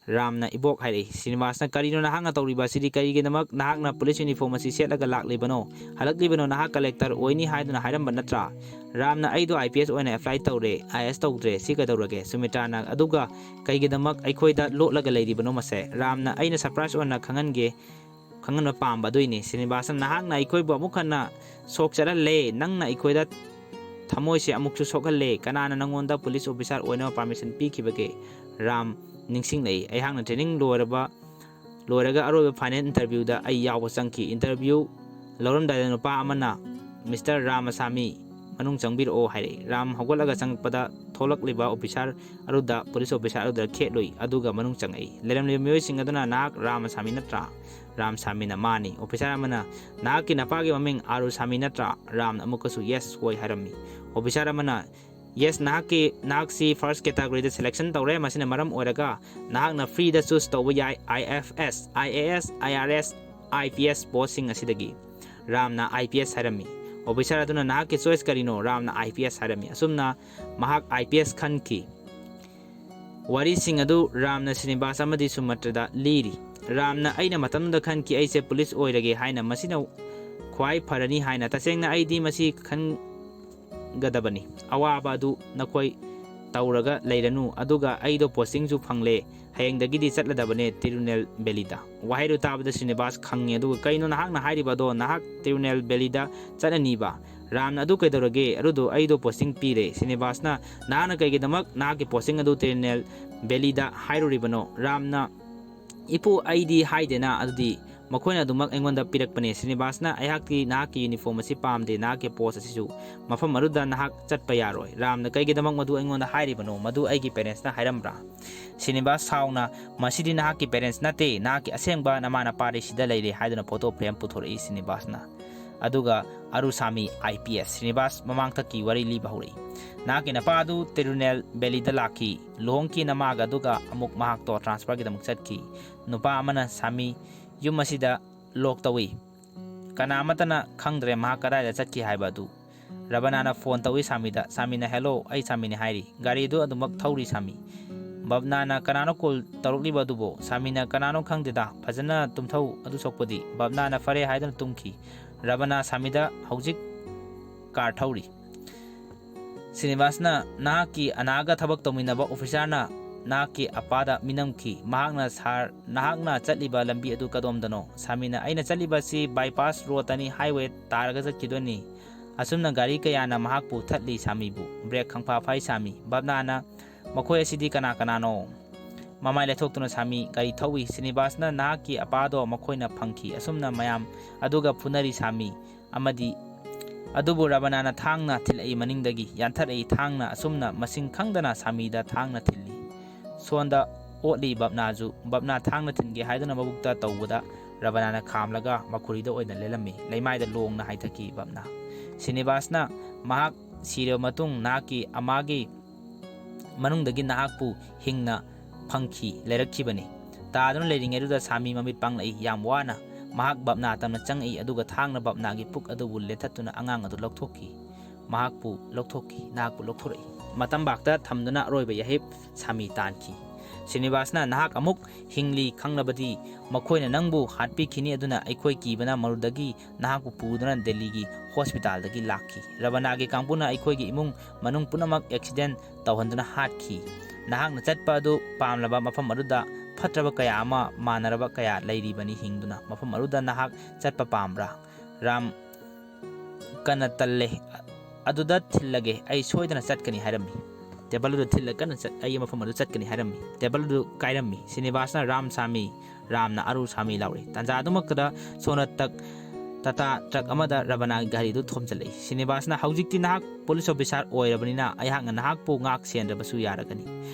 ꯔꯥꯝꯅ ꯏꯕꯣꯛ ꯍꯥꯏꯔꯛꯏ꯫ ꯁ꯭ꯔꯤꯅꯤꯕꯥꯁꯅ, "ꯀꯔꯤꯅꯣ ꯅꯍꯥꯛꯅ ꯇꯧꯔꯤꯕ ꯑꯁꯤꯗꯤ? ꯀꯔꯤꯒꯤꯗꯃꯛ ꯅꯍꯥꯛꯅ ꯄꯨꯂꯤꯁ ꯌꯨꯅꯤꯐꯣꯔꯝ ꯑꯁꯤ ꯁꯦꯠꯂꯒ ꯂꯥꯛꯂꯤꯕꯅꯣ? ꯍꯜꯂꯛꯂꯤꯕꯅꯣ? ꯅꯍꯥꯛ ꯀꯂꯦꯛꯇꯔ ꯑꯣꯏꯅꯤ ꯍꯥꯏꯗꯨꯅ ꯍꯥꯏꯔꯝꯕ ꯅꯠꯇ꯭ꯔꯥ?" ꯔꯥꯝꯅ, "ꯑꯩꯗꯣ ꯑꯥꯏ ꯄꯤ ꯑꯦꯁ ꯑꯣꯏꯅ ꯑꯦꯄ꯭ꯂꯥꯏ ꯇꯧꯔꯦ, ꯑꯥꯏ ꯑꯦꯁ ꯇꯧꯗ꯭ꯔꯦ, ꯁꯤ ꯀꯩꯗꯧꯔꯒꯦ?" ꯁꯨꯃꯤꯇ꯭ꯔꯥꯅ, "ꯑꯗꯨꯒ ꯀꯩꯒꯤꯗꯃꯛ ꯑꯩꯈꯣꯏꯗ ꯂꯣꯠꯂꯒ ꯂꯩꯔꯤꯕꯅꯣ ꯃꯁꯦ?" ꯔꯥꯝꯅ, "ꯑꯩꯅ ꯁꯔꯄ꯭ꯔꯥꯏꯁ ꯑꯣꯏꯅ ꯈꯪꯍꯟꯒꯦ, ꯈꯪꯍꯟꯕ ꯄꯥꯝꯕ ꯑꯗꯨꯏꯅꯤ꯫" ꯁ꯭ꯔꯤꯅꯤꯕꯥꯁꯅ, "ꯅꯍꯥꯛꯅ ꯑꯩꯈꯣꯏꯕꯨ ꯑꯃꯨꯛ ꯍꯟꯅ ꯁꯣꯛ ꯆꯠꯍꯜꯂꯦ, ꯅꯪꯅ ꯑꯩꯈꯣꯏꯗ ꯊꯃꯣꯏꯁꯦ ꯑꯃꯨꯛꯁꯨ ꯁꯣꯛꯍꯜꯂꯦ꯫ ꯀꯅꯥꯅ ꯅꯪꯉꯣꯟꯗ ꯄꯨꯂꯤꯁ ꯑꯣꯐꯤꯁꯥꯔ ꯑꯣꯏꯅꯕ ꯄꯥꯔꯃꯤꯁꯟ ꯄꯤꯈꯤꯕꯒꯦ?" ꯔꯥꯝ ꯅꯤꯡꯁꯤꯡꯂꯛꯏ꯫ "ꯑꯩꯍꯥꯛꯅ ꯇ꯭ꯔꯦꯅꯤꯡ ꯂꯣꯏꯔꯕ, ꯂꯣꯏꯔꯒ ꯑꯔꯣꯏꯕ ꯐꯥꯏꯅꯦꯜ ꯏꯟꯇꯔꯚ꯭ꯌꯨꯗ ꯑꯩ ꯌꯥꯎꯕ ꯆꯪꯈꯤ꯫ ꯏꯟꯇꯔꯚ꯭ꯌꯨ ꯂꯧꯔꯝꯗꯥꯏꯗ ꯅꯨꯄꯥ ꯑꯃꯅ, 'ꯃꯤꯁꯇꯔ ꯔꯥꯃꯁꯥꯃꯤ, ꯃꯅꯨꯡ ꯆꯪꯕꯤꯔꯛꯑꯣ' ꯍꯥꯏꯔꯛꯏ꯫ ꯔꯥꯝ ꯍꯧꯒꯠꯂꯒ ꯆꯪꯉꯛꯄꯗ ꯊꯣꯛꯂꯛꯂꯤꯕ ꯑꯣꯐꯤꯁꯥꯔ ꯑꯗꯨꯗ, ꯄꯨꯂꯤꯁ ꯑꯣꯐꯤꯁꯥꯔ ꯑꯗꯨꯗ ꯈꯦꯠꯂꯨꯏ, ꯑꯗꯨꯒ ꯃꯅꯨꯡ ꯆꯪꯉꯛꯏ꯫ ꯂꯩꯔꯝꯂꯤꯕ ꯃꯤꯑꯣꯏꯁꯤꯡ ꯑꯗꯨꯅ, "ꯅꯍꯥꯛ ꯔꯥꯃꯁꯥꯃꯤ ꯅꯠꯇ꯭ꯔꯥ?" ꯔꯥꯃꯁꯥꯃꯤꯅ, "ꯃꯥꯅꯤ꯫" ꯑꯣꯐꯤꯁꯥꯔ ꯑꯃꯅ, "ꯅꯍꯥꯛꯀꯤ ꯅꯄꯥꯒꯤ ꯃꯃꯤꯡ ꯑꯥꯔꯨꯁꯥꯃꯤ ꯅꯠꯇ꯭ꯔꯥ?" ꯔꯥꯝꯅ ꯑꯃꯨꯛꯀꯁꯨ, "ꯌꯦꯁ, ꯍꯣꯏ" ꯍꯥꯏꯔꯝꯃꯤ꯫ ꯑꯣꯐꯤꯁꯥꯔ ꯑꯃꯅ, "ꯌꯦꯁ, ꯅꯍꯥꯛꯀꯤ, ꯅꯍꯥꯛꯁꯤ ꯐꯥꯔꯁ ꯀꯦꯇꯥꯒꯣꯔꯤꯗ ꯁꯦꯂꯦꯛꯁꯟ ꯇꯧꯔꯦ꯫ ꯃꯁꯤꯅ ꯃꯔꯝ ꯑꯣꯏꯔꯒ ꯅꯍꯥꯛꯅ ꯐ꯭ꯔꯤꯗ ꯆꯨꯁ ꯇꯧꯕ ꯌꯥꯏ, ꯑꯥꯏ F S, I A S, I R S, I P S ꯄꯣꯁꯁꯤꯡ ꯑꯁꯤꯗꯒꯤ꯫" ꯔꯥꯝꯅ, "ꯑꯥꯏ ꯄꯤ ꯑꯦꯁ" ꯍꯥꯏꯔꯝꯃꯤ꯫ ꯑꯣꯐꯤꯁꯥꯔ ꯑꯗꯨꯅ, "ꯅꯍꯥꯛꯀꯤ ꯆꯣꯏꯁ ꯀꯔꯤꯅꯣ?" ꯔꯥꯝꯅ, "ꯑꯥꯏ ꯄꯤ ꯑꯦꯁ" ꯍꯥꯏꯔꯝꯃꯤ꯫ ꯑꯁꯨꯝꯅ ꯃꯍꯥꯛ ꯑꯥꯏ ꯄꯤ ꯑꯦꯁ ꯈꯟꯈꯤ꯫ ꯋꯥꯔꯤꯁꯤꯡ ꯑꯗꯨ ꯔꯥꯝꯅ ꯁ꯭ꯔꯤꯅꯤꯕꯥꯁ ꯑꯃꯗꯤ ꯁꯨꯃꯇ꯭ꯔꯗ ꯂꯤꯔꯤ꯫ ꯔꯥꯝꯅ, "ꯑꯩꯅ ꯃꯇꯝꯗꯨꯗ ꯈꯟꯈꯤ ꯑꯩꯁꯦ ꯄꯨꯂꯤꯁ ꯑꯣꯏꯔꯒꯦ ꯍꯥꯏꯅ, ꯃꯁꯤꯅ ꯈ꯭ꯋꯥꯏ ꯐꯔꯅꯤ ꯍꯥꯏꯅ꯫ ꯇꯁꯦꯡꯅ ꯑꯩꯗꯤ ꯃꯁꯤ ꯈꯟꯒꯗꯕꯅꯤ꯫ ꯑꯋꯥꯕ ꯑꯗꯨ ꯅꯈꯣꯏ ꯇꯧꯔꯒ ꯂꯩꯔꯅꯨ, ꯑꯗꯨꯒ ꯑꯩꯗꯣ ꯄꯣꯁꯇꯤꯡꯁꯨ ꯐꯪꯂꯦ, ꯍꯌꯦꯡꯗꯒꯤꯗꯤ ꯆꯠꯂꯗꯕꯅꯦ ꯇꯤꯔꯨꯅꯦꯜ ꯚꯦꯂꯤꯗ꯫" ꯋꯥꯍꯩꯗꯨ ꯇꯥꯕꯗ ꯁ꯭ꯔꯤꯅꯤꯕꯥꯁ ꯈꯪꯉꯤ꯫ ꯑꯗꯨꯒ, "ꯀꯩꯅꯣ ꯅꯍꯥꯛꯅ ꯍꯥꯏꯔꯤꯕ ꯑꯗꯣ? ꯅꯍꯥꯛ ꯇꯤꯔꯨꯅꯦꯜ ꯚꯦꯂꯤꯗ ꯆꯠꯂꯅꯤꯕ?" ꯔꯥꯝꯅ, "ꯑꯗꯨ ꯀꯩꯗꯧꯔꯒꯦ? ꯑꯗꯨꯗꯣ ꯑꯩꯗꯣ ꯄꯣꯁꯇꯤꯡ ꯄꯤꯔꯦ꯫" ꯁ꯭ꯔꯤꯅꯤꯕꯥꯁꯅ, "ꯅꯍꯥꯛꯅ ꯀꯩꯒꯤꯗꯃꯛ ꯅꯍꯥꯛꯀꯤ ꯄꯣꯁꯇꯤꯡ ꯑꯗꯨ ꯇꯤꯔꯨꯅꯦꯜ ꯚꯦꯂꯤꯗ ꯍꯥꯏꯔꯨꯔꯤꯕꯅꯣ?" ꯔꯥꯝꯅ, "ꯏꯄꯨ, ꯑꯩꯗꯤ ꯍꯥꯏꯗꯦꯅ, ꯑꯗꯨꯗꯤ ꯃꯈꯣꯏꯅ ꯑꯗꯨꯃꯛ ꯑꯩꯉꯣꯟꯗ ꯄꯤꯔꯛꯄꯅꯦ꯫" ꯁ꯭ꯔꯤꯅꯤꯕꯥꯁꯅ, "ꯑꯩꯍꯥꯛꯇꯤ ꯅꯍꯥꯛꯀꯤ ꯌꯨꯅꯤꯐꯣꯔꯝ ꯑꯁꯤ ꯄꯥꯝꯗꯦ, ꯅꯍꯥꯛꯀꯤ ꯄꯣꯁ ꯑꯁꯤꯁꯨ, ꯃꯐꯝ ꯑꯗꯨꯗ ꯅꯍꯥꯛ ꯆꯠꯄ ꯌꯥꯔꯣꯏ꯫" ꯔꯥꯝꯅ, "ꯀꯩꯒꯤꯗꯃꯛ ꯃꯗꯨ ꯑꯩꯉꯣꯟꯗ ꯍꯥꯏꯔꯤꯕꯅꯣ? ꯃꯗꯨ ꯑꯩꯒꯤ ꯄꯦꯔꯦꯟꯁꯅ ꯍꯥꯏꯔꯝꯕ꯭ꯔꯥ?" ꯁ꯭ꯔꯤꯅꯤꯕꯥꯁ ꯁꯥꯎꯅ, "ꯃꯁꯤꯗꯤ ꯅꯍꯥꯛꯀꯤ ꯄꯦꯔꯦꯟꯁ ꯅꯠꯇꯦ, ꯅꯍꯥꯛꯀꯤ ꯑꯁꯦꯡꯕ ꯅꯃꯥ ꯅꯄꯥꯗꯤ ꯁꯤꯗ ꯂꯩꯔꯦ" ꯍꯥꯏꯗꯨꯅ ꯐꯣꯇꯣ ꯐ꯭ꯔꯦꯝ ꯄꯨꯊꯣꯔꯛꯏ ꯁ꯭ꯔꯤꯅꯤꯕꯥꯁꯅ꯫ ꯑꯗꯨꯒ ꯑꯔꯨꯁꯥꯃꯤ ꯑꯥꯏ ꯄꯤ ꯑꯦꯁ, ꯁ꯭ꯔꯤꯅꯤꯕꯥꯁ ꯃꯃꯥꯡꯊꯛꯀꯤ ꯋꯥꯔꯤ ꯂꯤꯕ ꯍꯧꯔꯛꯏ꯫ "ꯅꯍꯥꯛꯀꯤ ꯅꯄꯥ ꯑꯗꯨ ꯇꯤꯔꯨꯅꯦꯜ ꯚꯦꯂꯤꯗ ꯂꯥꯛꯈꯤ, ꯂꯨꯍꯣꯡꯈꯤ ꯅꯃꯥꯒ, ꯑꯗꯨꯒ ꯑꯃꯨꯛ ꯃꯍꯥꯛꯇꯣ ꯇ꯭ꯔꯥꯟꯁꯐꯔꯒꯤꯗꯃꯛ ꯆꯠꯈꯤ꯫ ꯅꯨꯄꯥ ꯑꯃꯅ ꯁꯥꯃꯤ ꯌꯨꯝ ꯑꯁꯤꯗ ꯂꯣꯛ ꯇꯧꯏ꯫ ꯀꯅꯥ ꯑꯃꯠꯇꯅ ꯈꯪꯗ꯭ꯔꯦ ꯃꯍꯥꯛ ꯀꯗꯥꯏꯗ ꯆꯠꯈꯤ ꯍꯥꯏꯕ ꯑꯗꯨ꯫ ꯔꯕꯅꯥꯅ ꯐꯣꯟ ꯇꯧꯏ ꯁꯥꯃꯤꯗ꯫ ꯁꯥꯃꯤꯅ, "ꯍꯦꯜꯂꯣ, ꯑꯩ ꯁꯥꯃꯤꯅꯤ" ꯍꯥꯏꯔꯤ꯫ ꯒꯥꯔꯤꯗꯨ ꯑꯗꯨꯃꯛ ꯊꯧꯔꯤ ꯁꯥꯃꯤ꯫ ꯕꯕꯅꯥꯅ, "ꯀꯅꯥꯅꯣ ꯀꯣꯜ ꯇꯧꯔꯛꯂꯤꯕ ꯑꯗꯨꯕꯣ?" ꯁꯥꯃꯤꯅ, "ꯀꯅꯥꯅꯣ ꯈꯪꯗꯦꯗ, ꯐꯖꯅ ꯇꯨꯝꯊꯧ ꯑꯗꯨ ꯁꯣꯛꯄꯗꯤ"꯫ ꯕꯕꯅꯥꯅ ꯐꯔꯦ ꯍꯥꯏꯗꯨꯅ ꯇꯨꯝꯈꯤ꯫ ꯔꯕꯅꯥ ꯁꯥꯃꯤꯗ ꯍꯧꯖꯤꯛ ꯀꯥꯔ ꯊꯧꯔꯤ꯫ ꯁ꯭ꯔꯤꯅꯤꯕꯥꯁꯅ, "ꯅꯍꯥꯛꯀꯤ ꯑꯅꯥꯒ ꯊꯕꯛ ꯇꯧꯃꯤꯟꯅꯕ ꯑꯣꯐꯤꯁꯥꯔꯅ ꯅꯍꯥꯛꯀꯤ ꯑꯄꯥꯗ ꯃꯤꯅꯝꯈꯤ꯫ ꯃꯍꯥꯛꯅ, 'ꯁꯥꯔ, ꯅꯍꯥꯛꯅ ꯆꯠꯂꯤꯕ ꯂꯝꯕꯤ ꯑꯗꯨ ꯀꯗꯣꯝꯗꯅꯣ?'" ꯁꯥꯃꯤꯅ, "ꯑꯩꯅ ꯆꯠꯂꯤꯕꯁꯤ ꯕꯥꯏꯄꯥꯁ ꯔꯣꯗꯇꯅꯤ, ꯍꯥꯏꯋꯦ ꯇꯥꯔꯒ ꯆꯠꯈꯤꯗꯣꯏꯅꯤ"꯫ ꯑꯁꯨꯝꯅ ꯒꯥꯔꯤ ꯀꯌꯥꯅ ꯃꯍꯥꯛꯄꯨ ꯊꯠꯂꯤ ꯁꯥꯃꯤꯕꯨ꯫ ꯕ꯭ꯔꯦꯛ ꯈꯪꯐꯥ ꯐꯥꯏ ꯁꯥꯃꯤ꯫ ꯕꯕꯅꯥꯅ, "ꯃꯈꯣꯏ ꯑꯁꯤꯗꯤ ꯀꯅꯥ ꯀꯅꯥꯅꯣ?" ꯃꯃꯥꯏ ꯂꯩꯊꯣꯛꯇꯨꯅ ꯁꯥꯃꯤ ꯒꯥꯔꯤ ꯊꯧꯏ꯫ ꯁ꯭ꯔꯤꯅꯤꯕꯥꯁꯅ, "ꯅꯍꯥꯛꯀꯤ ꯑꯄꯥꯗꯣ ꯃꯈꯣꯏꯅ ꯐꯪꯈꯤ꯫ ꯑꯁꯨꯝꯅ ꯃꯌꯥꯝ ꯑꯗꯨꯒ ꯐꯨꯅꯔꯤ ꯁꯥꯃꯤ꯫ ꯑꯃꯗꯤ ꯑꯗꯨꯕꯨ ꯔꯕꯅꯥꯅ ꯊꯥꯡꯅ ꯊꯤꯜꯂꯛꯏ ꯃꯅꯤꯡꯗꯒꯤ꯫ ꯌꯥꯟꯊꯔꯛꯏ ꯊꯥꯡꯅ꯫ ꯑꯁꯨꯝꯅ ꯃꯁꯤꯡ ꯈꯪꯗꯅ ꯁꯥꯃꯤꯗ ꯊꯥꯡꯅ ꯊꯤꯜꯂꯤ꯫ ꯁꯣꯟꯗ ꯑꯣꯠꯂꯤ ꯕꯕꯅꯥꯁꯨ꯫ ꯕꯕꯅꯥ ꯊꯥꯡꯅ ꯊꯤꯟꯒꯦ ꯍꯥꯏꯗꯨꯅ ꯃꯕꯨꯛꯇ ꯇꯧꯕꯗ ꯔꯕꯅꯥꯅ ꯈꯥꯝꯂꯒ ꯃꯈꯨꯔꯤꯗ ꯑꯣꯏꯅ ꯂꯦꯜꯂꯝꯃꯤ꯫ ꯂꯩꯃꯥꯏꯗ ꯂꯣꯡꯅ ꯍꯥꯏꯊꯈꯤ ꯕꯕꯅꯥ꯫ ꯁ꯭ꯔꯤꯅꯤꯕꯥꯁꯅ, "ꯃꯍꯥꯛ ꯁꯤꯔꯕ ꯃꯇꯨꯡ ꯅꯍꯥꯛꯀꯤ ꯑꯃꯥꯒꯤ ꯃꯅꯨꯡꯗꯒꯤ ꯅꯍꯥꯛꯄꯨ ꯍꯤꯡꯅ ꯐꯪꯈꯤ, ꯂꯩꯔꯛꯈꯤꯕꯅꯤ"꯫ ꯇꯥꯗꯨꯅ ꯂꯩꯔꯤꯉꯩꯗꯨꯗ ꯁꯥꯃꯤ ꯃꯃꯤꯠ ꯄꯥꯡꯂꯛꯏ꯫ ꯌꯥꯝ ꯋꯥꯅ ꯃꯍꯥꯛ ꯕꯕꯅꯥ ꯇꯝꯅ ꯆꯪꯉꯛꯏ, ꯑꯗꯨꯒ ꯊꯥꯡꯅ ꯕꯕꯅꯥꯒꯤ ꯄꯨꯛ ꯑꯗꯨꯕꯨ ꯂꯦꯟꯊꯠꯇꯨꯅ ꯑꯉꯥꯡ ꯑꯗꯨ ꯂꯧꯊꯣꯛꯈꯤ꯫ ꯃꯍꯥꯛꯄꯨ ꯂꯧꯊꯣꯛꯈꯤ, ꯅꯍꯥꯛꯄꯨ ꯂꯧꯊꯣꯔꯛꯏ꯫ ꯃꯇꯝꯕꯥꯛꯇ ꯊꯝꯗꯨꯅ ꯑꯔꯣꯏꯕ ꯌꯥꯍꯤꯞ ꯁꯥꯃꯤ ꯇꯥꯟꯈꯤ꯫ ꯁ꯭ꯔꯤꯅꯤꯕꯥꯁꯅ, "ꯅꯍꯥꯛ ꯑꯃꯨꯛ ꯍꯤꯡꯂꯤ ꯈꯪꯂꯕꯗꯤ ꯃꯈꯣꯏꯅ ꯅꯪꯕꯨ ꯍꯥꯠꯄꯤꯈꯤꯅꯤ, ꯑꯗꯨꯅ ꯑꯩꯈꯣꯏ ꯀꯤꯕꯅ ꯃꯔꯨꯗꯒꯤ ꯅꯍꯥꯛꯄꯨ ꯄꯨꯗꯨꯅ ꯗꯦꯜꯂꯤꯒꯤ ꯍꯣꯁꯄꯤꯇꯥꯜꯗꯒꯤ ꯂꯥꯛꯈꯤ꯫ ꯔꯕꯅꯥꯒꯤ ꯀꯥꯡꯕꯨꯅ ꯑꯩꯈꯣꯏꯒꯤ ꯏꯃꯨꯡ ꯃꯅꯨꯡ ꯄꯨꯝꯅꯃꯛ ꯑꯦꯛꯁꯤꯗꯦꯟ ꯇꯧꯍꯟꯗꯨꯅ ꯍꯥꯠꯈꯤ꯫ ꯅꯍꯥꯛꯅ ꯆꯠꯄ ꯑꯗꯨ ꯄꯥꯝꯂꯕ ꯃꯐꯝ ꯑꯗꯨꯗ ꯐꯠꯇ꯭ꯔꯕ ꯀꯌꯥ ꯑꯃ ꯃꯥꯟꯅꯔꯕ ꯀꯌꯥ ꯂꯩꯔꯤꯕꯅꯤ ꯍꯤꯡꯗꯨꯅ꯫ ꯃꯐꯝ ꯑꯗꯨꯗ ꯅꯍꯥꯛ ꯆꯠꯄ ꯄꯥꯝꯕ꯭ꯔꯥ?" ꯔꯥꯝ ꯀꯟꯅ ꯇꯜꯂꯦ꯫ "ꯑꯗꯨꯗ ꯊꯤꯜꯂꯒꯦ꯫ ꯑꯩ ꯁꯣꯏꯗꯅ ꯆꯠꯀꯅꯤ" ꯍꯥꯏꯔꯝꯃꯤ꯫ ꯇꯦꯕꯜ ꯑꯗꯨ ꯊꯤꯜꯂꯒ ꯀꯟꯅ ꯆꯠ-, ꯑꯩ ꯃꯐꯝ ꯑꯗꯨ ꯆꯠꯀꯅꯤ ꯍꯥꯏꯔꯝꯃꯤ꯫ ꯇꯦꯕꯜ ꯑꯗꯨ ꯀꯥꯏꯔꯝꯃꯤ꯫ ꯁ꯭ꯔꯤꯅꯤꯕꯥꯁꯅ, "ꯔꯥꯝ ꯁꯥꯃꯤ"꯫ ꯔꯥꯝꯅ, "ꯑꯔꯨ ꯁꯥꯃꯤ" ꯂꯥꯎꯔꯛꯏ꯫ ꯇꯥꯟꯖꯥ ꯑꯗꯨꯃꯛꯇꯗ ꯁꯣꯝꯅ ꯇꯛ-, ꯇꯥꯇꯥ ꯇ꯭ꯔꯛ ꯑꯃꯗ ꯔꯕꯅꯥꯒꯤ ꯒꯥꯔꯤꯗꯨ ꯊꯣꯝꯖꯤꯜꯂꯛꯏ꯫ ꯁ꯭ꯔꯤꯅꯤꯕꯥꯁꯅ, "ꯍꯧꯖꯤꯛꯇꯤ ꯅꯍꯥꯛ ꯄꯨꯂꯤꯁ ꯑꯣꯐꯤꯁꯥꯔ ꯑꯣꯏꯔꯕꯅꯤꯅ ꯑꯩꯍꯥꯛꯅ ꯅꯍꯥꯛꯄꯨ ꯉꯥꯛ ꯁꯦꯟꯗ꯭ꯔꯕꯁꯨ ꯌꯥꯔꯒꯅꯤ꯫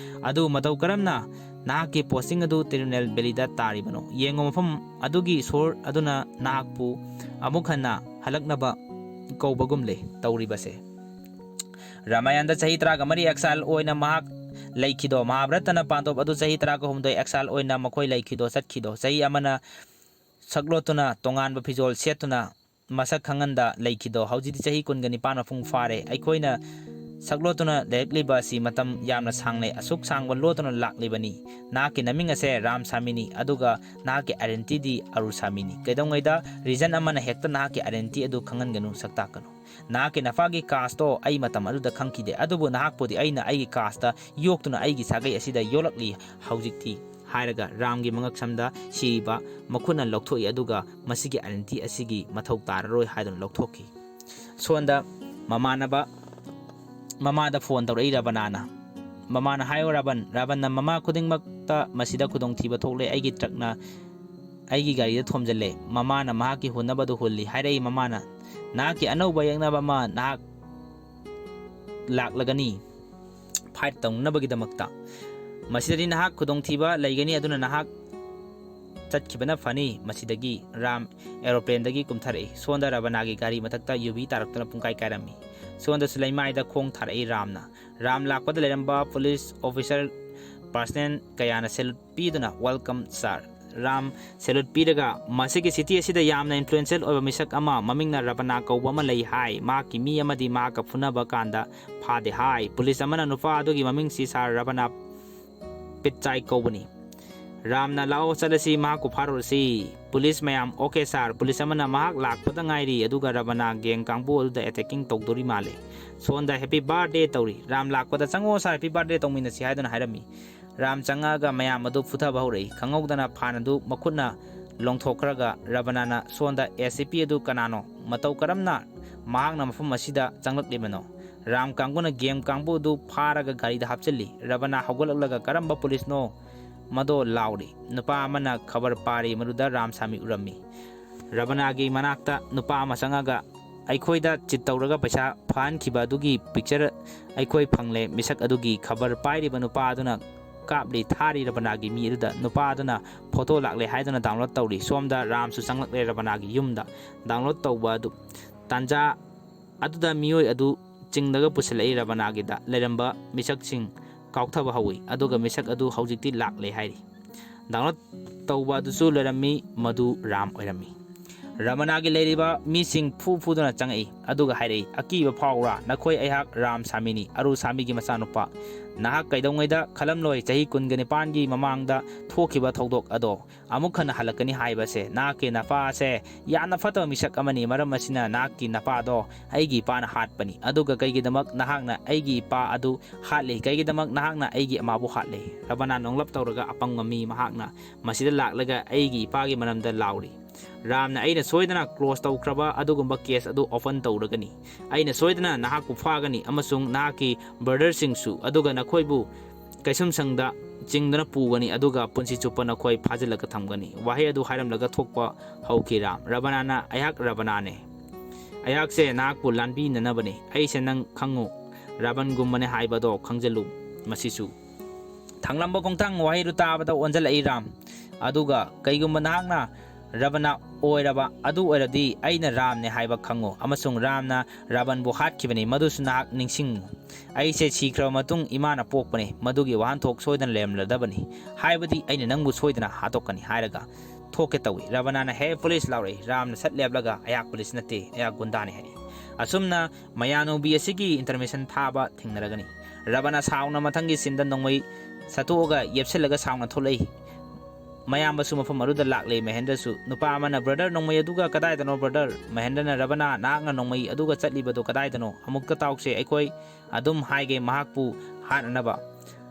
ꯑꯗꯨꯕꯨ ꯃꯇꯧ ꯀꯔꯝꯅ ꯅꯍꯥꯛꯀꯤ ꯄꯣꯁꯇꯤꯡ ꯑꯗꯨ ꯇꯤꯔꯨꯅꯦꯜ ꯚꯦꯂꯤꯗ ꯇꯥꯔꯤꯕꯅꯣ? ꯌꯦꯡꯉꯨ, ꯃꯐꯝ ꯑꯗꯨꯒꯤ ꯏꯁꯣꯔ ꯑꯗꯨꯅ ꯅꯍꯥꯛꯄꯨ ꯑꯃꯨꯛ ꯍꯟꯅ ꯍꯜꯂꯛꯅꯕ ꯀꯧꯕꯒꯨꯝꯂꯦ ꯇꯧꯔꯤꯕꯁꯦ"꯫ ꯔꯥꯃꯥꯌꯟꯗ ꯆꯍꯤ ꯇꯔꯥꯒ ꯃꯔꯤ ꯑꯦꯛꯁꯥꯏꯜ ꯑꯣꯏꯅ ꯃꯍꯥꯛ ꯂꯩꯈꯤꯗꯣ, ꯃꯍꯥꯚꯥꯔꯠꯇꯅ ꯄꯥꯟꯗꯣꯞ ꯑꯗꯨ ꯆꯍꯤ ꯇꯔꯥꯒ ꯍꯨꯝꯗꯣꯏ ꯑꯦꯛꯁꯥꯏꯜ ꯑꯣꯏꯅ ꯃꯈꯣꯏ ꯂꯩꯈꯤꯗꯣ, ꯆꯠꯈꯤꯗꯣ, ꯆꯍꯤ ꯑꯃꯅ ꯁꯛꯂꯣꯠꯇꯨꯅ, ꯇꯣꯉꯥꯟꯕ ꯐꯤꯖꯣꯜ ꯁꯦꯠꯇꯨꯅ ꯃꯁꯛ ꯈꯪꯍꯟꯗ ꯂꯩꯈꯤꯗꯣ꯫ ꯍꯧꯖꯤꯛꯇꯤ ꯆꯍꯤ ꯀꯨꯟꯒ ꯅꯤꯄꯥꯟ ꯃꯄꯨꯡ ꯐꯥꯔꯦ꯫ ꯑꯩꯈꯣꯏꯅ ꯁꯛꯂꯣꯠꯇꯨꯅ ꯂꯩꯔꯛꯂꯤꯕ ꯑꯁꯤ ꯃꯇꯝ ꯌꯥꯝꯅ ꯁꯥꯡꯂꯦ꯫ ꯑꯁꯨꯛ ꯁꯥꯡꯕ ꯂꯣꯠꯇꯨꯅ ꯂꯥꯛꯂꯤꯕꯅꯤ꯫ ꯅꯍꯥꯛꯀꯤ ꯅꯃꯤꯡ ꯑꯁꯦ ꯔꯥꯝ ꯁꯥꯃꯤꯅꯤ, ꯑꯗꯨꯒ ꯅꯍꯥꯛꯀꯤ identity ꯗꯤ ꯑꯔꯨ ꯁꯥꯃꯤꯅꯤ꯫ ꯀꯩꯗꯧꯉꯩꯗ reason ꯑꯃꯅ ꯍꯦꯛꯇ ꯅꯍꯥꯛꯀꯤ identity ꯑꯗꯨ ꯈꯪꯍꯟꯒꯅꯨ, ꯁꯛꯇꯥꯛꯀꯅꯨ꯫ ꯅꯍꯥꯛꯀꯤ ꯅꯄꯥꯒꯤ caste ꯇꯣ ꯑꯩ ꯃꯇꯝ ꯑꯗꯨꯗ ꯈꯪꯈꯤꯗꯦ, ꯑꯗꯨꯕꯨ ꯅꯍꯥꯛꯄꯨꯗꯤ ꯑꯩꯅ ꯑꯩꯒꯤ caste ꯇ ꯌꯣꯛꯇꯨꯅ ꯑꯩꯒꯤ ꯁꯥꯒꯩ ꯑꯁꯤꯗ ꯌꯣꯛꯂꯛꯂꯤ ꯍꯧꯖꯤꯛꯇꯤ, ꯍꯥꯏꯔꯒ ꯔꯥꯝꯒꯤ ꯃꯉꯛꯁꯝꯗ ꯁꯤꯔꯤꯕ ꯃꯈꯨꯠꯅ ꯂꯧꯊꯣꯛꯏ, ꯑꯗꯨꯒ ꯃꯁꯤꯒꯤ identity ꯑꯁꯤꯒꯤ ꯃꯊꯧ ꯇꯥꯔꯔꯣꯏ ꯍꯥꯏꯗꯨꯅ ꯂꯧꯊꯣꯛꯈꯤ꯫ ꯁꯣꯝꯗ ꯃꯃꯥꯟꯅꯕ, ꯃꯃꯥꯗ phone ꯇꯧꯔꯛꯏ ꯔꯕꯅꯥꯅ꯫ ꯃꯃꯥꯅ ꯍꯥꯏꯌꯣ ꯔꯕꯟ, ꯔꯕꯟꯅ ꯃꯃꯥ ꯈꯨꯗꯤꯡꯃꯛꯇ ꯃꯁꯤꯗ ꯈꯨꯗꯣꯡꯊꯤꯕ ꯊꯣꯛꯂꯦ, ꯑꯩꯒꯤ truck ꯅ ꯑꯩꯒꯤ ꯒꯥꯔꯤꯗ ꯊꯣꯝꯖꯤꯜꯂꯦ, ꯃꯃꯥꯅ ꯃꯍꯥꯛꯀꯤ ꯍꯨꯟꯅꯕꯗꯨ ꯍꯨꯜꯂꯤ꯫ ꯍꯥꯏꯔꯛꯏ ꯃꯃꯥꯅ, ꯅꯍꯥꯛꯀꯤ ꯑꯅꯧꯕ ꯌꯦꯛꯅꯕ ꯑꯃ ꯅꯍꯥꯛ ꯂꯥꯛꯂꯒꯅꯤ fight ꯇꯧꯅꯅꯕꯒꯤꯗꯃꯛꯇ꯫ ꯃꯁꯤꯗꯗꯤ ꯅꯍꯥꯛ ꯈꯨꯗꯣꯡꯊꯤꯕ ꯂꯩꯒꯅꯤ, ꯑꯗꯨꯅ ꯅꯍꯥꯛ ꯆꯠꯈꯤꯕꯅ ꯐꯅꯤ꯫ ꯃꯁꯤꯗꯒꯤ ꯔꯥꯝ aeroplane ꯗꯒꯤ ꯀꯨꯝꯊꯔꯛꯏ꯫ ꯁꯣꯝꯗ ꯔꯕꯅꯥꯒꯤ ꯒꯥꯔꯤ ꯃꯊꯛꯇ ꯌꯨꯕꯤ ꯇꯥꯔꯛꯇꯨꯅ ꯄꯨꯡꯀꯥꯏ ꯀꯥꯏꯔꯝꯃꯤ꯫ ꯁꯣꯝꯗꯁꯨ ꯂꯩꯃꯥꯏꯗ ꯈꯣꯡ ꯊꯥꯔꯛꯏ ꯔꯥꯝꯅ꯫ ꯔꯥꯝ ꯂꯥꯛꯄꯗ ꯂꯩꯔꯝꯕ police officer personnel ꯀꯌꯥꯅ salute ꯄꯤꯗꯨꯅ, "Welcome sir." ꯔꯥꯝ salute ꯄꯤꯔꯒ, "ꯃꯁꯤꯒꯤ city ꯑꯁꯤꯗ ꯌꯥꯝꯅ influential ꯑꯣꯏꯕ ꯃꯤꯁꯛ ꯑꯃ ꯃꯃꯤꯡꯅ ꯔꯕꯅꯥ ꯀꯧꯕ ꯑꯃ ꯂꯩ ꯍꯥꯏ꯫ ꯃꯍꯥꯛꯀꯤ ꯃꯤ ꯑꯃꯗꯤ ꯃꯍꯥꯛꯀ ꯐꯨꯅꯕ ꯀꯥꯟꯗ ꯐꯥꯗꯦ ꯍꯥꯏ꯫ Police ꯑꯃꯅ ꯅꯨꯄꯥ ꯑꯗꯨꯒꯤ ꯃꯃꯤꯡꯁꯤ ꯁꯥꯔ ꯔꯕꯅꯥ ꯄꯤꯠꯆꯥꯏ ꯀꯧꯕꯅꯤ꯫ ꯔꯥꯝꯅ, ꯂꯥꯛꯑꯣ ꯆꯠꯂꯁꯤ, ꯃꯍꯥꯛꯄꯨ ꯐꯥꯔꯨꯔꯁꯤ꯫" Police ꯃꯌꯥꯝ, "Okay sir." Police ꯑꯃꯅ, "ꯃꯍꯥꯛ ꯂꯥꯛꯄꯗ ꯉꯥꯏꯔꯤ, ꯑꯗꯨꯒ ꯔꯕꯅꯥ gang ꯀꯥꯡꯕꯨ ꯑꯗꯨꯗ attacking ꯇꯧꯗꯣꯔꯤ ꯃꯥꯜꯂꯦ꯫ ꯁꯣꯝꯗ happy birthday ꯇꯧꯔꯤ꯫ ꯔꯥꯝ ꯂꯥꯛꯄꯗ, "ꯆꯪꯉꯣ sir, happy birthday ꯇꯧꯃꯤꯟꯅꯁꯤ" ꯍꯥꯏꯗꯨꯅ ꯍꯥꯏꯔꯝꯃꯤ꯫ ꯔꯥꯝ ꯆꯪꯉꯛꯑꯒ ꯃꯌꯥꯝ ꯑꯗꯨ ꯐꯨꯊꯕ ꯍꯧꯔꯛꯏ꯫ ꯈꯪꯍꯧꯗꯅ ꯐꯥꯟ ꯑꯗꯨ ꯃꯈꯨꯠꯅ ꯂꯣꯡꯊꯣꯛꯈ꯭ꯔꯒ ꯔꯕꯅꯥꯅ ꯁꯣꯝꯗ, "ꯑꯦ ꯁꯤ ꯄꯤ ꯑꯗꯨ ꯀꯅꯥꯅꯣ? ꯃꯇꯧ ꯀꯔꯝꯅ ꯃꯍꯥꯛꯅ ꯃꯐꯝ ꯑꯁꯤꯗ ꯆꯪꯂꯛꯂꯤꯕꯅꯣ?" ꯔꯥꯝ ꯀꯥꯡꯕꯨꯅ gang ꯀꯥꯡꯕꯨ ꯑꯗꯨ ꯐꯥꯔꯒ ꯒꯥꯔꯤꯗ ꯍꯥꯞꯆꯤꯜꯂꯤ꯫ ꯔꯕꯅꯥ ꯍꯧꯒꯠꯂꯛꯂꯒ, "ꯀꯔꯝꯕ police ꯅꯣ?" ꯃꯗꯣ ꯂꯥꯎꯔꯤ꯫ ꯅꯨꯄꯥ ꯑꯃꯅ ꯈꯕꯔ ꯄꯥꯔꯤ, ꯃꯗꯨꯗ ꯔꯥꯝ ꯁꯥꯃꯤ ꯎꯔꯝꯃꯤ꯫ ꯔꯕꯅꯥꯒꯤ ꯃꯅꯥꯛꯇ ꯅꯨꯄꯥ ꯑꯃ ꯆꯪꯉꯒ, "ꯑꯩꯈꯣꯏꯗ cheat ꯇꯧꯔꯒ ꯄꯩꯁꯥ ꯐꯥꯍꯟꯈꯤꯕ ꯑꯗꯨꯒꯤ picture ꯑꯩꯈꯣꯏ ꯐꯪꯂꯦ꯫" ꯃꯤꯁꯛ ꯑꯗꯨꯒꯤ ꯈꯕꯔ ꯄꯥꯏꯔꯤꯕ ꯅꯨꯄꯥ ꯑꯗꯨꯅ ꯀꯥꯞꯂꯤ, ꯊꯥꯔꯤ ꯔꯕꯅꯥꯒꯤ ꯃꯤ ꯑꯗꯨꯗ꯫ ꯅꯨꯄꯥ ꯑꯗꯨꯅ photo ꯂꯥꯛꯂꯦ ꯍꯥꯏꯗꯨꯅ download ꯇꯧꯔꯤ꯫ ꯁꯣꯝꯗ ꯔꯥꯝꯁꯨ ꯆꯪꯂꯛꯂꯦ ꯔꯕꯅꯥꯒꯤ ꯌꯨꯝꯗ꯫ Download ꯇꯧꯕ ꯑꯗꯨ ꯇꯥꯟꯖꯥ ꯑꯗꯨꯗ ꯃꯤꯑꯣꯏ ꯑꯗꯨ ꯆꯤꯡꯂꯒ ꯄꯨꯁꯤꯜꯂꯛꯏ꯫ ꯔꯕꯅꯥꯒꯤꯗ ꯂꯩꯔꯝꯕ ꯃꯤꯁꯛꯁꯤꯡ ꯀꯥꯎꯊꯕ ꯍꯧꯏ, ꯑꯗꯨꯒ ꯃꯤꯁꯛ ꯑꯗꯨ ꯍꯧꯖꯤꯛꯇꯤ ꯂꯥꯛꯂꯦ ꯍꯥꯏꯔꯤ꯫ ꯗꯥꯎꯟꯂꯣꯗ ꯇꯧꯕ ꯑꯗꯨꯁꯨ ꯂꯣꯏꯔꯝꯃꯤ꯫ ꯃꯗꯨ ꯔꯥꯝ ꯑꯣꯏꯔꯝꯃꯤ꯫ ꯔꯃꯅꯥꯒꯤ ꯂꯩꯔꯤꯕ ꯃꯤꯁꯤꯡ ꯐꯨ ꯐꯨꯗꯨꯅ ꯆꯪꯉꯛꯏ, ꯑꯗꯨꯒ ꯍꯥꯏꯔꯛꯏ, "ꯑꯀꯤꯕ ꯐꯥꯎꯕ꯭ꯔꯥ? ꯅꯈꯣꯏ ꯑꯩꯍꯥꯛ ꯔꯥꯝ ꯁꯥꯃꯤꯅꯤ, ꯑꯔꯨ ꯁꯥꯃꯤꯒꯤ ꯃꯆꯥꯅꯨꯄꯥ꯫ ꯅꯍꯥꯛ ꯀꯩꯗꯧꯉꯩꯗ ꯈꯜꯂꯝꯂꯣꯏ, ꯆꯍꯤ ꯀꯨꯟꯒ ꯅꯤꯄꯥꯟꯒꯤ ꯃꯃꯥꯡꯗ ꯊꯣꯛꯈꯤꯕ ꯊꯧꯗꯣꯛ ꯑꯗꯣ ꯑꯃꯨꯛ ꯍꯟꯅ ꯍꯜꯂꯛꯀꯅꯤ ꯍꯥꯏꯕꯁꯦ꯫ ꯅꯍꯥꯛꯀꯤ ꯅꯄꯥ ꯑꯁꯦ ꯌꯥꯝꯅ ꯐꯠꯇꯕ ꯃꯤꯁꯛ ꯑꯃꯅꯤ, ꯃꯔꯝ ꯑꯁꯤꯅ ꯅꯍꯥꯛꯀꯤ ꯅꯄꯥꯗꯣ ꯑꯩꯒꯤ ꯏꯄꯥꯅ ꯍꯥꯠꯄꯅꯤ꯫ ꯑꯗꯨꯒ ꯀꯩꯒꯤꯗꯃꯛ ꯅꯍꯥꯛꯅ ꯑꯩꯒꯤ ꯏꯄꯥ ꯑꯗꯨ ꯍꯥꯠꯂꯤ? ꯀꯩꯒꯤꯗꯃꯛ ꯅꯍꯥꯛꯅ ꯑꯩꯒꯤ ꯑꯃꯥꯕꯨ ꯍꯥꯠꯂꯤ?" ꯔꯕꯅꯥ ꯅꯣꯡꯂꯞ ꯇꯧꯔꯒ ꯑꯄꯪꯕ ꯃꯤ ꯃꯍꯥꯛꯅ ꯃꯁꯤꯗ ꯂꯥꯛꯂꯒ ꯑꯩꯒꯤ ꯏꯄꯥꯒꯤ ꯃꯔꯝꯗ ꯂꯥꯎꯔꯤ꯫ ꯔꯥꯝꯅ ꯑꯩꯅ ꯁꯣꯏꯗꯅ ꯀ꯭ꯂꯣꯖ ꯇꯧꯈ꯭ꯔꯕ ꯑꯗꯨꯒꯨꯝꯕ ꯀꯦꯁ ꯑꯗꯨ ꯑꯣꯄꯟ ꯇꯧꯔꯒꯅꯤ꯫ ꯑꯩꯅ ꯁꯣꯏꯗꯅ ꯅꯍꯥꯛꯄꯨ ꯐꯥꯒꯅꯤ ꯑꯃꯁꯨꯡ ꯅꯍꯥꯛꯀꯤ ꯕ꯭ꯔꯗꯔꯁꯤꯡꯁꯨ, ꯑꯗꯨꯒ ꯅꯈꯣꯏꯕꯨ ꯀꯩꯁꯨꯝꯁꯪꯗ ꯆꯤꯡꯗꯨꯅ ꯄꯨꯒꯅꯤ, ꯑꯗꯨꯒ ꯄꯨꯟꯁꯤ ꯆꯨꯞꯄ ꯅꯈꯣꯏ ꯐꯥꯖꯤꯜꯂꯒ ꯊꯝꯒꯅꯤ꯫ ꯋꯥꯍꯩ ꯑꯗꯨ ꯍꯥꯏꯔꯝꯂꯒ ꯊꯣꯛꯄ ꯍꯧꯈꯤ ꯔꯥꯝ꯫ ꯔꯕꯅꯥꯅ, "ꯑꯩꯍꯥꯛ ꯔꯕꯅꯥꯅꯦ꯫ ꯑꯩꯍꯥꯛꯁꯦ ꯅꯍꯥꯛꯄꯨ ꯂꯥꯟꯕꯤꯅꯅꯕꯅꯦ꯫ ꯑꯩꯁꯦ ꯅꯪ ꯈꯪꯉꯨ, ꯔꯥꯕꯟꯒꯨꯝꯕꯅꯦ ꯍꯥꯏꯕꯗꯣ ꯈꯪꯖꯜꯂꯨ꯫ ꯃꯁꯤꯁꯨ ꯊꯥꯡꯂꯝꯕ ꯈꯣꯡꯊꯥꯡ ꯋꯥꯍꯩꯗꯨ ꯇꯥꯕꯗ ꯑꯣꯟꯁꯤꯜꯂꯛꯏ ꯔꯥꯝ꯫ ꯑꯗꯨꯒ ꯀꯩꯒꯨꯝꯕ ꯅꯍꯥꯛꯅ ꯔꯕꯅ ꯑꯣꯏꯔꯕ ꯑꯗꯨ ꯑꯣꯏꯔꯗꯤ ꯑꯩꯅ ꯔꯥꯝꯅꯦ ꯍꯥꯏꯕ ꯈꯪꯉꯨ, ꯑꯃꯁꯨꯡ ꯔꯥꯝꯅ ꯔꯥꯕꯟꯕꯨ ꯍꯥꯠꯈꯤꯕꯅꯤ, ꯃꯗꯨꯁꯨ ꯅꯍꯥꯛ ꯅꯤꯡꯁꯤꯡꯉꯨ꯫ ꯑꯩꯁꯦ ꯁꯤꯈ꯭ꯔꯕ ꯃꯇꯨꯡ ꯏꯃꯥꯅ ꯄꯣꯛꯄꯅꯤ, ꯃꯗꯨꯒꯤ ꯋꯥꯍꯟꯊꯣꯛ ꯁꯣꯏꯗꯅ ꯂꯩꯔꯝꯂꯗꯕꯅꯤ, ꯍꯥꯏꯕꯗꯤ ꯑꯩꯅ ꯅꯪꯕꯨ ꯁꯣꯏꯗꯅ ꯍꯥꯠꯇꯣꯛꯀꯅꯤ" ꯍꯥꯏꯔꯒ ꯊꯣꯛꯀꯦ ꯇꯧꯏ꯫ ꯔꯕꯅꯥꯅ, "ꯍꯦ ꯄꯨꯂꯤꯁ!" ꯂꯥꯎꯔꯛꯏ꯫ ꯔꯥꯝꯅ ꯁꯠ ꯂꯦꯞꯂꯒ, "ꯑꯩꯍꯥꯛ ꯄꯨꯂꯤꯁ ꯅꯠꯇꯦ, ꯑꯩꯍꯥꯛ ꯒꯨꯟꯗꯥꯅꯤ" ꯍꯥꯏꯔꯛꯏ꯫ ꯑꯁꯨꯝꯅ ꯃꯌꯥꯅꯨꯕꯤ ꯑꯁꯤꯒꯤ ꯏꯟꯇꯔꯃꯦꯁꯟ ꯊꯥꯕ ꯊꯦꯡꯅꯔꯒꯅꯤ꯫ ꯔꯕꯅꯥ ꯁꯥꯎꯅ ꯃꯊꯪꯒꯤ ꯁꯤꯟꯗ ꯅꯣꯡꯃꯩ ꯁꯠꯇꯣꯛꯑꯒ ꯌꯦꯞꯁꯤꯜꯂꯒ ꯁꯥꯎꯅ ꯊꯣꯛꯂꯛꯏ꯫ ꯃꯌꯥꯝꯕꯁꯨ ꯃꯐꯝ ꯑꯗꯨꯗ ꯂꯥꯛꯂꯦ꯫ ꯃꯍꯦꯟꯗ꯭ꯔꯁꯨ꯫ ꯅꯨꯄꯥ ꯑꯃꯅ, "ꯕ꯭ꯔꯗꯔ, ꯅꯣꯡꯃꯩ ꯑꯗꯨꯒ ꯀꯗꯥꯏꯗꯅꯣ, ꯕ꯭ꯔꯗꯔ?" ꯃꯍꯦꯟꯗ꯭ꯔꯅ, "ꯔꯕꯅꯥ, ꯅꯍꯥꯛꯅ ꯅꯣꯡꯃꯩ ꯑꯗꯨꯒ ꯆꯠꯂꯤꯕꯗꯨ ꯀꯗꯥꯏꯗꯅꯣ? ꯑꯃꯨꯛꯇ ꯇꯥꯎꯁꯦ, ꯑꯩꯈꯣꯏ ꯑꯗꯨꯝ ꯍꯥꯏꯒꯦ ꯃꯍꯥꯛꯄꯨ ꯍꯥꯠꯅꯅꯕ"꯫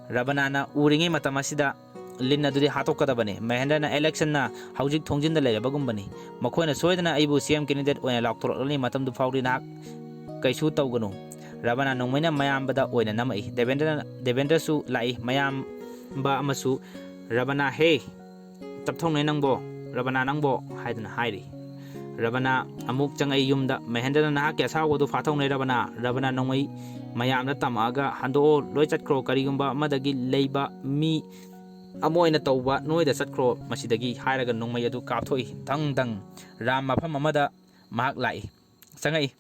ꯔꯕꯅꯥꯅ, "ꯎꯔꯤꯉꯩ ꯃꯇꯝ ꯑꯁꯤꯗ ꯂꯤꯟ ꯑꯗꯨꯗꯤ ꯍꯥꯠꯇꯣꯛꯀꯗꯕꯅꯤ꯫ ꯃꯍꯦꯟꯗ꯭ꯔꯅ, ꯏꯂꯦꯛꯁꯟꯅ ꯍꯧꯖꯤꯛ ꯊꯣꯡꯖꯤꯟꯗ ꯂꯩꯔꯕꯒꯨꯝꯕꯅꯤ꯫ ꯃꯈꯣꯏꯅ ꯁꯣꯏꯗꯅ ꯑꯩꯕꯨ ꯁꯤ ꯑꯦꯝ ꯀꯦꯟꯗꯤꯗꯦꯠ ꯑꯣꯏꯅ ꯂꯥꯎꯊꯣꯔꯛꯂꯅꯤ꯫ ꯃꯇꯝꯗꯨ ꯐꯥꯎꯗꯤ ꯅꯍꯥꯛ ꯀꯩꯁꯨ ꯇꯧꯒꯅꯨ"꯫ ꯔꯕꯅꯥ ꯅꯣꯡꯃꯩꯅ ꯃꯌꯥꯝꯕꯗ ꯑꯣꯏꯅ ꯅꯝꯃꯛꯏ꯫ ꯗꯦꯕꯦꯟꯗ꯭ꯔꯅ, ꯗꯦꯕꯦꯟꯗ꯭ꯔꯁꯨ ꯂꯥꯛꯏ꯫ ꯃꯌꯥꯝꯕ ꯑꯃꯁꯨ ꯔꯕꯅꯥ, "ꯍꯦ, ꯇꯞꯊꯧꯅꯦ ꯅꯪꯕꯣ, ꯔꯕꯅꯥ ꯅꯪꯕꯣ" ꯍꯥꯏꯗꯨꯅ ꯍꯥꯏꯔꯤ꯫ ꯔꯕꯅꯥ ꯑꯃꯨꯛ ꯆꯪꯉꯛꯏ ꯌꯨꯝꯗ꯫ ꯃꯍꯦꯟꯗ꯭ꯔꯅ, "ꯅꯍꯥꯛꯀꯤ ꯑꯁꯥꯎꯕꯗꯨ ꯐꯥꯊꯧꯅꯦ ꯔꯕꯅꯥ"꯫ ꯔꯕꯅꯥ ꯅꯣꯡꯃꯩ ꯃꯌꯥꯝꯗ ꯇꯝꯃꯛꯑꯒ, "ꯍꯟꯗꯣꯛꯑꯣ, ꯂꯣꯏ ꯆꯠꯈ꯭ꯔꯣ, ꯀꯔꯤꯒꯨꯝꯕ ꯑꯃꯗꯒꯤ ꯂꯩꯕ ꯃꯤ ꯑꯃ ꯑꯣꯏꯅ ꯇꯧꯕ ꯅꯣꯏꯗ ꯆꯠꯈ꯭ꯔꯣ ꯃꯁꯤꯗꯒꯤ" ꯍꯥꯏꯔꯒ ꯅꯣꯡꯃꯩ ꯑꯗꯨ ꯀꯥꯞꯊꯣꯛꯏ꯫ ꯗꯪ ꯗꯪ꯫ ꯔꯥꯝ ꯃꯐꯝ ꯑꯃꯗ ꯃꯍꯥꯛ ꯂꯥꯛꯏ, ꯆꯪꯉꯛꯏ꯫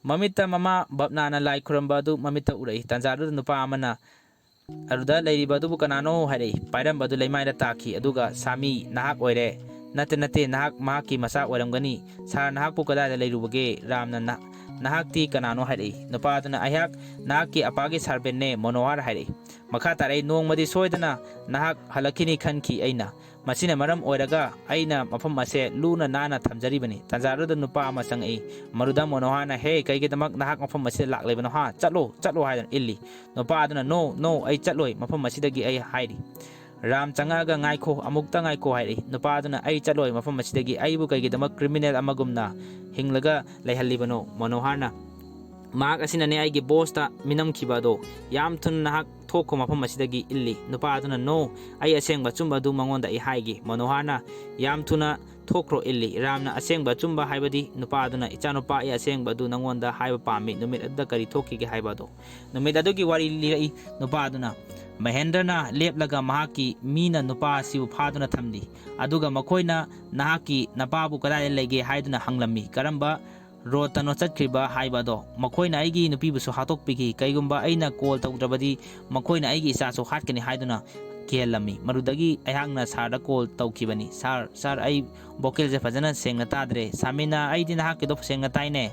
ꯃꯃꯤꯠꯇ ꯃꯃꯥ ꯕꯞꯅꯥꯅ ꯂꯥꯏ ꯈꯨꯔꯝꯕ ꯑꯗꯨ ꯃꯃꯤꯠꯇ ꯎꯔꯛꯏ꯫ ꯇꯥꯟꯖꯥꯗꯨꯗ ꯅꯨꯄꯥ ꯑꯃꯅ ꯑꯗꯨꯗ ꯂꯩꯔꯤꯕ ꯑꯗꯨꯕꯨ ꯀꯅꯥꯅꯣ ꯍꯥꯏꯔꯛꯏ꯫ ꯄꯥꯏꯔꯝꯕ ꯑꯗꯨ ꯂꯩꯃꯥꯏꯗ ꯇꯥꯈꯤ, ꯑꯗꯨꯒ ꯁꯥꯃꯤ, ꯅꯍꯥꯛ ꯑꯣꯏꯔꯦ꯫ ꯅꯠꯇꯦ, ꯅꯠꯇꯦ, ꯅꯍꯥꯛ ꯃꯍꯥꯛꯀꯤ ꯃꯆꯥ ꯑꯣꯏꯔꯝꯒꯅꯤ꯫ ꯁꯥꯔ, ꯅꯍꯥꯛꯄꯨ ꯀꯗꯥꯏꯗ ꯂꯩꯔꯨꯕꯒꯦ? ꯔꯥꯝꯅ ꯅ-, ꯅꯍꯥꯛꯇꯤ ꯀꯅꯥꯅꯣ ꯍꯥꯏꯔꯛꯏ꯫ ꯅꯨꯄꯥ ꯑꯗꯨꯅ, ꯑꯩꯍꯥꯛ ꯅꯍꯥꯛꯀꯤ ꯑꯄꯥꯒꯤ ꯁꯥꯔꯚꯦꯟꯅꯦ, ꯃꯣꯅꯣꯍꯔ ꯍꯥꯏꯔꯛꯏ꯫ ꯃꯈꯥ ꯇꯥꯔꯛꯏ, ꯅꯣꯡꯃꯗꯤ ꯁꯣꯏꯗꯅ ꯅꯍꯥꯛ ꯍꯜꯂꯛꯈꯤꯅꯤ ꯈꯟꯈꯤ ꯑꯩꯅ꯫ ꯃꯁꯤꯅ ꯃꯔꯝ ꯑꯣꯏꯔꯒ ꯑꯩꯅ ꯃꯐꯝ ꯑꯁꯦ ꯂꯨꯅ ꯅꯥꯟꯅ ꯊꯝꯖꯔꯤꯕꯅꯤ꯫ ꯇꯥꯟꯖꯥꯗꯨꯗ ꯅꯨꯄꯥ ꯑꯃ ꯆꯪꯉꯛꯏ꯫ ꯃꯗꯨꯗ ꯃꯣꯅꯣꯍꯔꯅ, "ꯍꯦ, ꯀꯩꯒꯤꯗꯃꯛ ꯅꯍꯥꯛ ꯃꯐꯝ ꯑꯁꯤꯗ ꯂꯥꯛꯂꯤꯕꯅꯣ ꯍꯥ? ꯆꯠꯂꯣ, ꯆꯠꯂꯣ" ꯍꯥꯏꯗꯨꯅ ꯏꯜꯂꯤ꯫ ꯅꯨꯄꯥ ꯑꯗꯨꯅ, "No, no, ꯑꯩ ꯆꯠꯂꯣꯏ, ꯃꯐꯝ ꯑꯁꯤꯗꯒꯤ" ꯑꯩ ꯍꯥꯏꯔꯤ꯫ ꯔꯥꯝ ꯆꯪꯉꯛꯑꯒ, "ꯉꯥꯏꯈꯣ, ꯑꯃꯨꯛꯇ ꯉꯥꯏꯈꯣ" ꯍꯥꯏꯔꯛꯏ꯫ ꯅꯨꯄꯥ ꯑꯗꯨꯅ, "ꯑꯩ ꯆꯠꯂꯣꯏ, ꯃꯐꯝ ꯑꯁꯤꯗꯒꯤ꯫ ꯑꯩꯕꯨ ꯀꯩꯒꯤꯗꯃꯛ ꯀ꯭ꯔꯤꯃꯤꯅꯦꯜ ꯑꯃꯒꯨꯝꯅ ꯍꯤꯡꯂꯒ ꯂꯩꯍꯜꯂꯤꯕꯅꯣ?" ꯃꯣꯅꯣꯍꯔꯅ, "ꯃꯍꯥꯛ ꯑꯁꯤꯅꯅꯦ ꯑꯩꯒꯤ ꯕꯣꯁꯇ ꯃꯤꯅꯝꯈꯤꯕ ꯑꯗꯣ꯫ ꯌꯥꯝ ꯊꯨꯅ ꯅꯍꯥꯛ ꯊꯣꯛꯈꯣ ꯃꯐꯝ ꯑꯁꯤꯗꯒꯤ" ꯏꯜꯂꯤ꯫ ꯅꯨꯄꯥ ꯑꯗꯨꯅ, "No, ꯑꯩ ꯑꯁꯦꯡꯕ ꯑꯆꯨꯝꯕ ꯑꯗꯨ ꯃꯉꯣꯟꯗ ꯑꯩ ꯍꯥꯏꯒꯦ"꯫ ꯃꯣꯅꯣꯍꯔꯅ, "ꯌꯥꯝ ꯊꯨꯅ ꯊꯣꯛꯈ꯭ꯔꯣ" ꯏꯜꯂꯤ꯫ ꯔꯥꯝꯅ, "ꯑꯁꯦꯡꯕ ꯑꯆꯨꯝꯕ ꯍꯥꯏꯕꯗꯤ?" ꯅꯨꯄꯥ ꯑꯗꯨꯅ, "ꯏꯆꯥꯅꯨꯄꯥ, ꯑꯩ ꯑꯁꯦꯡꯕ ꯑꯗꯨ ꯅꯉꯣꯟꯗ ꯍꯥꯏꯕ ꯄꯥꯝꯃꯤ, ꯅꯨꯃꯤꯠ ꯑꯗꯨꯗ ꯀꯔꯤ ꯊꯣꯛꯈꯤꯒꯦ ꯍꯥꯏꯕ ꯑꯗꯣ"꯫ ꯅꯨꯃꯤꯠ ꯑꯗꯨꯒꯤ ꯋꯥꯔꯤ ꯂꯤꯔꯛꯏ ꯅꯨꯄꯥ ꯑꯗꯨꯅ꯫ ꯃꯍꯦꯟꯗ꯭ꯔꯅ ꯂꯦꯞꯂꯒ ꯃꯍꯥꯛꯀꯤ ꯃꯤꯅ ꯅꯨꯄꯥ ꯑꯁꯤꯕꯨ ꯐꯥꯗꯨꯅ ꯊꯝꯂꯤ, ꯑꯗꯨꯒ ꯃꯈꯣꯏꯅ ꯅꯍꯥꯛꯀꯤ ꯅꯄꯥꯕꯨ ꯀꯗꯥꯏꯗ ꯂꯩꯒꯦ ꯍꯥꯏꯗꯨꯅ ꯍꯪꯂꯝꯃꯤ, ꯀꯔꯝꯕ ꯔꯣꯗꯇꯅꯣ ꯆꯠꯈ꯭ꯔꯤꯕ ꯍꯥꯏꯕ ꯑꯗꯣ꯫ ꯃꯈꯣꯏꯅ ꯑꯩꯒꯤ ꯅꯨꯄꯤꯕꯨꯁꯨ ꯍꯥꯠꯇꯣꯛꯄꯤꯈꯤ, ꯀꯩꯒꯨꯝꯕ ꯑꯩꯅ ꯀꯣꯜ ꯇꯧꯗ꯭ꯔꯕꯗꯤ ꯃꯈꯣꯏꯅ ꯑꯩꯒꯤ ꯏꯆꯥꯁꯨ ꯍꯥꯠꯀꯅꯤ ꯍꯥꯏꯗꯨꯅ ꯀꯤꯍꯜꯂꯝꯃꯤ꯫ ꯃꯗꯨꯗꯒꯤ ꯑꯩꯍꯥꯛꯅ ꯁꯥꯔꯗ ꯀꯣꯜ ꯇꯧꯈꯤꯕꯅꯤ꯫ "ꯁꯥꯔ, ꯁꯥꯔ, ꯑꯩ ꯚꯣꯀꯦꯜꯁꯦ ꯐꯖꯅ ꯁꯦꯡꯅ ꯇꯥꯗ꯭ꯔꯦ"꯫ ꯁꯥꯃꯤꯅꯥ, "ꯑꯩꯗꯤ ꯅꯍꯥꯛꯀꯤꯗꯣ ꯁꯦꯡꯅ ꯇꯥꯏꯅꯦ"꯫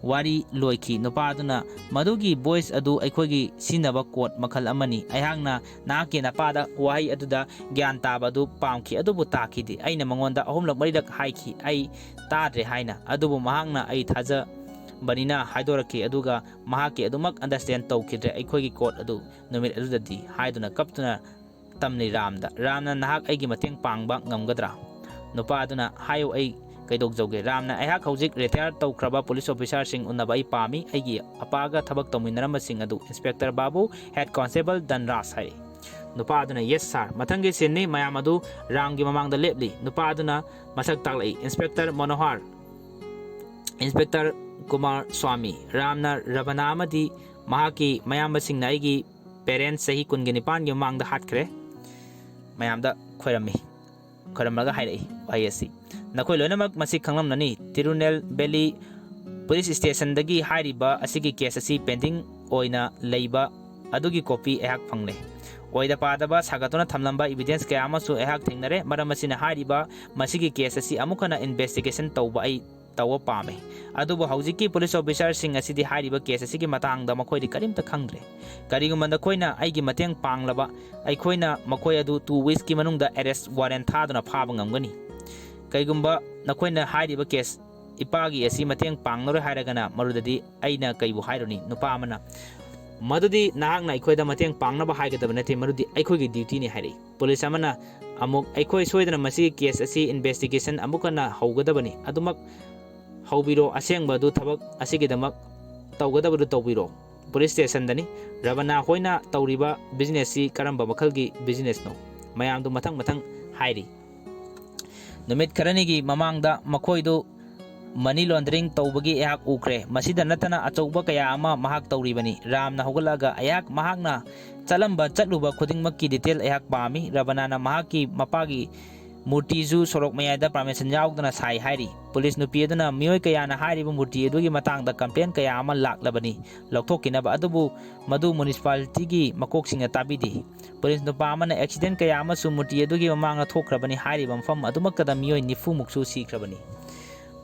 ꯋꯥꯔꯤ ꯂꯣꯏꯈꯤ꯫ ꯅꯨꯄꯥ ꯑꯗꯨꯅ, "ꯃꯗꯨꯒꯤ ꯚꯣꯏꯁ ꯑꯗꯨ ꯑꯩꯈꯣꯏꯒꯤ ꯁꯤꯖꯤꯟꯅꯕ ꯀꯣꯗ ꯃꯈꯜ ꯑꯃꯅꯤ꯫ ꯑꯩꯍꯥꯛꯅ ꯅꯍꯥꯛꯀꯤ ꯅꯄꯥꯗ ꯋꯥꯍꯩ ꯑꯗꯨꯗ ꯒ꯭ꯌꯥꯟ ꯇꯥꯕ ꯑꯗꯨ ꯄꯥꯝꯈꯤ, ꯑꯗꯨꯕꯨ ꯇꯥꯈꯤꯗꯦ꯫ ꯑꯩꯅ ꯃꯉꯣꯟꯗ ꯑꯍꯨꯝꯂꯛ ꯃꯔꯤꯔꯛ ꯍꯥꯏꯈꯤ, ꯑꯩ ꯇꯥꯗ꯭ꯔꯦ ꯍꯥꯏꯅ, ꯑꯗꯨꯕꯨ ꯃꯍꯥꯛꯅ ꯑꯩ ꯊꯥꯖꯕꯅꯤꯅ ꯍꯥꯏꯗꯣꯔꯛꯈꯤ, ꯑꯗꯨꯒ ꯃꯍꯥꯛꯀꯤ ꯑꯗꯨꯃꯛ ꯑꯟꯗꯔꯁ꯭ꯇꯦꯟ ꯇꯧꯈꯤꯗ꯭ꯔꯦ ꯑꯩꯈꯣꯏꯒꯤ ꯀꯣꯗ ꯑꯗꯨ ꯅꯨꯃꯤꯠ ꯑꯗꯨꯗꯗꯤ" ꯍꯥꯏꯗꯨꯅ ꯀꯞꯇꯨꯅ ꯇꯝꯂꯤ ꯔꯥꯝꯗ꯫ ꯔꯥꯝꯅ, "ꯅꯍꯥꯛ ꯑꯩꯒꯤ ꯃꯇꯦꯡ ꯄꯥꯡꯕ ꯉꯝꯒꯗ꯭ꯔꯥ?" ꯅꯨꯄꯥ ꯑꯗꯨꯅ, "ꯍꯥꯏꯌꯨ, ꯑꯩ ꯀꯩꯗꯧꯖꯧꯒꯦ?" ꯔꯥꯝꯅ, "ꯑꯩꯍꯥꯛ ꯍꯧꯖꯤꯛ ꯔꯤꯇꯥꯌꯔ ꯇꯧꯈ꯭ꯔꯕ ꯄꯨꯂꯤꯁ ꯑꯣꯐꯤꯁꯥꯔꯁꯤꯡ ꯎꯅꯕ ꯑꯩ ꯄꯥꯝꯃꯤ, ꯑꯩꯒꯤ ꯑꯄꯥꯒ ꯊꯕꯛ ꯇꯧꯃꯤꯟꯅꯔꯝꯕꯁꯤꯡ ꯑꯗꯨ, ꯏꯟꯁꯄꯦꯛꯇꯔ ꯕꯥꯕꯨ, ꯍꯦꯗ ꯀꯣꯟꯁꯇꯦꯕꯜ ꯙꯟꯔꯥꯖ" ꯍꯥꯏꯔꯛꯏ꯫ ꯅꯨꯄꯥ ꯑꯗꯨꯅ, "ꯌꯦꯁ ꯁꯥꯔ"꯫ ꯃꯊꯪꯒꯤ ꯁꯤꯟꯅꯤ, ꯃꯌꯥꯝ ꯑꯗꯨ ꯔꯥꯝꯒꯤ ꯃꯃꯥꯡꯗ ꯂꯦꯞꯂꯤ꯫ ꯅꯨꯄꯥ ꯑꯗꯨꯅ ꯃꯁꯛ ꯇꯥꯛꯂꯛꯏ, "ꯏꯟꯁꯄꯦꯛꯇꯔ ꯃꯣꯅꯣꯍꯔ, ꯏꯟꯁꯄꯦꯛꯇꯔ ꯀꯨꯃꯥꯔ ꯁ꯭ꯋꯥꯃꯤ"꯫ ꯔꯥꯝꯅ, "ꯔꯕꯅꯥ ꯑꯃꯗꯤ ꯃꯍꯥꯛꯀꯤ ꯃꯌꯥꯝꯕꯁꯤꯡꯅ ꯑꯩꯒꯤ ꯄꯦꯔꯦꯟꯁ ꯆꯍꯤ ꯀꯨꯟꯒ ꯅꯤꯄꯥꯟꯒꯤ ꯃꯃꯥꯡꯗ ꯍꯥꯠꯈ꯭ꯔꯦ"꯫ ꯃꯌꯥꯝꯗ ꯈꯣꯏꯔꯝꯃꯤ꯫ ꯈꯣꯏꯔꯝꯂꯒ ꯍꯥꯏꯔꯛꯏ ꯋꯥꯍꯩ ꯑꯁꯤ, "ꯅꯈꯣꯏ ꯂꯣꯏꯅꯃꯛ ꯃꯁꯤ ꯈꯪꯂꯝꯂꯅꯤ, ꯇꯤꯔꯨꯅꯦꯜ ꯚꯦꯂꯤ ꯄꯨꯂꯤꯁ ꯁ꯭ꯇꯦꯁꯟꯗꯒꯤ ꯍꯥꯏꯔꯤꯕ ꯑꯁꯤꯒꯤ ꯀꯦꯁ ꯑꯁꯤ ꯄꯦꯟꯗꯤꯡ ꯑꯣꯏꯅ ꯂꯩꯕ ꯑꯗꯨꯒꯤ copy ꯑꯩꯍꯥꯛ ꯐꯪꯂꯦ꯫ ꯑꯣꯏꯗ ꯄꯥꯗꯕ ꯁꯥꯒꯠꯇꯨꯅ ꯊꯝꯂꯝꯕ evidence ꯀꯌꯥ ꯑꯃꯁꯨ ꯑꯩꯍꯥꯛ ꯊꯦꯡꯅꯔꯦ꯫ ꯃꯔꯝ ꯑꯁꯤꯅ ꯍꯥꯏꯔꯤꯕ ꯃꯁꯤꯒꯤ case ꯑꯁꯤ ꯑꯃꯨꯛ ꯍꯟꯅ investigation ꯇꯧꯕ ꯑꯩ ꯇꯧꯕ ꯄꯥꯝꯃꯤ꯫ ꯑꯗꯨꯕꯨ ꯍꯧꯖꯤꯛꯀꯤ police officerꯁꯤꯡ ꯑꯁꯤꯗꯤ ꯍꯥꯏꯔꯤꯕ case ꯑꯁꯤꯒꯤ ꯃꯇꯥꯡꯗ ꯃꯈꯣꯏꯗꯤ ꯀꯔꯤꯝꯇ ꯈꯪꯗ꯭ꯔꯦ꯫ ꯀꯔꯤꯒꯨꯝꯕ ꯅꯈꯣꯏꯅ ꯑꯩꯒꯤ ꯃꯇꯦꯡ ꯄꯥꯡꯂꯕ, ꯑꯩꯈꯣꯏꯅ ꯃꯈꯣꯏ ꯑꯗꯨ two weeksꯀꯤ ꯃꯅꯨꯡꯗ arrest warrant ꯊꯥꯗꯨꯅ ꯐꯥꯕ ꯉꯝꯒꯅꯤ꯫ ꯀꯩꯒꯨꯝꯕ ꯅꯈꯣꯏꯅ ꯍꯥꯏꯔꯤꯕ case ꯏꯄꯥꯒꯤ ꯑꯁꯤ ꯃꯇꯦꯡ ꯄꯥꯡꯂꯔꯣꯏ ꯍꯥꯏꯔꯒꯅ, ꯃꯗꯨꯗꯤ ꯑꯩꯅ ꯀꯩꯕꯨ ꯍꯥꯏꯔꯨꯅꯤ? ꯅꯨꯄꯥ ꯑꯃꯅ, "ꯃꯗꯨꯗꯤ ꯅꯍꯥꯛꯅ ꯑꯩꯈꯣꯏꯗ ꯃꯇꯦꯡ ꯄꯥꯡꯅꯕ ꯍꯥꯏꯒꯗꯕ ꯅꯠꯇꯦ, ꯃꯗꯨꯗꯤ ꯑꯩꯈꯣꯏꯒꯤ dutyꯅꯤ" ꯍꯥꯏꯔꯛꯏ꯫ Police ꯑꯃꯅ ꯑꯃꯨꯛ, "ꯑꯩꯈꯣꯏ ꯁꯣꯏꯗꯅ ꯃꯁꯤꯒꯤ case ꯑꯁꯤ investigation ꯑꯃꯨꯛ ꯍꯟꯅ ꯍꯧꯒꯗꯕꯅꯤ, ꯑꯗꯨꯃꯛ ꯍꯧꯕꯤꯔꯣ, ꯑꯁꯦꯡꯕ ꯑꯗꯨ ꯊꯕꯛ ꯑꯁꯤꯒꯤꯗꯃꯛ ꯇꯧꯒꯗꯕꯗꯨ ꯇꯧꯕꯤꯔꯣ꯫ Police stationꯗꯅꯤ꯫ ꯔꯕꯅꯥ ꯍꯣꯏꯅ ꯇꯧꯔꯤꯕ businessꯁꯤ ꯀꯔꯝꯕ ꯃꯈꯜꯒꯤ businessꯅꯣ?" ꯃꯌꯥꯝꯗꯨ ꯃꯊꯪ ꯃꯊꯪ ꯍꯥꯏꯔꯤ꯫ ꯅꯨꯃꯤꯠ ꯈꯔꯅꯤꯒꯤ ꯃꯃꯥꯡꯗ ꯃꯈꯣꯏꯗꯨ money laundering ꯇꯧꯕꯒꯤ ꯑꯩꯍꯥꯛ ꯎꯈ꯭ꯔꯦ꯫ ꯃꯁꯤꯗ ꯅꯠꯇꯅ ꯑꯆꯧꯕ ꯀꯌꯥ ꯑꯃ ꯃꯍꯥꯛ ꯇꯧꯔꯤꯕꯅꯤ꯫ ꯔꯥꯝꯅ ꯍꯧꯒꯠꯂꯛꯑꯒ ꯑꯩꯍꯥꯛ ꯃꯍꯥꯛꯅ ꯆꯠꯂꯝꯕ ꯆꯠꯂꯨꯕ ꯈꯨꯗꯤꯡꯃꯛꯀꯤ detail ꯑꯩꯍꯥꯛ ꯄꯥꯝꯃꯤ꯫ ꯔꯕꯅꯥꯅ ꯃꯍꯥꯛꯀꯤ ꯃꯄꯥꯒꯤ ꯃꯨꯔꯇꯤꯁꯨ ꯁꯣꯔꯣꯛ ꯃꯌꯥꯏꯗ permission ꯌꯥꯎꯗꯅ ꯁꯥꯏ ꯍꯥꯏꯔꯤ꯫ Police ꯅꯨꯄꯤ ꯑꯗꯨꯅ ꯃꯤꯑꯣꯏ ꯀꯌꯥꯅ ꯍꯥꯏꯔꯤꯕ ꯃꯨꯔꯇꯤ ꯑꯗꯨꯒꯤ ꯃꯇꯥꯡꯗ complain ꯀꯌꯥ ꯑꯃ ꯂꯥꯛꯂꯕꯅꯤ ꯂꯧꯊꯣꯛꯈꯤꯅꯕ, ꯑꯗꯨꯕꯨ ꯃꯗꯨ municipalityꯒꯤ ꯃꯀꯣꯛꯁꯤꯡꯅ ꯇꯥꯕꯤꯗꯦ꯫ Police ꯅꯨꯄꯥ ꯑꯃꯅ accident ꯀꯌꯥ ꯑꯃꯁꯨ ꯃꯨꯔꯇꯤ ꯑꯗꯨꯒꯤ ꯃꯃꯥꯡꯗ ꯊꯣꯛꯈ꯭ꯔꯕꯅꯤ꯫ ꯍꯥꯏꯔꯤꯕ ꯃꯐꯝ ꯑꯗꯨꯃꯛꯇꯗ ꯃꯤꯑꯣꯏ ꯅꯤꯐꯨ ꯃꯨꯛꯁꯨ ꯁꯤꯈ꯭ꯔꯕꯅꯤ꯫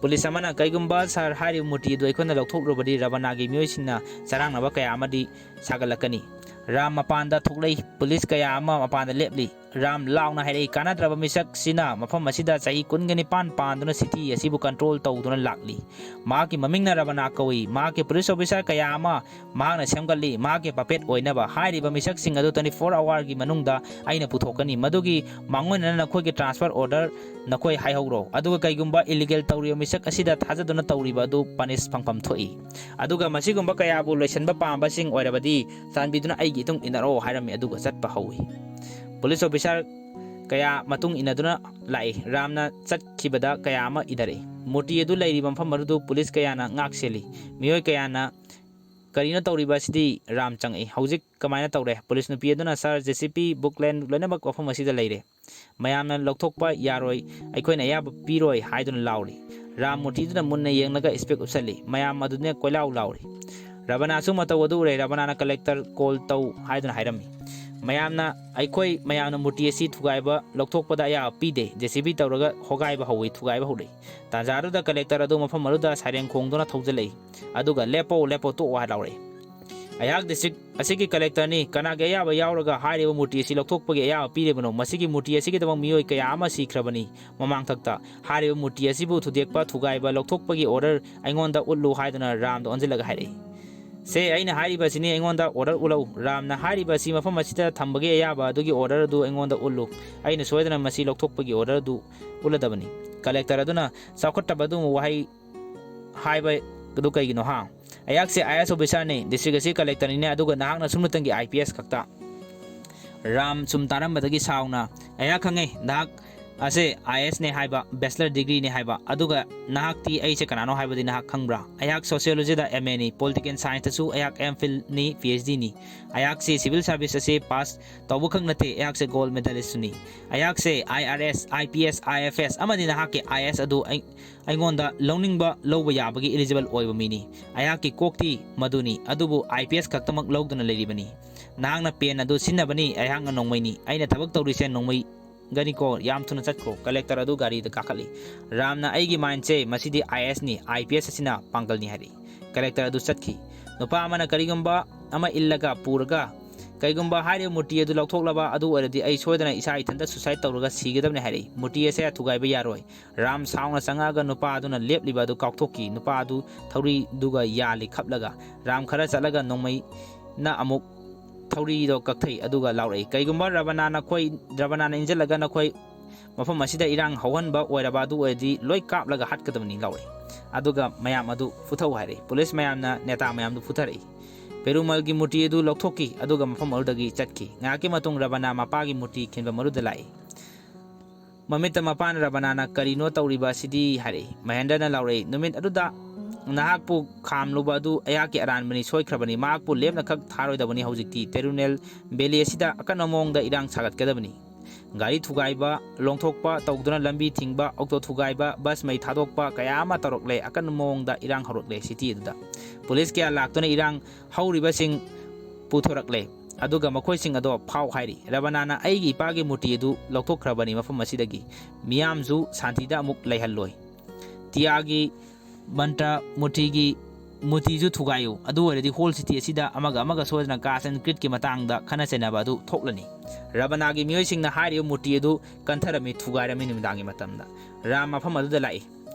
Police ꯑꯃꯅ, "ꯀꯩꯒꯨꯝꯕ sir ꯍꯥꯏꯔꯤꯕ ꯃꯨꯔꯇꯤ ꯑꯗꯨ ꯑꯩꯈꯣꯏꯅ ꯂꯧꯊꯣꯛꯂꯨꯔꯕꯗꯤ ꯔꯕꯅꯥꯒꯤ ꯃꯤꯑꯣꯏꯁꯤꯡꯅ ꯆꯔꯥꯡꯅꯕ ꯀꯌꯥ ꯑꯃꯗꯤ ꯁꯥꯒꯠꯂꯛꯀꯅꯤ"꯫ ꯔꯥꯝ ꯃꯄꯥꯟꯗ ꯊꯣꯛꯂꯛꯏ꯫ Police ꯀꯌꯥ ꯑꯃ ꯃꯄꯥꯟꯗ ꯂꯦꯞꯂꯤ꯫ ꯔꯥꯝ ꯂꯥꯎꯅ ꯍꯥꯏꯔꯛꯏ, "ꯀꯥꯟꯅꯗ꯭ꯔꯕ ꯃꯤꯁꯛꯁꯤꯅ ꯃꯐꯝ ꯑꯁꯤꯗ ꯆꯍꯤ ꯀꯨꯟꯒ ꯅꯤꯄꯥꯟ ꯄꯥꯟꯗꯨꯅ city ꯑꯁꯤꯕꯨ control ꯇꯧꯗꯨꯅ ꯂꯥꯛꯂꯤ꯫ ꯃꯍꯥꯛꯀꯤ ꯃꯃꯤꯡꯅ ꯔꯕꯅꯥ ꯀꯧꯏ꯫ ꯃꯍꯥꯛꯀꯤ police officer ꯀꯌꯥ ꯑꯃ ꯃꯍꯥꯛꯅ ꯁꯦꯝꯒꯠꯂꯤ꯫ ꯃꯍꯥꯛꯀꯤ puppet ꯑꯣꯏꯅꯕ꯫ ꯍꯥꯏꯔꯤꯕ ꯃꯤꯁꯛꯁꯤꯡ ꯑꯗꯨ twenty four hourꯒꯤ ꯃꯅꯨꯡꯗ ꯑꯩꯅ ꯄꯨꯊꯣꯛꯀꯅꯤ꯫ ꯃꯗꯨꯒꯤ ꯃꯥꯡꯑꯣꯏꯅꯅ ꯅꯈꯣꯏꯒꯤ transfer order ꯅꯈꯣꯏ ꯍꯥꯏꯍꯧꯔꯣ꯫ ꯑꯗꯨꯒ ꯀꯩꯒꯨꯝꯕ illegal ꯇꯧꯔꯤꯕ ꯃꯤꯁꯛ ꯑꯁꯤꯗ ꯊꯥꯖꯗꯨꯅ ꯇꯧꯔꯤꯕ ꯑꯗꯨ punish ꯐꯪꯐꯝ ꯊꯣꯛꯏ꯫ ꯑꯗꯨꯒ ꯃꯁꯤꯒꯨꯝꯕ ꯀꯌꯥꯕꯨ ꯂꯣꯏꯁꯤꯟꯕ ꯄꯥꯝꯕꯁꯤꯡ ꯑꯣꯏꯔꯕꯗꯤ ꯆꯥꯟꯕꯤꯗꯨꯅ ꯑꯩꯒꯤ ꯏꯇꯨꯡ ꯏꯟꯅꯔꯛꯑꯣ" ꯍꯥꯏꯔꯝꯃꯤ꯫ ꯑꯗꯨꯒ ꯆꯠꯄ ꯍꯧꯏ꯫ Police officer ꯀꯌꯥ ꯃꯇꯨꯡ ꯏꯟꯅꯗꯨꯅ ꯂꯥꯛꯏ꯫ ꯔꯥꯝꯅ ꯆꯠꯈꯤꯕꯗ ꯀꯌꯥ ꯑꯃ ꯏꯟꯅꯔꯛꯏ꯫ ꯃꯨꯔꯇꯤ ꯑꯗꯨ ꯂꯩꯔꯤꯕ ꯃꯐꯝ ꯑꯗꯨ police ꯀꯌꯥꯅ ꯉꯥꯛ ꯁꯦꯜꯂꯤ꯫ ꯃꯤꯑꯣꯏ ꯀꯌꯥꯅ, "ꯀꯔꯤꯅꯣ ꯇꯧꯔꯤꯕ ꯑꯁꯤꯗꯤ?" ꯔꯥꯝ ꯆꯪꯉꯛꯏ꯫ "ꯍꯧꯖꯤꯛ ꯀꯃꯥꯏꯅ ꯇꯧꯔꯦ?" Police ꯅꯨꯄꯤ ꯑꯗꯨꯅ, "Sir, J C B, book, line ꯂꯣꯏꯅꯃꯛ ꯃꯐꯝ ꯑꯁꯤꯗ ꯂꯩꯔꯦ꯫ ꯃꯌꯥꯝꯅ ꯂꯧꯊꯣꯛꯄ ꯌꯥꯔꯣꯏ, ꯑꯩꯈꯣꯏꯅ ꯑꯌꯥꯕ ꯄꯤꯔꯣꯏ" ꯍꯥꯏꯗꯨꯅ ꯂꯥꯎꯔꯤ꯫ ꯔꯥꯝ ꯃꯨꯔꯇꯤꯗꯨꯅ ꯃꯨꯟꯅ ꯌꯦꯡꯂꯒ spec ꯎꯞꯁꯜꯂꯤ꯫ ꯃꯌꯥꯝ ꯑꯗꯨꯅ ꯀꯣꯏꯂꯥꯎ ꯂꯥꯎꯔꯤ꯫ ꯔꯕꯅꯥꯁꯨ ꯃꯇꯧ ꯑꯗꯨ ꯎꯔꯦ꯫ ꯔꯕꯅꯥꯅ ꯀꯂꯦꯛꯇꯔ ꯀꯣꯜ ꯇꯧ ꯍꯥꯏꯗꯨꯅ ꯍꯥꯏꯔꯝꯃꯤ꯫ ꯃꯌꯥꯝꯅ, ꯑꯩꯈꯣꯏ ꯃꯌꯥꯝꯅ ꯃꯨꯔꯇꯤ ꯑꯁꯤ ꯊꯨꯒꯥꯏꯕ ꯂꯧꯊꯣꯛꯄꯗ ꯑꯌꯥꯕ ꯄꯤꯗꯦ꯫ ꯖꯦ ꯁꯤ ꯕꯤ ꯇꯧꯔꯒ ꯍꯣꯒꯥꯏꯕ ꯍꯧꯏ, ꯊꯨꯒꯥꯏꯕ ꯍꯧꯔꯛꯏ꯫ ꯇꯥꯟꯖꯥꯗꯨꯗ ꯀꯂꯦꯛꯇꯔ ꯑꯗꯨ ꯃꯐꯝ ꯑꯗꯨꯗ ꯁꯥꯏꯔꯦꯟ ꯈꯣꯡꯗꯨꯅ ꯊꯧꯖꯤꯜꯂꯛꯏ꯫ ꯑꯗꯨꯒ, "ꯂꯦꯞꯄꯣ, ꯂꯦꯞꯄꯣ, ꯇꯣꯛꯑꯣ" ꯍꯥꯏ ꯂꯥꯎꯔꯛꯏ꯫ "ꯑꯩꯍꯥꯛ ꯗꯤꯁꯇ꯭ꯔꯤꯛ ꯑꯁꯤꯒꯤ ꯀꯂꯦꯛꯇꯔꯅꯤ꯫ ꯀꯅꯥꯒꯤ ꯑꯌꯥꯕ ꯌꯥꯎꯔꯒ ꯍꯥꯏꯔꯤꯕ ꯃꯨꯔꯇꯤ ꯑꯁꯤ ꯂꯧꯊꯣꯛꯄꯒꯤ ꯑꯌꯥꯕ ꯄꯤꯔꯤꯕꯅꯣ? ꯃꯁꯤꯒꯤ ꯃꯨꯔꯇꯤ ꯑꯁꯤꯒꯤꯗꯃꯛ ꯃꯤꯑꯣꯏ ꯀꯌꯥ ꯑꯃ ꯁꯤꯈ꯭ꯔꯕꯅꯤ꯫ ꯃꯃꯥꯡꯊꯛꯇ ꯍꯥꯏꯔꯤꯕ ꯃꯨꯔꯇꯤ ꯑꯁꯤꯕꯨ ꯊꯨꯗꯦꯛꯄ, ꯊꯨꯒꯥꯏꯕ, ꯂꯧꯊꯣꯛꯄꯒꯤ ꯑꯣꯔꯗꯔ ꯑꯩꯉꯣꯟꯗ ꯎꯠꯂꯨ" ꯍꯥꯏꯗꯨꯅ ꯔꯥꯝꯗ ꯑꯣꯟꯁꯤꯜꯂꯒ ꯍꯥꯏꯔꯛꯏ꯫ "ꯁꯦ, ꯑꯩꯅ ꯍꯥꯏꯔꯤꯕꯁꯤꯅꯤ, ꯑꯩꯉꯣꯟꯗ ꯑꯣꯔꯗꯔ ꯎꯠꯂꯛꯎ꯫ ꯔꯥꯝꯅ ꯍꯥꯏꯔꯤꯕ ꯑꯁꯤ ꯃꯐꯝ ꯑꯁꯤꯗ ꯊꯝꯕꯒꯤ ꯑꯌꯥꯕ ꯑꯗꯨꯒꯤ ꯑꯣꯔꯗꯔ ꯑꯗꯨ ꯑꯩꯉꯣꯟꯗ ꯎꯠꯂꯨ꯫ ꯑꯩꯅ ꯁꯣꯏꯗꯅ ꯃꯁꯤ ꯂꯧꯊꯣꯛꯄꯒꯤ ꯑꯣꯔꯗꯔ ꯑꯗꯨ ꯎꯠꯂꯗꯕꯅꯤ"꯫ ꯀꯂꯦꯛꯇꯔ ꯑꯗꯨꯅ ꯆꯥꯎꯈꯠꯇꯕ ꯑꯗꯨꯒꯨꯝꯕ ꯋꯥꯍꯩ ꯍꯥꯏꯕ ꯑꯗꯨ ꯀꯩꯒꯤꯅꯣ, ꯍꯥ? "ꯑꯩꯍꯥꯛꯁꯦ ꯑꯥꯏ ꯑꯦꯁ ꯑꯣꯐꯤꯁꯥꯔꯅꯤ, ꯗꯤꯁꯇ꯭ꯔꯤꯛ ꯑꯁꯤ ꯀꯂꯦꯛꯇꯔꯅꯤꯅꯦ, ꯑꯗꯨꯒ ꯅꯍꯥꯛꯅ ꯁꯨꯞꯅꯇꯪꯒꯤ ꯑꯥꯏ ꯄꯤ ꯑꯦꯁ ꯈꯛꯇ"꯫ ꯔꯥꯝ ꯁꯨꯝ ꯇꯥꯔꯝꯕꯗꯒꯤ ꯁꯥꯎꯅ, "ꯑꯩꯍꯥꯛ ꯈꯪꯉꯦ, ꯅꯍꯥꯛ ꯑꯁꯦ ꯑꯥꯏ ꯑꯦꯁꯅꯦ ꯍꯥꯏꯕ, ꯕꯦꯆꯂꯔ ꯗꯤꯒ꯭ꯔꯤꯅꯦ ꯍꯥꯏꯕ, ꯑꯗꯨꯒ ꯅꯍꯥꯛꯇꯤ ꯑꯩꯁꯦ ꯀꯅꯥꯅꯣ ꯍꯥꯏꯕꯗꯤ ꯅꯍꯥꯛ ꯈꯪꯕ꯭ꯔꯥ? ꯑꯩꯍꯥꯛ ꯁꯣꯁꯤꯌꯣꯂꯣꯖꯤꯗ ꯑꯦꯝ ꯑꯦꯅꯤ, ꯄꯣꯂꯤꯇꯤꯀꯦꯜ ꯁꯥꯏꯟꯁꯇꯁꯨ ꯑꯩꯍꯥꯛ ꯑꯦꯝ ꯐꯤꯜꯅꯤ, ꯄꯤ ꯑꯩꯆ ꯗꯤꯅꯤ꯫ ꯑꯩꯍꯥꯛꯁꯤ ꯁꯤꯚꯤꯜ ꯁꯥꯔꯚꯤꯁ ꯑꯁꯤ ꯄꯥꯁ ꯇꯧꯕꯈꯛ ꯅꯠꯇꯦ, ꯑꯩꯍꯥꯛꯁꯦ ꯒꯣꯜꯗ ꯃꯦꯗꯥꯂꯤꯁꯁꯨꯅꯤ꯫ ꯑꯩꯍꯥꯛꯁꯦ ꯑꯥꯏ R S, I P S, I F ꯑꯦꯁ ꯑꯃꯗꯤ ꯅꯍꯥꯛꯀꯤ ꯑꯥꯏ ꯑꯦꯁ ꯑꯗꯨ ꯑꯩ-, ꯑꯩꯉꯣꯟꯗ ꯂꯧꯅꯤꯡꯕ ꯂꯧꯕ ꯌꯥꯕꯒꯤ ꯏꯂꯤꯖꯤꯕꯜ ꯑꯣꯏꯕ ꯃꯤꯅꯤ꯫ ꯑꯩꯍꯥꯛꯀꯤ ꯀꯣꯛꯇꯤ ꯃꯗꯨꯅꯤ, ꯑꯗꯨꯕꯨ ꯑꯥꯏ ꯄꯤ ꯑꯦꯁ ꯈꯛꯇꯃꯛ ꯂꯧꯗꯨꯅ ꯂꯩꯔꯤꯕꯅꯤ꯫ ꯅꯍꯥꯛꯅ ꯄꯦꯟ ꯑꯗꯨ ꯁꯤꯖꯤꯟꯅꯕꯅꯤ, ꯑꯩꯍꯥꯛꯅ ꯅꯣꯡꯃꯩꯅꯤ꯫ ꯑꯩꯅ ꯊꯕꯛ ꯇꯧꯔꯤꯁꯦ ꯅꯣꯡꯃꯩꯒꯅꯤꯀꯣ, ꯌꯥꯝ ꯊꯨꯅ ꯆꯠꯈ꯭ꯔꯣ"꯫ ꯀꯂꯦꯛꯇꯔ ꯑꯗꯨ ꯒꯥꯔꯤꯗ ꯀꯥꯈꯠꯂꯤ꯫ ꯔꯥꯝꯅ, "ꯑꯩꯒꯤ ꯃꯥꯏꯟꯁꯦ ꯃꯁꯤꯗꯤ ꯑꯥꯏ ꯑꯦꯁꯅꯤ, ꯑꯥꯏ ꯄꯤ ꯑꯦꯁ ꯑꯁꯤꯅ ꯄꯥꯡꯒꯜꯅꯤ" ꯍꯥꯏꯔꯛꯏ꯫ ꯀꯂꯦꯛꯇꯔ ꯑꯗꯨ ꯆꯠꯈꯤ꯫ ꯅꯨꯄꯥ ꯑꯃꯅ ꯀꯔꯤꯒꯨꯝꯕ ꯑꯃ ꯏꯜꯂꯒ ꯄꯨꯔꯒ, "ꯀꯩꯒꯨꯝꯕ ꯍꯥꯏꯔꯤꯕ ꯃꯨꯔꯇꯤ ꯑꯗꯨ ꯂꯧꯊꯣꯛꯂꯕ ꯑꯗꯨ ꯑꯣꯏꯔꯗꯤ ꯑꯩ ꯁꯣꯏꯗꯅ ꯏꯁꯥ ꯏꯊꯟꯇ ꯁꯨꯁꯥꯏꯗ ꯇꯧꯔꯒ ꯁꯤꯒꯗꯕꯅꯤ" ꯍꯥꯏꯔꯛꯏ꯫ "ꯃꯨꯔꯇꯤ ꯑꯁꯦ ꯊꯨꯒꯥꯏꯕ ꯌꯥꯔꯣꯏ"꯫ ꯔꯥꯝ ꯁꯥꯎꯅ ꯆꯪꯉꯛꯑꯒ ꯅꯨꯄꯥ ꯑꯗꯨꯅ ꯂꯦꯞꯂꯤꯕ ꯑꯗꯨ ꯀꯥꯎꯊꯣꯛꯈꯤ꯫ ꯅꯨꯄꯥ ꯑꯗꯨ ꯊꯧꯔꯤꯗꯨꯒ ꯌꯥꯜꯂꯤ ꯈꯞꯂꯒ꯫ ꯔꯥꯝ ꯈꯔ ꯆꯠꯂꯒ ꯅꯣꯡꯃꯩꯅ ꯑꯃꯨꯛ ꯊꯧꯔꯤꯗꯣ ꯀꯛꯊꯩ, ꯑꯗꯨꯒ ꯂꯥꯎꯔꯛꯏ, "ꯀꯩꯒꯨꯝꯕ ꯔꯕꯅꯥ ꯅꯈꯣꯏ, ꯔꯕꯅꯥꯅ ꯏꯟꯁꯤꯜꯂꯒ ꯅꯈꯣꯏ ꯃꯐꯝ ꯑꯁꯤꯗ ꯏꯔꯥꯡ ꯍꯧꯍꯟꯕ ꯑꯣꯏꯔꯕ ꯑꯗꯨ ꯑꯣꯏꯔꯗꯤ ꯂꯣꯏ ꯀꯥꯞꯂꯒ ꯍꯥꯠꯀꯗꯕꯅꯤ" ꯂꯥꯎꯔꯛꯏ꯫ ꯑꯗꯨꯒ ꯃꯌꯥꯝ ꯑꯗꯨ ꯐꯨꯊꯧ ꯍꯥꯏꯔꯛꯏ꯫ ꯄꯨꯂꯤꯁ ꯃꯌꯥꯝꯅ ꯅꯦꯇꯥ ꯃꯌꯥꯝꯗꯨ ꯐꯨꯊꯔꯛꯏ꯫ ꯄꯦꯔꯨꯃꯜꯒꯤ ꯃꯨꯔꯇꯤ ꯑꯗꯨ ꯂꯧꯊꯣꯛꯈꯤ, ꯑꯗꯨꯒ ꯃꯐꯝ ꯑꯗꯨꯗꯒꯤ ꯆꯠꯈꯤ꯫ ꯉꯥꯏꯍꯥꯛꯀꯤ ꯃꯇꯨꯡ ꯔꯕꯅꯥ ꯃꯄꯥꯒꯤ ꯃꯨꯔꯇꯤ ꯈꯤꯟꯕ ꯃꯔꯨꯗ ꯂꯥꯛꯏ꯫ ꯃꯃꯤꯠꯇ ꯃꯄꯥꯅ ꯔꯕꯅꯥꯅ "ꯀꯔꯤꯅꯣ ꯇꯧꯔꯤꯕ ꯑꯁꯤꯗꯤ?" ꯍꯥꯏꯔꯛꯏ꯫ ꯃꯍꯦꯟꯗ꯭ꯔꯅ ꯂꯥꯎꯔꯛꯏ, "ꯅꯨꯃꯤꯠ ꯑꯗꯨꯗ ꯅꯍꯥꯛꯄꯨ ꯈꯥꯝꯂꯨꯕ ꯑꯗꯨ ꯑꯩꯍꯥꯛꯀꯤ ꯑꯔꯥꯟꯕꯅꯤ, ꯁꯣꯏꯈ꯭ꯔꯕꯅꯤ꯫ ꯃꯍꯥꯛꯄꯨ ꯂꯦꯞꯅꯈꯛ ꯊꯥꯔꯣꯏꯗꯕꯅꯤ꯫ ꯍꯧꯖꯤꯛꯇꯤ ꯇꯦꯔꯨꯅꯦꯜ ꯚꯦꯂꯤ ꯑꯁꯤꯗ ꯑꯀꯟꯕ ꯃꯑꯣꯡꯗ ꯏꯔꯥꯡ ꯁꯥꯒꯠꯀꯗꯕꯅꯤ"꯫ ꯒꯥꯔꯤ ꯊꯨꯒꯥꯏꯕ, ꯂꯣꯡꯊꯣꯛꯄ ꯇꯧꯗꯨꯅ ꯂꯝꯕꯤ ꯊꯤꯡꯕ, ꯑꯣꯛꯇꯣ ꯊꯨꯒꯥꯏꯕ, ꯕꯁ ꯃꯩ ꯊꯥꯗꯣꯛꯄ ꯀꯌꯥ ꯑꯃ ꯇꯧꯔꯛꯂꯦ꯫ ꯑꯀꯟꯕ ꯃꯑꯣꯡꯗ ꯏꯔꯥꯡ ꯍꯧꯔꯛꯂꯦ ꯁꯤꯇꯤ ꯑꯗꯨꯗ꯫ ꯄꯨꯂꯤꯁ ꯀꯌꯥ ꯂꯥꯛꯇꯨꯅ ꯏꯔꯥꯡ ꯍꯧꯔꯤꯕꯁꯤꯡ ꯄꯨꯊꯣꯔꯛꯂꯦ꯫ ꯑꯗꯨꯒ ꯃꯈꯣꯏꯁꯤꯡ ꯑꯗꯣ ꯐꯥꯎ ꯍꯥꯏꯔꯤ꯫ ꯔꯕꯅꯥꯅ ꯑꯩꯒꯤ ꯏꯄꯥꯒꯤ ꯃꯨꯔꯇꯤ ꯑꯗꯨ ꯂꯧꯊꯣꯛꯈ꯭ꯔꯕꯅꯤ ꯃꯐꯝ ꯑꯁꯤꯗꯒꯤ꯫ ꯃꯤꯌꯥꯝꯁꯨ ꯁꯥꯟꯇꯤꯗ ꯑꯃꯨꯛ ꯂꯩꯍꯜꯂꯣꯏ꯫ ꯇꯤꯌꯥꯒꯤ ꯃꯟꯇ꯭ꯔ ꯃꯨꯔꯇꯤꯒꯤ ꯃꯨꯔꯇꯤꯁꯨ ꯊꯨꯒꯥꯏꯌꯨ꯫ ꯑꯗꯨ ꯑꯣꯏꯔꯗꯤ ꯍꯣꯜ ꯁꯤꯇꯤ ꯑꯁꯤꯗ ꯑꯃꯒ ꯑꯃꯒ ꯁꯣꯏꯗꯅ ꯀꯥꯁ ꯑꯦꯟ ꯀ꯭ꯔꯤꯠꯀꯤ ꯃꯇꯥꯡꯗ ꯈꯠꯅ ꯆꯩꯅꯕ ꯑꯗꯨ ꯊꯣꯛꯂꯅꯤ꯫ ꯔꯕꯅꯥꯒꯤ ꯃꯤꯑꯣꯏꯁꯤꯡꯅ ꯍꯥꯏꯔꯤꯕ ꯃꯨꯔꯇꯤ ꯑꯗꯨ ꯀꯟꯊꯔꯝꯃꯤ, ꯊꯨꯒꯥꯏꯔꯝꯃꯤ ꯅꯨꯃꯤꯗꯥꯡꯒꯤ ꯃꯇꯝꯗ꯫ ꯔꯥꯝ ꯃꯐꯝ ꯑꯗꯨꯗ ꯂꯥꯛꯏ꯫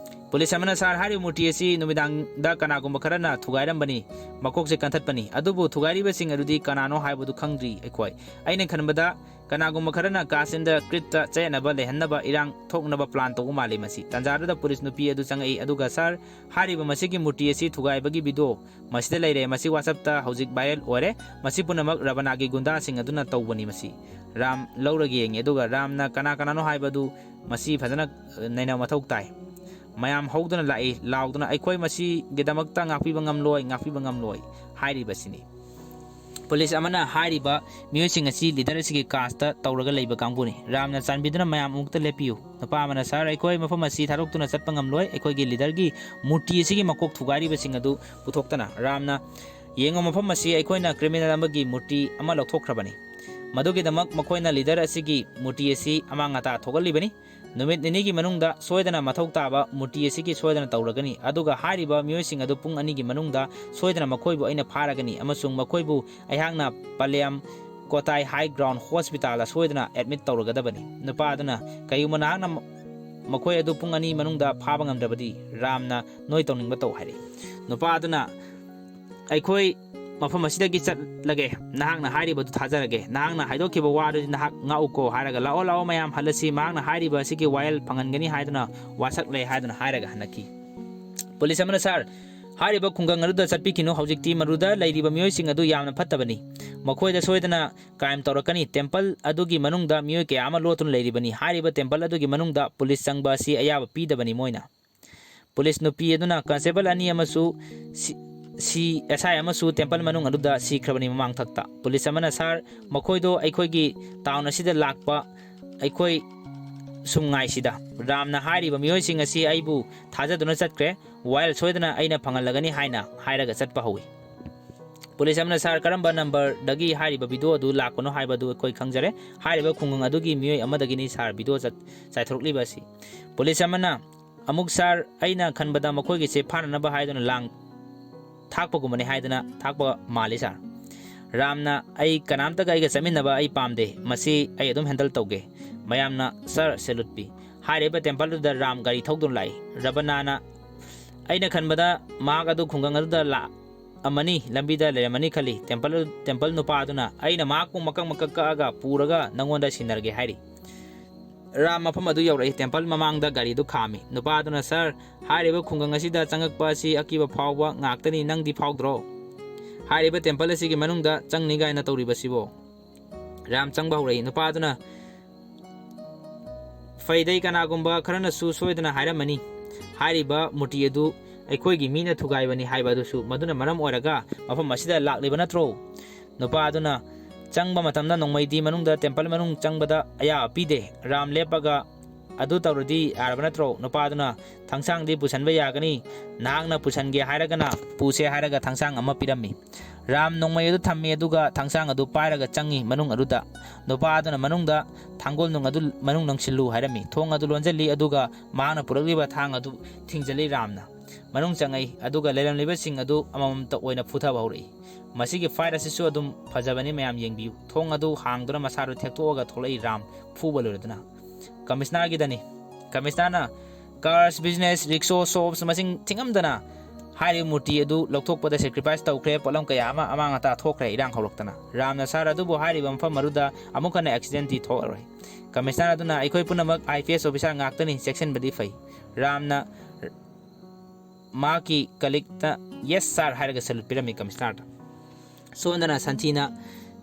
ꯄꯨꯂꯤꯁ ꯑꯃꯅ, "ꯁꯥꯔ, ꯍꯥꯏꯔꯤꯕ ꯃꯨꯔꯇꯤ ꯑꯁꯤ ꯅꯨꯃꯤꯗꯥꯡꯗ ꯀꯅꯥꯒꯨꯝꯕ ꯈꯔꯅ ꯊꯨꯒꯥꯏꯔꯝꯕꯅꯤ, ꯃꯀꯣꯛꯁꯦ ꯀꯟꯊꯠꯄꯅꯤ, ꯑꯗꯨꯕꯨ ꯊꯨꯒꯥꯏꯔꯤꯕꯁꯤꯡ ꯑꯗꯨꯗꯤ ꯀꯅꯥꯅꯣ ꯍꯥꯏꯕꯗꯨ ꯈꯪꯗ꯭ꯔꯤ ꯑꯩꯈꯣꯏ꯫ ꯑꯩꯅ ꯈꯟꯕꯗ ꯀꯅꯥꯒꯨꯝꯕ ꯈꯔꯅ ꯀꯥꯁ ꯑꯦꯟ ꯀ꯭ꯔꯤꯠꯇ ꯆꯌꯦꯠꯅꯕ ꯂꯩꯍꯟꯅꯕ ꯏꯔꯥꯡ ꯊꯣꯛꯅꯕ ꯄ꯭ꯂꯥꯟ ꯇꯧꯕ ꯃꯥꯜꯂꯤ ꯃꯁꯤ꯫" ꯇꯥꯟꯖꯥꯗꯨꯗ ꯄꯨꯂꯤꯁ ꯅꯨꯄꯤ ꯑꯗꯨ ꯆꯪꯉꯛꯏ, ꯑꯗꯨꯒ, "ꯁꯥꯔ, ꯍꯥꯏꯔꯤꯕ ꯃꯁꯤꯒꯤ ꯃꯨꯔꯇꯤ ꯑꯁꯤ ꯊꯨꯒꯥꯏꯕꯒꯤ ꯚꯤꯗꯤꯑꯣ ꯃꯁꯤꯗ ꯂꯩꯔꯦ꯫ ꯃꯁꯤ WhatsApp-ꯇ ꯍꯧꯖꯤꯛ viral ꯑꯣꯏꯔꯦ꯫ ꯃꯁꯤ ꯄꯨꯝꯅꯃꯛ ꯔꯕꯅꯥꯒꯤ ꯒꯨꯟꯗꯥꯁꯤꯡ ꯑꯗꯨꯅ ꯇꯧꯕꯅꯤ ꯃꯁꯤ꯫" ꯔꯥꯝ ꯂꯧꯔꯒ ꯌꯦꯡꯉꯤ, ꯑꯗꯨꯒ ꯔꯥꯝꯅ ꯀꯅꯥ ꯀꯅꯥꯅꯣ ꯍꯥꯏꯕꯗꯨ ꯃꯁꯤ ꯐꯖꯅ, ꯑ, ꯅꯩꯅꯕ ꯃꯊꯧ ꯇꯥꯏ꯫ ꯃꯌꯥꯝ ꯍꯧꯗꯨꯅ ꯂꯥꯛꯏ, ꯂꯥꯎꯗꯨꯅ, "ꯑꯩꯈꯣꯏ ꯃꯁꯤꯒꯤꯗꯃꯛꯇ ꯉꯥꯛꯄꯤꯕ ꯉꯝꯂꯣꯏ, ꯉꯥꯛꯄꯤꯕ ꯉꯝꯂꯣꯏ" ꯍꯥꯏꯔꯤꯕꯁꯤꯅꯤ꯫ ꯄꯨꯂꯤꯁ ꯑꯃꯅ ꯍꯥꯏꯔꯤꯕ ꯃꯤꯑꯣꯏꯁꯤꯡ ꯑꯁꯤ ꯂꯤꯗꯔ ꯑꯁꯤꯒꯤ ꯀꯥꯁꯇ ꯇꯧꯔꯒ ꯂꯩꯕ ꯀꯥꯡꯕꯨꯅꯤ꯫ ꯔꯥꯝꯅ ꯆꯥꯟꯕꯤꯗꯨꯅ ꯃꯌꯥꯝ ꯑꯃꯨꯛꯇ ꯂꯦꯞꯄꯤꯌꯨ꯫ ꯅꯨꯄꯥ ꯑꯃꯅ, "ꯁꯥꯔ, ꯑꯩꯈꯣꯏ ꯃꯐꯝ ꯑꯁꯤ ꯊꯥꯗꯣꯛꯇꯨꯅ ꯆꯠꯄ ꯉꯝꯂꯣꯏ꯫ ꯑꯩꯈꯣꯏꯒꯤ ꯂꯤꯗꯔꯒꯤ ꯃꯨꯔꯇꯤ ꯑꯁꯤꯒꯤ ꯃꯀꯣꯛ ꯊꯨꯒꯥꯏꯔꯤꯕꯁꯤꯡ ꯑꯗꯨ ꯄꯨꯊꯣꯛꯇꯅ꯫" ꯔꯥꯝꯅ, "ꯌꯦꯡꯉꯨ, ꯃꯐꯝ ꯑꯁꯤ ꯑꯩꯈꯣꯏꯅ ꯀ꯭ꯔꯤꯃꯤꯅꯦꯜ ꯑꯃꯒꯤ ꯃꯨꯔꯇꯤ ꯑꯃ ꯂꯧꯊꯣꯛꯈ꯭ꯔꯕꯅꯤ꯫ ꯃꯗꯨꯒꯤꯗꯃꯛ ꯃꯈꯣꯏꯅ ꯂꯤꯗꯔ ꯑꯁꯤꯒꯤ ꯃꯨꯔꯇꯤ ꯑꯁꯤ ꯑꯃꯥꯡ ꯑꯇꯥ ꯊꯣꯛꯍꯜꯂꯤꯕꯅꯤ꯫ ꯅꯨꯃꯤꯠ ꯅꯤꯅꯤꯒꯤ ꯃꯅꯨꯡꯗ ꯁꯣꯏꯗꯅ ꯃꯊꯧ ꯇꯥꯕ ꯃꯨꯔꯇꯤ ꯑꯁꯤꯒꯤ ꯁꯣꯏꯗꯅ ꯇꯧꯔꯒꯅꯤ꯫ ꯑꯗꯨꯒ ꯍꯥꯏꯔꯤꯕ ꯃꯤꯑꯣꯏꯁꯤꯡ ꯑꯗꯨ ꯄꯨꯡ ꯑꯅꯤꯒꯤ ꯃꯅꯨꯡꯗ ꯁꯣꯏꯗꯅ ꯃꯈꯣꯏꯕꯨ ꯑꯩꯅ ꯐꯥꯔꯒꯅꯤ ꯑꯃꯁꯨꯡ ꯃꯈꯣꯏꯕꯨ ꯑꯩꯍꯥꯛꯅ ꯄꯂꯦꯝ ꯀꯣꯇꯥꯏ ꯍꯥꯏ ꯒ꯭ꯔꯥꯎꯟ ꯍꯣꯁꯄꯤꯇꯥꯜꯗ ꯁꯣꯏꯗꯅ ꯑꯦꯗꯃꯤꯠ ꯇꯧꯔꯒꯗꯕꯅꯤ꯫" ꯅꯨꯄꯥ ꯑꯗꯨꯅ, "ꯀꯔꯤꯒꯨꯝꯕ ꯅꯍꯥꯛꯅ ꯃ-, ꯃꯈꯣꯏ ꯑꯗꯨ ꯄꯨꯡ ꯑꯅꯤ ꯃꯅꯨꯡꯗ ꯐꯥꯕ ꯉꯝꯗ꯭ꯔꯕꯗꯤ ꯔꯥꯝꯅ ꯅꯣꯏ ꯇꯧꯅꯤꯡꯕ ꯇꯧ" ꯍꯥꯏꯔꯛꯏ꯫ ꯅꯨꯄꯥ ꯑꯗꯨꯅ, "ꯑꯩꯈꯣꯏ ꯃꯐꯝ ꯑꯁꯤꯗꯒꯤ ꯆꯠꯂꯒꯦ, ꯅꯍꯥꯛꯅ ꯍꯥꯏꯔꯤꯕꯗꯨ ꯊꯥꯖꯔꯒꯦ, ꯅꯍꯥꯛꯅ ꯍꯥꯏꯗꯣꯛꯈꯤꯕ ꯋꯥꯗꯨꯗꯤ ꯅꯍꯥꯛ ꯉꯥꯛꯎꯀꯣ" ꯍꯥꯏꯔꯒ, "ꯂꯥꯛꯑꯣ, ꯂꯥꯛꯑꯣ, ꯃꯌꯥꯝ ꯍꯜꯂꯁꯤ, ꯃꯍꯥꯛꯅ ꯍꯥꯏꯔꯤꯕ ꯑꯁꯤꯒꯤ ꯋꯥꯌꯦꯜ ꯐꯪꯍꯟꯒꯅꯤ ꯍꯥꯏꯗꯨꯅ ꯋꯥꯁꯛꯂꯦ" ꯍꯥꯏꯗꯨꯅ ꯍꯥꯏꯔꯒ ꯍꯜꯂꯛꯈꯤ꯫ ꯄꯨꯂꯤꯁ ꯑꯃꯅ, "ꯁꯥꯔ, ꯍꯥꯏꯔꯤꯕ ꯈꯨꯡꯒꯪ ꯑꯗꯨꯗ ꯆꯠꯄꯤꯈꯤꯅꯨ, ꯍꯧꯖꯤꯛꯇꯤ ꯃꯗꯨꯗ ꯂꯩꯔꯤꯕ ꯃꯤꯑꯣꯏꯁꯤꯡ ꯑꯗꯨ ꯌꯥꯝꯅ ꯐꯠꯇꯕꯅꯤ, ꯃꯈꯣꯏꯗ ꯁꯣꯏꯗꯅ ꯀ꯭ꯔꯥꯏꯝ ꯇꯧꯔꯛꯀꯅꯤ꯫ ꯇꯦꯝꯄꯜ ꯑꯗꯨꯒꯤ ꯃꯅꯨꯡꯗ ꯃꯤꯑꯣꯏ ꯀꯌꯥ ꯑꯃ ꯂꯣꯠꯇꯨꯅ ꯂꯩꯔꯤꯕꯅꯤ꯫ ꯍꯥꯏꯔꯤꯕ ꯇꯦꯝꯄꯜ ꯑꯗꯨꯒꯤ ꯃꯅꯨꯡꯗ ꯄꯨꯂꯤꯁ ꯆꯪꯕ ꯑꯁꯤ ꯑꯌꯥꯕ ꯄꯤꯗꯕꯅꯤ ꯃꯣꯏꯅ"꯫ ꯄꯨꯂꯤꯁ ꯅꯨꯄꯤ ꯑꯗꯨꯅ, "ꯀꯟꯁꯇꯦꯕꯜ ꯑꯅꯤ ꯑꯃꯁꯨ ꯁꯤ-, ꯁꯤ ꯑꯦꯁ ꯑꯥꯏ ꯑꯃꯁꯨ ꯇꯦꯝꯄꯜ ꯃꯅꯨꯡ ꯑꯗꯨꯗ ꯁꯤꯈ꯭ꯔꯕꯅꯤ ꯃꯃꯥꯡꯊꯛꯇ"꯫ ꯄꯨꯂꯤꯁ ꯑꯃꯅ, "ꯁꯥꯔ, ꯃꯈꯣꯏꯗꯣ ꯑꯩꯈꯣꯏꯒꯤ ꯇꯥꯎꯟ ꯑꯁꯤꯗ ꯂꯥꯛꯄ ꯑꯩꯈꯣꯏ ꯁꯨꯝ ꯉꯥꯏꯁꯤꯗ꯫ ꯔꯥꯝꯅ ꯍꯥꯏꯔꯤꯕ ꯃꯤꯑꯣꯏꯁꯤꯡ ꯑꯁꯤ ꯑꯩꯕꯨ ꯊꯥꯖꯗꯨꯅ ꯆꯠꯈ꯭ꯔꯦ, ꯋꯥꯌꯦꯜ ꯁꯣꯏꯗꯅ ꯑꯩꯅ ꯐꯪꯍꯜꯂꯒꯅꯤ ꯍꯥꯏꯅ ꯍꯥꯏꯔꯒ ꯆꯠꯄ ꯍꯧꯏ꯫ ꯄꯨꯂꯤꯁ ꯑꯃꯅ, "ꯁꯥꯔ, ꯀꯔꯝꯕ ꯅꯝꯕꯔꯗꯒꯤ ꯍꯥꯏꯔꯤꯕ ꯚꯤꯗꯤꯑꯣ ꯑꯗꯨ ꯂꯥꯛꯄꯅꯣ ꯍꯥꯏꯕꯗꯨ ꯑꯩꯈꯣꯏ ꯈꯪꯖꯔꯦ꯫ ꯍꯥꯏꯔꯤꯕ ꯈꯨꯡꯒꯪ ꯑꯗꯨꯒꯤ ꯃꯤꯑꯣꯏ ꯑꯃꯗꯒꯤꯅꯤ ꯁꯥꯔ ꯚꯤꯗꯤꯑꯣ ꯆꯠ-, ꯆꯥꯏꯊꯣꯔꯛꯂꯤꯕ ꯑꯁꯤ"꯫ ꯄꯨꯂꯤꯁ ꯑꯃꯅ ꯑꯃꯨꯛ, "ꯁꯥꯔ, ꯑꯩꯅ ꯈꯟꯕꯗ ꯃꯈꯣꯏꯒꯤꯁꯦ ꯐꯥꯅꯅꯕ ꯍꯥꯏꯗꯨꯅ ꯂꯥꯡ ꯊꯥꯛꯄꯒꯨꯝꯕꯅꯤ ꯍꯥꯏꯗꯅ ꯊꯥꯛꯄ ꯃꯥꯜꯂꯤ ꯁꯥꯔ"꯫ ꯔꯥꯝꯅ, "ꯑꯩ ꯀꯅꯥꯝꯇꯒ ꯑꯩꯒ ꯆꯠꯃꯤꯟꯅꯕ ꯑꯩ ꯄꯥꯝꯗꯦ, ꯃꯁꯤ ꯑꯩ ꯑꯗꯨꯝ ꯍꯦꯟꯗꯜ ꯇꯧꯒꯦ"꯫ ꯃꯌꯥꯝꯅ, "ꯁꯥꯔ, ꯁꯦꯂꯨꯠ ꯄꯤ"꯫ ꯍꯥꯏꯔꯤꯕ ꯇꯦꯝꯄꯜ ꯑꯗꯨꯗ ꯔꯥꯝ ꯒꯥꯔꯤ ꯊꯧꯗꯨꯅ ꯂꯥꯛꯏ꯫ ꯔꯕꯅꯥꯅ, "ꯑꯩꯅ ꯈꯟꯕꯗ ꯃꯍꯥꯛ ꯑꯗꯨ ꯈꯨꯡꯒꯪ ꯑꯗꯨꯗ ꯂꯥꯛꯑꯝꯃꯅꯤ, ꯂꯝꯕꯤꯗ ꯂꯩꯔꯝꯃꯅꯤ ꯈꯜꯂꯤ"꯫ ꯇꯦꯝꯄꯜ, ꯇꯦꯝꯄꯜ ꯅꯨꯄꯥ ꯑꯗꯨꯅ, "ꯑꯩꯅ ꯃꯍꯥꯛꯄꯨ ꯃꯀꯛ ꯃꯀꯛ ꯀꯛꯑꯒ ꯄꯨꯔꯒ ꯅꯪꯉꯣꯟꯗ ꯁꯤꯟꯅꯔꯒꯦ" ꯍꯥꯏꯔꯤ꯫ ꯔꯥꯝ ꯃꯐꯝ ꯑꯗꯨ ꯌꯧꯔꯛꯏ꯫ ꯇꯦꯝꯄꯜ ꯃꯃꯥꯡꯗ ꯒꯥꯔꯤꯗꯨ ꯈꯥꯝꯃꯤ꯫ ꯅꯨꯄꯥ ꯑꯗꯨꯅ, "ꯁꯥꯔ, ꯍꯥꯏꯔꯤꯕ ꯈꯨꯡꯒꯪ ꯑꯁꯤꯗ ꯆꯪꯉꯛꯄ ꯑꯁꯤ ꯑꯀꯤꯕ ꯐꯥꯎꯕ ꯉꯥꯛꯇꯅꯤ, ꯅꯪꯗꯤ ꯐꯥꯎꯗ꯭ꯔꯣ? ꯍꯥꯏꯔꯤꯕ ꯇꯦꯝꯄꯜ ꯑꯁꯤꯒꯤ ꯃꯅꯨꯡꯗ ꯆꯪꯅꯤ ꯀꯥꯏꯅ ꯇꯧꯔꯤꯕꯁꯤꯕꯣ?" ꯔꯥꯝ ꯆꯪꯕ ꯍꯧꯔꯛꯏ꯫ ꯅꯨꯄꯥ ꯑꯗꯨꯅ, "ꯐꯩꯗꯩ, ꯀꯅꯥꯒꯨꯝꯕ ꯈꯔꯅꯁꯨ ꯁꯣꯏꯗꯅ ꯍꯥꯏꯔꯝꯃꯅꯤ, ꯍꯥꯏꯔꯤꯕ ꯃꯨꯔꯇꯤ ꯑꯗꯨ ꯑꯩꯈꯣꯏꯒꯤ ꯃꯤꯅ ꯊꯨꯒꯥꯏꯕꯅꯤ ꯍꯥꯏꯕ ꯑꯗꯨꯁꯨ꯫ ꯃꯗꯨꯅ ꯃꯔꯝ ꯑꯣꯏꯔꯒ ꯃꯐꯝ ꯑꯁꯤꯗ ꯂꯥꯛꯂꯤꯕ ꯅꯠꯇ꯭ꯔꯣ?" ꯅꯨꯄꯥ ꯑꯗꯨꯅ, "ꯆꯪꯕ ꯃꯇꯝꯗ ꯅꯣꯡꯃꯩꯗꯤ ꯃꯅꯨꯡꯗ, ꯇꯦꯝꯄꯜ ꯃꯅꯨꯡ ꯆꯪꯕꯗ ꯑꯌꯥꯕ ꯄꯤꯗꯦ꯫ ꯔꯥꯝ ꯂꯦꯞꯄꯒ ꯑꯗꯨ ꯇꯧꯔꯗꯤ ꯌꯥꯔꯕ ꯅꯠꯇ꯭ꯔꯣ?" ꯅꯨꯄꯥ ꯑꯗꯨꯅ, "ꯊꯥꯡꯁꯥꯡꯗꯤ ꯄꯨꯁꯟꯕ ꯌꯥꯒꯅꯤ, ꯅꯍꯥꯛꯅ ꯄꯨꯁꯟꯒꯦ ꯍꯥꯏꯔꯒꯅ ꯄꯨꯁꯦ" ꯍꯥꯏꯔꯒ ꯊꯥꯡꯁꯥꯡ ꯑꯃ ꯄꯤꯔꯝꯃꯤ꯫ ꯔꯥꯝ ꯅꯣꯡꯃꯩ ꯑꯗꯨ ꯊꯝꯃꯤ, ꯑꯗꯨꯒ ꯊꯥꯡꯁꯥꯡ ꯑꯗꯨ ꯄꯥꯏꯔꯒ ꯆꯪꯉꯤ ꯃꯅꯨꯡ ꯑꯗꯨꯗ꯫ ꯅꯨꯄꯥ ꯑꯗꯨꯅ ꯃꯅꯨꯡꯗ ꯊꯥꯡꯒꯣꯜ ꯅꯨꯡ ꯑꯗꯨ ꯃꯅꯨꯡ ꯅꯪꯁꯤꯜꯂꯨ ꯍꯥꯏꯔꯝꯃꯤ꯫ ꯊꯣꯡ ꯑꯗꯨ ꯂꯣꯟꯁꯤꯜꯂꯤ, ꯑꯗꯨꯒ ꯃꯍꯥꯛꯅ ꯄꯨꯔꯛꯂꯤꯕ ꯊꯥꯡ ꯑꯗꯨ ꯊꯤꯡꯖꯤꯜꯂꯤ꯫ ꯔꯥꯝꯅ ꯃꯅꯨꯡ ꯆꯪꯉꯛꯏ, ꯑꯗꯨꯒ ꯂꯩꯔꯝꯂꯤꯕꯁꯤꯡ ꯑꯗꯨ ꯑꯃꯃꯝꯇ ꯑꯣꯏꯅ ꯐꯨꯊꯕ ꯍꯧꯔꯛꯏ꯫ ꯃꯁꯤꯒꯤ ꯐꯥꯏꯠ ꯑꯁꯤꯁꯨ ꯑꯗꯨꯝ ꯐꯖꯕꯅꯤ, ꯃꯌꯥꯝ ꯌꯦꯡꯕꯤꯌꯨ꯫ ꯊꯣꯡ ꯑꯗꯨ ꯍꯥꯡꯗꯨꯅ ꯃꯁꯥꯗꯨ ꯊꯦꯛꯇꯣꯛꯑꯒ ꯊꯣꯛꯂꯛꯏ ꯔꯥꯝ, ꯐꯨꯕ ꯂꯣꯏꯔꯗꯨꯅ꯫ ꯀꯃꯤꯁꯅꯥꯔꯒꯤꯗꯅꯤ꯫ ꯀꯃꯤꯁꯅꯥꯔꯅ, "ꯀꯥꯔꯁ, ꯕꯤꯖꯤꯅꯦꯁ, ꯔꯤꯛꯁꯣ, ꯁꯣꯞꯁ ꯃꯁꯤꯡ ꯊꯤꯉꯝꯗꯅ ꯍꯥꯏꯔꯤꯕ ꯃꯨꯔꯇꯤ ꯑꯗꯨ ꯂꯧꯊꯣꯛꯄꯗ ꯁꯦꯀ꯭ꯔꯤꯐꯥꯏꯁ ꯇꯧꯈ꯭ꯔꯦ, ꯄꯣꯠꯂꯝ ꯀꯌꯥ ꯑꯃ ꯑꯃꯥꯡ ꯑꯇꯥ ꯊꯣꯛꯈ꯭ꯔꯦ, ꯏꯔꯥꯡ ꯍꯧꯔꯛꯇꯅ"꯫ ꯔꯥꯝꯅ, "ꯁꯥꯔ, ꯑꯗꯨꯕꯨ ꯍꯥꯏꯔꯤꯕ ꯃꯐꯝ ꯑꯗꯨꯗ ꯑꯃꯨꯛ ꯍꯟꯅ ꯑꯦꯛꯁꯤꯗꯦꯟꯇꯤ ꯊꯣꯛꯑꯔꯣꯏ"꯫ ꯀꯃꯤꯁꯅꯥꯔ ꯑꯗꯨꯅ, "ꯑꯩꯈꯣꯏ ꯄꯨꯝꯅꯃꯛ ꯑꯥꯏ ꯄꯤ ꯑꯦꯁ ꯑꯣꯐꯤꯁꯥꯔ ꯉꯥꯛꯇꯅꯤ, ꯆꯦꯛꯁꯤꯟꯕꯗꯤ ꯐꯩ"꯫ ꯔꯥꯝꯅ ꯃꯍꯥꯛꯀꯤ ꯀꯂꯤꯛꯇ, "ꯌꯦꯁ ꯁꯥꯔ" ꯍꯥꯏꯔꯒ ꯁꯦꯂꯨꯠ ꯄꯤꯔꯝꯃꯤ ꯀꯃꯤꯁꯅꯥꯔꯗ꯫ ꯁꯣꯝꯗꯅ ꯁꯟꯊꯤꯅ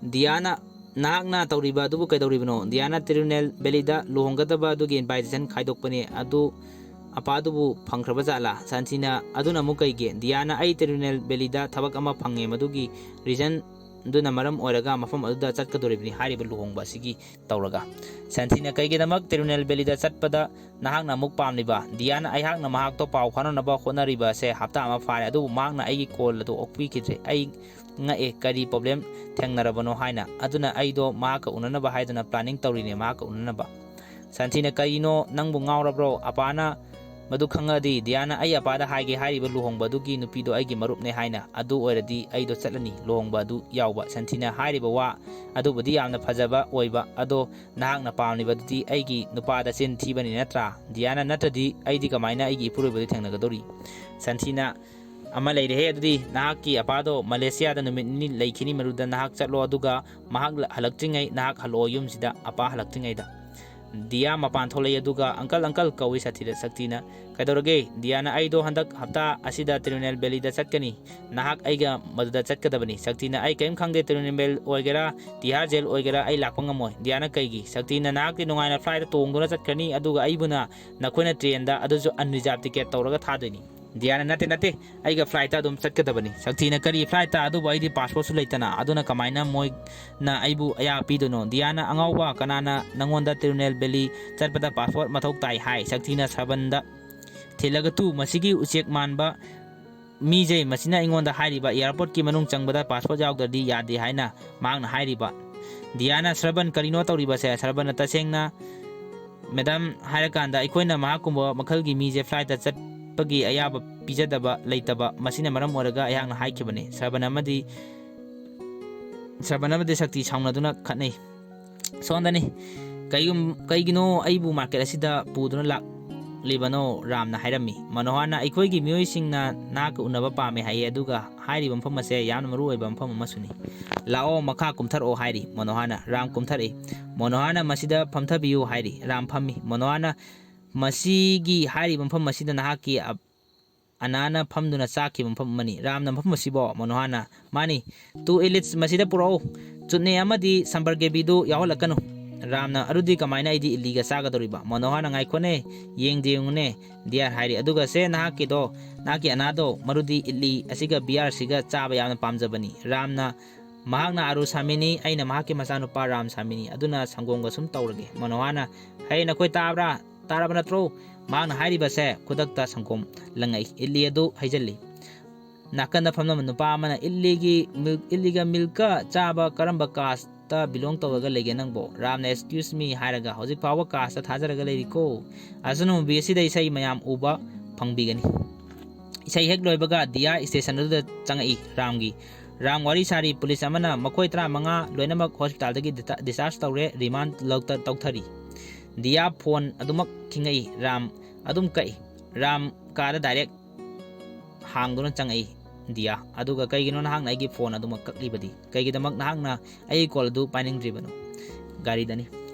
ꯗꯤꯌꯥꯅ, "ꯅꯍꯥꯛꯅ ꯇꯧꯔꯤꯕ ꯑꯗꯨꯕꯨ ꯀꯩꯗꯧꯔꯤꯕꯅꯣ? ꯗꯤꯌꯥꯅ ꯇꯤꯔꯨꯅꯦꯜ ꯚꯦꯂꯤꯗ ꯂꯨꯍꯣꯡꯒꯗꯕ ꯑꯗꯨꯒꯤ ꯏꯟꯚꯥꯏꯇꯦꯁꯟ ꯈꯥꯏꯗꯣꯛꯄꯅꯤ, ꯑꯗꯨ ꯑꯄꯥꯗꯨꯕꯨ ꯐꯪꯈ꯭ꯔꯕ ꯖꯥꯠꯂꯥ?" ꯁꯟꯊꯤꯅ ꯑꯗꯨꯅ ꯑꯃꯨꯛ ꯀꯩꯒꯤ? ꯗꯤꯌꯥꯅ, "ꯑꯩ ꯇꯤꯔꯨꯅꯦꯜ ꯚꯦꯂꯤꯗ ꯊꯕꯛ ꯑꯃ ꯐꯪꯉꯦ, ꯃꯗꯨꯒꯤ ꯔꯤꯖꯟ ꯑꯗꯨꯅ ꯃꯔꯝ ꯑꯣꯏꯔꯒ ꯃꯐꯝ ꯑꯗꯨꯗ ꯆꯠꯀꯗꯧꯔꯤꯕꯅꯤ ꯍꯥꯏꯔꯤꯕ ꯂꯨꯍꯣꯡꯕ ꯑꯁꯤꯒꯤ ꯇꯧꯔꯒ꯫ ꯁꯟꯊꯤꯅ ꯀꯩꯒꯤꯗꯃꯛ ꯇꯤꯔꯨꯅꯦꯜ ꯚꯦꯂꯤꯗ ꯆꯠꯄꯗ ꯅꯍꯥꯛꯅ ꯑꯃꯨꯛ ꯄꯥꯝꯂꯤꯕ? ꯗꯤꯌꯥꯅ ꯑꯩꯍꯥꯛꯅ ꯃꯍꯥꯛꯇꯣ ꯄꯥꯎ ꯐꯥꯎꯅꯅꯕ ꯍꯣꯠꯅꯔꯤꯕ ꯑꯁꯦ ꯍꯞꯇꯥ ꯑꯃ ꯐꯥꯔꯦ, ꯑꯗꯨꯕꯨ ꯃꯍꯥꯛꯅ ꯑꯩꯒꯤ ꯀꯣꯜ ꯑꯗꯨ ꯑꯣꯛꯄꯤꯈꯤꯗ꯭ꯔꯦ꯫ ꯑꯩ ꯉꯛꯑꯦ, ꯀꯔꯤ ꯄ꯭ꯔꯣꯕ꯭ꯂꯦꯝ ꯊꯦꯡꯅꯔꯕꯅꯣ ꯍꯥꯏꯅ꯫ ꯑꯗꯨꯅ ꯑꯩꯗꯣ ꯃꯍꯥꯛꯀ ꯎꯅꯅꯕ ꯍꯥꯏꯗꯨꯅ ꯄ꯭ꯂꯥꯅꯤꯡ ꯇꯧꯔꯤꯅꯦ, ꯃꯍꯥꯛꯀ ꯎꯅꯅꯕ꯫ ꯁꯟꯊꯤꯅ, ꯀꯔꯤꯅꯣ, ꯅꯪꯕꯨ ꯉꯥꯎꯔꯕ꯭ꯔꯣ? ꯑꯄꯥꯅ ꯃꯗꯨ ꯈꯪꯉꯗꯤ? ꯗꯤꯌꯥꯅ, ꯑꯩ ꯑꯄꯥꯗ ꯍꯥꯏꯒꯦ, ꯍꯥꯏꯔꯤꯕ ꯂꯨꯍꯣꯡꯕ ꯑꯗꯨꯒꯤ ꯅꯨꯄꯤꯗꯣ ꯑꯩꯒꯤ ꯃꯔꯨꯞꯅꯦ ꯍꯥꯏꯅ꯫ ꯑꯗꯨ ꯑꯣꯏꯔꯗꯤ ꯑꯩꯗꯣ ꯆꯠꯂꯅꯤ, ꯂꯨꯍꯣꯡꯕ ꯑꯗꯨ ꯌꯥꯎꯕ꯫ ꯁꯟꯊꯤꯅ, ꯍꯥꯏꯔꯤꯕ ꯋꯥ ꯑꯗꯨꯕꯨꯗꯤ ꯌꯥꯝꯅ ꯐꯖꯕ ꯑꯣꯏꯕ, ꯑꯗꯣ ꯅꯍꯥꯛꯅ ꯄꯥꯝꯂꯤꯕꯗꯨꯗꯤ ꯑꯩꯒꯤ ꯅꯨꯄꯥꯗ ꯆꯤꯟ ꯊꯤꯕꯅꯤ ꯅꯠꯇ꯭ꯔꯥ? ꯗꯤꯌꯥꯅ, ꯅꯠꯇ꯭ꯔꯗꯤ ꯑꯩꯗꯤ ꯀꯃꯥꯏꯅ ꯑꯩꯒꯤ ꯏꯄꯨꯔꯣꯏꯕꯗꯨ ꯊꯦꯡꯅꯒꯗꯧꯔꯤ? ꯁꯟꯊꯤꯅ, ꯑꯃ ꯂꯩꯔꯦꯍꯦ, ꯑꯗꯨꯗꯤ ꯅꯍꯥꯛꯀꯤ ꯑꯄꯥꯗꯣ ꯃꯂꯦꯁꯤꯌꯥꯗ ꯅꯨꯃꯤꯠ ꯅꯤꯅꯤ ꯂꯩꯈꯤꯅꯤ, ꯃꯗꯨꯗ ꯅꯍꯥꯛ ꯆꯠꯂꯣ, ꯑꯗꯨꯒ ꯃꯍꯥꯛ ꯍꯜꯂꯛꯇ꯭ꯔꯤꯉꯩ ꯅꯍꯥꯛ ꯍꯜꯂꯛꯑꯣ ꯌꯨꯝꯁꯤꯗ, ꯑꯄꯥ ꯍꯜꯂꯛꯇ꯭ꯔꯤꯉꯩꯗ꯫ ꯗꯤꯌꯥ ꯃꯄꯥꯟ ꯊꯣꯛꯂꯛꯏ, ꯑꯗꯨꯒ "ꯑꯪꯀꯜ, ꯑꯪꯀꯜ" ꯀꯧꯏ ꯁꯛꯇꯤꯗ-, ꯁꯛꯇꯤꯅ꯫ "ꯀꯩꯗꯧꯔꯒꯦ?" ꯗꯤꯌꯥꯅ, "ꯑꯩꯗꯣ ꯍꯟꯗꯛ ꯍꯞꯇꯥ ꯑꯁꯤꯗ ꯇꯤꯔꯨꯅꯦꯜ ꯚꯦꯂꯤꯗ ꯆꯠꯀꯅꯤ, ꯅꯍꯥꯛ ꯑꯩꯒ ꯃꯗꯨꯗ ꯆꯠꯀꯗꯕꯅꯤ꯫" ꯁꯛꯇꯤꯅ, "ꯑꯩ ꯀꯔꯤꯝ ꯈꯪꯗꯦ, ꯇꯤꯔꯨꯅꯦꯜ ꯚꯦꯂꯤ ꯑꯣꯏꯒꯦꯔꯥ, ꯇꯤꯍꯥꯔ ꯖꯦꯜ ꯑꯣꯏꯒꯦꯔꯥ, ꯑꯩ ꯂꯥꯛꯄ ꯉꯝꯃꯣꯏ꯫" ꯗꯤꯌꯥꯅ, "ꯀꯩꯒꯤ?" ꯁꯛꯇꯤꯅ, "ꯅꯍꯥꯛꯇꯤ ꯅꯨꯡꯉꯥꯏꯅ ꯐ꯭ꯂꯥꯏꯠꯇ ꯇꯣꯡꯗꯨꯅ ꯆꯠꯈ꯭ꯔꯅꯤ, ꯑꯗꯨꯒ ꯑꯩꯕꯨꯅ ꯅꯈꯣꯏꯅ ꯇ꯭ꯔꯦꯟꯗ, ꯑꯗꯨꯁꯨ ꯑꯟꯔꯤꯖꯥꯔꯕ ꯇꯤꯀꯦꯠ ꯇꯧꯔꯒ ꯊꯥꯗꯣꯏꯅꯤ꯫" ꯗꯤꯌꯥꯅ, "ꯅꯠꯇꯦ, ꯅꯠꯇꯦ, ꯑꯩꯒ ꯐ꯭ꯂꯥꯏꯠꯇ ꯑꯗꯨꯝ ꯆꯠꯀꯗꯕꯅꯤ꯫" ꯁꯛꯇꯤꯅ, "ꯀꯔꯤ ꯐ꯭ꯂꯥꯏꯠꯇ? ꯑꯗꯨꯕꯨ ꯑꯩꯗꯤ ꯄꯥꯁꯄꯣꯔꯠꯁꯨ ꯂꯩꯇꯅ, ꯑꯗꯨꯅ ꯀꯃꯥꯏꯅ ꯃꯣꯏꯅ ꯑꯩꯕꯨ ꯑꯌꯥꯕ ꯄꯤꯗꯣꯏꯅꯣ?" ꯗꯤꯌꯥꯅ, "ꯑꯉꯥꯎꯕ, ꯀꯅꯥꯅ ꯅꯪꯉꯣꯟꯗ ꯇꯤꯔꯨꯅꯦꯜ ꯚꯦꯂꯤ ꯆꯠꯄꯗ ꯄꯥꯁꯄꯣꯔꯠ ꯃꯊꯧ ꯇꯥꯏ ꯍꯥꯏ?" ꯁꯛꯇꯤꯅ ꯁ꯭ꯔꯕꯟꯗ ꯊꯤꯜꯂꯒ, "ꯇꯨ, ꯃꯁꯤꯒꯤ ꯎꯆꯦꯛ ꯃꯥꯟꯕ ꯃꯤꯁꯦ, ꯃꯁꯤꯅ ꯑꯩꯉꯣꯟꯗ ꯍꯥꯏꯔꯤꯕ ꯑꯦꯌꯥꯔꯄꯣꯔꯠꯀꯤ ꯃꯅꯨꯡ ꯆꯪꯕꯗ ꯄꯥꯁꯄꯣꯔꯠ ꯌꯥꯎꯗ꯭ꯔꯗꯤ ꯌꯥꯗꯦ ꯍꯥꯏꯅ ꯃꯍꯥꯛꯅ ꯍꯥꯏꯔꯤꯕ꯫" ꯗꯤꯌꯥꯅ, "ꯁ꯭ꯔꯕꯟ, ꯀꯔꯤꯅꯣ ꯇꯧꯔꯤꯕꯁꯦ?" ꯁ꯭ꯔꯕꯟꯅ, "ꯇꯁꯦꯡꯅ, ꯃꯦꯗꯥꯝ, ꯍꯥꯏꯔꯀꯥꯟꯗ ꯑꯩꯈꯣꯏꯅ ꯃꯍꯥꯛꯀꯨꯝꯕ ꯃꯈꯜꯒꯤ ꯃꯤꯁꯦ ꯐ꯭ꯂꯥꯏꯠꯇ ꯆꯠꯄꯒꯤ ꯑꯌꯥꯕ ꯄꯤꯖꯗꯕ ꯂꯩꯇꯕ, ꯃꯁꯤꯅ ꯃꯔꯝ ꯑꯣꯏꯔꯒ ꯑꯩꯍꯥꯛꯅ ꯍꯥꯏꯈꯤꯕꯅꯤ꯫" ꯁ꯭ꯔꯕꯟ ꯑꯃꯗꯤ, ꯁ꯭ꯔꯕꯟ ꯑꯃꯗꯤ ꯁꯛꯇꯤ ꯁꯥꯎꯅꯗꯨꯅ ꯈꯠꯅꯩ꯫ ꯁꯣꯝꯗꯅꯤ, "ꯀꯩꯒꯨꯝ-, ꯀꯩꯒꯤꯅꯣ ꯑꯩꯕꯨ ꯃꯥꯔꯀꯦꯠ ꯑꯁꯤꯗ ꯄꯨꯗꯨꯅ ꯂꯥꯛꯂꯤꯕꯅꯣ?" ꯔꯥꯝꯅ ꯍꯥꯏꯔꯝꯃꯤ꯫ ꯃꯅꯣꯍꯔꯅ, "ꯑꯩꯈꯣꯏꯒꯤ ꯃꯤꯑꯣꯏꯁꯤꯡꯅ ꯅꯍꯥꯛꯀ ꯎꯅꯕ ꯄꯥꯝꯃꯦ ꯍꯥꯏꯌꯦ, ꯑꯗꯨꯒ ꯍꯥꯏꯔꯤꯕ ꯃꯐꯝ ꯑꯁꯦ ꯌꯥꯝꯅ ꯃꯔꯨ ꯑꯣꯏꯕ ꯃꯐꯝ ꯑꯃꯁꯨꯅꯤ꯫ ꯂꯥꯛꯑꯣ, ꯃꯈꯥ ꯀꯨꯝꯊꯔꯛꯑꯣ" ꯍꯥꯏꯔꯤ꯫ ꯃꯅꯣꯍꯔꯅ, ꯔꯥꯝ ꯀꯨꯝꯊꯔꯛꯏ꯫ ꯃꯅꯣꯍꯔꯅ, "ꯃꯁꯤꯗ ꯐꯝꯊꯕꯤꯌꯨ" ꯍꯥꯏꯔꯤ꯫ ꯔꯥꯝ ꯐꯝꯃꯤ꯫ ꯃꯅꯣꯍꯔꯅ, "ꯃꯁꯤꯒꯤ ꯍꯥꯏꯔꯤꯕ ꯃꯐꯝ ꯑꯁꯤꯗ ꯅꯍꯥꯛꯀꯤ ꯑ-, ꯑꯅꯥꯅ ꯐꯝꯗꯨꯅ ꯆꯥꯈꯤꯕ ꯃꯐꯝ ꯑꯃꯅꯤ꯫" ꯔꯥꯝꯅ, "ꯃꯐꯝ ꯑꯁꯤꯕꯣ?" ꯃꯅꯣꯍꯔꯅ, "ꯃꯥꯅꯤ꯫ ꯇꯨ ꯏꯂꯤꯠꯁ ꯃꯁꯤꯗ ꯄꯨꯔꯛꯎ꯫ ꯆꯨꯠꯅꯦ ꯑꯃꯗꯤ ꯁꯝꯕꯔ ꯒ꯭ꯔꯦꯚꯤꯗꯨ ꯌꯥꯎꯍꯜꯂꯛꯀꯅꯨ꯫" ꯔꯥꯝꯅ, "ꯑꯗꯨꯗꯤ ꯀꯃꯥꯏꯅ ꯑꯩꯗꯤ ꯏꯗꯂꯤꯒ ꯆꯥꯒꯗꯧꯔꯤꯕ?" ꯃꯅꯣꯍꯔꯅ, "ꯉꯥꯏꯈꯣꯅꯦ, ꯌꯦꯡꯗꯦ ꯌꯦꯡꯉꯨꯅꯦ, ꯗꯤꯌꯥꯔ" ꯍꯥꯏꯔꯤ꯫ "ꯑꯗꯨꯒ ꯁꯦ, ꯅꯍꯥꯛꯀꯤꯗꯣ, ꯅꯍꯥꯛꯀꯤ ꯑꯅꯥꯗꯣ, ꯃꯗꯨꯗꯤ ꯏꯗꯂꯤ ꯑꯁꯤꯒ ꯕꯤꯌꯥꯔꯁꯤꯒ ꯆꯥꯕ ꯌꯥꯝꯅ ꯄꯥꯝꯖꯕꯅꯤ꯫" ꯔꯥꯝꯅ, ꯃꯍꯥꯛꯅ ꯑꯥꯔꯨ ꯁꯥꯃꯤꯅꯤ, ꯑꯩꯅ ꯃꯍꯥꯛꯀꯤ ꯃꯆꯥꯅꯨꯄꯥ ꯔꯥꯝ ꯁꯥꯃꯤꯅꯤ, ꯑꯗꯨꯅ ꯁꯪꯒꯣꯝꯒ ꯁꯨꯝ ꯇꯧꯔꯒꯦ꯫ ꯃꯅꯣꯍꯥꯅ, "ꯍꯦ, ꯅꯈꯣꯏ ꯇꯥꯕ꯭ꯔꯥ? ꯇꯥꯔꯕ ꯅꯠꯇ꯭ꯔꯣ?" ꯃꯍꯥꯛꯅ ꯍꯥꯏꯔꯤꯕꯁꯦ ꯈꯨꯗꯛꯇ ꯁꯪꯒꯣꯝ ꯂꯪꯉꯛꯏ꯫ ꯏꯗꯂꯤ ꯑꯗꯨ ꯍꯩꯖꯤꯜꯂꯤ꯫ ꯅꯥꯀꯟꯗ ꯐꯝꯂꯝꯕ ꯅꯨꯄꯥ ꯑꯃꯅ, "ꯏꯗꯂꯤꯒꯤ ꯃꯤꯜꯛ, ꯏꯗꯂꯤꯒ ꯃꯤꯜꯛꯀ ꯆꯥꯕ ꯀꯔꯝꯕ ꯀꯥꯁꯇ ꯕꯤꯂꯣꯡ ꯇꯧꯔꯒ ꯂꯩꯒꯦ ꯅꯪꯕꯣ?" ꯔꯥꯝꯅ, "ꯑꯦꯛꯁꯀ꯭ꯌꯨꯁ ꯃꯤ" ꯍꯥꯏꯔꯒ, "ꯍꯧꯖꯤꯛ ꯐꯥꯎꯕ ꯀꯥꯁꯇ ꯊꯥꯖꯔꯒ ꯂꯩꯔꯤꯀꯣ꯫ ꯑꯁꯨꯅ ꯃꯨꯚꯤ ꯑꯁꯤꯗ ꯏꯁꯩ ꯃꯌꯥꯝ ꯎꯕ ꯐꯪꯕꯤꯒꯅꯤ꯫" ꯏꯁꯩ ꯍꯦꯛ ꯂꯣꯏꯕꯒ ꯗꯤꯌꯥ ꯁ꯭ꯇꯦꯁꯟ ꯑꯗꯨꯗ ꯆꯪꯉꯛꯏ꯫ ꯔꯥꯝꯒꯤ, ꯔꯥꯝ ꯋꯥꯔꯤ ꯁꯥꯔꯤ꯫ ꯄꯨꯂꯤꯁ ꯑꯃꯅ ꯃꯈꯣꯏ ꯇꯔꯥꯃꯉꯥ ꯂꯣꯏꯅꯃꯛ ꯍꯣꯁꯄꯤꯇꯥꯜꯗꯒꯤ ꯗꯤꯇꯥ-, ꯗꯤꯁꯆꯥꯔꯖ ꯇꯧꯔꯦ, ꯔꯤꯃꯥꯟ ꯂꯧꯇ-, ꯇꯧꯊꯔꯤ꯫ ꯗꯤꯌꯥ ꯐꯣꯟ ꯑꯗꯨꯃꯛ ꯈꯤꯡꯉꯛꯏ꯫ ꯔꯥꯝ ꯑꯗꯨꯝ ꯀꯛꯏ꯫ ꯔꯥꯝ ꯀꯥꯗ ꯗꯥꯏꯔꯦꯛ ꯍꯥꯡꯗꯨꯅ ꯆꯪꯉꯛꯏ ꯗꯤꯌꯥ꯫ ꯑꯗꯨꯒ, "ꯀꯩꯒꯤꯅꯣ ꯅꯍꯥꯛꯅ ꯑꯩꯒꯤ ꯐꯣꯟ ꯑꯗꯨꯃꯛ ꯀꯛꯂꯤꯕꯗꯤ? ꯀꯩꯒꯤꯗꯃꯛ ꯅꯍꯥꯛꯅ ꯑꯩꯒꯤ ꯀꯣꯜ ꯑꯗꯨ ꯄꯥꯏꯅꯤꯡꯗ꯭ꯔꯤꯕꯅꯣ?" ꯒꯥꯔꯤꯗꯅꯤ꯫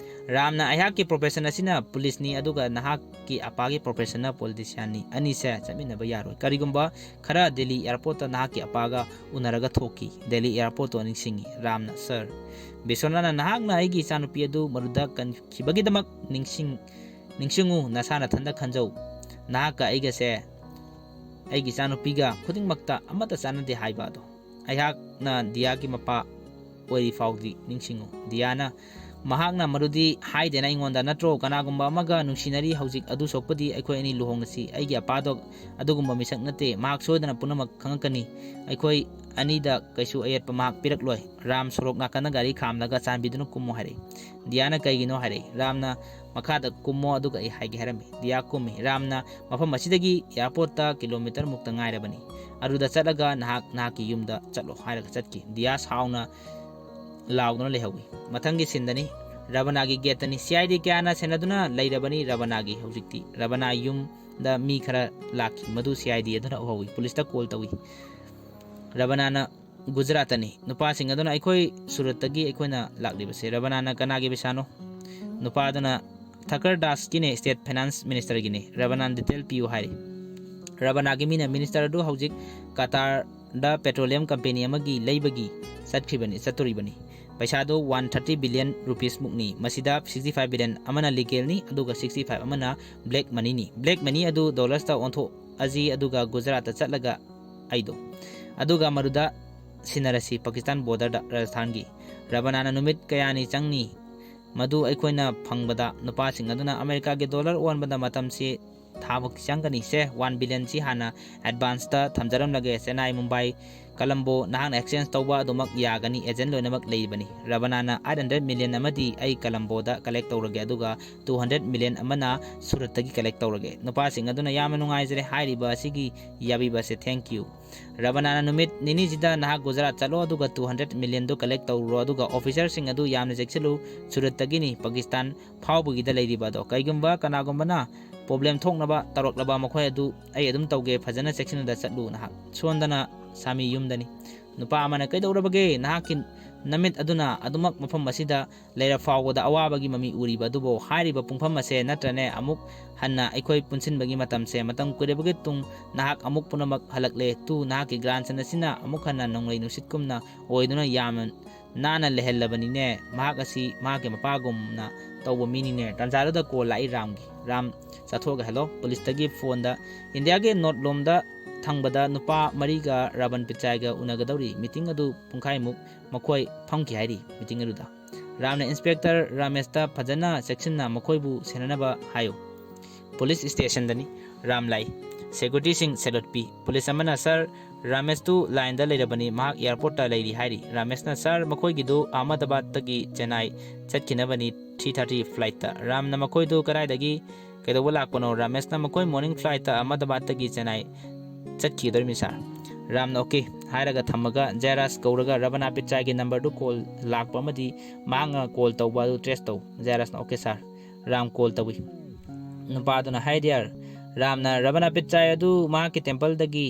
ꯔꯥꯝꯅ, "ꯑꯩꯍꯥꯛꯀꯤ ꯄ꯭ꯔꯣꯐꯦꯁꯟ ꯑꯁꯤꯅ ꯄꯨꯂꯤꯁꯅꯤ, ꯑꯗꯨꯒ ꯅꯍꯥꯛꯀꯤ ꯑꯄꯥꯒꯤ ꯄ꯭ꯔꯣꯐꯦꯁꯟꯅ ꯄꯣꯂꯤꯇꯤꯁꯤꯌꯥꯟꯅꯤ꯫ ꯑꯅꯤꯁꯦ ꯆꯠꯃꯤꯟꯅꯕ ꯌꯥꯔꯣꯏ꯫ ꯀꯔꯤꯒꯨꯝꯕ ꯈꯔ ꯗꯦꯜꯂꯤ ꯑꯦꯌꯥꯔꯄꯣꯔꯠꯇ ꯅꯍꯥꯛꯀꯤ ꯑꯄꯥꯒ ꯎꯅꯔꯒ ꯊꯣꯛꯈꯤ꯫" ꯗꯦꯜꯂꯤ ꯑꯦꯌꯥꯔꯄꯣꯔꯠꯇꯣ ꯅꯤꯡꯁꯤꯡꯉꯤ꯫ ꯔꯥꯝꯅ, "ꯁꯔ, ꯕꯤꯁ꯭ꯋꯅꯥꯊꯅ ꯅꯍꯥꯛꯅ ꯑꯩꯒꯤ ꯏꯆꯥꯅꯨꯄꯤ ꯑꯗꯨ ꯃꯗꯨꯗ ꯀꯟꯈꯤꯕꯒꯤꯗꯃꯛ ꯅꯤꯡꯁꯤꯡ-, ꯅꯤꯡꯁꯤꯡꯉꯨ, ꯅꯁꯥ ꯅꯊꯟꯗ ꯈꯟꯖꯧ꯫ ꯅꯍꯥꯛꯀ ꯑꯩꯒꯁꯦ, ꯑꯩꯒꯤ ꯏꯆꯥꯅꯨꯄꯤꯒ ꯈꯨꯗꯤꯡꯃꯛꯇ ꯑꯃꯠꯇ ꯆꯥꯟꯅꯗꯦ ꯍꯥꯏꯕ ꯑꯗꯣ꯫ ꯑꯩꯍꯥꯛꯅ ꯗꯤꯌꯥꯒꯤ ꯃꯄꯥ ꯑꯣꯏꯔꯤ ꯐꯥꯎꯗꯤ ꯅꯤꯡꯁꯤꯡꯉꯨ꯫" ꯗꯤꯌꯥꯅ, "ꯃꯍꯥꯛꯅ ꯃꯗꯨꯗꯤ ꯍꯥꯏꯗꯦꯅ ꯑꯩꯉꯣꯟꯗ, ꯅꯠꯇ꯭ꯔꯣ? ꯀꯅꯥꯒꯨꯝꯕ ꯑꯃꯒ ꯅꯨꯡꯁꯤꯅꯔꯤ ꯍꯧꯖꯤꯛ, ꯑꯗꯨ ꯁꯣꯛꯄꯗꯤ ꯑꯩꯈꯣꯏ ꯑꯅꯤ ꯂꯨꯍꯣꯡꯂꯁꯤ꯫ ꯑꯩꯒꯤ ꯑꯄꯥꯗꯣ ꯑꯗꯨꯒꯨꯝꯕ ꯃꯤꯁꯛ ꯅꯠꯇꯦ꯫ ꯃꯍꯥꯛ ꯁꯣꯏꯗꯅ ꯄꯨꯝꯅꯃꯛ ꯈꯪꯉꯛꯀꯅꯤ꯫ ꯑꯩꯈꯣꯏ ꯑꯅꯤꯗ ꯀꯩꯁꯨ ꯑꯌꯦꯠꯄ ꯃꯍꯥꯛ ꯄꯤꯔꯛꯂꯣꯏ꯫" ꯔꯥꯝ ꯁꯣꯔꯣꯛ ꯅꯥꯀꯟꯗ ꯒꯥꯔꯤ ꯈꯥꯝꯂꯒ, "ꯆꯥꯟꯕꯤꯗꯨꯅ ꯀꯨꯝꯃꯨ" ꯍꯥꯏꯔꯛꯏ꯫ ꯗꯤꯌꯥꯅ, "ꯀꯩꯒꯤꯅꯣ?" ꯍꯥꯏꯔꯛꯏ꯫ ꯔꯥꯝꯅ, "ꯃꯈꯥꯗ ꯀꯨꯝꯃꯣ, ꯑꯗꯨꯒ ꯑꯩ ꯍꯥꯏꯒꯦ" ꯍꯥꯏꯔꯝꯃꯤ꯫ ꯗꯤꯌꯥ ꯀꯨꯝꯃꯤ꯫ ꯔꯥꯝꯅ, "ꯃꯐꯝ ꯑꯁꯤꯗꯒꯤ ꯑꯦꯌꯥꯔꯄꯣꯔꯠꯇ ꯀꯤꯂꯣꯃꯤꯇꯔ ꯃꯨꯛꯇ ꯉꯥꯏꯔꯕꯅꯤ꯫ ꯑꯗꯨꯗ ꯆꯠꯂꯒ ꯅꯍꯥꯛ ꯅꯍꯥꯛꯀꯤ ꯌꯨꯝꯗ ꯆꯠꯂꯣ" ꯍꯥꯏꯔꯒ ꯆꯠꯈꯤ꯫ ꯗꯤꯌꯥ ꯁꯥꯎꯅ ꯂꯥꯎꯗꯨꯅ ꯂꯩꯍꯧꯏ꯫ ꯃꯊꯪꯒꯤ ꯁꯤꯟꯗꯅꯤ꯫ ꯔꯕꯅꯥꯒꯤ ꯒꯦꯠꯇꯅꯤ꯫ "ꯁꯤ ꯑꯥꯏ ꯗꯤ ꯀꯌꯥꯅ ꯁꯦꯟꯅꯗꯨꯅ ꯂꯩꯔꯕꯅꯤ ꯔꯕꯅꯥꯒꯤ ꯍꯧꯖꯤꯛꯇꯤ?" ꯔꯕꯅꯥ ꯌꯨꯝꯗ ꯃꯤ ꯈꯔ ꯂꯥꯛꯈꯤ꯫ ꯃꯗꯨ ꯁꯤ ꯑꯥꯏ ꯗꯤ ꯑꯗꯨꯅ ꯎꯍꯧꯏ꯫ ꯄꯨꯂꯤꯁꯇ ꯀꯣꯜ ꯇꯧꯏ꯫ ꯔꯕꯅꯥꯅ, "ꯒꯨꯖꯔꯥꯠꯇꯅꯤ꯫" ꯅꯨꯄꯥꯁꯤꯡ ꯑꯗꯨꯅ, "ꯑꯩꯈꯣꯏ ꯁꯨꯔꯠꯇꯒꯤ ꯑꯩꯈꯣꯏꯅ ꯂꯥꯛꯂꯤꯕꯁꯦ꯫" ꯔꯕꯅꯥꯅ, "ꯀꯅꯥꯒꯤ ꯄꯩꯁꯥꯅꯣ?" ꯅꯨꯄꯥ ꯑꯗꯨꯅ, "ꯊꯀꯔ ꯗꯥꯁꯀꯤꯅꯦ, ꯁ꯭ꯇꯦꯠ ꯐꯥꯏꯅꯥꯟꯁ ꯃꯤꯅꯤꯁꯇꯔꯒꯤꯅꯦ꯫" "ꯔꯕꯅꯥꯅ ꯗꯤꯇꯦꯜ ꯄꯤꯌꯨ" ꯍꯥꯏꯔꯤ꯫ ꯔꯕꯅꯥꯒꯤ ꯃꯤꯅ, "ꯃꯤꯅꯤꯁꯇꯔ ꯑꯗꯨ ꯍꯧꯖꯤꯛ ꯀꯇꯥꯔꯗ ꯄꯦꯇ꯭ꯔꯣꯂꯤꯌꯝ ꯀꯝꯄꯦꯅꯤ ꯑꯃꯒꯤ ꯂꯩꯕꯒꯤ ꯆꯠꯈ꯭ꯔꯤꯕꯅꯤ, ꯆꯠꯇꯣꯔꯤꯕꯅꯤ꯫ ꯄꯩꯁꯥꯗꯨ ꯋꯥꯟ ꯊꯥꯔꯇꯤ ꯕꯤꯂꯤꯌꯟ ꯔꯨꯄꯤꯁ ꯃꯨꯛꯅꯤ꯫ ꯃꯁꯤꯗ ꯁꯤꯛꯁꯇꯤ ꯐꯥꯏꯚ ꯕꯤꯂꯤꯌꯟ ꯑꯃꯅ ꯂꯤꯒꯦꯜꯅꯤ, ꯑꯗꯨꯒ ꯁꯤꯛꯁꯇꯤ ꯐꯥꯏꯚ ꯑꯃꯅ ꯕ꯭ꯂꯦꯛ ꯃꯅꯤꯅꯤ꯫ ꯕ꯭ꯂꯦꯛ ꯃꯅꯤ ꯑꯗꯨ ꯗꯣꯂꯔꯁꯇ ꯑꯣꯟꯊꯣꯛꯑꯁꯤ, ꯑꯗꯨꯒ ꯒꯨꯖꯔꯥꯠꯇ ꯆꯠꯂꯒ ꯑꯩꯗꯣ, ꯑꯗꯨꯒ ꯃꯗꯨꯗ ꯁꯤꯟꯅꯔꯁꯤ ꯄꯥꯀꯤꯁꯇꯥꯟ ꯕꯣꯔꯗꯔꯗ ꯔꯥꯖꯁꯊꯥꯟꯒꯤ꯫ ꯔꯕꯅꯥꯅ ꯅꯨꯃꯤꯠ ꯀꯌꯥꯅꯤ ꯆꯪꯅꯤ? ꯃꯗꯨ ꯑꯩꯈꯣꯏꯅ ꯐꯪꯕꯗ ꯅꯨꯄꯥꯁꯤꯡ ꯑꯗꯨꯅ ꯑꯃꯦꯔꯤꯀꯥꯒꯤ ꯗꯣꯂꯔ ꯑꯣꯟꯕꯗ ꯃꯇꯝꯁꯤ ꯊꯥ ꯃꯨꯛ ꯆꯪꯒꯅꯤ꯫ ꯁꯦ, ꯋꯥꯟ ꯕꯤꯂꯤꯌꯟꯁꯤ ꯍꯥꯟꯅ ꯑꯦꯗꯚꯥꯟꯁꯇ ꯊꯝꯖꯔꯝꯂꯒꯦ꯫ ꯆꯦꯟꯅꯥꯏ, ꯃꯨꯝꯕꯥꯏ, ꯀꯂꯝꯕꯣ ꯅꯍꯥꯛꯅ ꯑꯦꯛꯁꯆꯦꯟꯖ ꯇꯧꯕ ꯑꯗꯨꯃꯛ ꯌꯥꯒꯅꯤ, ꯑꯦꯖꯦꯟ ꯂꯣꯏꯅꯃꯛ ꯂꯩꯕꯅꯤ꯫ ꯔꯕꯅꯥꯅ ꯑꯩꯠ ꯍꯟꯗ꯭ꯔꯦꯠ ꯃꯤꯂꯤꯌꯟ ꯑꯃꯗꯤ ꯑꯩ ꯀꯂꯝꯕꯣꯗ ꯀꯂꯦꯛ ꯇꯧꯔꯒꯦ, ꯑꯗꯨꯒ ꯇꯨ ꯍꯟꯗ꯭ꯔꯦꯠ ꯃꯤꯂꯤꯌꯟ ꯑꯃꯅ ꯁꯨꯔꯠꯇꯒꯤ ꯀꯂꯦꯛ ꯇꯧꯔꯒꯦ꯫ ꯅꯨꯄꯥꯁꯤꯡ ꯑꯗꯨꯅ ꯌꯥꯝꯅ ꯅꯨꯡꯉꯥꯏꯖꯔꯦ ꯍꯥꯏꯔꯤꯕ ꯑꯁꯤꯒꯤ ꯌꯥꯕꯤꯕ ꯑꯁꯦ, thank you꯫ ꯔꯕꯅꯥꯅ ꯅꯨꯃꯤꯠ ꯅꯤꯅꯤꯁꯤꯗ ꯅꯍꯥꯛ ꯒꯨꯖꯔꯥꯠ ꯆꯠꯂꯣ, ꯑꯗꯨꯒ ꯇꯨ ꯍꯟꯗ꯭ꯔꯦꯠ ꯃꯤꯂꯤꯌꯟꯗꯨ ꯀꯂꯦꯛ ꯇꯧꯔꯨꯔꯣ, ꯑꯗꯨꯒ ꯑꯣꯐꯤꯁꯔꯁꯤꯡ ꯑꯗꯨ ꯌꯥꯝꯅ ꯆꯦꯛꯁꯤꯜꯂꯨ, ꯁꯨꯔꯠꯇꯒꯤꯅꯤ ꯄꯥꯀꯤꯁꯇꯥꯟ ꯐꯥꯎꯕꯒꯤꯗ ꯂꯩꯔꯤꯕ ꯑꯗꯣ꯫ ꯀꯩꯒꯨꯝꯕ ꯀꯅꯥꯒꯨꯝꯕꯅ ꯄ꯭ꯔꯣꯕ꯭ꯂꯦꯝ ꯊꯣꯛꯅꯕ ꯇꯧꯔꯛꯂꯕ ꯃꯈꯣꯏ ꯑꯗꯨ ꯑꯩ ꯑꯗꯨꯝ ꯇꯧꯒꯦ, ꯐꯖꯅ ꯆꯦꯛꯁꯤꯟꯅꯗ ꯆꯠꯂꯨ꯫ ꯅꯍꯥꯛ ꯁꯣꯟꯗꯅ ꯁꯥꯃꯤ ꯌꯨꯝꯗꯅꯤ꯫ ꯅꯨꯄꯥ ꯑꯃꯅ, "ꯀꯩꯗꯧꯔꯕꯒꯦ? ꯅꯍꯥꯛꯀꯤ ꯅꯃꯤꯠ ꯑꯗꯨꯅ ꯑꯗꯨꯃꯛ ꯃꯐꯝ ꯑꯁꯤꯗ ꯂꯩꯔ ꯐꯥꯎꯕꯗ ꯑꯋꯥꯕꯒꯤ ꯃꯃꯤ ꯎꯔꯤꯕ ꯑꯗꯨꯕꯨ? ꯍꯥꯏꯔꯤꯕ ꯄꯨꯡꯐꯝ ꯑꯁꯦ ꯅꯠꯇ꯭ꯔꯅꯦ ꯑꯃꯨꯛ ꯍꯟꯅ ꯑꯩꯈꯣꯏ ꯄꯨꯟꯁꯤꯟꯕꯒꯤ ꯃꯇꯝꯁꯦ? ꯃꯇꯝ ꯀꯨꯏꯔꯕꯒꯤ ꯇꯨꯡ ꯅꯍꯥꯛ ꯑꯃꯨꯛ ꯄꯨꯝꯅꯃꯛ ꯍꯜꯂꯛꯂꯦ꯫ ꯇꯨ, ꯅꯍꯥꯛꯀꯤ grandson ꯑꯁꯤꯅ ꯑꯃꯨꯛ ꯍꯟꯅ ꯅꯣꯡꯂꯩ ꯅꯨꯡꯁꯤꯠꯀꯨꯝꯅ ꯑꯣꯏꯗꯨꯅ ꯌꯥꯝꯅ ꯅꯥꯟꯅ ꯂꯩꯍꯜꯂꯕꯅꯤꯅꯦ꯫ ꯃꯍꯥꯛ ꯑꯁꯤ ꯃꯍꯥꯛꯀꯤ ꯃꯄꯥꯒꯨꯝꯅ ꯇꯧꯕ ꯃꯤꯅꯤꯅꯦ꯫" ꯇꯥꯟꯖꯥꯗꯨꯗ ꯀꯣꯜ ꯂꯥꯛꯏ ꯔꯥꯝꯒꯤ꯫ ꯔꯥꯝ ꯆꯠꯊꯣꯛꯑꯒ, "ꯍꯦꯜꯂꯣ, ꯄꯨꯂꯤꯁꯇꯒꯤ ꯐꯣꯟꯗ ꯏꯟꯗꯤꯌꯥꯒꯤ ꯅꯣꯔꯠ ꯂꯣꯝꯗ ꯊꯪꯕꯗ ꯅꯨꯄꯥ ꯃꯔꯤꯒ ꯔꯥꯕꯟ ꯄꯤꯆꯥꯏꯒ ꯎꯅꯒꯗꯧꯔꯤ꯫ ꯃꯤꯇꯤꯡ ꯑꯗꯨ ꯄꯨꯡꯈꯥꯏꯃꯨꯛ ꯃꯈꯣꯏ ꯐꯝꯈꯤ ꯍꯥꯏꯔꯤ ꯃꯤꯇꯤꯡ ꯑꯗꯨꯗ꯫ ꯔꯥꯝꯅ ꯏꯟꯁꯄꯦꯛꯇꯔ ꯔꯥꯃꯦꯁꯇ ꯐꯖꯅ ꯆꯦꯛꯁꯤꯟꯅ ꯃꯈꯣꯏꯕꯨ ꯁꯦꯟꯅꯅꯕ ꯍꯥꯏꯌꯨ꯫ ꯄꯨꯂꯤꯁ ꯁ꯭ꯇꯦꯁꯟꯗꯅꯤ꯫ ꯔꯥꯝ ꯂꯥꯛꯏ꯫ ꯁꯦꯀ꯭ꯌꯨꯔꯤꯇꯤꯁꯤꯡ ꯁꯦꯂꯨꯠ ꯄꯤ꯫ ꯄꯨꯂꯤꯁ ꯑꯃꯅ, "ꯁꯥꯔ, ꯔꯥꯃꯦꯁꯇꯨ ꯂꯥꯏꯟꯗ ꯂꯩꯔꯕꯅꯤ꯫ ꯃꯍꯥꯛ ꯑꯦꯌꯥꯔꯄꯣꯔꯠꯇ ꯂꯩꯔꯤ" ꯍꯥꯏꯔꯤ꯫ ꯔꯥꯃꯦꯁꯅ, "ꯁꯥꯔ, ꯃꯈꯣꯏꯒꯤꯗꯨ ꯑꯍꯃꯗꯕꯥꯗꯇꯒꯤ ꯆꯦꯟꯅꯥꯏ ꯆꯠꯈꯤꯅꯕꯅꯤ, ꯊ꯭ꯔꯤ ꯊꯥꯔꯇꯤ ꯐ꯭ꯂꯥꯏꯠꯇ"꯫ ꯔꯥꯝꯅ, "ꯃꯈꯣꯏꯗꯨ ꯀꯗꯥꯏꯗꯒꯤ ꯀꯩꯗꯧꯕ ꯂꯥꯛꯄꯅꯣ?" ꯔꯥꯃꯦꯁꯅ, "ꯃꯈꯣꯏ ꯃꯣꯔꯅꯤꯡ ꯐ꯭ꯂꯥꯏꯠꯇ ꯑꯍꯃꯗꯕꯥꯗꯇꯒꯤ ꯆꯦꯟꯅꯥꯏ ꯆꯠꯈꯤꯗꯣꯔꯤꯕꯅꯤ, ꯁꯥꯔ"꯫ ꯔꯥꯝꯅ, "ꯑꯣꯀꯦ" ꯍꯥꯏꯔꯒ ꯊꯝꯃꯒ ꯖꯌꯔꯥꯖ ꯀꯧꯔꯒ, "ꯔꯕꯅꯥ ꯄꯤꯆꯥꯏꯒꯤ ꯅꯝꯕꯔꯗꯨ ꯀꯣꯜ ꯂꯥꯛꯄ ꯑꯃꯗꯤ ꯃꯍꯥꯛꯅ ꯀꯣꯜ ꯇꯧꯕ ꯑꯗꯨ ꯇ꯭ꯔꯦꯁ ꯇꯧ"꯫ ꯖꯌꯔꯥꯖꯅ, "ꯑꯣꯀꯦ, ꯁꯥꯔ"꯫ ꯔꯥꯝ ꯀꯣꯜ ꯇꯧꯏ꯫ ꯅꯨꯄꯥꯗꯨꯅ, "ꯍꯥꯏ ꯗꯤꯌꯔ, ꯔꯥꯝꯅ ꯔꯕꯅꯥ ꯄꯤꯆꯥꯏ ꯑꯗꯨ ꯃꯍꯥꯛꯀꯤ ꯇꯦꯝꯄꯜꯗꯒꯤ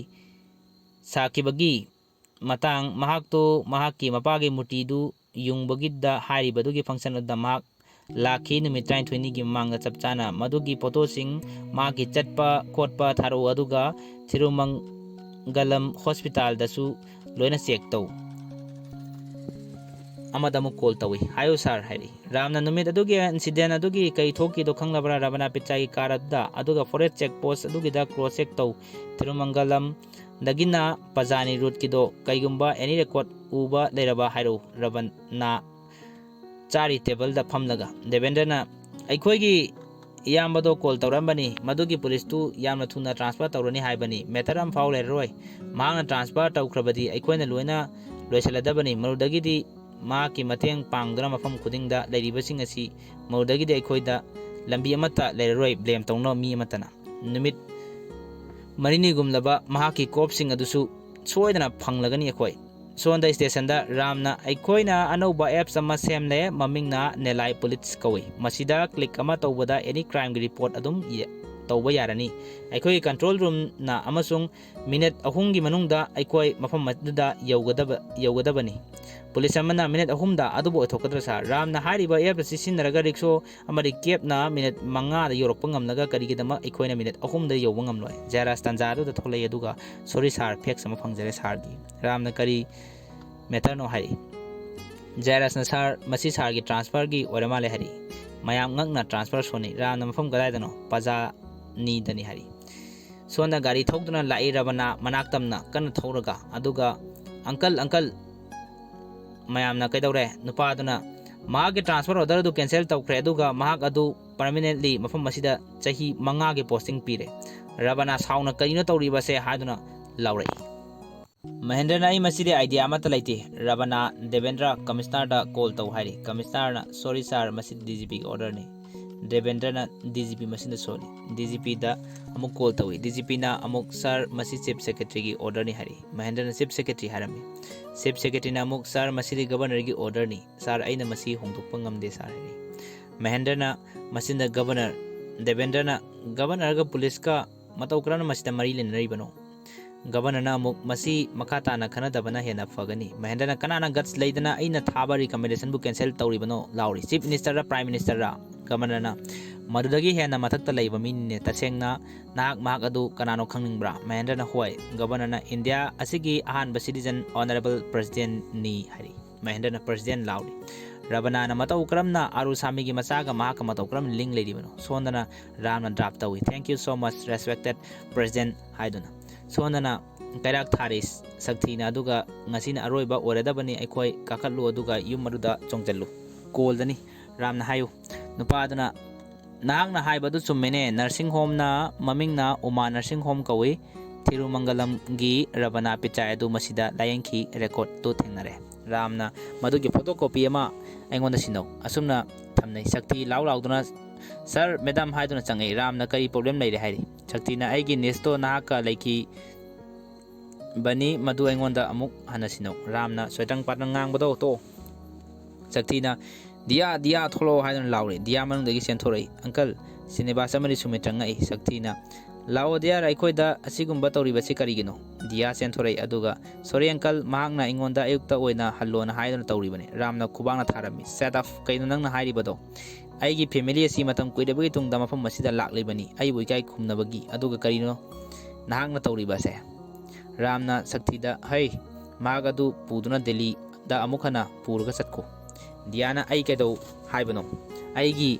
ꯁꯥꯈꯤꯕꯒꯤ ꯃꯇꯥꯡ, ꯃꯍꯥꯛꯇꯨ ꯃꯍꯥꯛꯀꯤ ꯃꯄꯥꯒꯤ ꯃꯨꯔꯇꯤꯗꯨ ꯌꯨꯡꯕꯒꯤꯗ ꯍꯥꯏꯔꯤꯕꯗꯨꯒꯤ ꯐꯪꯁꯟ ꯑꯗꯨꯗ ꯃꯍꯥꯛ ꯂꯥꯛꯈꯤ ꯅꯨꯃꯤꯠ ꯇꯔꯥꯅꯤꯊꯣꯏꯅꯤꯒꯤ ꯃꯃꯥꯡꯗ ꯆꯞ ꯆꯥꯅ꯫ ꯃꯗꯨꯒꯤ ꯐꯣꯇꯣꯁꯤꯡ, ꯃꯍꯥꯛꯀꯤ ꯆꯠꯄ ꯈꯣꯠꯄ ꯊꯥꯔꯛꯎ, ꯑꯗꯨꯒ ꯊꯤꯔꯨꯃꯪꯒꯂꯝ ꯍꯣꯁꯄꯤꯇꯥꯜꯗꯁꯨ ꯂꯣꯏꯅ ꯆꯦꯛ ꯇꯧ"꯫ ꯑꯃꯗ ꯑꯃꯨꯛ ꯀꯣꯜ ꯇꯧꯏ꯫ "ꯍꯥꯏꯌꯨ ꯁꯥꯔ" ꯍꯥꯏꯔꯤ꯫ ꯔꯥꯝꯅ, "ꯅꯨꯃꯤꯠ ꯑꯗꯨꯒꯤ ꯏꯟꯁꯤꯗꯦꯟ ꯑꯗꯨꯒꯤ ꯀꯔꯤ ꯊꯣꯛꯈꯤꯗꯣ ꯈꯪꯂꯕ꯭ꯔꯥ?" ꯔꯕꯅꯥ ꯄꯤꯠꯆꯥꯏꯒꯤ ꯀꯥꯔ ꯑꯗꯨꯗ, ꯑꯗꯨꯒ ꯐꯣꯔꯦꯁ ꯆꯦꯛ ꯄꯣꯁ ꯑꯗꯨꯒꯤꯗ ꯀ꯭ꯔꯣꯁ ꯆꯦꯛ ꯇꯧ꯫ ꯊꯤꯔꯨꯃꯪꯒꯂꯝꯗꯒꯤꯅ ꯄꯖꯥꯅꯤ ꯔꯨꯠꯀꯤꯗꯣ ꯀꯩꯒꯨꯝꯕ ꯑꯦꯅꯤ ꯔꯦꯀꯣꯔꯠ ꯎꯕ ꯂꯩꯔꯕ ꯍꯥꯏꯔꯛꯎ꯫ ꯔꯕꯅꯥ ꯆꯥꯔꯤ ꯇꯦꯕꯜꯗ ꯐꯝꯂꯒ꯫ ꯗꯦꯕꯦꯟꯗ꯭ꯔꯅ, "ꯑꯩꯈꯣꯏꯒꯤ ꯏꯌꯥꯝꯕꯗꯣ ꯀꯣꯜ ꯇꯧꯔꯝꯕꯅꯤ, ꯃꯗꯨꯒꯤ ꯄꯨꯂꯤꯁꯇꯨ ꯌꯥꯝꯅ ꯊꯨꯅ ꯇ꯭ꯔꯥꯟꯁꯐꯔ ꯇꯧꯔꯅꯤ ꯍꯥꯏꯕꯅꯤ꯫ ꯃꯦꯇꯔ ꯑꯃꯐꯥꯎ ꯂꯩꯔꯔꯣꯏ꯫ ꯃꯍꯥꯛꯅ ꯇ꯭ꯔꯥꯟꯁꯐꯔ ꯇꯧꯈ꯭ꯔꯕꯗꯤ ꯑꯩꯈꯣꯏꯅ ꯂꯣꯏꯅ ꯂꯣꯏꯁꯤꯜꯂꯗꯕꯅꯤ꯫ ꯃꯗꯨꯗꯒꯤꯗꯤ ꯃꯍꯥꯛꯀꯤ ꯃꯇꯦꯡ ꯄꯥꯡꯗꯨꯅ ꯃꯐꯝ ꯈꯨꯗꯤꯡꯗ ꯂꯩꯔꯤꯕꯁꯤꯡ ꯑꯁꯤ, ꯃꯗꯨꯗꯒꯤꯗꯤ ꯑꯩꯈꯣꯏꯗ ꯂꯝꯕꯤ ꯑꯃꯠꯇ ꯂꯩꯔꯔꯣꯏ ꯕ꯭ꯂꯦꯝ ꯇꯧꯅꯕ ꯃꯤ ꯑꯃꯠꯇꯅ"꯫ ꯅꯨꯃꯤꯠ ꯃꯔꯤꯅꯤꯒꯨꯝꯂꯕ ꯃꯍꯥꯛꯀꯤ ꯀꯣꯞꯁꯤꯡ ꯑꯗꯨꯁꯨ ꯁꯣꯏꯗꯅ ꯐꯪꯂꯒꯅꯤ ꯑꯩꯈꯣꯏ꯫ ꯁꯣꯝꯗ ꯁ꯭ꯇꯦꯁꯟꯗ ꯔꯥꯝꯅ, "ꯑꯩꯈꯣꯏꯅ ꯑꯅꯧꯕ ꯑꯦꯞꯁ ꯑꯃ ꯁꯦꯝꯂꯦ, ꯃꯃꯤꯡꯅ ꯅꯦꯂꯥꯏ ꯄꯨꯂꯤꯁ ꯀꯧꯏ꯫ ꯃꯁꯤꯗ ꯀ꯭ꯂꯤꯛ ꯑꯃ ꯇꯧꯕꯗ ꯑꯦꯅꯤ ꯀ꯭ꯔꯥꯏꯝꯒꯤ ꯔꯤꯄꯣꯔꯠ ꯑꯗꯨꯝ ꯌꯦ-, ꯇꯧꯕ ꯌꯥꯔꯅꯤ꯫ ꯑꯩꯈꯣꯏꯒꯤ ꯀꯟꯇ꯭ꯔꯣꯜ ꯔꯨꯝꯅ ꯑꯃꯁꯨꯡ ꯃꯤꯅꯤꯠ ꯑꯍꯨꯝꯒꯤ ꯃꯅꯨꯡꯗ ꯑꯩꯈꯣꯏ ꯃꯐꯝ ꯑꯗꯨꯗ ꯌꯧꯒꯗꯕ, ꯌꯧꯒꯗꯕꯅꯤ꯫ ꯄꯨꯂꯤꯁ ꯑꯃꯅ ꯃꯤꯅꯤꯠ ꯑꯍꯨꯝꯗ ꯑꯗꯨꯕꯨ ꯑꯣꯏꯊꯣꯛꯀꯗ꯭ꯔꯥ ꯁꯥꯔ?" ꯔꯥꯝꯅ, "ꯍꯥꯏꯔꯤꯕ ꯑꯦꯞ ꯑꯁꯤ ꯁꯤꯖꯤꯟꯅꯔꯒ ꯔꯤꯛꯁꯣ ꯑꯃꯗꯤ ꯀꯦꯞꯅ ꯃꯤꯅꯤꯠ ꯃꯉꯥꯗ ꯌꯧꯔꯛꯄ ꯉꯝꯂꯒ ꯀꯔꯤꯒꯤꯗꯃꯛ ꯑꯩꯈꯣꯏꯅ ꯃꯤꯅꯤꯠ ꯑꯍꯨꯝꯗ ꯌꯧꯕ ꯉꯝꯂꯣꯏ?" ꯖꯌꯔꯥꯖ ꯇꯥꯟꯖꯥ ꯑꯗꯨꯗ ꯊꯣꯛꯂꯛꯏ ꯑꯗꯨꯒ, "ꯁꯣꯔꯤ ꯁꯥꯔ, ꯐꯦꯛꯁ ꯑꯃ ꯐꯪꯖꯔꯦ ꯁꯥꯔꯒꯤ꯫ ꯔꯥꯝꯅ ꯀꯔꯤ ꯃꯦꯇꯔꯅꯣ?" ꯍꯥꯏꯔꯤ꯫ ꯖꯌꯔꯥꯖꯅ, "ꯁꯥꯔ, ꯃꯁꯤ ꯁꯥꯔꯒꯤ ꯇ꯭ꯔꯥꯟꯁꯐꯔꯒꯤ ꯑꯣꯏꯔ ꯃꯥꯜꯂꯦ" ꯍꯥꯏꯔꯤ꯫ ꯃꯌꯥꯝ ꯉꯛꯅ ꯇ꯭ꯔꯥꯟꯁꯐꯔ ꯁꯣꯟꯅꯩ꯫ ꯔꯥꯝꯅ, "ꯃꯐꯝ ꯀꯗꯥꯏꯗꯅꯣ?" "ꯄꯖꯥꯅꯤꯗꯅꯤ" ꯍꯥꯏꯔꯤ꯫ ꯁꯣꯝꯗ ꯒꯥꯔꯤ ꯊꯧꯗꯨꯅ ꯂꯥꯛꯏ ꯔꯕꯅꯥ ꯃꯅꯥꯛ ꯇꯝꯅ ꯀꯟꯅ ꯊꯧꯔꯒ, ꯑꯗꯨꯒ, "ꯑꯪꯀꯜ, ꯑꯪꯀꯜ!" ꯃꯌꯥꯝꯅ ꯀꯩꯗꯧꯔꯦ? ꯅꯨꯄꯥꯗꯨꯅ, "ꯃꯍꯥꯛꯀꯤ ꯇ꯭ꯔꯥꯟꯁꯐꯔ ꯑꯣꯔꯗꯔ ꯑꯗꯨ ꯀꯦꯟꯁꯦꯜ ꯇꯧꯈ꯭ꯔꯦ, ꯑꯗꯨꯒ ꯃꯍꯥꯛ ꯑꯗꯨ ꯄꯔꯃꯤꯅꯦꯟꯠꯂꯤ ꯃꯐꯝ ꯑꯁꯤꯗ ꯆꯍꯤ ꯃꯉꯥꯒꯤ ꯄꯣꯁꯇꯤꯡ ꯄꯤꯔꯦ"꯫ ꯔꯕꯅꯥ ꯁꯥꯎꯅ, "ꯀꯔꯤꯅꯣ ꯇꯧꯔꯤꯕꯁꯦ?" ꯍꯥꯏꯗꯨꯅ ꯂꯥꯎꯔꯛꯏ꯫ ꯃꯍꯦꯟꯗ꯭ꯔꯅ, "ꯑꯩ ꯃꯁꯤꯗꯤ ꯑꯥꯏꯗꯤꯌꯥ ꯑꯃꯠꯇ ꯂꯩꯇꯦ"꯫ ꯔꯕꯅꯥ, "ꯗꯦꯕꯦꯟꯗ꯭ꯔ, ꯀꯃꯤꯁꯅꯔꯗ ꯀꯣꯜ ꯇꯧ" ꯍꯥꯏꯔꯤ꯫ ꯀꯃꯤꯁꯅꯔꯅ, "ꯁꯣꯔꯤ ꯁꯥꯔ, ꯃꯁꯤ ꯗꯤ ꯖꯤ ꯄꯤꯒꯤ ꯑꯣꯔꯗꯔꯅꯤ"꯫ ꯗꯦꯕꯦꯟꯗ꯭ꯔꯅ ꯗꯤ ꯖꯤ ꯄꯤ ꯃꯁꯤꯗ ꯁꯣꯜꯂꯤ꯫ ꯗꯤ ꯖꯤ ꯄꯤꯗ ꯑꯃꯨꯛ ꯀꯣꯜ ꯇꯧꯏ꯫ ꯗꯤ ꯖꯤ ꯄꯤꯅ ꯑꯃꯨꯛ, "ꯁꯥꯔ, ꯃꯁꯤ ꯆꯤꯐ ꯁꯦꯀ꯭ꯔꯦꯇꯔꯤꯒꯤ ꯑꯣꯔꯗꯔꯅꯤ" ꯍꯥꯏꯔꯤ꯫ ꯃꯍꯦꯟꯗ꯭ꯔꯅ ꯆꯤꯐ ꯁꯦꯀ꯭ꯔꯦꯇꯔꯤ ꯍꯥꯏꯔꯝꯃꯤ꯫ ꯆꯤꯐ ꯁꯦꯀ꯭ꯔꯦꯇꯔꯤꯅ ꯑꯃꯨꯛ, "ꯁꯥꯔ, ꯃꯁꯤꯗꯤ ꯒꯕꯔꯅꯔꯒꯤ ꯑꯣꯔꯗꯔꯅꯤ꯫ ꯁꯥꯔ, ꯑꯩꯅ ꯃꯁꯤ ꯍꯣꯡꯗꯣꯛꯄ ꯉꯝꯗꯦ ꯁꯥꯔ" ꯍꯥꯏꯔꯤ꯫ ꯃꯍꯦꯟꯗ꯭ꯔꯅ ꯃꯁꯤꯗ ꯒꯕꯔꯅꯔ, ꯗꯦꯕꯦꯟꯗ꯭ꯔꯅ, "ꯒꯕꯔꯅꯔꯒ ꯄꯨꯂꯤꯁꯀ ꯃꯇꯧ ꯀꯔꯝꯅ ꯃꯁꯤꯗ ꯃꯔꯤ ꯂꯩꯅꯔꯤꯕꯅꯣ?" ꯒꯕꯔꯅꯔꯅ ꯑꯃꯨꯛ, "ꯃꯁꯤ ꯃꯈꯥ ꯇꯥꯅ ꯈꯟꯅꯗꯕꯅ ꯍꯦꯟꯅ ꯐꯒꯅꯤ"꯫ ꯃꯍꯦꯟꯗ꯭ꯔꯅ, "ꯀꯅꯥꯅ ꯒꯠꯁ ꯂꯩꯗꯅ ꯑꯩꯅ ꯊꯥꯕ ꯔꯤꯀꯃꯦꯟꯗꯦꯁꯟꯕꯨ ꯀꯦꯟꯁꯦꯜ ꯇꯧꯔꯤꯕꯅꯣ?" ꯂꯥꯎꯔꯤ꯫ "ꯆꯤꯐ ꯃꯤꯅꯤꯁꯇꯔꯔ, ꯄ꯭ꯔꯥꯏꯝ ꯃꯤꯅꯤꯁꯇꯔꯔ?" ꯒꯕꯔꯅꯔꯅ, "ꯃꯗꯨꯗꯒꯤ ꯍꯦꯟꯅ ꯃꯊꯛꯇ ꯂꯩꯕ ꯃꯤꯅꯤꯅꯦ꯫ ꯇꯁꯦꯡꯅ ꯅꯍꯥꯛ ꯃꯍꯥꯛ ꯑꯗꯨ ꯀꯅꯥꯅꯣ ꯈꯪꯅꯤꯡꯕ꯭ꯔꯥ?" ꯃꯍꯦꯟꯗ꯭ꯔꯅ, "ꯍꯣꯏ, ꯒꯕꯔꯅꯔꯅ ꯏꯟꯗꯤꯌꯥ ꯑꯁꯤꯒꯤ ꯑꯍꯥꯟꯕ ꯁꯤꯇꯤꯖꯟ ꯑꯣꯅꯔꯦꯕꯜ ꯄ꯭ꯔꯁꯤꯗꯦꯟꯠꯅꯤ" ꯍꯥꯏꯔꯤ꯫ ꯃꯍꯦꯟꯗ꯭ꯔꯅ, "ꯄ꯭ꯔꯁꯤꯗꯦꯟ ꯂꯥꯎꯔꯤ꯫ ꯔꯕꯅꯥꯅ ꯃꯇꯧ ꯀꯔꯝꯅ ꯑꯥꯔꯨꯁꯥꯃꯤꯒꯤ ꯃꯆꯥꯒ ꯃꯍꯥꯛꯀ ꯃꯇꯧ ꯀꯔꯝꯅ ꯂꯤꯡ ꯂꯩꯔꯤꯕꯅꯣ?" ꯁꯣꯟꯗꯅ ꯔꯥꯝꯅ ꯗ꯭ꯔꯥꯐ ꯇꯧꯏ, "Thank you so much, respected president" ꯍꯥꯏꯗꯨꯅ꯫ ꯁꯣꯟꯗꯅ ꯀꯩꯔꯥꯛ ꯊꯥꯔꯤ ꯁꯛꯊꯤꯅ, ꯑꯗꯨꯒ "ꯉꯁꯤꯅ ꯑꯔꯣꯏꯕ ꯑꯣꯏꯔꯗꯕꯅꯤ, ꯑꯩꯈꯣꯏ ꯀꯥꯈꯠꯂꯨ ꯑꯗꯨꯒ ꯌꯨꯝ ꯑꯗꯨꯗ ꯆꯣꯡꯖꯜꯂꯨ꯫ ꯀꯣꯜꯗꯅꯤ" ꯔꯥꯝꯅ ꯍꯥꯏꯌꯨ꯫ ꯅꯨꯄꯥ ꯑꯗꯨꯅ, "ꯅꯍꯥꯛꯅ ꯍꯥꯏꯕꯗꯨ ꯆꯨꯝꯃꯦꯅꯦ, ꯅꯔꯁꯤꯡ ꯍꯣꯝꯅ, ꯃꯃꯤꯡꯅ ꯎꯃꯥ ꯅꯔꯁꯤꯡ ꯍꯣꯝ ꯀꯧꯏ꯫ ꯊꯤꯔꯨꯃꯪꯒꯂꯝꯒꯤ ꯔꯕꯅꯥ ꯄꯤꯆꯥꯏ ꯑꯗꯨ ꯃꯁꯤꯗ ꯂꯥꯌꯦꯡꯈꯤ, ꯔꯦꯀꯣꯔꯠꯇꯨ ꯊꯦꯡꯅꯔꯦ"꯫ ꯔꯥꯝꯅ, "ꯃꯗꯨꯒꯤ ꯐꯣꯇꯣ ꯀꯣꯄꯤ ꯑꯃ ꯑꯩꯉꯣꯟꯗ ꯁꯤꯟꯅꯧ"꯫ ꯑꯁꯨꯝꯅ ꯊꯝꯅꯩ꯫ ꯁꯛꯊꯤ ꯂꯥꯎ ꯂꯥꯎꯗꯨꯅ, "ꯁꯥꯔ, ꯃꯦꯗꯥꯝ" ꯍꯥꯏꯗꯨꯅ ꯆꯪꯉꯛꯏ꯫ ꯔꯥꯝꯅ, "ꯀꯔꯤ ꯄ꯭ꯔꯣꯕ꯭ꯂꯦꯝ ꯂꯩꯔꯦ?" ꯍꯥꯏꯔꯤ꯫ ꯁꯛꯊꯤꯅ, "ꯑꯩꯒꯤ ꯅꯤꯁꯇꯣ ꯅꯍꯥꯛꯀ ꯂꯩꯈꯤ ꯕꯅꯤ, ꯃꯗꯨ ꯑꯩꯉꯣꯟꯗ ꯑꯃꯨꯛ ꯍꯟꯅ ꯁꯤꯟꯅꯧ"꯫ ꯔꯥꯝꯅ ꯁꯣꯏꯇꯪ ꯄꯥꯇꯪ ꯉꯥꯡꯕꯗꯣ ꯇꯣꯛꯑꯣ꯫ ꯁꯛꯊꯤꯅ, "ꯗꯤꯌꯥ, ꯗꯤꯌꯥ, ꯊꯣꯛꯂꯛꯑꯣ" ꯍꯥꯏꯗꯨꯅ ꯂꯥꯎꯔꯦ꯫ ꯗꯤꯌꯥ ꯃꯅꯨꯡꯗꯒꯤ ꯆꯦꯟꯊꯣꯔꯛꯏ꯫ "ꯑꯪꯀꯜ!" ꯁ꯭ꯔꯤꯅꯤꯕꯥꯁ ꯑꯃꯗꯤ ꯁꯨꯃꯤꯇ꯭ꯔ ꯉꯛꯏ꯫ ꯁꯛꯊꯤꯅ, "ꯂꯥꯛꯑꯣ ꯗꯤꯌꯥꯔ, ꯑꯩꯈꯣꯏꯗ ꯑꯁꯤꯒꯨꯝꯕ ꯇꯧꯔꯤꯕꯁꯤ ꯀꯔꯤꯒꯤꯅꯣ?" ꯗꯤꯌꯥ ꯆꯦꯟꯊꯣꯔꯛꯏ, ꯑꯗꯨꯒ, "ꯁꯣꯔꯤ ꯑꯪꯀꯜ, ꯃꯍꯥꯛꯅ ꯑꯩꯉꯣꯟꯗ ꯑꯌꯨꯛꯇ ꯑꯣꯏꯅ ꯍꯜꯂꯣꯅ ꯍꯥꯏꯗꯨꯅ ꯇꯧꯔꯤꯕꯅꯤ"꯫ ꯔꯥꯝꯅ ꯈꯨꯕꯥꯛꯅ ꯊꯥꯔꯝꯃꯤ꯫ "Shut up! ꯀꯩꯅꯣ ꯅꯪꯅ ꯍꯥꯏꯔꯤꯕꯗꯣ? ꯑꯩꯒꯤ ꯐꯦꯃꯤꯂꯤ ꯑꯁꯤ ꯃꯇꯝ ꯀꯨꯏꯔꯕꯒꯤ ꯇꯨꯡꯗ ꯃꯐꯝ ꯑꯁꯤꯗ ꯂꯥꯛꯂꯤꯕꯅꯤ, ꯑꯩꯕꯨ ꯏꯀꯥꯏ ꯈꯨꯝꯅꯕꯒꯤ, ꯑꯗꯨꯒ ꯀꯔꯤꯅꯣ ꯅꯍꯥꯛꯅ ꯇꯧꯔꯤꯕ ꯑꯁꯦ?" ꯔꯥꯝꯅ ꯁꯛꯊꯤꯗ, "ꯍꯩ, ꯃꯍꯥꯛ ꯑꯗꯨ ꯄꯨꯗꯨꯅ ꯗꯦꯜꯂꯤꯗ ꯑꯃꯨꯛ ꯍꯟꯅ ꯄꯨꯔꯒ ꯆꯠꯈꯣ"꯫ ꯗꯤꯌꯥꯅ, "ꯑꯩ ꯀꯩꯗꯧ ꯍꯥꯏꯕꯅꯣ? ꯑꯩꯒꯤ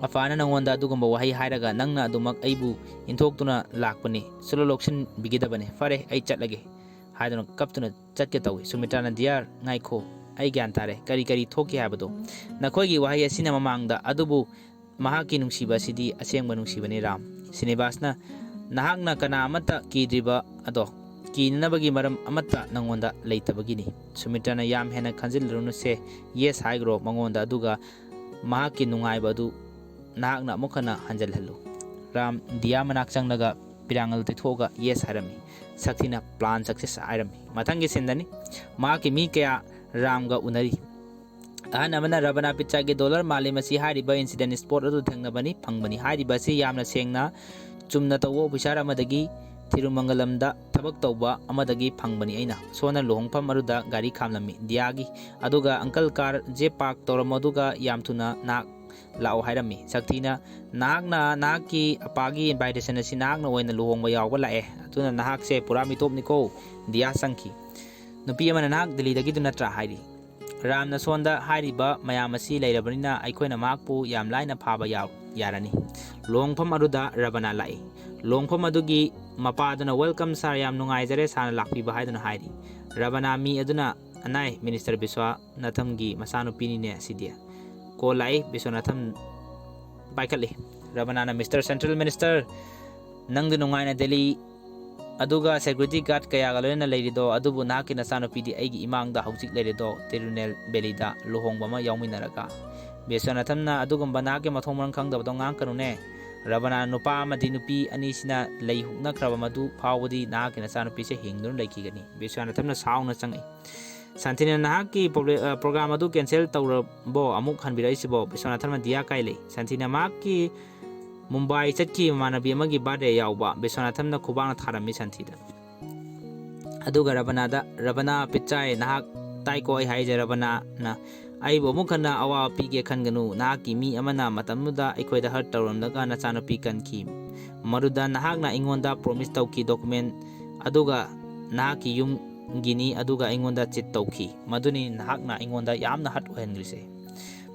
ꯑꯄꯥꯅ ꯅꯉꯣꯟꯗ ꯑꯗꯨꯒꯨꯝꯕ ꯋꯥꯍꯩ ꯍꯥꯏꯔꯒ ꯅꯪꯅ ꯑꯗꯨꯃꯛ ꯑꯩꯕꯨ ꯏꯟꯊꯣꯛꯇꯨꯅ ꯂꯥꯛꯄꯅꯤ, ꯁꯨꯂꯣ ꯂꯧꯁꯤꯟꯕꯤꯒꯗꯕꯅꯤ꯫ ꯐꯔꯦ, ꯑꯩ ꯆꯠꯂꯒꯦ" ꯍꯥꯏꯗꯨꯅ ꯀꯞꯇꯨꯅ ꯆꯠꯀꯦ ꯇꯧꯏ꯫ ꯁꯨꯃꯤꯇ꯭ꯔꯥꯅ, "ꯗꯤꯌꯥꯔ, ꯉꯥꯏꯈꯣ, ꯑꯩ ꯒ꯭ꯌꯥꯟ ꯇꯥꯔꯦ꯫ ꯀꯔꯤ ꯀꯔꯤ ꯊꯣꯛꯈꯤ ꯍꯥꯏꯕꯗꯣ? ꯅꯈꯣꯏꯒꯤ ꯋꯥꯍꯩ ꯑꯁꯤꯅ ꯃꯃꯥꯡꯗ, ꯑꯗꯨꯕꯨ ꯃꯍꯥꯛꯀꯤ ꯅꯨꯡꯁꯤꯕ ꯑꯁꯤꯗꯤ ꯑꯁꯦꯡꯕ ꯅꯨꯡꯁꯤꯕꯅꯤ, ꯔꯥꯝ"꯫ ꯁ꯭ꯔꯤꯅꯤꯕꯥꯁꯅ, "ꯅꯍꯥꯛꯅ ꯀꯅꯥ ꯑꯃꯠꯇ ꯀꯤꯗ꯭ꯔꯤꯕ ꯑꯗꯣ, ꯀꯤꯅꯅꯕꯒꯤ ꯃꯔꯝ ꯑꯃꯠꯇ ꯅꯉꯣꯟꯗ ꯂꯩꯇꯕꯒꯤꯅꯤ"꯫ ꯁꯨꯃꯤꯇ꯭ꯔꯥꯅ, "ꯌꯥꯝ ꯍꯦꯟꯅ ꯈꯟꯖꯤꯜꯂꯨꯔꯅꯨꯁꯦ, ꯌꯦꯁ ꯍꯥꯏꯈ꯭ꯔꯣ ꯃꯉꯣꯟꯗ, ꯑꯗꯨꯒ ꯃꯍꯥꯛꯀꯤ ꯅꯨꯡꯉꯥꯏꯕ ꯑꯗꯨ ꯅꯍꯥꯛꯅ ꯑꯃꯨꯛ ꯍꯟꯅ ꯍꯟꯖꯤꯜꯍꯜꯂꯨ"꯫ ꯔꯥꯝ ꯗꯤꯌꯥ ꯃꯅꯥꯛ ꯆꯪꯂꯒ ꯄꯤꯔꯥꯡꯒꯜ ꯇꯩꯊꯣꯛꯑꯒ ꯌꯦꯁ ꯍꯥꯏꯔꯝꯃꯤ꯫ ꯁꯛꯊꯤꯅ, "ꯄ꯭ꯂꯥꯟ ꯁꯛꯁꯦꯁ" ꯍꯥꯏꯔꯝꯃꯤ꯫ ꯃꯊꯪꯒꯤ ꯁꯤꯟꯗꯅꯤ꯫ ꯃꯍꯥꯛꯀꯤ ꯃꯤ ꯀꯌꯥ ꯔꯥꯝꯒ ꯎꯅꯔꯤ꯫ ꯑꯍꯟ ꯑꯃꯅ, "ꯔꯕꯅꯥ ꯄꯤꯆꯥꯒꯤ ꯗꯣꯂꯔ ꯃꯥꯂꯦꯝ ꯑꯁꯤ ꯍꯥꯏꯔꯤꯕ ꯏꯟꯁꯤꯗꯦꯟ ꯁ꯭ꯄꯣꯠ ꯑꯗꯨ ꯊꯦꯡꯅꯕꯅꯤ, ꯐꯪꯕꯅꯤ꯫ ꯍꯥꯏꯔꯤꯕ ꯑꯁꯤ ꯌꯥꯝꯅ ꯁꯦꯡꯅ ꯆꯨꯝꯅ ꯇꯧꯕ ꯑꯣꯐꯤꯁꯥꯔ ꯑꯃꯗꯒꯤ ꯊꯤꯔꯨꯃꯪꯒꯂꯝꯗ ꯊꯕꯛ ꯇꯧꯕ ꯑꯃꯗꯒꯤ ꯐꯪꯕꯅꯤ꯫ ꯑꯩꯅ ꯁꯣꯟꯅ ꯂꯨꯍꯣꯡꯐꯝ ꯑꯗꯨꯗ ꯒꯥꯔꯤ ꯈꯥꯝꯂꯝꯃꯤ꯫ ꯗꯤꯌꯥꯒꯤ, ꯑꯗꯨꯒ, 'ꯑꯪꯀꯜ, ꯀꯥꯔ ꯖꯦ ꯄꯥꯔꯛ ꯇꯧꯔꯝꯃꯣ, ꯑꯗꯨꯒ ꯌꯥꯝ ꯊꯨꯅ ꯅꯍꯥꯛ ꯂꯥꯛꯑꯣ' ꯍꯥꯏꯔꯝꯃꯤ꯫ ꯁꯛꯊꯤꯅ, "ꯅꯍꯥꯛꯅ ꯅꯍꯥꯛꯀꯤ ꯑꯄꯥꯒꯤ ꯏꯟꯚꯥꯏꯇꯦꯁꯟ ꯑꯁꯤ ꯅꯍꯥꯛꯅ ꯑꯣꯏꯅ ꯂꯨꯍꯣꯡꯕ ꯌꯥꯎꯕ ꯂꯥꯛꯑꯦ, ꯑꯗꯨꯅ ꯅꯍꯥꯛꯁꯦ ꯄꯨꯔꯥ ꯃꯤꯇꯣꯞꯅꯤꯀꯣ"꯫ ꯗꯤꯌꯥ ꯆꯪꯈꯤ꯫ "ꯅꯨꯄꯤ ꯑꯃꯅ ꯅꯍꯥꯛ ꯗꯤꯜꯂꯤꯗꯒꯤꯗꯨ ꯅꯠꯇ꯭ꯔꯥ?" ꯍꯥꯏꯔꯤ꯫ ꯔꯥꯝꯅ ꯁꯣꯟꯗ ꯍꯥꯏꯔꯤꯕ ꯃꯌꯥꯝ ꯑꯁꯤ ꯂꯩꯔꯕꯅꯤꯅ ꯑꯩꯈꯣꯏꯅ ꯃꯍꯥꯛꯄꯨ ꯌꯥꯝ ꯂꯥꯏꯅ ꯐꯥꯕ ꯌꯥꯎ-, ꯌꯥꯔꯅꯤ꯫ ꯂꯨꯍꯣꯡꯐꯝ ꯑꯗꯨꯗ ꯔꯕꯅꯥ ꯂꯥꯛꯏ꯫ ꯂꯨꯍꯣꯡꯐꯝ ꯑꯗꯨꯒꯤ ꯃꯄꯥꯗꯨꯅ, "Welcome sir, ꯌꯥꯝ ꯅꯨꯡꯉꯥꯏꯖꯔꯦ sirꯅ ꯂꯥꯛꯄꯤꯕ" ꯍꯥꯏꯗꯨꯅ ꯍꯥꯏꯔꯤ꯫ ꯔꯕꯅꯥ ꯃꯤ ꯑꯗꯨꯅ, "ꯑꯅꯥꯏ, Minister ꯕꯤꯁ꯭ꯋꯥꯅꯥꯊꯝꯒꯤ ꯃꯆꯥꯅꯨꯄꯤꯅꯤꯅꯦ ꯑꯁꯤꯗꯤ"꯫ Call ꯂꯥꯛꯏ꯫ ꯕꯤꯁ꯭ꯋꯥꯅꯥꯊꯝ ꯄꯥꯏꯈꯠꯂꯤ꯫ ꯔꯕꯅꯥꯅ, "Mister Central Minister, ꯅꯪꯗꯤ ꯅꯨꯡꯉꯥꯏꯅ ꯗꯦꯜꯂꯤ ꯑꯗꯨꯒ security guard ꯀꯌꯥꯒ ꯂꯣꯏꯅꯅ ꯂꯩꯔꯤꯗꯣ, ꯑꯗꯨꯕꯨ ꯅꯍꯥꯛꯀꯤ ꯅꯆꯥꯅꯨꯄꯤꯗꯤ ꯑꯩꯒꯤ ꯏꯃꯥꯡꯗ ꯍꯧꯖꯤꯛ ꯂꯩꯔꯤꯗꯣ, ꯇꯤꯔꯨꯅꯦꯜ ꯚꯦꯂꯤꯗ ꯂꯨꯍꯣꯡꯕ ꯑꯃ ꯌꯥꯎꯃꯤꯟꯅꯔꯒ"꯫ ꯕꯤꯁ꯭ꯋꯥꯅꯥꯊꯝꯅ, "ꯑꯗꯨꯒꯨꯝꯕ ꯅꯍꯥꯛꯀꯤ ꯃꯊꯣꯡ ꯃꯔꯝ ꯈꯪꯗꯕꯗꯣ ꯉꯥꯡꯀꯅꯨꯅꯦ꯫ ꯔꯕꯅꯥ ꯅꯨꯄꯥ ꯑꯃꯗꯤ ꯅꯨꯄꯤ ꯑꯅꯤꯁꯤꯅ ꯂꯩ ꯍꯨꯛꯅꯈ꯭ꯔꯕ ꯃꯗꯨ ꯐꯥꯎꯕꯗꯤ ꯅꯍꯥꯛꯀꯤ ꯅꯆꯥꯅꯨꯄꯤꯁꯦ ꯍꯤꯡꯗꯨꯅ ꯂꯩꯈꯤꯒꯅꯤ"꯫ ꯕꯤꯁ꯭ꯋꯥꯅꯥꯊꯝꯅ ꯁꯥꯎꯅ ꯆꯪꯉꯛꯏ꯫ ꯁꯥꯟꯇꯤꯅ, "ꯅꯍꯥꯛꯀꯤ ꯄ꯭ꯔꯣꯕ꯭ꯂꯦ-, ꯑ, program ꯑꯗꯨ cancel ꯇꯧꯔꯕꯣ? ꯑꯃꯨꯛ ꯍꯟꯕꯤꯔꯛꯏꯁꯤꯕꯣ?" ꯕꯤꯁ꯭ꯋꯥꯅꯥꯊꯟ ꯗꯤꯌꯥ ꯀꯥꯏ ꯂꯩ꯫ ꯁꯥꯟꯇꯤꯅ ꯃꯍꯥꯛꯀꯤ ꯃꯨꯝꯕꯥꯏ ꯆꯠꯈꯤ ꯃꯃꯥꯟꯅꯕꯤ ꯑꯃꯒꯤ birthday ꯌꯥꯎꯕ꯫ ꯕꯤꯁ꯭ꯋꯥꯅꯥꯊꯟꯅ ꯈꯨꯕꯥꯛꯅ ꯊꯥꯔꯝꯃꯤ ꯁꯥꯟꯇꯤꯗ꯫ ꯑꯗꯨꯒ ꯔꯕꯅꯥꯗ, "ꯔꯕꯅꯥ ꯄꯤꯠꯆꯥꯏ, ꯅꯍꯥꯛ ꯇꯥꯏꯀꯣ ꯑꯩ ꯍꯥꯏꯁꯦ ꯔꯕꯅꯥꯅ? ꯑꯩꯕꯨ ꯑꯃꯨꯛ ꯍꯟꯅ ꯑꯋꯥꯕ ꯄꯤꯒꯦ ꯈꯟꯒꯅꯨ꯫ ꯅꯍꯥꯛꯀꯤ ꯃꯤ ꯑꯃꯅ ꯃꯇꯝꯗꯨꯗ ꯑꯩꯈꯣꯏꯗ hurt ꯇꯧꯔꯝꯂꯒ ꯅꯆꯥꯅꯨꯄꯤ ꯀꯟꯈꯤ꯫ ꯃꯗꯨꯗ ꯅꯍꯥꯛꯅ ꯑꯩꯉꯣꯟꯗ promise ꯇꯧꯈꯤ document ꯑꯗꯨꯒ ꯅꯍꯥꯛꯀꯤ ꯌꯨꯝꯒꯤꯅꯤ ꯑꯗꯨꯒ ꯑꯩꯉꯣꯟꯗ cheat ꯇꯧꯈꯤ꯫ ꯃꯗꯨꯅꯤ ꯅꯍꯥꯛꯅ ꯑꯩꯉꯣꯟꯗ ꯌꯥꯝꯅ hurt ꯑꯣꯏꯍꯟꯈ꯭ꯔꯤꯁꯦ"꯫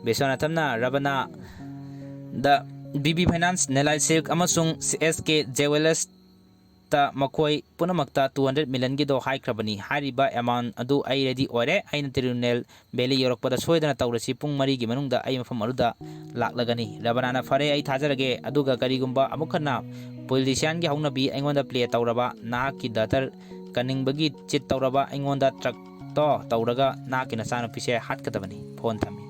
ꯕꯤꯁ꯭ꯋꯥꯅꯥꯊꯝꯅ ꯔꯕꯅꯥꯗ, "ꯕꯤ ꯕꯤ Finance, ꯅꯦꯂꯥꯏ Silk ꯑꯃꯁꯨꯡ ꯑꯦꯁ ꯀꯦ Jewellers ꯇ ꯃꯈꯣꯏ ꯄꯨꯝꯅꯃꯛꯇ two hundred million ꯒꯤꯗꯣ ꯍꯥꯏꯈ꯭ꯔꯕꯅꯤ꯫ ꯍꯥꯏꯔꯤꯕ amount ꯑꯗꯨ ꯑꯩ ready ꯑꯣꯏꯔꯦ꯫ ꯑꯩꯅ ꯇꯤꯔꯨꯅꯦꯜ ꯚꯦꯂꯤ ꯌꯧꯔꯛꯄꯗ ꯁꯣꯏꯗꯅ ꯇꯧꯔꯁꯤ꯫ ꯄꯨꯡ ꯃꯔꯤꯒꯤ ꯃꯅꯨꯡꯗ ꯑꯩ ꯃꯐꯝ ꯑꯗꯨꯗ ꯂꯥꯛꯂꯒꯅꯤ"꯫ ꯔꯕꯅꯥꯅ, "ꯐꯔꯦ, ꯑꯩ ꯊꯥꯖꯔꯒꯦ꯫ ꯑꯗꯨꯒ ꯀꯔꯤꯒꯨꯝꯕ ꯑꯃꯨꯛ ꯍꯟꯅ politician ꯒꯤ ꯍꯧꯅꯕꯤ ꯑꯩꯉꯣꯟꯗ play ꯇꯧꯔꯕ, ꯅꯍꯥꯛꯀꯤ daughter ꯀꯟꯅꯤꯡꯕꯒꯤ cheat ꯇꯧꯔꯕ, ꯑꯩꯉꯣꯟꯗ truck ꯇꯣ ꯇꯧꯔꯒ ꯅꯍꯥꯛꯀꯤ ꯅꯆꯥꯅꯨꯄꯤꯁꯦ ꯍꯥꯠꯀꯗꯕꯅꯤ"꯫ Phone ꯊꯝꯃꯤ꯫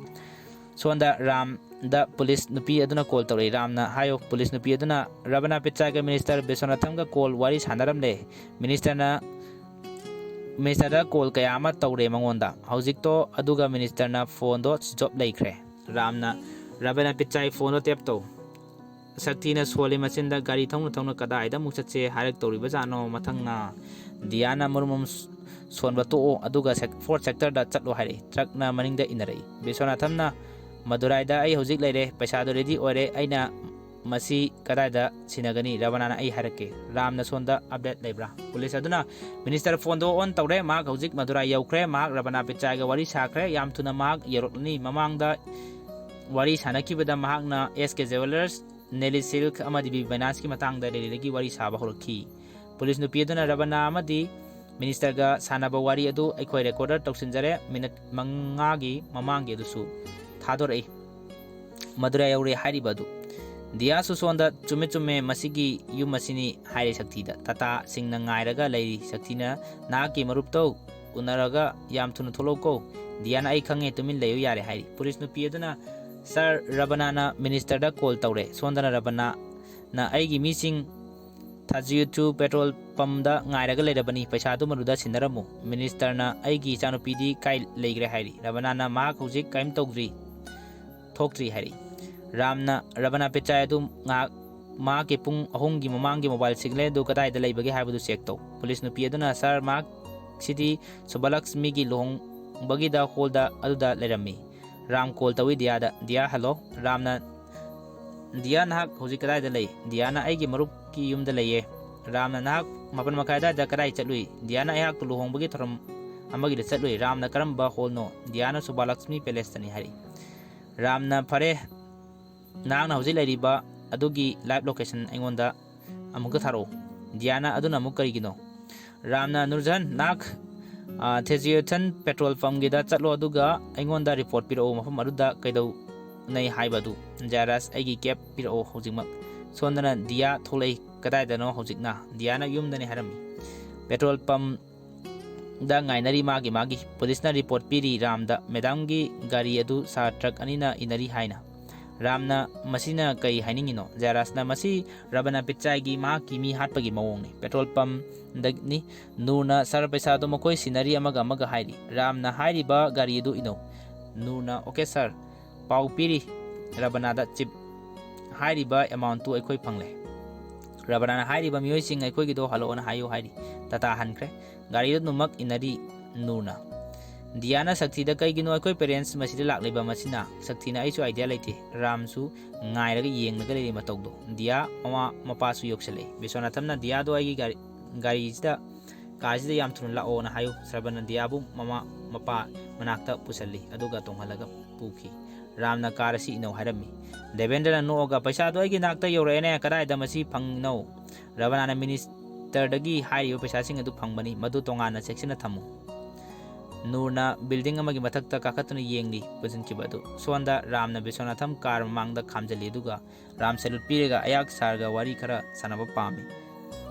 ꯁꯣꯝꯗ ꯔꯥꯝꯗ ꯄꯨꯂꯤꯁ ꯅꯨꯄꯤ ꯑꯗꯨꯅ call ꯇꯧꯔꯛꯏ꯫ ꯔꯥꯝꯅ, "ꯍꯥꯏꯌꯨ"꯫ ꯄꯨꯂꯤꯁ ꯅꯨꯄꯤ ꯑꯗꯨꯅ, "ꯔꯕꯅꯥ ꯄꯤꯠꯆꯥꯏꯒ Minister ꯕꯤꯁ꯭ꯋꯥꯅꯥꯊꯝꯒ call ꯋꯥꯔꯤ ꯁꯥꯟꯅꯔꯝꯂꯦ꯫ Minister ꯅ, Minister ꯗ call ꯀꯌꯥ ꯑꯃ ꯇꯧꯔꯦ ꯃꯉꯣꯟꯗ꯫ ꯍꯧꯖꯤꯛꯇꯣ ꯑꯗꯨꯒ Minister ꯅ phone ꯗꯣ switch off ꯂꯩꯈ꯭ꯔꯦ"꯫ ꯔꯥꯝꯅ, "ꯔꯕꯅꯥ ꯄꯤꯠꯆꯥꯏ, phone ꯗꯣ tap ꯇꯧ"꯫ ꯁꯛꯇꯤꯅ ꯁꯣꯜꯂꯤ ꯃꯆꯤꯟꯗ, "ꯒꯥꯔꯤ ꯊꯧꯅ ꯊꯧꯅ ꯀꯗꯥꯏꯗ ꯑꯃꯨꯛ ꯆꯠꯁꯦ ꯍꯥꯏꯔꯛꯇꯧꯔꯤꯕꯖꯥꯠꯅꯣ ꯃꯊꯪꯅ?" ꯗꯤꯌꯥꯅ ꯃꯔꯨꯝ ꯃꯔꯨꯝ ꯁꯣꯟꯕ ꯇꯣꯛꯑꯣ, ꯑꯗꯨꯒ sec-, fourth sector ꯗ ꯆꯠꯂꯣ ꯍꯥꯏꯔꯛꯏ꯫ Truck ꯅ ꯃꯅꯤꯡꯗ ꯏꯟꯅꯔꯛꯏ꯫ ꯕꯤꯁ꯭ꯋꯥꯅꯥꯊꯝꯅ, "ꯃꯗꯨꯔꯥꯏꯗ ꯑꯩ ꯍꯧꯖꯤꯛ ꯂꯩꯔꯦ, ꯄꯩꯁꯥꯗꯣ ready ꯑꯣꯏꯔꯦ, ꯑꯩꯅ ꯃꯁꯤ ꯀꯗꯥꯏꯗ ꯁꯤꯟꯅꯒꯅꯤ? ꯔꯕꯅꯥꯅ ꯑꯩ ꯍꯥꯏꯔꯛꯀꯦ꯫ ꯔꯥꯝꯅ ꯁꯣꯝꯗ ꯑꯞꯗꯦꯠ ꯂꯩꯕ꯭ꯔꯥ? ꯄꯨꯂꯤꯁ ꯑꯗꯨꯅ ꯃꯤꯅꯤꯁꯇꯔ ꯐꯣꯟꯗꯣ ꯑꯣꯟ ꯇꯧꯔꯦ, ꯃꯍꯥꯛ ꯍꯧꯖꯤꯛ ꯃꯗꯨꯔꯥꯏ ꯌꯧꯈ꯭ꯔꯦ, ꯃꯍꯥꯛ ꯔꯕꯅꯥ ꯄꯤꯆꯥꯏꯒ ꯋꯥꯔꯤ ꯁꯥꯈ꯭ꯔꯦ, ꯌꯥꯝ ꯊꯨꯅ ꯃꯍꯥꯛ ꯌꯧꯔꯛꯂꯅꯤ꯫ ꯃꯃꯥꯡꯗ ꯋꯥꯔꯤ ꯁꯥꯟꯅꯈꯤꯕꯗ ꯃꯍꯥꯛꯅ ꯑꯦꯁ ꯀꯦ ꯖꯨꯋꯦꯂꯔꯁ, ꯅꯦꯂꯤ ꯁꯤꯜꯛ ꯑꯃꯗꯤ ꯕꯤ ꯐꯥꯏꯅꯥꯟꯁꯀꯤ ꯃꯇꯥꯡꯗ ꯗꯦꯜꯂꯤꯗꯒꯤ ꯋꯥꯔꯤ ꯁꯥꯕ ꯍꯧꯔꯛꯈꯤ꯫ ꯄꯨꯂꯤꯁ ꯅꯨꯄꯤ ꯑꯗꯨꯅ ꯔꯕꯅꯥ ꯑꯃꯗꯤ ꯃꯤꯅꯤꯁꯇꯔꯒ ꯁꯥꯟꯅꯕ ꯋꯥꯔꯤ ꯑꯗꯨ ꯑꯩꯈꯣꯏ ꯔꯦꯀꯣꯔꯗꯔ ꯇꯧꯁꯤꯟꯖꯔꯦ, ꯃꯤꯅꯠ ꯃꯉꯥꯒꯤ ꯃꯃꯥꯡꯒꯤ ꯑꯗꯨꯁꯨ ꯊꯥꯗꯣꯔꯛꯏ꯫ ꯃꯗꯨꯔꯥ ꯌꯧꯔꯦ ꯍꯥꯏꯔꯤꯕ ꯑꯗꯨ꯫ ꯗꯤꯌꯥꯁꯨ ꯁꯣꯟꯗ ꯆꯨꯝꯃꯦ ꯆꯨꯝꯃꯦ, ꯃꯁꯤꯒꯤ ꯌꯨꯝ ꯑꯁꯤꯅꯤ ꯍꯥꯏꯔꯦ ꯁꯛꯊꯤꯗ꯫ ꯇꯥꯇꯥꯁꯤꯡꯅ ꯉꯥꯏꯔꯒ ꯂꯩꯔꯤ꯫ ꯁꯛꯊꯤꯅ ꯅꯍꯥꯛꯀꯤ ꯃꯔꯨꯞꯇꯧ ꯎꯅꯔꯒ ꯌꯥꯝ ꯊꯨꯅ ꯊꯣꯛꯂꯛꯎꯀꯣ꯫ ꯗꯤꯌꯥꯅ ꯑꯩ ꯈꯪꯉꯦ, ꯇꯨꯃꯤꯟ ꯂꯩꯌꯨ ꯌꯥꯔꯦ ꯍꯥꯏꯔꯤ꯫ ꯄꯨꯂꯤꯁ ꯅꯨꯄꯤ ꯑꯗꯨꯅ ꯁꯥꯔ ꯔꯕꯅꯥꯅ ꯃꯤꯅꯤꯁꯇꯔꯗ ꯀꯣꯜ ꯇꯧꯔꯦ꯫ ꯁꯣꯝꯗꯅ ꯔꯕꯅꯥꯅ ꯑꯩꯒꯤ ꯃꯤꯁꯤꯡ ꯊꯥꯖꯤꯌꯨꯊꯨ ꯄꯦꯇ꯭ꯔꯣꯜ ꯄꯝꯗ ꯉꯥꯏꯔꯒ ꯂꯩꯔꯕꯅꯤ, ꯄꯩꯁꯥꯗꯨ ꯃꯗꯨꯗ ꯁꯤꯟꯅꯔꯝꯃꯨ꯫ ꯃꯤꯅꯤꯁꯇꯔꯅ ꯑꯩꯒꯤ ꯏꯆꯥꯅꯨꯄꯤꯗꯤ ꯀꯥꯏ ꯂꯩꯈ꯭ꯔꯦ ꯍꯥꯏꯔꯤ꯫ ꯔꯕꯅꯥꯅ ꯃꯍꯥꯛ ꯍꯧꯖꯤꯛ ꯀꯔꯤꯝ ꯇꯧꯗ꯭ꯔꯤ, ꯊꯣꯛꯇ꯭ꯔꯤ ꯍꯥꯏꯔꯤ꯫ ꯔꯥꯝꯅ ꯔꯕꯅꯥ ꯄꯤꯆꯥꯏ ꯑꯗꯨ ꯉꯥꯏꯍꯥꯛ ꯃꯍꯥꯛꯀꯤ ꯄꯨꯡ ꯑꯍꯨꯝꯒꯤ ꯃꯃꯥꯡꯒꯤ ꯃꯣꯕꯥꯏꯜ ꯁꯤꯒꯅꯦꯜ ꯑꯗꯨ ꯀꯗꯥꯏꯗ ꯂꯩꯕꯒꯦ ꯍꯥꯏꯕꯗꯨ ꯆꯦꯛ ꯇꯧ꯫ ꯄꯨꯂꯤꯁ ꯅꯨꯄꯤ ꯑꯗꯨꯅ ꯁꯥꯔ ꯃꯍꯥꯛ ꯁꯤꯗꯤ ꯁꯨꯕꯂꯛꯁꯃꯤꯒꯤ ꯂꯨꯍꯣꯡꯕꯒꯤꯗ ꯍꯣꯜꯗ ꯑꯗꯨꯗ ꯂꯩꯔꯝꯃꯤ꯫ ꯔꯥꯝ ꯀꯣꯜ ꯇꯧꯏ ꯗꯤꯌꯥꯗ꯫ ꯗꯤꯌꯥ, ꯍꯜꯂꯣ꯫ ꯔꯥꯝꯅ, ꯗꯤꯌꯥ, ꯅꯍꯥꯛ ꯍꯧꯖꯤꯛ ꯀꯗꯥꯏꯗ ꯂꯩ? ꯗꯤꯌꯥꯅ, ꯑꯩꯒꯤ ꯃꯔꯨꯞꯀꯤ ꯌꯨꯝꯗ ꯂꯩꯌꯦ꯫ ꯔꯥꯝꯅ, ꯅꯍꯥꯛ ꯃꯥꯄꯟ ꯃꯈꯥꯏ ꯑꯗꯨꯋꯥꯏꯗ ꯀꯗꯥꯏ ꯆꯠꯂꯨꯏ? ꯗꯤꯌꯥꯅ, ꯑꯩꯍꯥꯛꯇꯨ ꯂꯨꯍꯣꯡꯕꯒꯤ ꯊꯧꯔꯝ ꯑꯃꯒꯤꯗ ꯆꯠꯂꯨꯏ꯫ ꯔꯥꯝꯅ, ꯀꯔꯝꯕ ꯍꯣꯜꯅꯣ? ꯗꯤꯌꯥꯅ, ꯁꯨꯕꯥꯂꯛꯁꯃꯤ ꯄꯦꯂꯦꯁꯇꯅꯤ ꯍꯥꯏꯔꯤ꯫ ꯔꯥꯝꯅ, ꯐꯔꯦ, ꯅꯍꯥꯛꯅ ꯍꯧꯖꯤꯛ ꯂꯩꯔꯤꯕ ꯑꯗꯨꯒꯤ ꯂꯥꯏꯚ ꯂꯣꯀꯦꯁꯟ ꯑꯩꯉꯣꯟꯗ ꯑꯃꯨꯛꯀ ꯊꯥꯔꯛꯎ꯫ ꯗꯤꯌꯥꯅ, ꯑꯗꯨꯅ ꯑꯃꯨꯛ ꯀꯔꯤꯒꯤꯅꯣ? ꯔꯥꯝꯅ, ꯅꯨꯔꯖꯍꯥꯟ, ꯅꯍꯥꯛ, ꯑ, ꯊꯦꯖꯤꯌꯣꯊꯟ ꯄꯦꯇ꯭ꯔꯣꯜ ꯄꯝꯒꯤꯗ ꯆꯠꯂꯣ, ꯑꯗꯨꯒ ꯑꯩꯉꯣꯟꯗ ꯔꯤꯄꯣꯔꯠ ꯄꯤꯔꯛꯎ, ꯃꯐꯝ ꯑꯗꯨꯗ ꯀꯩꯗꯧꯅꯩ ꯍꯥꯏꯕꯗꯨ꯫ ꯖꯥꯏꯔꯥꯁ, ꯑꯩꯒꯤ ꯀꯦꯞ ꯄꯤꯔꯛꯎ ꯍꯧꯖꯤꯛꯃꯛ꯫ ꯁꯣꯝꯗꯅ, ꯗꯤꯌꯥ ꯊꯣꯛꯂꯛꯏ, ꯀꯗꯥꯏꯗꯅꯣ ꯍꯧꯖꯤꯛꯅ? ꯗꯤꯌꯥꯅ, ꯌꯨꯝꯗꯅꯤ ꯍꯥꯏꯔꯝꯃꯤ꯫ ꯄꯦꯇ꯭ꯔꯣꯜ ꯄꯝ ꯗ ꯉꯥꯏꯅꯔꯤ ꯃꯥꯒꯤ ꯃꯥꯒꯤ꯫ ꯄꯨꯂꯤꯁꯅ ꯔꯤꯄꯣꯔꯠ ꯄꯤꯔꯤ ꯔꯥꯝꯗ, ꯃꯦꯗꯥꯝꯒꯤ ꯒꯥꯔꯤ ꯑꯗꯨ ꯁꯥꯔ ꯇ꯭ꯔꯛ ꯑꯅꯤꯅ ꯏꯟꯅꯔꯤ ꯍꯥꯏꯅ꯫ ꯔꯥꯝꯅ, ꯃꯁꯤꯅ ꯀꯔꯤ ꯍꯥꯏꯅꯤꯡꯉꯤꯅꯣ? ꯖꯥꯏꯔꯥꯁꯅ, ꯃꯁꯤ ꯔꯕꯅꯥ ꯄꯤꯠꯆꯥꯏꯒꯤ ꯃꯍꯥꯛꯀꯤ ꯃꯤ ꯍꯥꯠꯄꯒꯤ ꯃꯑꯣꯡꯅꯤ꯫ ꯄꯦꯇ꯭ꯔꯣꯜ ꯄꯝꯗꯅꯤ꯫ ꯅꯨꯔꯅ, ꯁꯥꯔ, ꯄꯩꯁꯥꯗꯣ ꯃꯈꯣꯏ ꯁꯤꯟꯅꯔꯤ ꯑꯃꯒ ꯑꯃꯒ ꯍꯥꯏꯔꯤ꯫ ꯔꯥꯝꯅ, ꯍꯥꯏꯔꯤꯕ ꯒꯥꯔꯤ ꯑꯗꯨ ꯏꯅꯧ꯫ ꯅꯨꯔꯅ, ꯑꯣꯀꯦ ꯁꯥꯔ꯫ ꯄꯥꯎ ꯄꯤꯔꯤ ꯔꯕꯅꯥꯗ, ꯆꯤꯞ, ꯍꯥꯏꯔꯤꯕ ꯑꯦꯃꯥꯎꯟꯠꯇꯨ ꯑꯩꯈꯣꯏ ꯐꯪꯂꯦ꯫ ꯔꯕꯅꯥꯅ ꯍꯥꯏꯔꯤꯕ ꯃꯤꯑꯣꯏꯁꯤꯡ ꯑꯩꯈꯣꯏꯒꯤꯗꯣ ꯍꯜꯂꯛꯑꯣꯅ ꯍꯥꯏꯌꯨ ꯍꯥꯏꯔꯤ꯫ ꯇꯥꯇꯥ ꯍꯟꯈ꯭ꯔꯦ꯫ ꯒꯥꯔꯤꯗꯨ ꯑꯗꯨꯃꯛ ꯏꯟꯅꯔꯤ ꯅꯨꯔꯅ꯫ ꯗꯤꯌꯥꯅ ꯁꯛꯊꯤꯗ, "ꯀꯩꯒꯤꯅꯣ ꯑꯩꯈꯣꯏ parents ꯃꯁꯤꯗ ꯂꯥꯛꯂꯤꯕ ꯃꯁꯤꯅ?" ꯁꯛꯊꯤꯅ, "ꯑꯩꯁꯨ idea ꯂꯩꯇꯦ"꯫ ꯔꯥꯝꯁꯨ ꯉꯥꯏꯔꯒ ꯌꯦꯡꯂꯒ ꯂꯩꯔꯤ ꯃꯇꯧꯗꯣ꯫ ꯗꯤꯌꯥ ꯃꯃꯥ ꯃꯄꯥꯁꯨ ꯌꯧꯁꯜꯂꯛꯏ꯫ ꯕꯤꯁ꯭ꯋꯥꯅꯥꯊꯝꯅ ꯗꯤꯌꯥꯗꯣ ꯑꯩꯒꯤ ꯒꯥꯔꯤ, ꯒꯥꯔꯤꯁꯤꯗ, ꯀꯥꯔꯁꯤꯗ ꯌꯥꯝ ꯊꯨꯅ ꯂꯥꯛꯑꯣꯅ ꯍꯥꯏꯌꯨ꯫ ꯁ꯭ꯔꯕꯅ ꯗꯤꯌꯥꯕꯨ ꯃꯃꯥ ꯃꯄꯥ ꯃꯅꯥꯛꯇ ꯄꯨꯁꯜꯂꯤ, ꯑꯗꯨꯒ ꯇꯣꯡꯍꯜꯂꯒ ꯄꯨꯈꯤ꯫ ꯔꯥꯝꯅ ꯀꯥꯔ ꯑꯁꯤ ꯏꯅꯧ ꯍꯥꯏꯔꯝꯃꯤ꯫ ꯗꯦꯕꯦꯟꯗ꯭ꯔꯅ ꯅꯣꯛꯑꯒ, "ꯄꯩꯁꯥꯗꯣ ꯑꯩꯒꯤ ꯅꯥꯛꯇ ꯌꯧꯔꯛꯑꯦꯅꯦ, ꯀꯗꯥꯏꯗ ꯃꯁꯤ ꯐꯪꯉꯤꯅꯣ?" ꯔꯕꯅꯥꯅ, "ꯃꯤꯅꯤꯁꯇꯔꯗꯒꯤ ꯍꯥꯏꯔꯤꯕ ꯄꯩꯁꯥꯁꯤꯡ ꯑꯗꯨ ꯐꯪꯕꯅꯤ, ꯃꯗꯨ ꯇꯣꯉꯥꯟꯅ ꯆꯦꯛꯁꯤꯟꯅ ꯊꯝꯃꯨ"꯫ ꯅꯨꯔꯅ ꯕꯤꯜꯗꯤꯡ ꯑꯃꯒꯤ ꯃꯊꯛꯇ ꯀꯥꯈꯠꯇꯨꯅ ꯌꯦꯡꯂꯤ ꯄꯨꯟꯁꯤꯟꯈꯤꯕ ꯑꯗꯨ꯫ ꯁꯣꯝꯗ ꯔꯥꯝꯅ ꯕꯤꯁ꯭ꯋꯥꯅꯥꯊꯝ ꯀꯥꯔ ꯃꯃꯥꯡꯗ ꯈꯥꯝꯖꯤꯜꯂꯤ, ꯑꯗꯨꯒ ꯔꯥꯝ salute ꯄꯤꯔꯒ ꯑꯌꯥꯛ ꯁꯥꯔꯒ ꯋꯥꯔꯤ ꯈꯔ ꯁꯥꯟꯅꯕ ꯄꯥꯝꯃꯤ꯫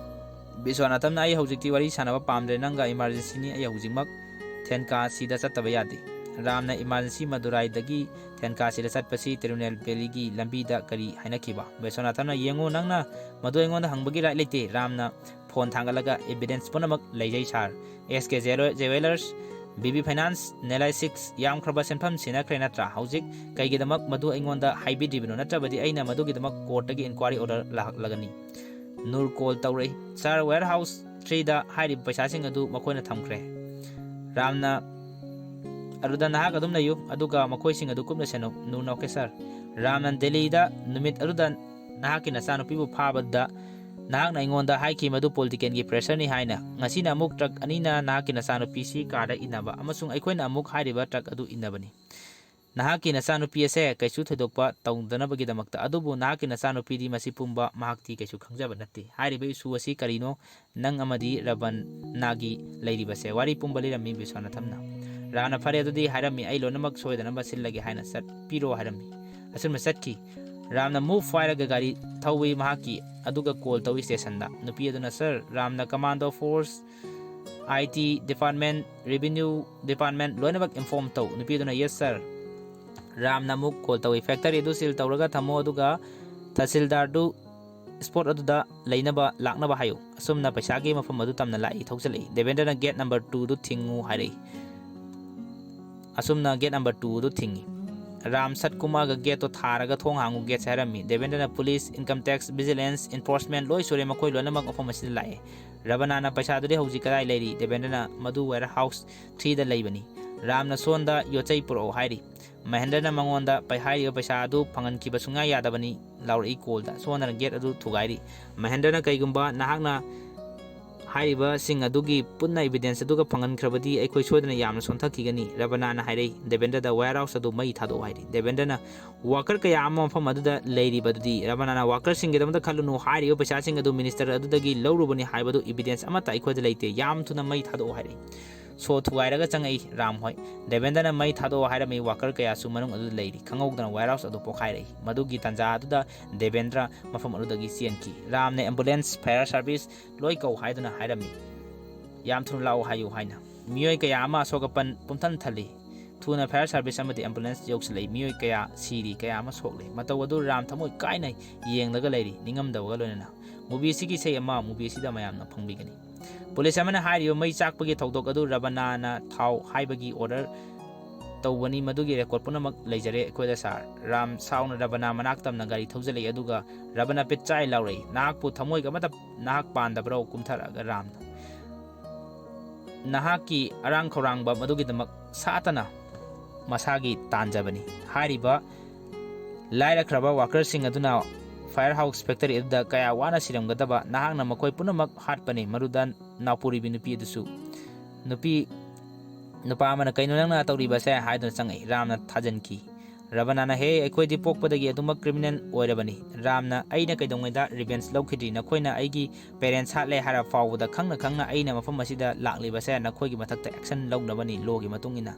ꯕꯤꯁ꯭ꯋꯥꯅꯥꯊꯝꯅ, "ꯑꯩ ꯍꯧꯖꯤꯛꯇꯤ ꯋꯥꯔꯤ ꯁꯥꯟꯅꯕ ꯄꯥꯝꯗ꯭ꯔꯦ, ꯅꯪꯒ emergencyꯅꯤ, ꯑꯩ ꯍꯧꯖꯤꯛꯃꯛ ꯊꯦꯟꯀꯥꯁꯤꯗ ꯆꯠꯇꯕ ꯌꯥꯗꯦ"꯫ ꯔꯥꯝꯅ, "emergency ꯃꯗꯨꯔꯥꯏꯗꯒꯤ ꯊꯦꯟꯀꯥꯁꯤꯗ ꯆꯠꯄꯁꯤ ꯇꯤꯔꯨꯅꯦꯜ ꯚꯦꯂꯤꯒꯤ ꯂꯝꯕꯤꯗ ꯀꯔꯤ ꯍꯥꯏꯅꯈꯤꯕ?" ꯕꯤꯁ꯭ꯋꯥꯅꯥꯊꯝꯅ, "ꯌꯦꯡꯉꯨ, ꯅꯪꯅ ꯃꯗꯨ ꯑꯩꯉꯣꯟꯗ ꯍꯪꯕꯒꯤ right ꯂꯩꯇꯦ"꯫ ꯔꯥꯝꯅ ꯐꯣꯟ ꯊꯥꯡꯒꯠꯂꯒ, "Evidence ꯄꯨꯝꯅꯃꯛ ꯂꯩꯖꯩ, ꯁꯥꯔ꯫ ꯑꯦꯁ ꯀꯦ ꯖꯦꯋꯦꯂꯔꯁ, ꯕꯤ ꯕꯤ ꯐꯥꯏꯅꯥꯟꯁ, ꯅꯦꯂꯥꯏ ꯁꯤꯛꯁ, ꯌꯥꯝꯈ꯭ꯔꯕ ꯁꯦꯟꯐꯝ ꯁꯤꯟꯅꯈ꯭ꯔꯦ ꯅꯠꯇ꯭ꯔꯥ? ꯍꯧꯖꯤꯛ ꯀꯩꯒꯤꯗꯃꯛ ꯃꯗꯨ ꯑꯩꯉꯣꯟꯗ ꯍꯥꯏꯕꯤꯗ꯭ꯔꯤꯕꯅꯣ? ꯅꯠꯇ꯭ꯔꯕꯗꯤ ꯑꯩꯅ ꯃꯗꯨꯒꯤꯗꯃꯛ ꯀꯣꯔꯠꯇꯒꯤ inquiry order ꯂꯥꯛꯂꯒꯅꯤ"꯫ ꯅꯨꯔ ꯀꯣꯜ ꯇꯧꯔꯛꯏ꯫ "ꯁꯥꯔ, ꯋꯦꯌꯔ ꯍꯥꯎꯁ ꯊ꯭ꯔꯤꯗ ꯍꯥꯏꯔꯤꯕ ꯄꯩꯁꯥꯁꯤꯡ ꯑꯗꯨ ꯃꯈꯣꯏꯅ ꯊꯝꯈ꯭ꯔꯦ"꯫ ꯔꯥꯝꯅ, "ꯑꯗꯨꯗ ꯅꯍꯥꯛ ꯑꯗꯨꯝ ꯂꯩꯌꯨ, ꯑꯗꯨꯒ ꯃꯈꯣꯏꯁꯤꯡ ꯑꯗꯨ ꯀꯨꯞꯅ ꯁꯦꯟꯅꯧ"꯫ ꯅꯨꯔꯅ, "ꯑꯣꯀꯦ, ꯁꯥꯔ"꯫ ꯔꯥꯝꯅ, "ꯗꯦꯜꯂꯤꯗ ꯅꯨꯃꯤꯠ ꯑꯗꯨꯗ ꯅꯍꯥꯛꯀꯤ ꯅꯆꯥꯅꯨꯄꯤꯕꯨ ꯐꯥꯕꯗ ꯅꯍꯥꯛꯅ ꯑꯩꯉꯣꯟꯗ ꯍꯥꯏꯈꯤ ꯃꯗꯨ ꯄꯣꯂꯤꯇꯤꯀꯦꯜꯒꯤ ꯄ꯭ꯔꯦꯁꯔꯅꯤ ꯍꯥꯏꯅ꯫ ꯉꯁꯤꯅ ꯑꯃꯨꯛ ꯇ꯭ꯔꯛ ꯑꯅꯤꯅ ꯅꯍꯥꯛꯀꯤ ꯅꯆꯥꯅꯨꯄꯤꯁꯤ ꯀꯥꯔꯗ ꯏꯟꯅꯕ ꯑꯃꯁꯨꯡ ꯑꯩꯈꯣꯏꯅ ꯑꯃꯨꯛ ꯍꯥꯏꯔꯤꯕ ꯇ꯭ꯔꯛ ꯑꯗꯨ ꯏꯟꯅꯕꯅꯤ꯫ ꯅꯍꯥꯛꯀꯤ ꯅꯆꯥꯅꯨꯄꯤ ꯑꯁꯦ ꯀꯩꯁꯨ ꯊꯣꯏꯗꯣꯛꯄ ꯇꯧꯗꯅꯕꯒꯤꯗꯃꯛꯇ꯫ ꯑꯗꯨꯕꯨ ꯅꯍꯥꯛꯀꯤ ꯅꯆꯥꯅꯨꯄꯤꯗꯤ ꯃꯁꯤ ꯄꯨꯝꯕ ꯃꯍꯥꯛꯇꯤ ꯀꯩꯁꯨ ꯈꯪꯖꯕ ꯅꯠꯇꯦ꯫ ꯍꯥꯏꯔꯤꯕ issue ꯑꯁꯤ ꯀꯔꯤꯅꯣ ꯅꯪ ꯑꯃꯗꯤ ꯔꯕꯟꯅꯥꯒꯤ ꯂꯩꯔꯤꯕꯁꯦ?" ꯋꯥꯔꯤ ꯄꯨꯝꯕ ꯂꯤꯔꯝꯃꯤ ꯕꯤꯁ꯭ꯋꯥꯅꯥꯊꯝꯅ꯫ ꯔꯥꯝꯅ, "ꯐꯔꯦ, ꯑꯗꯨꯗꯤ ꯍꯥꯏꯔꯝꯃꯤ, ꯑꯩ ꯂꯣꯏꯅꯃꯛ ꯁꯣꯏꯗꯅꯕ ꯁꯤꯜꯂꯒꯦ" ꯍꯥꯏꯅ ꯆꯠꯄꯤꯔꯣ ꯍꯥꯏꯔꯝꯃꯤ꯫ ꯑꯁꯨꯝꯅ ꯆꯠꯈꯤ꯫ ꯔꯥꯝꯅ move ꯍꯥꯏꯔꯒ ꯒꯥꯔꯤ ꯊꯧꯏ ꯃꯍꯥꯛꯀꯤ, ꯑꯗꯨꯒ ꯀꯣꯜ ꯇꯧꯏ ꯁ꯭ꯇꯦꯁꯟꯗ꯫ ꯅꯨꯄꯤ ꯑꯗꯨꯅ, "ꯁꯥꯔ, ꯔꯥꯝꯅ ꯀꯃꯥꯟꯗꯣ ꯐꯣꯔꯁ, ꯑꯥꯏ ꯇꯤ ꯗꯤꯄꯥꯔꯠꯃꯦꯟ, ꯔꯦꯚꯤꯅ꯭ꯌꯨ ꯗꯤꯄꯥꯔꯠꯃꯦꯟ ꯂꯣꯏꯅꯃꯛ inform ꯇꯧ"꯫ ꯅꯨꯄꯤ ꯑꯗꯨꯅ, "Yes, sir"꯫ ꯔꯥꯝꯅ ꯑꯃꯨꯛ ꯀꯣꯜ ꯇꯧꯏ, "ꯐꯦꯛꯇꯔꯤ ꯑꯗꯨ ꯁꯤꯜ ꯇꯧꯔꯒ ꯊꯝꯃꯣ, ꯑꯗꯨꯒ ꯇꯍꯁꯤꯜꯗꯥꯔꯗꯨ ꯁ꯭ꯄꯣꯠ ꯑꯗꯨꯗ ꯂꯩꯅꯕ, ꯂꯥꯛꯅꯕ ꯍꯥꯏꯌꯨ"꯫ ꯑꯁꯨꯝꯅ ꯄꯩꯁꯥꯒꯤ ꯃꯐꯝ ꯑꯗꯨ ꯇꯝꯅ ꯂꯥꯛꯏ, ꯊꯧꯖꯤꯜꯂꯛꯏ꯫ ꯗꯦꯕꯦꯟꯗ꯭ꯔꯅ, "Gate number twoꯗꯨ ꯊꯤꯡꯉꯨ" ꯍꯥꯏꯔꯛꯏ꯫ ꯑꯁꯨꯝꯅ gate number twoꯗꯨ ꯊꯤꯡꯉꯤ꯫ ꯔꯥꯝ ꯁꯠ ꯀꯨꯝꯃꯛꯑꯒ, "Gateꯇꯣ ꯊꯥꯔꯒ ꯊꯣꯡ ꯍꯥꯡꯉꯨ, gateꯁꯦ" ꯍꯥꯏꯔꯝꯃꯤ꯫ ꯗꯦꯕꯦꯟꯗ꯭ꯔꯅ, "Police, income tax, vigilance, enforcement ꯂꯣꯏ ꯁꯨꯔꯦ, ꯃꯈꯣꯏ ꯂꯣꯏꯅꯃꯛ ꯃꯐꯝ ꯑꯁꯤꯗ ꯂꯥꯛꯑꯦ"꯫ ꯔꯕꯅꯥꯅ, "ꯄꯩꯁꯥꯗꯨꯗꯤ ꯍꯧꯖꯤꯛ ꯀꯗꯥꯏ ꯂꯩꯔꯤ?" ꯗꯦꯕꯦꯟꯗ꯭ꯔꯅ, "ꯃꯗꯨ ꯋꯦꯌꯔ ꯍꯥꯎꯁ ꯊ꯭ꯔꯤꯗ ꯂꯩꯕꯅꯤ"꯫ ꯔꯥꯝꯅ ꯁꯣꯟꯗ ꯌꯣꯠꯆꯩ ꯄꯨꯔꯛꯎ ꯍꯥꯏꯔꯤ꯫ ꯃꯍꯦꯟꯗ꯭ꯔꯅ ꯃꯉꯣꯟꯗ ꯄꯩ-, ꯍꯥꯏꯔꯤꯕ ꯄꯩꯁꯥ ꯑꯗꯨ ꯐꯪꯍꯟꯈꯤꯕ ꯁꯨꯡꯌꯥ ꯌꯥꯗꯕꯅꯤ ꯂꯥꯎꯔꯛꯏ ꯀꯣꯜꯗ꯫ ꯁꯣꯟꯗꯅ ꯒꯦꯠ ꯑꯗꯨ ꯊꯨꯒꯥꯏꯔꯤ꯫ ꯃꯍꯦꯟꯗ꯭ꯔꯅ, "ꯀꯩꯒꯨꯝꯕ ꯅꯍꯥꯛꯅ ꯍꯥꯏꯔꯤꯕꯁꯤꯡ ꯑꯗꯨꯒꯤ ꯄꯨꯟꯅ ꯏꯕꯤꯗꯦꯟꯁ ꯑꯗꯨꯒ ꯐꯪꯍꯟꯈ꯭ꯔꯕꯗꯤ ꯑꯩꯈꯣꯏ ꯁꯣꯏꯗꯅ ꯌꯥꯝꯅ ꯁꯣꯟꯊꯈꯤꯒꯅꯤ"꯫ ꯔꯕꯅꯥꯅ ꯍꯥꯏꯔꯛꯏ, "ꯗꯦꯕꯦꯟꯗ꯭ꯔꯗ ꯋꯦꯌꯔ ꯍꯥꯎꯁ ꯑꯗꯨ ꯃꯩ ꯊꯥꯗꯣꯛꯎ" ꯍꯥꯏꯔꯤ꯫ ꯗꯦꯕꯦꯟꯗ꯭ꯔꯅ, "ꯋꯥꯀꯔ ꯀꯌꯥ ꯑꯃ ꯃꯐꯝ ꯑꯗꯨꯗ ꯂꯩꯔꯤꯕꯗꯨꯗꯤ"꯫ ꯔꯕꯅꯥꯅ, "ꯋꯥꯀꯔꯁꯤꯡꯒꯤꯗꯃꯛꯇ ꯈꯜꯂꯨꯅꯨ, ꯍꯥꯏꯔꯤꯕ ꯄꯩꯁꯥꯁꯤꯡ ꯑꯗꯨ ꯃꯤꯅꯤꯁꯇꯔ ꯑꯗꯨꯗꯒꯤ ꯂꯧꯔꯨꯕꯅꯤ ꯍꯥꯏꯕꯗꯨ ꯏꯕꯤꯗꯦꯟꯁ ꯑꯃꯠꯇ ꯑꯩꯈꯣꯏꯗ ꯂꯩꯇꯦ, ꯌꯥꯝ ꯊꯨꯅ ꯃꯩ ꯊꯥꯗꯣꯛꯎ" ꯍꯥꯏꯔꯛꯏ꯫ ꯁꯣ ꯊꯨꯒꯥꯏꯔꯒ ꯆꯪꯉꯛꯏ ꯔꯥꯝ ꯍꯣꯏ꯫ ꯗꯦꯕꯦꯟꯗ꯭ꯔꯅ ꯃꯩ ꯊꯥꯗꯣꯛꯑꯣ ꯍꯥꯏꯔꯝꯃꯤ, ꯋꯥꯀꯔ ꯀꯌꯥꯁꯨ ꯃꯅꯨꯡ ꯑꯗꯨꯗ ꯂꯩꯔꯤ꯫ ꯈꯪꯍꯧꯗꯅ ꯋꯦꯌꯔ ꯍꯥꯎꯁ ꯑꯗꯨ ꯄꯣꯈꯥꯏꯔꯛꯏ꯫ ꯃꯗꯨꯒꯤ ꯇꯥꯟꯖꯥ ꯑꯗꯨꯗ ꯗꯦꯕꯦꯟꯗ꯭ꯔ ꯃꯐꯝ ꯑꯗꯨꯗꯒꯤ ꯆꯦꯟꯈꯤ꯫ ꯔꯥꯝꯅ ꯑꯦꯝꯕꯨꯂꯦꯟꯁ, ꯐꯥꯌꯔ ꯁꯥꯔꯚꯤꯁ ꯂꯣꯏ ꯀꯧ ꯍꯥꯏꯗꯨꯅ ꯍꯥꯏꯔꯝꯃꯤ, "ꯌꯥꯝ ꯊꯨꯅ ꯂꯥꯛꯎ ꯍꯥꯏꯌꯨ" ꯍꯥꯏꯅ꯫ ꯃꯤꯑꯣꯏ ꯀꯌꯥ ꯑꯃ ꯑꯁꯣꯛ ꯑꯄꯟ ꯄꯨꯝꯊꯟ ꯊꯜꯂꯤ꯫ ꯊꯨꯅ ꯐꯥꯌꯔ ꯁꯥꯔꯚꯤꯁ ꯑꯃꯗꯤ ꯑꯦꯝꯕꯨꯂꯦꯟꯁ ꯌꯧꯁꯤꯜꯂꯛꯏ꯫ ꯃꯤꯑꯣꯏ ꯀꯌꯥ ꯁꯤꯔꯤ, ꯀꯌꯥ ꯑꯃ ꯁꯣꯛꯂꯦ꯫ ꯃꯇꯧ ꯑꯗꯨ ꯔꯥꯝ ꯊꯃꯣꯏ ꯀꯥꯏꯅ ꯌꯦꯡꯂꯒ ꯂꯩꯔꯤ, ꯅꯤꯡꯉꯝꯗꯕꯒ ꯂꯣꯏꯅꯅ꯫ ꯃꯨꯚꯤ ꯑꯁꯤꯒꯤ ꯏꯁꯩ ꯑꯃ ꯃꯨꯚꯤ ꯑꯁꯤꯗ ꯃꯌꯥꯝꯅ ꯐꯣꯡꯕꯤꯒꯅꯤ꯫ ꯄꯨꯂꯤꯁ ꯑꯃꯅ ꯍꯥꯏꯔꯤꯕ ꯃꯩ ꯆꯥꯛꯄꯒꯤ ꯊꯧꯗꯣꯛ ꯑꯗꯨ ꯔꯕꯅꯥꯅ ꯊꯥꯎ ꯍꯥꯏꯕꯒꯤ ꯑꯣꯔꯗꯔ ꯇꯧꯕꯅꯤ, ꯃꯗꯨꯒꯤ ꯔꯦꯀꯣꯔꯗ ꯄꯨꯝꯅꯃꯛ ꯂꯩꯖꯔꯦ ꯑꯩꯈꯣꯏꯗ, ꯁꯥꯔ꯫ ꯔꯥꯝ ꯁꯥꯎꯅ ꯔꯕꯅꯥ ꯃꯅꯥꯛ ꯇꯝꯅ ꯒꯥꯔꯤ ꯊꯧꯖꯤꯜꯂꯛꯏ, ꯑꯗꯨꯒ ꯔꯕꯅꯥ ꯄꯤꯠ ꯆꯥꯏ ꯂꯥꯎꯔꯛꯏ, "ꯅꯍꯥꯛꯄꯨ ꯊꯃꯣꯏꯒ ꯑꯃꯠꯇ ꯅꯍꯥꯛ ꯄꯥꯟꯗꯕ꯭ꯔꯣ?" ꯀꯨꯝꯊꯔꯛꯑꯒ ꯔꯥꯝꯅ, "ꯅꯍꯥꯛꯀꯤ ꯑꯔꯥꯡ ꯈꯧꯔꯥꯡꯕ ꯃꯗꯨꯒꯤꯗꯃꯛ ꯁꯥꯇꯅ ꯃꯁꯥꯒꯤ ꯇꯥꯟꯖꯕꯅꯤ"꯫ ꯍꯥꯏꯔꯤꯕ ꯂꯥꯏꯔꯈ꯭ꯔꯕ ꯋꯥꯀꯔꯁꯤꯡ ꯑꯗꯨꯅ ꯐꯥꯌꯔ ꯍꯥꯎꯁ ꯐꯦꯛꯇꯔꯤ ꯑꯗꯨꯗ ꯀꯌꯥ ꯋꯥꯅ ꯁꯤꯔꯝꯒꯗꯕ, ꯅꯍꯥꯛꯅ ꯃꯈꯣꯏ ꯄꯨꯝꯅꯃꯛ ꯍꯥꯠꯄꯅꯤ, ꯃꯗꯨꯗ ꯅꯥꯎꯄꯨꯔꯤꯕꯤ ꯅꯨꯄꯤ ꯑꯗꯨꯁꯨ꯫ ꯅꯨꯄꯤ, ꯅꯨꯄꯥ ꯑꯃꯅ, "ꯀꯩꯅꯣ ꯅꯪꯅ ꯇꯧꯔꯤꯕꯁꯦ?" ꯍꯥꯏꯗꯨꯅ ꯆꯪꯉꯛꯏ꯫ ꯔꯥꯝꯅ ꯊꯥꯖꯤꯟꯈꯤ꯫ ꯔꯕꯅꯥꯅ, "ꯍꯦ, ꯑꯩꯈꯣꯏꯗꯤ ꯄꯣꯛꯄꯗꯒꯤ ꯑꯗꯨꯃꯛ ꯀ꯭ꯔꯤꯃꯤꯅꯦꯜ ꯑꯣꯏꯔꯕꯅꯤ꯫ ꯔꯥꯝꯅ, ꯑꯩꯅ ꯀꯩꯗꯧꯉꯩꯗ ꯔꯤꯚꯦꯟꯖ ꯂꯧꯈꯤꯗ꯭ꯔꯤ? ꯅꯈꯣꯏꯅ ꯑꯩꯒꯤ ꯄꯦꯔꯦꯟꯁ ꯍꯥꯠꯂꯦ ꯍꯥꯏꯔ ꯐꯥꯎꯕꯗ ꯈꯪꯅ ꯈꯪꯅ ꯑꯩꯅ ꯃꯐꯝ ꯑꯁꯤꯗ ꯂꯥꯛꯂꯤꯕꯁꯦ ꯅꯈꯣꯏꯒꯤ ꯃꯊꯛꯇ ꯑꯦꯛꯁꯟ ꯂꯧꯅꯕꯅꯤ, ꯂꯣꯒꯤ ꯃꯇꯨꯡ ꯏꯟꯅ"꯫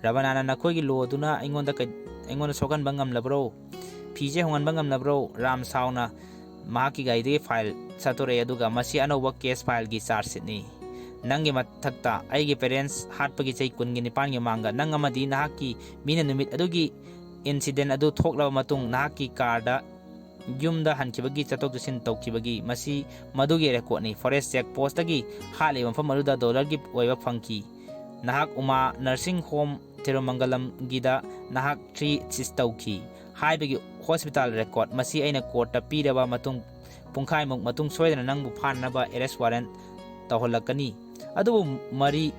ꯔꯕꯅꯥꯅ, "ꯅꯈꯣꯏꯒꯤ ꯂꯣꯗꯨꯅ ꯑꯩꯉꯣꯟꯗ ꯀꯩ-, ꯑꯩꯉꯣꯟꯗ ꯁꯣꯛꯍꯟꯕ ꯉꯝꯂꯕ꯭ꯔꯣ? ꯐꯤꯁꯦ ꯍꯣꯡꯍꯟꯕ ꯉꯝꯂꯕ꯭ꯔꯣ?" ꯔꯥꯝ ꯁꯥꯎꯅ ꯃꯍꯥꯛꯀꯤ ꯒꯥꯔꯤꯗꯒꯤ ꯐꯥꯏꯜ ꯁꯠꯇꯣꯔꯛꯑꯦ, ꯑꯗꯨꯒ, "ꯃꯁꯤ ꯑꯅꯧꯕ ꯀꯦꯁ ꯐꯥꯏꯜꯒꯤ ꯆꯥꯔꯖ ꯁꯤꯠꯅꯤ꯫ ꯅꯪꯒꯤ ꯃꯊꯛꯇ ꯑꯩꯒꯤ ꯄꯦꯔꯦꯟꯁ ꯍꯥꯠꯄꯒꯤ ꯆꯍꯤ ꯀꯨꯟꯒꯤ ꯅꯤꯄꯥꯟꯒꯤ ꯃꯃꯥꯡꯗ ꯅꯪ ꯑꯃꯗꯤ ꯅꯍꯥꯛꯀꯤ ꯃꯤꯅ ꯅꯨꯃꯤꯠ ꯑꯗꯨꯒꯤ ꯏꯟꯁꯤꯗꯦꯟ ꯑꯗꯨ ꯊꯣꯛꯂꯕ ꯃꯇꯨꯡ ꯅꯍꯥꯛꯀꯤ ꯀꯥꯔꯗ ꯌꯨꯝꯗ ꯍꯟꯈꯤꯕꯒꯤ ꯆꯠꯊꯣꯛ ꯆꯠꯁꯤꯟ ꯇꯧꯈꯤꯕꯒꯤ, ꯃꯁꯤ ꯃꯗꯨꯒꯤ ꯔꯦꯀꯣꯔꯗꯅꯤ꯫ ꯐꯣꯔꯦꯁ ꯆꯦꯛ ꯄꯣꯁꯇꯒꯤ ꯍꯥꯠꯂꯤꯕ ꯃꯐꯝ ꯑꯗꯨꯗ ꯗꯣꯂꯔꯒꯤ ꯑꯣꯏꯕ ꯐꯪꯈꯤ꯫ ꯅꯍꯥꯛ ꯎꯃꯥ ꯅꯔꯁꯤꯡ ꯍꯣꯝ ꯊꯤꯔꯨꯃꯪꯒꯂꯝꯒꯤꯗ ꯅꯍꯥꯛ ꯊ꯭ꯔꯤ ꯁꯤꯁ ꯇꯧꯈꯤ ꯍꯥꯏꯕꯒꯤ ꯍꯣꯁꯄꯤꯇꯥꯜ ꯔꯦꯀꯣꯔꯗ꯫ ꯃꯁꯤ ꯑꯩꯅ ꯀꯣꯔꯠꯇ ꯄꯤꯔꯕ ꯃꯇꯨꯡ ꯄꯨꯡꯈꯥꯏꯃꯨꯛ ꯃꯇꯨꯡ ꯁꯣꯏꯗꯅ ꯅꯪꯕꯨ ꯐꯥꯅꯅꯕ ꯑꯦꯔꯦꯁ ꯋꯥꯔꯦꯟ ꯇꯧꯍꯜꯂꯛꯀꯅꯤ꯫ ꯑꯗꯨꯕꯨ ꯃꯔꯤ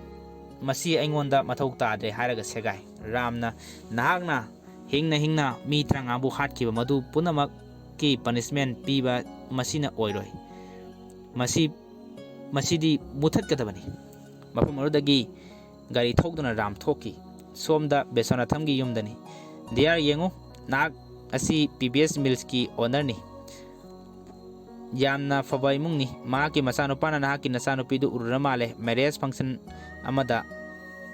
ꯃꯁꯤ ꯑꯩꯉꯣꯟꯗ ꯃꯊꯧ ꯇꯥꯗ꯭ꯔꯦ ꯍꯥꯏꯔꯒ ꯁꯦꯒꯥꯏ꯫ ꯔꯥꯝꯅ, ꯅꯍꯥꯛꯅ ꯍꯤꯡꯅ ꯍꯤꯡꯅ ꯃꯤ ꯇꯔꯥꯃꯉꯥꯕꯨ ꯍꯥꯠꯈꯤꯕ ꯃꯗꯨ ꯄꯨꯝꯅꯃꯛꯀꯤ ꯄꯅꯤꯁꯃꯦꯟ ꯄꯤꯕ ꯃꯁꯤꯅ ꯑꯣꯏꯔꯣꯏ꯫ ꯃꯁꯤ, ꯃꯁꯤꯗꯤ ꯃꯨꯊꯠꯀꯗꯕꯅꯤ꯫ ꯃꯐꯝ ꯑꯗꯨꯗꯒꯤ ꯒꯥꯔꯤ ꯊꯧꯗꯨꯅ ꯔꯥꯝ ꯊꯣꯛꯈꯤ꯫ ꯁꯣꯝꯗ ꯕꯦꯁꯣꯅꯥꯊꯝꯒꯤ ꯌꯨꯝꯗꯅꯤ꯫ ꯗꯤꯌꯥ, ꯌꯦꯡꯉꯨ, ꯅꯍꯥꯛ ꯑꯁꯤ ꯄꯤ ꯕꯤ ꯑꯦꯁ ꯃꯤꯜꯁꯀꯤ ꯑꯣꯅꯔꯅꯤ꯫ ꯌꯥꯝꯅ ꯐꯕ ꯏꯃꯨꯡꯅꯤ꯫ ꯃꯍꯥꯛꯀꯤ ꯃꯆꯥꯅꯨꯄꯥꯅ ꯅꯍꯥꯛꯀꯤ ꯅꯆꯥꯅꯨꯄꯤꯗꯨ ꯎꯔꯨꯔ ꯃꯥꯜꯂꯦ ꯃꯦꯔꯦꯖ ꯐꯪꯁꯟ ꯑꯃꯗ꯫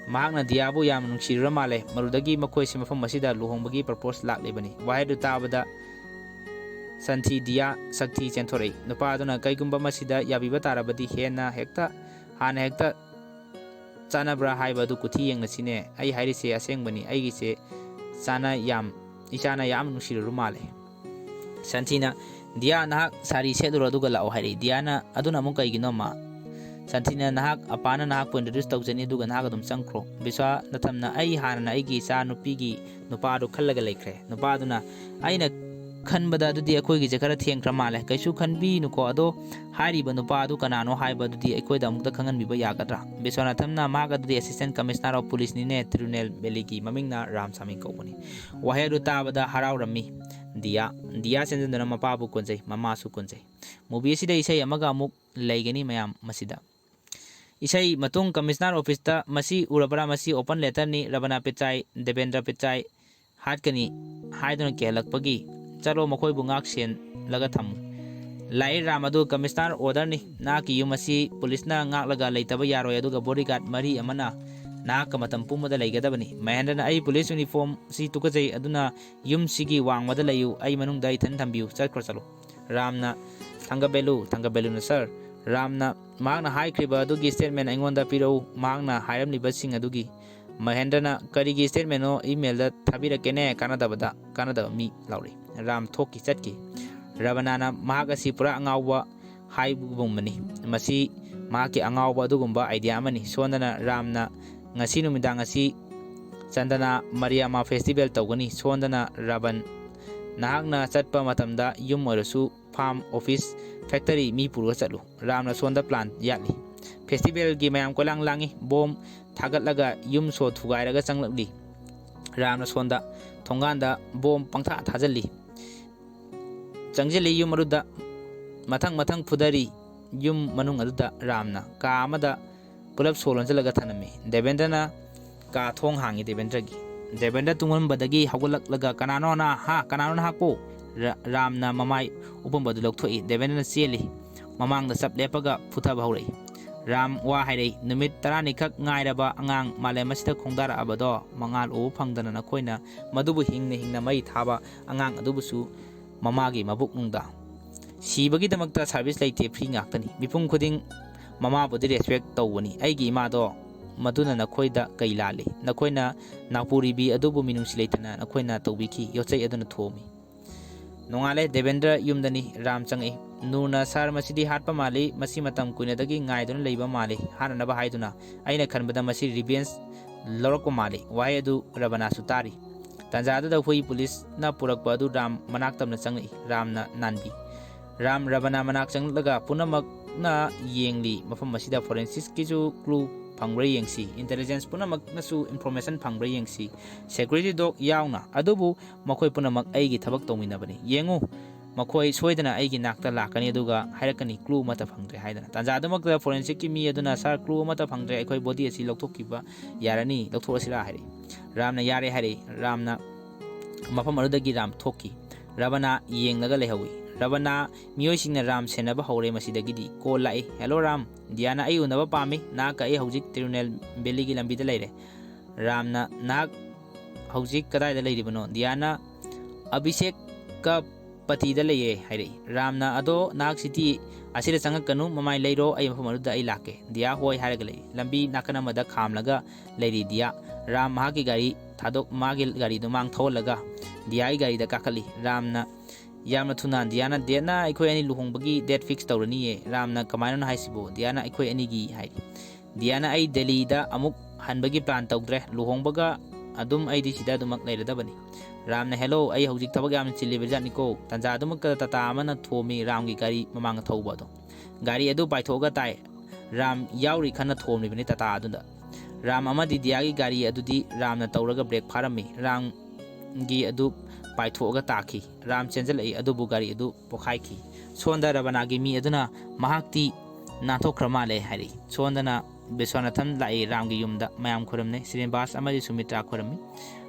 ꯃꯍꯥꯛꯅ ꯗꯤꯌꯥꯕꯨ ꯌꯥꯝꯅ ꯅꯨꯡꯁꯤꯔꯨꯔ ꯃꯥꯜꯂꯦ꯫ ꯃꯗꯨꯗꯒꯤ ꯃꯈꯣꯏꯁꯤ ꯃꯐꯝ ꯑꯁꯤꯗ ꯂꯨꯍꯣꯡꯕꯒꯤ ꯄ꯭ꯔꯄꯣꯁ ꯂꯥꯛꯂꯤꯕꯅꯤ꯫ ꯋꯥꯍꯩꯗꯨ ꯇꯥꯕꯗ ꯁꯟꯊꯤ, ꯗꯤꯌꯥ, ꯁꯛꯊꯤ ꯆꯦꯟꯊꯣꯔꯛꯏ꯫ ꯅꯨꯄꯥ ꯑꯗꯨꯅ, ꯀꯩꯒꯨꯝꯕ ꯃꯁꯤꯗ ꯌꯥꯕꯤꯕ ꯇꯥꯔꯕꯗꯤ ꯍꯦꯟꯅ ꯍꯦꯛꯇ, ꯍꯥꯟꯅ ꯍꯦꯛꯇ ꯆꯥꯟꯅꯕ꯭ꯔꯥ ꯍꯥꯏꯕ ꯑꯗꯨ ꯀꯨꯊꯤ ꯌꯦꯡꯂꯁꯤꯅꯦ꯫ ꯑꯩ ꯍꯥꯏꯔꯤꯁꯦ ꯑꯁꯦꯡꯕꯅꯤ꯫ ꯑꯩꯒꯤꯁꯦ ꯆꯥꯅ ꯌꯥꯝ, ꯏꯆꯥꯅ ꯌꯥꯝ ꯅꯨꯡꯁꯤꯔꯨꯔ ꯃꯥꯜꯂꯦ꯫ ꯁꯟꯊꯤꯅ, "ꯗꯤꯌꯥ, ꯅꯍꯥꯛ ꯁꯥꯔꯤ ꯁꯦꯠꯂꯨꯔꯣ ꯑꯗꯨꯒ ꯂꯥꯛꯑꯣ" ꯍꯥꯏꯔꯛꯏ꯫ ꯗꯤꯌꯥꯅ, "ꯑꯗꯨꯅ ꯑꯃꯨꯛ ꯀꯩꯒꯤꯅꯣ, ꯃꯥ?" ꯁꯟꯊꯤꯅ, "ꯅꯍꯥꯛ, ꯑꯄꯥꯅ ꯅꯍꯥꯛꯄꯨ ꯏꯟꯇ꯭ꯔꯣꯗ꯭ꯌꯨꯁ ꯇꯧꯖꯅꯤ, ꯑꯗꯨꯒ ꯅꯍꯥꯛ ꯑꯗꯨꯝ ꯆꯪꯈ꯭ꯔꯣ꯫" ꯕꯤꯁ꯭ꯋꯥꯅꯥꯊꯝꯅ, "ꯑꯩ ꯍꯥꯟꯅꯅ ꯑꯩꯒꯤ ꯏꯆꯥ ꯅꯨꯄꯤꯒꯤ ꯅꯨꯄꯥꯗꯨ ꯈꯜꯂꯒ ꯂꯩꯈ꯭ꯔꯦ꯫" ꯅꯨꯄꯥꯗꯨꯅ, "ꯑꯩꯅ ꯈꯟꯕꯗ ꯑꯗꯨꯗꯤ ꯑꯩꯈꯣꯏꯒꯤꯁꯦ ꯈꯔ ꯊꯦꯡꯈ꯭ꯔ ꯃꯥꯜꯂꯦ꯫ ꯀꯩꯁꯨ ꯈꯟꯕꯤꯅꯨꯀꯣ, ꯑꯗꯣ ꯍꯥꯏꯔꯤꯕ ꯅꯨꯄꯥ ꯑꯗꯨ ꯀꯅꯥꯅꯣ ꯍꯥꯏꯕ ꯑꯗꯨꯗꯤ ꯑꯩꯈꯣꯏꯗ ꯑꯃꯨꯛꯇ ꯈꯪꯍꯟꯕꯤꯕ ꯌꯥꯒꯗ꯭ꯔꯥ?" ꯕꯤꯁ꯭ꯋꯥꯅꯥꯊꯝꯅ, "ꯃꯍꯥꯛ ꯑꯗꯨꯗꯤ Assistant Commissioner of Policeꯅꯤꯅꯦ, ꯇꯤꯔꯨꯅꯦꯜ ꯚꯦꯂꯤꯒꯤ꯫ ꯃꯃꯤꯡꯅ ꯔꯥꯝ ꯁꯥꯃꯤ ꯀꯧꯕꯅꯤ꯫" ꯋꯥꯍꯩ ꯑꯗꯨ ꯇꯥꯕꯗ ꯍꯔꯥꯎꯔꯝꯃꯤ꯫ ꯗꯤꯌꯥ, ꯗꯤꯌꯥ ꯆꯦꯟꯁꯤꯟꯗꯨꯅ ꯃꯄꯥꯕꯨ ꯀꯣꯟꯖꯩ, ꯃꯃꯥꯁꯨ ꯀꯣꯟꯖꯩ꯫ ꯃꯨꯚꯤ ꯑꯁꯤꯗ ꯏꯁꯩ ꯑꯃꯒ ꯑꯃꯨꯛ ꯂꯩꯒꯅꯤ ꯃꯌꯥꯝ ꯃꯁꯤꯗ꯫ ꯏꯁꯩ ꯃꯇꯨꯡ ꯀꯃꯤꯁꯅꯔ ꯑꯣꯐꯤꯁꯇ, "ꯃꯁꯤ ꯎꯔꯕ꯭ꯔꯥ? ꯃꯁꯤ ꯑꯣꯄꯟ ꯂꯦꯇꯔꯅꯤ꯫ ꯔꯕꯅꯥ ꯄꯤꯆꯥꯏ, ꯗꯦꯕꯦꯟꯗ꯭ꯔ ꯄꯤꯆꯥꯏ ꯍꯥꯠꯀꯅꯤ ꯍꯥꯏꯗꯨꯅ ꯀꯤꯍꯜꯂꯛꯄꯒꯤ꯫ ꯆꯠꯂꯣ, ꯃꯈꯣꯏꯕꯨ ꯉꯥꯛ ꯁꯦꯜꯂꯒ ꯊꯝꯃꯨ꯫" ꯂꯥꯛꯏ ꯔꯥꯝ ꯑꯗꯨ, "ꯀꯃꯤꯁꯅꯔ ꯑꯣꯔꯗꯔꯅꯤ꯫ ꯅꯍꯥꯛꯀꯤ ꯌꯨꯝ ꯑꯁꯤ ꯄꯨꯂꯤꯁꯅ ꯉꯥꯛꯂꯒ ꯂꯩꯇꯕ ꯌꯥꯔꯣꯏ, ꯑꯗꯨꯒ ꯕꯣꯗꯤꯒꯥꯔꯗ ꯃꯔꯤ ꯑꯃꯅ ꯅꯍꯥꯛꯀ ꯃꯇꯝ ꯄꯨꯝꯕꯗ ꯂꯩꯒꯗꯕꯅꯤ꯫" ꯃꯍꯦꯟꯗ꯭ꯔꯅ, "ꯑꯩ ꯄꯨꯂꯤꯁ ꯌꯨꯅꯤꯐꯣꯔꯝ ꯑꯁꯤ ꯇꯨꯀꯠꯆꯩ, ꯑꯗꯨꯅ ꯌꯨꯝꯁꯤꯒꯤ ꯋꯥꯡꯃꯗ ꯂꯩꯌꯨ, ꯑꯩ ꯃꯅꯨꯡꯗ ꯏꯊꯟ ꯊꯝꯕꯤꯌꯨ, ꯆꯠꯈ꯭ꯔꯣ, ꯆꯠꯂꯣ꯫" ꯔꯥꯝꯅ, "ꯊꯪꯒꯕꯦꯂꯨ, ꯊꯪꯒꯕꯦꯂꯨꯅ, ꯁꯥꯔ, ꯔꯥꯝꯅ ꯃꯍꯥꯛꯅ ꯍꯥꯏꯈ꯭ꯔꯤꯕ ꯑꯗꯨꯒꯤ ꯁ꯭ꯇꯦꯠꯃꯦꯟ ꯑꯩꯉꯣꯟꯗ ꯄꯤꯔꯛꯎ, ꯃꯍꯥꯛꯅ ꯍꯥꯏꯔꯝꯂꯤꯕꯁꯤꯡ ꯑꯗꯨꯒꯤ꯫" ꯃꯍꯦꯟꯗ꯭ꯔꯅ, "ꯀꯔꯤꯒꯤ ꯁ꯭ꯇꯦꯠꯃꯦꯟꯅꯣ? ꯏꯃꯦꯜꯗ ꯊꯥꯕꯤꯔꯛꯀꯦꯅꯦ, ꯀꯥꯟꯅꯗꯕꯗ, ꯀꯥꯟꯅꯗꯕ ꯃꯤ", ꯂꯥꯎꯔꯤ꯫ ꯔꯥꯝ ꯊꯣꯛꯈꯤ, ꯆꯠꯈꯤ꯫ ꯔꯕꯅꯥꯅ, "ꯃꯍꯥꯛ ꯑꯁꯤ ꯄꯨꯔꯥ ꯑꯉꯥꯎꯕ ꯍꯥꯏꯕꯒꯨꯝꯕꯅꯤ꯫ ꯃꯁꯤ ꯃꯍꯥꯛꯀꯤ ꯑꯉꯥꯎꯕ ꯑꯗꯨꯒꯨꯝꯕ ꯑꯥꯏꯗꯤꯌꯥ ꯑꯃꯅꯤ꯫" ꯁꯣꯟꯗꯅ ꯔꯥꯝꯅ, "ꯉꯁꯤ ꯅꯨꯃꯤꯗꯥꯡ ꯑꯁꯤ ꯆꯟꯗꯅꯥ ꯃꯔꯤꯌꯥꯃꯥ ꯐꯦꯁꯇꯤꯚꯦꯜ ꯇꯧꯒꯅꯤ꯫" ꯁꯣꯟꯗꯅ ꯔꯕꯟ, "ꯅꯍꯥꯛꯅ ꯆꯠꯄ ꯃꯇꯝꯗ ꯌꯨꯝ ꯑꯣꯏꯔꯁꯨ ꯐꯥꯔꯝ, ꯑꯣꯐꯤꯁ, ꯐꯦꯛꯇꯔꯤ ꯃꯤ ꯄꯨꯔꯒ ꯆꯠꯂꯨ꯫" ꯔꯥꯝꯅ ꯁꯣꯟꯗ ꯄ꯭ꯂꯥꯟ ꯌꯥꯠꯂꯤ꯫ ꯐꯦꯁꯇꯤꯚꯦꯜꯒꯤ ꯃꯌꯥꯝ ꯀꯣꯏꯂꯥꯡ ꯂꯥꯡꯉꯤ꯫ ꯕꯣꯝ ꯊꯥꯒꯠꯂꯒ ꯌꯨꯝ ꯁꯣ ꯊꯨꯒꯥꯏꯔꯒ ꯆꯪꯂꯛꯂꯤ꯫ ꯔꯥꯝꯅ ꯁꯣꯟꯗ ꯊꯣꯡꯒꯥꯟꯗ ꯕꯣꯝ ꯄꯪꯊꯥ ꯊꯥꯖꯤꯜꯂꯤ꯫ ꯆꯪꯁꯤꯜꯂꯤ ꯌꯨꯝ ꯑꯗꯨꯗ꯫ ꯃꯊꯪ ꯃꯊꯪ ꯐꯨꯗꯔꯤ꯫ ꯌꯨꯝ ꯃꯅꯨꯡ ꯑꯗꯨꯗ ꯔꯥꯝꯅ ꯀꯥ ꯑꯃꯗ ꯄꯨꯂꯞ ꯁꯣ ꯂꯣꯟꯁꯤꯜꯂꯒ ꯊꯅꯝꯃꯤ꯫ ꯗꯦꯕꯦꯟꯗ꯭ꯔꯅ ꯀꯥ ꯊꯣꯡ ꯍꯥꯡꯉꯤ꯫ ꯗꯦꯕꯦꯟꯗ꯭ꯔꯒꯤ ꯗꯦꯕꯦꯟꯗ꯭ꯔ ꯇꯨꯝꯂꯝꯕꯗꯒꯤ ꯍꯧꯒꯠꯂꯛꯂꯒ, "ꯀꯅꯥꯅꯣ ꯅꯍꯥꯛ? ꯀꯅꯥꯅꯣ ꯅꯍꯥꯛꯄꯨ?" ꯔꯥꯝꯅ ꯃꯃꯥꯏ ꯎꯞꯄꯝꯕꯗꯨ ꯂꯧꯊꯣꯛꯏ꯫ ꯗꯦꯕꯦꯟꯗ꯭ꯔꯅ ꯆꯦꯜꯂꯤ꯫ ꯃꯃꯥꯡꯗ ꯆꯞ ꯂꯦꯞꯄꯒ ꯐꯨꯊꯕ ꯍꯧꯔꯛꯏ꯫ ꯔꯥꯝ ꯋꯥ ꯍꯥꯏꯔꯛꯏ, "ꯅꯨꯃꯤꯠ ꯇꯔꯥꯅꯤꯈꯛ ꯉꯥꯏꯔꯕ ꯑꯉꯥꯡ ꯃꯥꯂꯦꯝ ꯑꯁꯤꯗ ꯈꯣꯡꯗꯥꯔꯛꯑꯕꯗꯣ, ꯃꯉꯥꯜ ꯎꯕ ꯐꯪꯗꯅ ꯅꯈꯣꯏꯅ ꯃꯗꯨꯕꯨ ꯍꯤꯡꯅ ꯍꯤꯡꯅ ꯃꯩ ꯊꯥꯕ ꯑꯉꯥꯡ ꯑꯗꯨꯕꯨꯁꯨ ꯃꯃꯥꯒꯤ ꯃꯕꯨꯛꯅꯨꯡꯗ ꯁꯤꯕꯒꯤꯗꯃꯛꯇ ꯁꯥꯔꯚꯤꯁ ꯂꯩꯇꯦ, ꯐ꯭ꯔꯤ ꯉꯥꯛꯇꯅꯤ꯫ ꯃꯤꯄꯨꯝ ꯈꯨꯗꯤꯡ ꯃꯃꯥꯕꯨꯗꯤ ꯔꯦꯁꯄꯦꯛ ꯇꯧꯕꯅꯤ꯫ ꯑꯩꯒꯤ ꯏꯃꯥꯗꯣ, ꯃꯗꯨꯅ ꯅꯈꯣꯏꯗ ꯀꯩ ꯂꯥꯜꯂꯤ? ꯅꯈꯣꯏꯅ ꯅꯥꯄꯨꯔꯤꯕꯤ ꯑꯗꯨꯕꯨ ꯃꯤꯅꯨꯡꯁꯤ ꯂꯩꯇꯅ ꯅꯈꯣꯏꯅ ꯇꯧꯕꯤꯈꯤ꯫" ꯌꯣꯠꯆꯩ ꯑꯗꯨꯅ ꯊꯣꯝꯃꯤ꯫ ꯅꯣꯡꯉꯥꯜꯂꯦ꯫ ꯗꯦꯕꯦꯟꯗ꯭ꯔ ꯌꯨꯝꯗꯅꯤ꯫ ꯔꯥꯝ ꯆꯪꯉꯛꯏ꯫ ꯅꯨꯔꯅ, "ꯁꯥꯔ, ꯃꯁꯤꯗꯤ ꯍꯥꯠꯄ ꯃꯥꯜꯂꯤ꯫ ꯃꯁꯤ ꯃꯇꯝ ꯀꯨꯏꯅꯗꯒꯤ ꯉꯥꯏꯗꯨꯅ ꯂꯩꯕ ꯃꯥꯜꯂꯤ꯫ ꯍꯥꯠꯅꯅꯕ ꯍꯥꯏꯗꯨꯅ꯫ ꯑꯩꯅ ꯈꯟꯕꯗ ꯃꯁꯤ ꯔꯤꯚꯦꯟꯁ ꯂꯧꯔꯛꯄ ꯃꯥꯜꯂꯤ꯫" ꯋꯥꯍꯩ ꯑꯗꯨ ꯔꯕꯅꯥꯁꯨ ꯇꯥꯔꯤ꯫ ꯇꯥꯟꯖꯥ ꯑꯗꯨꯗ ꯍꯨꯏ ꯄꯨꯂꯤꯁꯅ ꯄꯨꯔꯛꯄ ꯑꯗꯨ ꯔꯥꯝ ꯃꯅꯥꯛ ꯇꯝꯅ ꯆꯪꯂꯛꯏ꯫ ꯔꯥꯝꯅ ꯅꯥꯟꯕꯤ꯫ ꯔꯥꯝ ꯔꯕꯅꯥ ꯃꯅꯥꯛ ꯆꯪꯂꯛꯂꯒ ꯄꯨꯝꯅꯃꯛꯅ ꯌꯦꯡꯂꯤ꯫ "ꯃꯐꯝ ꯑꯁꯤꯗ ꯐꯣꯔꯦꯟꯁꯤꯛꯁꯀꯤꯁꯨ ꯀ꯭ꯂꯨ ꯐꯪꯕ꯭ꯔꯥ ꯌꯦꯡꯁꯤ꯫ ꯏꯟꯇꯦꯂꯤꯖꯦꯟꯁ ꯄꯨꯝꯅꯃꯛꯅꯁꯨ ꯏꯟꯐꯣꯔꯃꯦꯁꯟ ꯐꯪꯕ꯭ꯔꯥ ꯌꯦꯡꯁꯤ꯫ ꯁꯦꯀ꯭ꯌꯨꯔꯤꯇꯤ ꯗꯣꯒ ꯌꯥꯎꯅ꯫ ꯑꯗꯨꯕꯨ ꯃꯈꯣꯏ ꯄꯨꯝꯅꯃꯛ ꯑꯩꯒꯤ ꯊꯕꯛ ꯇꯧꯃꯤꯟꯅꯕꯅꯤ꯫ ꯌꯦꯡꯉꯨ, ꯃꯈꯣꯏ ꯁꯣꯏꯗꯅ ꯑꯩꯒꯤ ꯅꯥꯛꯇ ꯂꯥꯛꯀꯅꯤ ꯑꯗꯨꯒ ꯍꯥꯏꯔꯛꯀꯅꯤ, 'ꯀ꯭ꯂꯨ ꯑꯃꯠꯇ ꯐꯪꯗ꯭ꯔꯦ' ꯍꯥꯏꯗꯅ꯫ ꯇꯥꯟꯖꯥ ꯑꯗꯨꯃꯛꯇꯗ ꯐꯣꯔꯦꯟꯁꯤꯛꯀꯤ ꯃꯤ ꯑꯗꯨꯅ, "ꯁꯥꯔ, ꯀ꯭ꯂꯨ ꯑꯃꯠꯇ ꯐꯪꯗ꯭ꯔꯦ꯫ ꯑꯩꯈꯣꯏ ꯕꯣꯗꯤ ꯑꯁꯤ ꯂꯧꯊꯣꯛꯈꯤꯕ ꯌꯥꯔꯅꯤ, ꯂꯧꯊꯣꯛꯂꯁꯤꯔꯥ?" ꯍꯥꯏꯔꯛꯏ꯫ ꯔꯥꯝꯅ ꯌꯥꯔꯦ ꯍꯥꯏꯔꯛꯏ꯫ ꯔꯥꯝꯅ ꯃꯐꯝ ꯑꯗꯨꯗꯒꯤ ꯔꯥꯝ ꯊꯣꯛꯈꯤ꯫ ꯔꯕꯅꯥ ꯌꯦꯡꯂꯒ ꯂꯩꯍꯧꯏ꯫ ꯔꯕꯅꯥ, ꯃꯤꯑꯣꯏꯁꯤꯡꯅ ꯔꯥꯝ ꯁꯦꯟꯅꯕ ꯍꯧꯔꯦ꯫ ꯃꯁꯤꯗꯒꯤꯗꯤ ꯀꯣꯜ ꯂꯥꯛꯏ꯫ "ꯍꯦꯜꯂꯣ ꯔꯥꯝ, ꯗꯤꯌꯥꯅ ꯑꯩ ꯎꯅꯕ ꯄꯥꯝꯃꯤ꯫ ꯅꯍꯥꯛꯀ ꯑꯩ ꯍꯧꯖꯤꯛ ꯇꯤꯔꯨꯅꯦꯜ ꯚꯦꯂꯤꯒꯤ ꯂꯝꯕꯤꯗ ꯂꯩꯔꯦ꯫" ꯔꯥꯝꯅ, "ꯅꯍꯥꯛ ꯍꯧꯖꯤꯛ ꯀꯗꯥꯏꯗ ꯂꯩꯔꯤꯕꯅꯣ?" ꯗꯤꯌꯥꯅ, "ꯑꯚꯤꯁꯦꯛꯀ ꯄꯇꯤꯗ ꯂꯩꯌꯦ" ꯍꯥꯏꯔꯛꯏ꯫ ꯔꯥꯝꯅ, "ꯑꯗꯣ ꯅꯍꯥꯛ ꯁꯤꯇꯤ ꯑꯁꯤꯗ ꯆꯪꯉꯛꯀꯅꯨ, ꯃꯃꯥꯏ ꯂꯩꯔꯣ, ꯑꯩ ꯃꯐꯝ ꯑꯗꯨꯗ ꯑꯩ ꯂꯥꯛꯀꯦ꯫" ꯗꯤꯌꯥ ꯍꯣꯏ ꯍꯥꯏꯔꯒ ꯂꯩ꯫ ꯂꯝꯕꯤ ꯅꯥꯀꯟ ꯑꯃꯗ ꯈꯥꯝꯂꯒ ꯂꯩꯔꯤ ꯗꯤꯌꯥ꯫ ꯔꯥꯝ ꯃꯍꯥꯛꯀꯤ ꯒꯥꯔꯤ ꯊꯥꯗꯣꯛ-, ꯃꯥꯒꯤ ꯒꯥꯔꯤꯗꯨ ꯃꯥꯡ ꯊꯧꯍꯜꯂꯒ ꯗꯤꯌꯥꯒꯤ ꯒꯥꯔꯤꯗ ꯀꯥꯈꯠꯂꯤ꯫ ꯔꯥꯝꯅ, "ꯌꯥꯝꯅ ꯊꯨꯅ꯫" ꯗꯤꯌꯥꯅ, "ꯗꯦꯠꯅ ꯑꯩꯈꯣꯏ ꯑꯅꯤ ꯂꯨꯍꯣꯡꯕꯒꯤ ꯗꯦꯠ ꯐꯤꯛꯁ ꯇꯧꯔꯅꯤꯌꯦ꯫" ꯔꯥꯝꯅ, "ꯀꯃꯥꯏꯅꯅꯣ ꯍꯥꯏꯁꯤꯕꯣ?" ꯗꯤꯌꯥꯅ, "ꯑꯩꯈꯣꯏ ꯑꯅꯤꯒꯤ" ꯍꯥꯏꯔꯤ꯫ ꯗꯤꯌꯥꯅ, "ꯑꯩ ꯗꯦꯜꯂꯤꯗ ꯑꯃꯨꯛ ꯍꯟꯕꯒꯤ ꯄ꯭ꯂꯥꯟ ꯇꯧꯗ꯭ꯔꯦ꯫ ꯂꯨꯍꯣꯡꯕꯒ ꯑꯗꯨꯝ ꯑꯩꯗꯤ ꯁꯤꯗ ꯑꯗꯨꯃꯛ ꯂꯩꯔꯗꯕꯅꯤ꯫" ꯔꯥꯝꯅ, "ꯍꯦꯜꯂꯣ, ꯑꯩ ꯍꯧꯖꯤꯛ ꯊꯕꯛ ꯌꯥꯝꯅ ꯆꯤꯜꯂꯤꯕ ꯖꯥꯠꯅꯤꯀꯣ꯫" ꯇꯥꯟꯖꯥ ꯑꯗꯨꯃꯛꯇꯗ ꯇꯥꯇꯥ ꯑꯃꯅ ꯊꯣꯝꯃꯤ ꯔꯥꯝꯒꯤ ꯒꯥꯔꯤ ꯃꯃꯥꯡꯗ ꯊꯧꯕ ꯑꯗꯣ꯫ ꯒꯥꯔꯤ ꯑꯗꯨ ꯄꯥꯏꯊꯣꯛꯑꯒ ꯇꯥꯏ꯫ ꯔꯥꯝ ꯌꯥꯎꯔꯤ ꯈꯟꯅ ꯊꯣꯝꯂꯤꯕꯅꯤ ꯇꯥꯇꯥ ꯑꯗꯨꯗ꯫ ꯔꯥꯝ ꯑꯃꯗꯤ ꯗꯤꯌꯥꯒꯤ ꯒꯥꯔꯤ ꯑꯗꯨꯗꯤ ꯔꯥꯝꯅ ꯇꯧꯔꯒ ꯕ꯭ꯔꯦꯛ ꯐꯥꯔꯝꯃꯤ꯫ ꯔꯥꯝꯒꯤ ꯑꯗꯨ ꯄꯥꯏꯊꯣꯛꯑꯒ ꯇꯥꯈꯤ꯫ ꯔꯥꯝ ꯆꯦꯟꯖꯜꯂꯛꯏ, ꯑꯗꯨꯕꯨ ꯒꯥꯔꯤ ꯑꯗꯨ ꯄꯣꯈꯥꯏꯈꯤ꯫ ꯁꯣꯝꯗ ꯔꯕꯅꯥꯒꯤ ꯃꯤ ꯑꯗꯨꯅ ꯃꯍꯥꯛꯇꯤ ꯅꯥꯟꯊꯣꯛꯈ꯭ꯔ ꯃꯥꯜꯂꯦ ꯍꯥꯏꯔꯛꯏ꯫ ꯁꯣꯝꯗꯅ ꯕꯤꯁ꯭ꯋꯥꯅꯥꯊꯟ ꯂꯥꯛꯏ ꯔꯥꯝꯒꯤ ꯌꯨꯝꯗ꯫ ꯃꯌꯥꯝ ꯈꯨꯔꯨꯝꯅꯩ꯫ ꯁ꯭ꯔꯤꯅꯤꯕꯥꯁ ꯑꯃꯗꯤ ꯁꯨꯃꯤꯇ꯭ꯔꯥ ꯈꯨꯔꯨꯝꯃꯤ꯫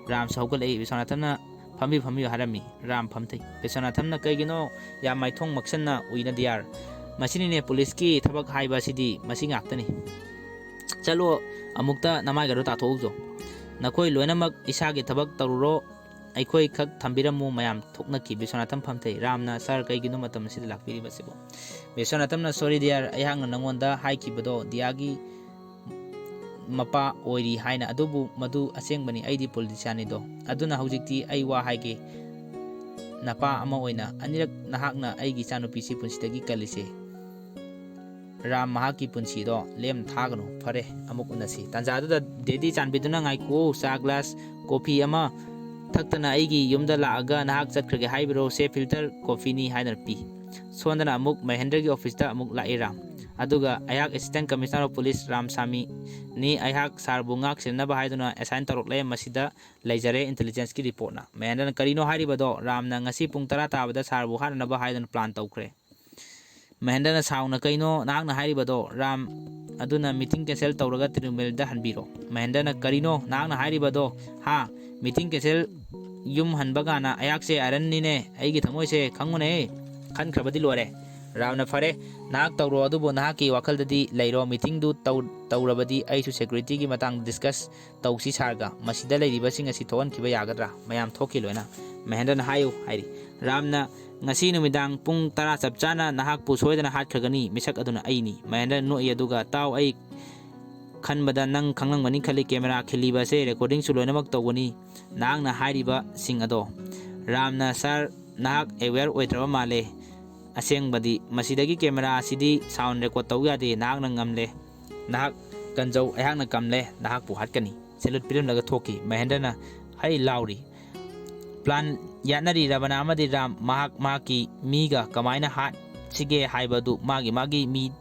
ꯔꯥꯝꯁꯨ ꯍꯧꯒꯠꯂꯛꯏ꯫ ꯕꯤꯁ꯭ꯋꯥꯅꯥꯊꯟꯅ "ꯐꯝꯕꯤꯌꯨ, ꯐꯝꯕꯤꯌꯨ" ꯍꯥꯏꯔꯝꯃꯤ꯫ ꯔꯥꯝ ꯐꯝꯊꯩ꯫ ꯕꯤꯁ꯭ꯋꯥꯅꯥꯊꯟꯅ "ꯀꯩꯒꯤꯅꯣ ꯌꯥꯝ ꯃꯥꯏꯊꯣꯡ ꯃꯛꯁꯟꯅ ꯎꯏꯅ ꯗꯤꯌꯥꯔ?" "ꯃꯁꯤꯅꯤꯅꯦ ꯄꯨꯂꯤꯁꯀꯤ ꯊꯕꯛ ꯍꯥꯏꯕ ꯑꯁꯤꯗꯤ, ꯃꯁꯤ ꯉꯥꯛꯇꯅꯤ꯫ ꯆꯠꯂꯣ, ꯑꯃꯨꯛꯇ ꯅꯃꯥꯏꯒꯗꯣ ꯇꯥꯊꯣꯛꯎꯆꯣ꯫ ꯅꯈꯣꯏ ꯂꯣꯏꯅꯃꯛ ꯏꯁꯥꯒꯤ ꯊꯕꯛ ꯇꯧꯔꯨꯔꯣ, ꯑꯩꯈꯣꯏ ꯈꯛ ꯊꯝꯕꯤꯔꯝꯃꯨ" ꯃꯌꯥꯝ ꯊꯣꯛꯅꯈꯤ꯫ ꯕꯤꯁ꯭ꯋꯥꯅꯥꯊꯟ ꯐꯝꯊꯩ꯫ ꯔꯥꯝꯅ, "ꯁꯥꯔ, ꯀꯩꯒꯤꯅꯣ ꯃꯇꯝ ꯑꯁꯤꯗ ꯂꯥꯛꯄꯤꯔꯤꯕꯁꯤꯕꯣ?" ꯕꯤꯁ꯭ꯋꯥꯅꯥꯊꯟꯅ, "ꯁꯣꯔꯤ ꯗꯤꯌꯥꯔ, ꯑꯩꯍꯥꯛꯅ ꯅꯉꯣꯟꯗ ꯍꯥꯏꯈꯤꯕꯗꯣ ꯗꯤꯌꯥꯒꯤ ꯃꯄꯥ ꯑꯣꯏꯔꯤ ꯍꯥꯏꯅ, ꯑꯗꯨꯕꯨ ꯃꯗꯨ ꯑꯁꯦꯡꯕꯅꯤ, ꯑꯩꯗꯤ ꯄꯣꯂꯤꯇꯤꯁꯤꯌꯥꯟꯅꯤꯗꯣ꯫ ꯑꯗꯨꯅ ꯍꯧꯖꯤꯛꯇꯤ ꯑꯩ ꯋꯥ ꯍꯥꯏꯒꯦ꯫ ꯅꯄꯥ ꯑꯃ ꯑꯣꯏꯅ ꯑꯅꯤꯔꯛ ꯅꯍꯥꯛꯅ ꯑꯩꯒꯤ ꯏꯆꯥꯅꯨꯄꯤꯁꯤ ꯄꯨꯟꯁꯤꯗꯒꯤ ꯀꯜꯂꯤꯁꯦ꯫ ꯔꯥꯝ, ꯃꯍꯥꯛꯀꯤ ꯄꯨꯟꯁꯤꯗꯣ ꯂꯦꯝ ꯊꯥꯒꯅꯨ꯫ ꯐꯔꯦ, ꯑꯃꯨꯛ ꯎꯅꯁꯤ꯫" ꯇꯥꯟꯖꯥꯗꯨꯗ, "ꯗꯦꯗꯤ, ꯆꯥꯟꯕꯤꯗꯨꯅ ꯉꯥꯏꯈꯨꯑꯣ, ꯆꯥ ꯒ꯭ꯂꯥꯁ ꯀꯣꯐꯤ ꯑꯃ ꯊꯛꯇꯅ ꯑꯩꯒꯤ ꯌꯨꯝꯗ ꯂꯥꯛꯑꯒ ꯅꯍꯥꯛ ꯆꯠꯈ꯭ꯔꯒꯦ ꯍꯥꯏꯕꯤꯔꯣ, ꯁꯦ ꯐꯤꯜꯇꯔ ꯀꯣꯐꯤꯅꯤ" ꯍꯥꯏꯗꯅ ꯄꯤ꯫ ꯁꯣꯝꯗꯅ ꯑꯃꯨꯛ ꯃꯍꯦꯟꯗ꯭ꯔꯒꯤ ꯑꯣꯐꯤꯁꯇ ꯑꯃꯨꯛ ꯂꯥꯛꯏ ꯔꯥꯝ꯫ ꯑꯗꯨꯒ, "ꯑꯩꯍꯥꯛ Assistant Commissioner of Police Ram ꯁꯥꯃꯤꯅꯤ, ꯑꯩꯍꯥꯛ ꯁꯥꯔꯕꯨ ꯉꯥꯛ ꯁꯦꯟꯅꯅꯕ ꯍꯥꯏꯗꯨꯅ ꯑꯦꯁꯥꯏꯟ ꯇꯧꯔꯛꯂꯦ, ꯃꯁꯤꯗ ꯂꯩꯖꯔꯦ ꯏꯟꯇꯦꯂꯤꯖꯦꯟꯁꯀꯤ ꯔꯤꯄꯣꯔꯠꯅ"꯫ ꯃꯍꯦꯟꯗ꯭ꯔꯅ, "ꯀꯔꯤꯅꯣ ꯍꯥꯏꯔꯤꯕꯗꯣ? ꯔꯥꯝꯅ ꯉꯁꯤ ꯄꯨꯡ ꯇꯔꯥ ꯇꯥꯕꯗ ꯁꯥꯔꯕꯨ ꯍꯥꯠꯅꯅꯕ ꯍꯥꯏꯗꯨꯅ ꯄ꯭ꯂꯥꯟ ꯇꯧꯈ꯭ꯔꯦ"꯫ ꯃꯍꯦꯟꯗ꯭ꯔꯅ ꯁꯥꯎꯅ, "ꯀꯩꯅꯣ ꯅꯍꯥꯛꯅ ꯍꯥꯏꯔꯤꯕꯗꯣ? ꯔꯥꯝ ꯑꯗꯨꯅ ꯃꯤꯇꯤꯡ ꯀꯦꯟꯁꯦꯜ ꯇꯧꯔꯒ ꯇꯤꯔꯨꯃꯦꯜꯗ ꯍꯟꯕꯤꯔꯣ"꯫ ꯃꯍꯦꯟꯗ꯭ꯔꯅ, "ꯀꯔꯤꯅꯣ ꯅꯍꯥꯛꯅ ꯍꯥꯏꯔꯤꯕꯗꯣ? ꯍꯥ? Meeting cancel? ꯌꯨꯝ ꯍꯟꯕ ꯀꯥꯟꯗ ꯑꯩꯍꯥꯛꯁꯦ ꯑꯥꯏꯔꯟꯅꯤꯅꯦ, ꯑꯩꯒꯤ ꯊꯃꯣꯏꯁꯦ ꯈꯪꯉꯨꯅꯦ, ꯈꯟꯈ꯭ꯔꯕꯗꯤ ꯂꯣꯏꯔꯦ"꯫ ꯔꯥꯝꯅ, "ꯐꯔꯦ, ꯅꯍꯥꯛ ꯇꯧꯔꯣ, ꯑꯗꯨꯕꯨ ꯅꯍꯥꯛꯀꯤ ꯋꯥꯈꯜꯗꯗꯤ ꯂꯩꯔꯣ, ꯃꯤꯇꯤꯡꯗꯨ ꯇꯧ-, ꯇꯧꯔꯕꯗꯤ ꯑꯩꯁꯨ ꯁꯦꯀ꯭ꯌꯨꯔꯤꯇꯤꯒꯤ ꯃꯇꯥꯡꯗ ꯗꯤꯁꯀꯁ ꯇꯧꯁꯤ ꯁꯥꯔꯒ꯫ ꯃꯁꯤꯗ ꯂꯩꯔꯤꯕꯁꯤꯡ ꯑꯁꯤ ꯊꯣꯛꯍꯟꯈꯤꯕ ꯌꯥꯒꯗ꯭ꯔꯥ?" ꯃꯌꯥꯝ ꯊꯣꯛꯈꯤ ꯂꯣꯏꯅ꯫ ꯃꯍꯦꯟꯗ꯭ꯔꯅ, "ꯍꯥꯏꯌꯨ" ꯍꯥꯏꯔꯤ꯫ ꯔꯥꯝꯅ, "ꯉꯁꯤ ꯅꯨꯃꯤꯗꯥꯡ ꯄꯨꯡ ꯇꯔꯥ ꯆꯞ ꯆꯥꯅ ꯅꯍꯥꯛꯄꯨ ꯁꯣꯏꯗꯅ ꯍꯥꯠꯈ꯭ꯔꯒꯅꯤ, ꯃꯤꯁꯛ ꯑꯗꯨꯅ ꯑꯩꯅꯤ"꯫ ꯃꯍꯦꯟꯗ꯭ꯔꯅ ꯅꯣꯛꯏ, ꯑꯗꯨꯒ, "ꯇꯥꯎ, ꯑꯩ ꯈꯟꯕꯗ ꯅꯪ ꯈꯪꯂꯝꯒꯅꯤ ꯈꯜꯂꯤ, ꯀꯦꯃꯦꯔꯥ ꯈꯤꯜꯂꯤꯕ ꯑꯁꯦ ꯔꯦꯀꯣꯔꯗꯤꯡꯁꯨ ꯂꯣꯏꯅꯃꯛ ꯇꯧꯒꯅꯤ, ꯅꯍꯥꯛꯅ ꯍꯥꯏꯔꯤꯕꯁꯤꯡ ꯑꯗꯣ"꯫ ꯔꯥꯝꯅ, "ꯁꯥꯔ, ꯅꯍꯥꯛ ꯑꯦꯋꯦꯌꯔ ꯑꯣꯏꯗ꯭ꯔꯕ ꯃꯥꯜꯂꯦ꯫ ꯑꯁꯦꯡꯕꯗꯤ ꯃꯁꯤꯗꯒꯤ ꯀꯦꯃꯦꯔꯥ ꯑꯁꯤꯗꯤ ꯁꯥꯎꯟ ꯔꯦꯀꯣꯔꯗ ꯇꯧ ꯌꯥꯗꯦ, ꯅꯍꯥꯛꯅ ꯉꯝꯂꯦ꯫ ꯅꯍꯥꯛ ꯀꯟꯖꯧ, ꯑꯩꯍꯥꯛꯅ ꯀꯝꯂꯦ, ꯅꯍꯥꯛꯄꯨ ꯍꯥꯠꯀꯅꯤ"꯫ ꯁꯦꯂꯨꯠ ꯄꯤꯔꯝꯂꯒ ꯊꯣꯛꯈꯤ꯫ ꯃꯍꯦꯟꯗ꯭ꯔꯅ ꯍꯩ ꯂꯥꯎꯔꯤ꯫ ꯄ꯭ꯂꯥꯟ ꯌꯥꯠꯅꯔꯤ ꯔꯕꯅꯥ ꯑꯃꯗꯤ ꯔꯥꯝ꯫ ꯃꯍꯥꯛ ꯃꯍꯥꯛꯀꯤ ꯃꯤꯒ ꯀꯃꯥꯏꯅ ꯍꯥꯠꯁꯤꯒꯦ ꯍꯥꯏꯕꯗꯨ ꯃꯥꯒꯤ ꯃꯥꯒꯤ ꯃꯤ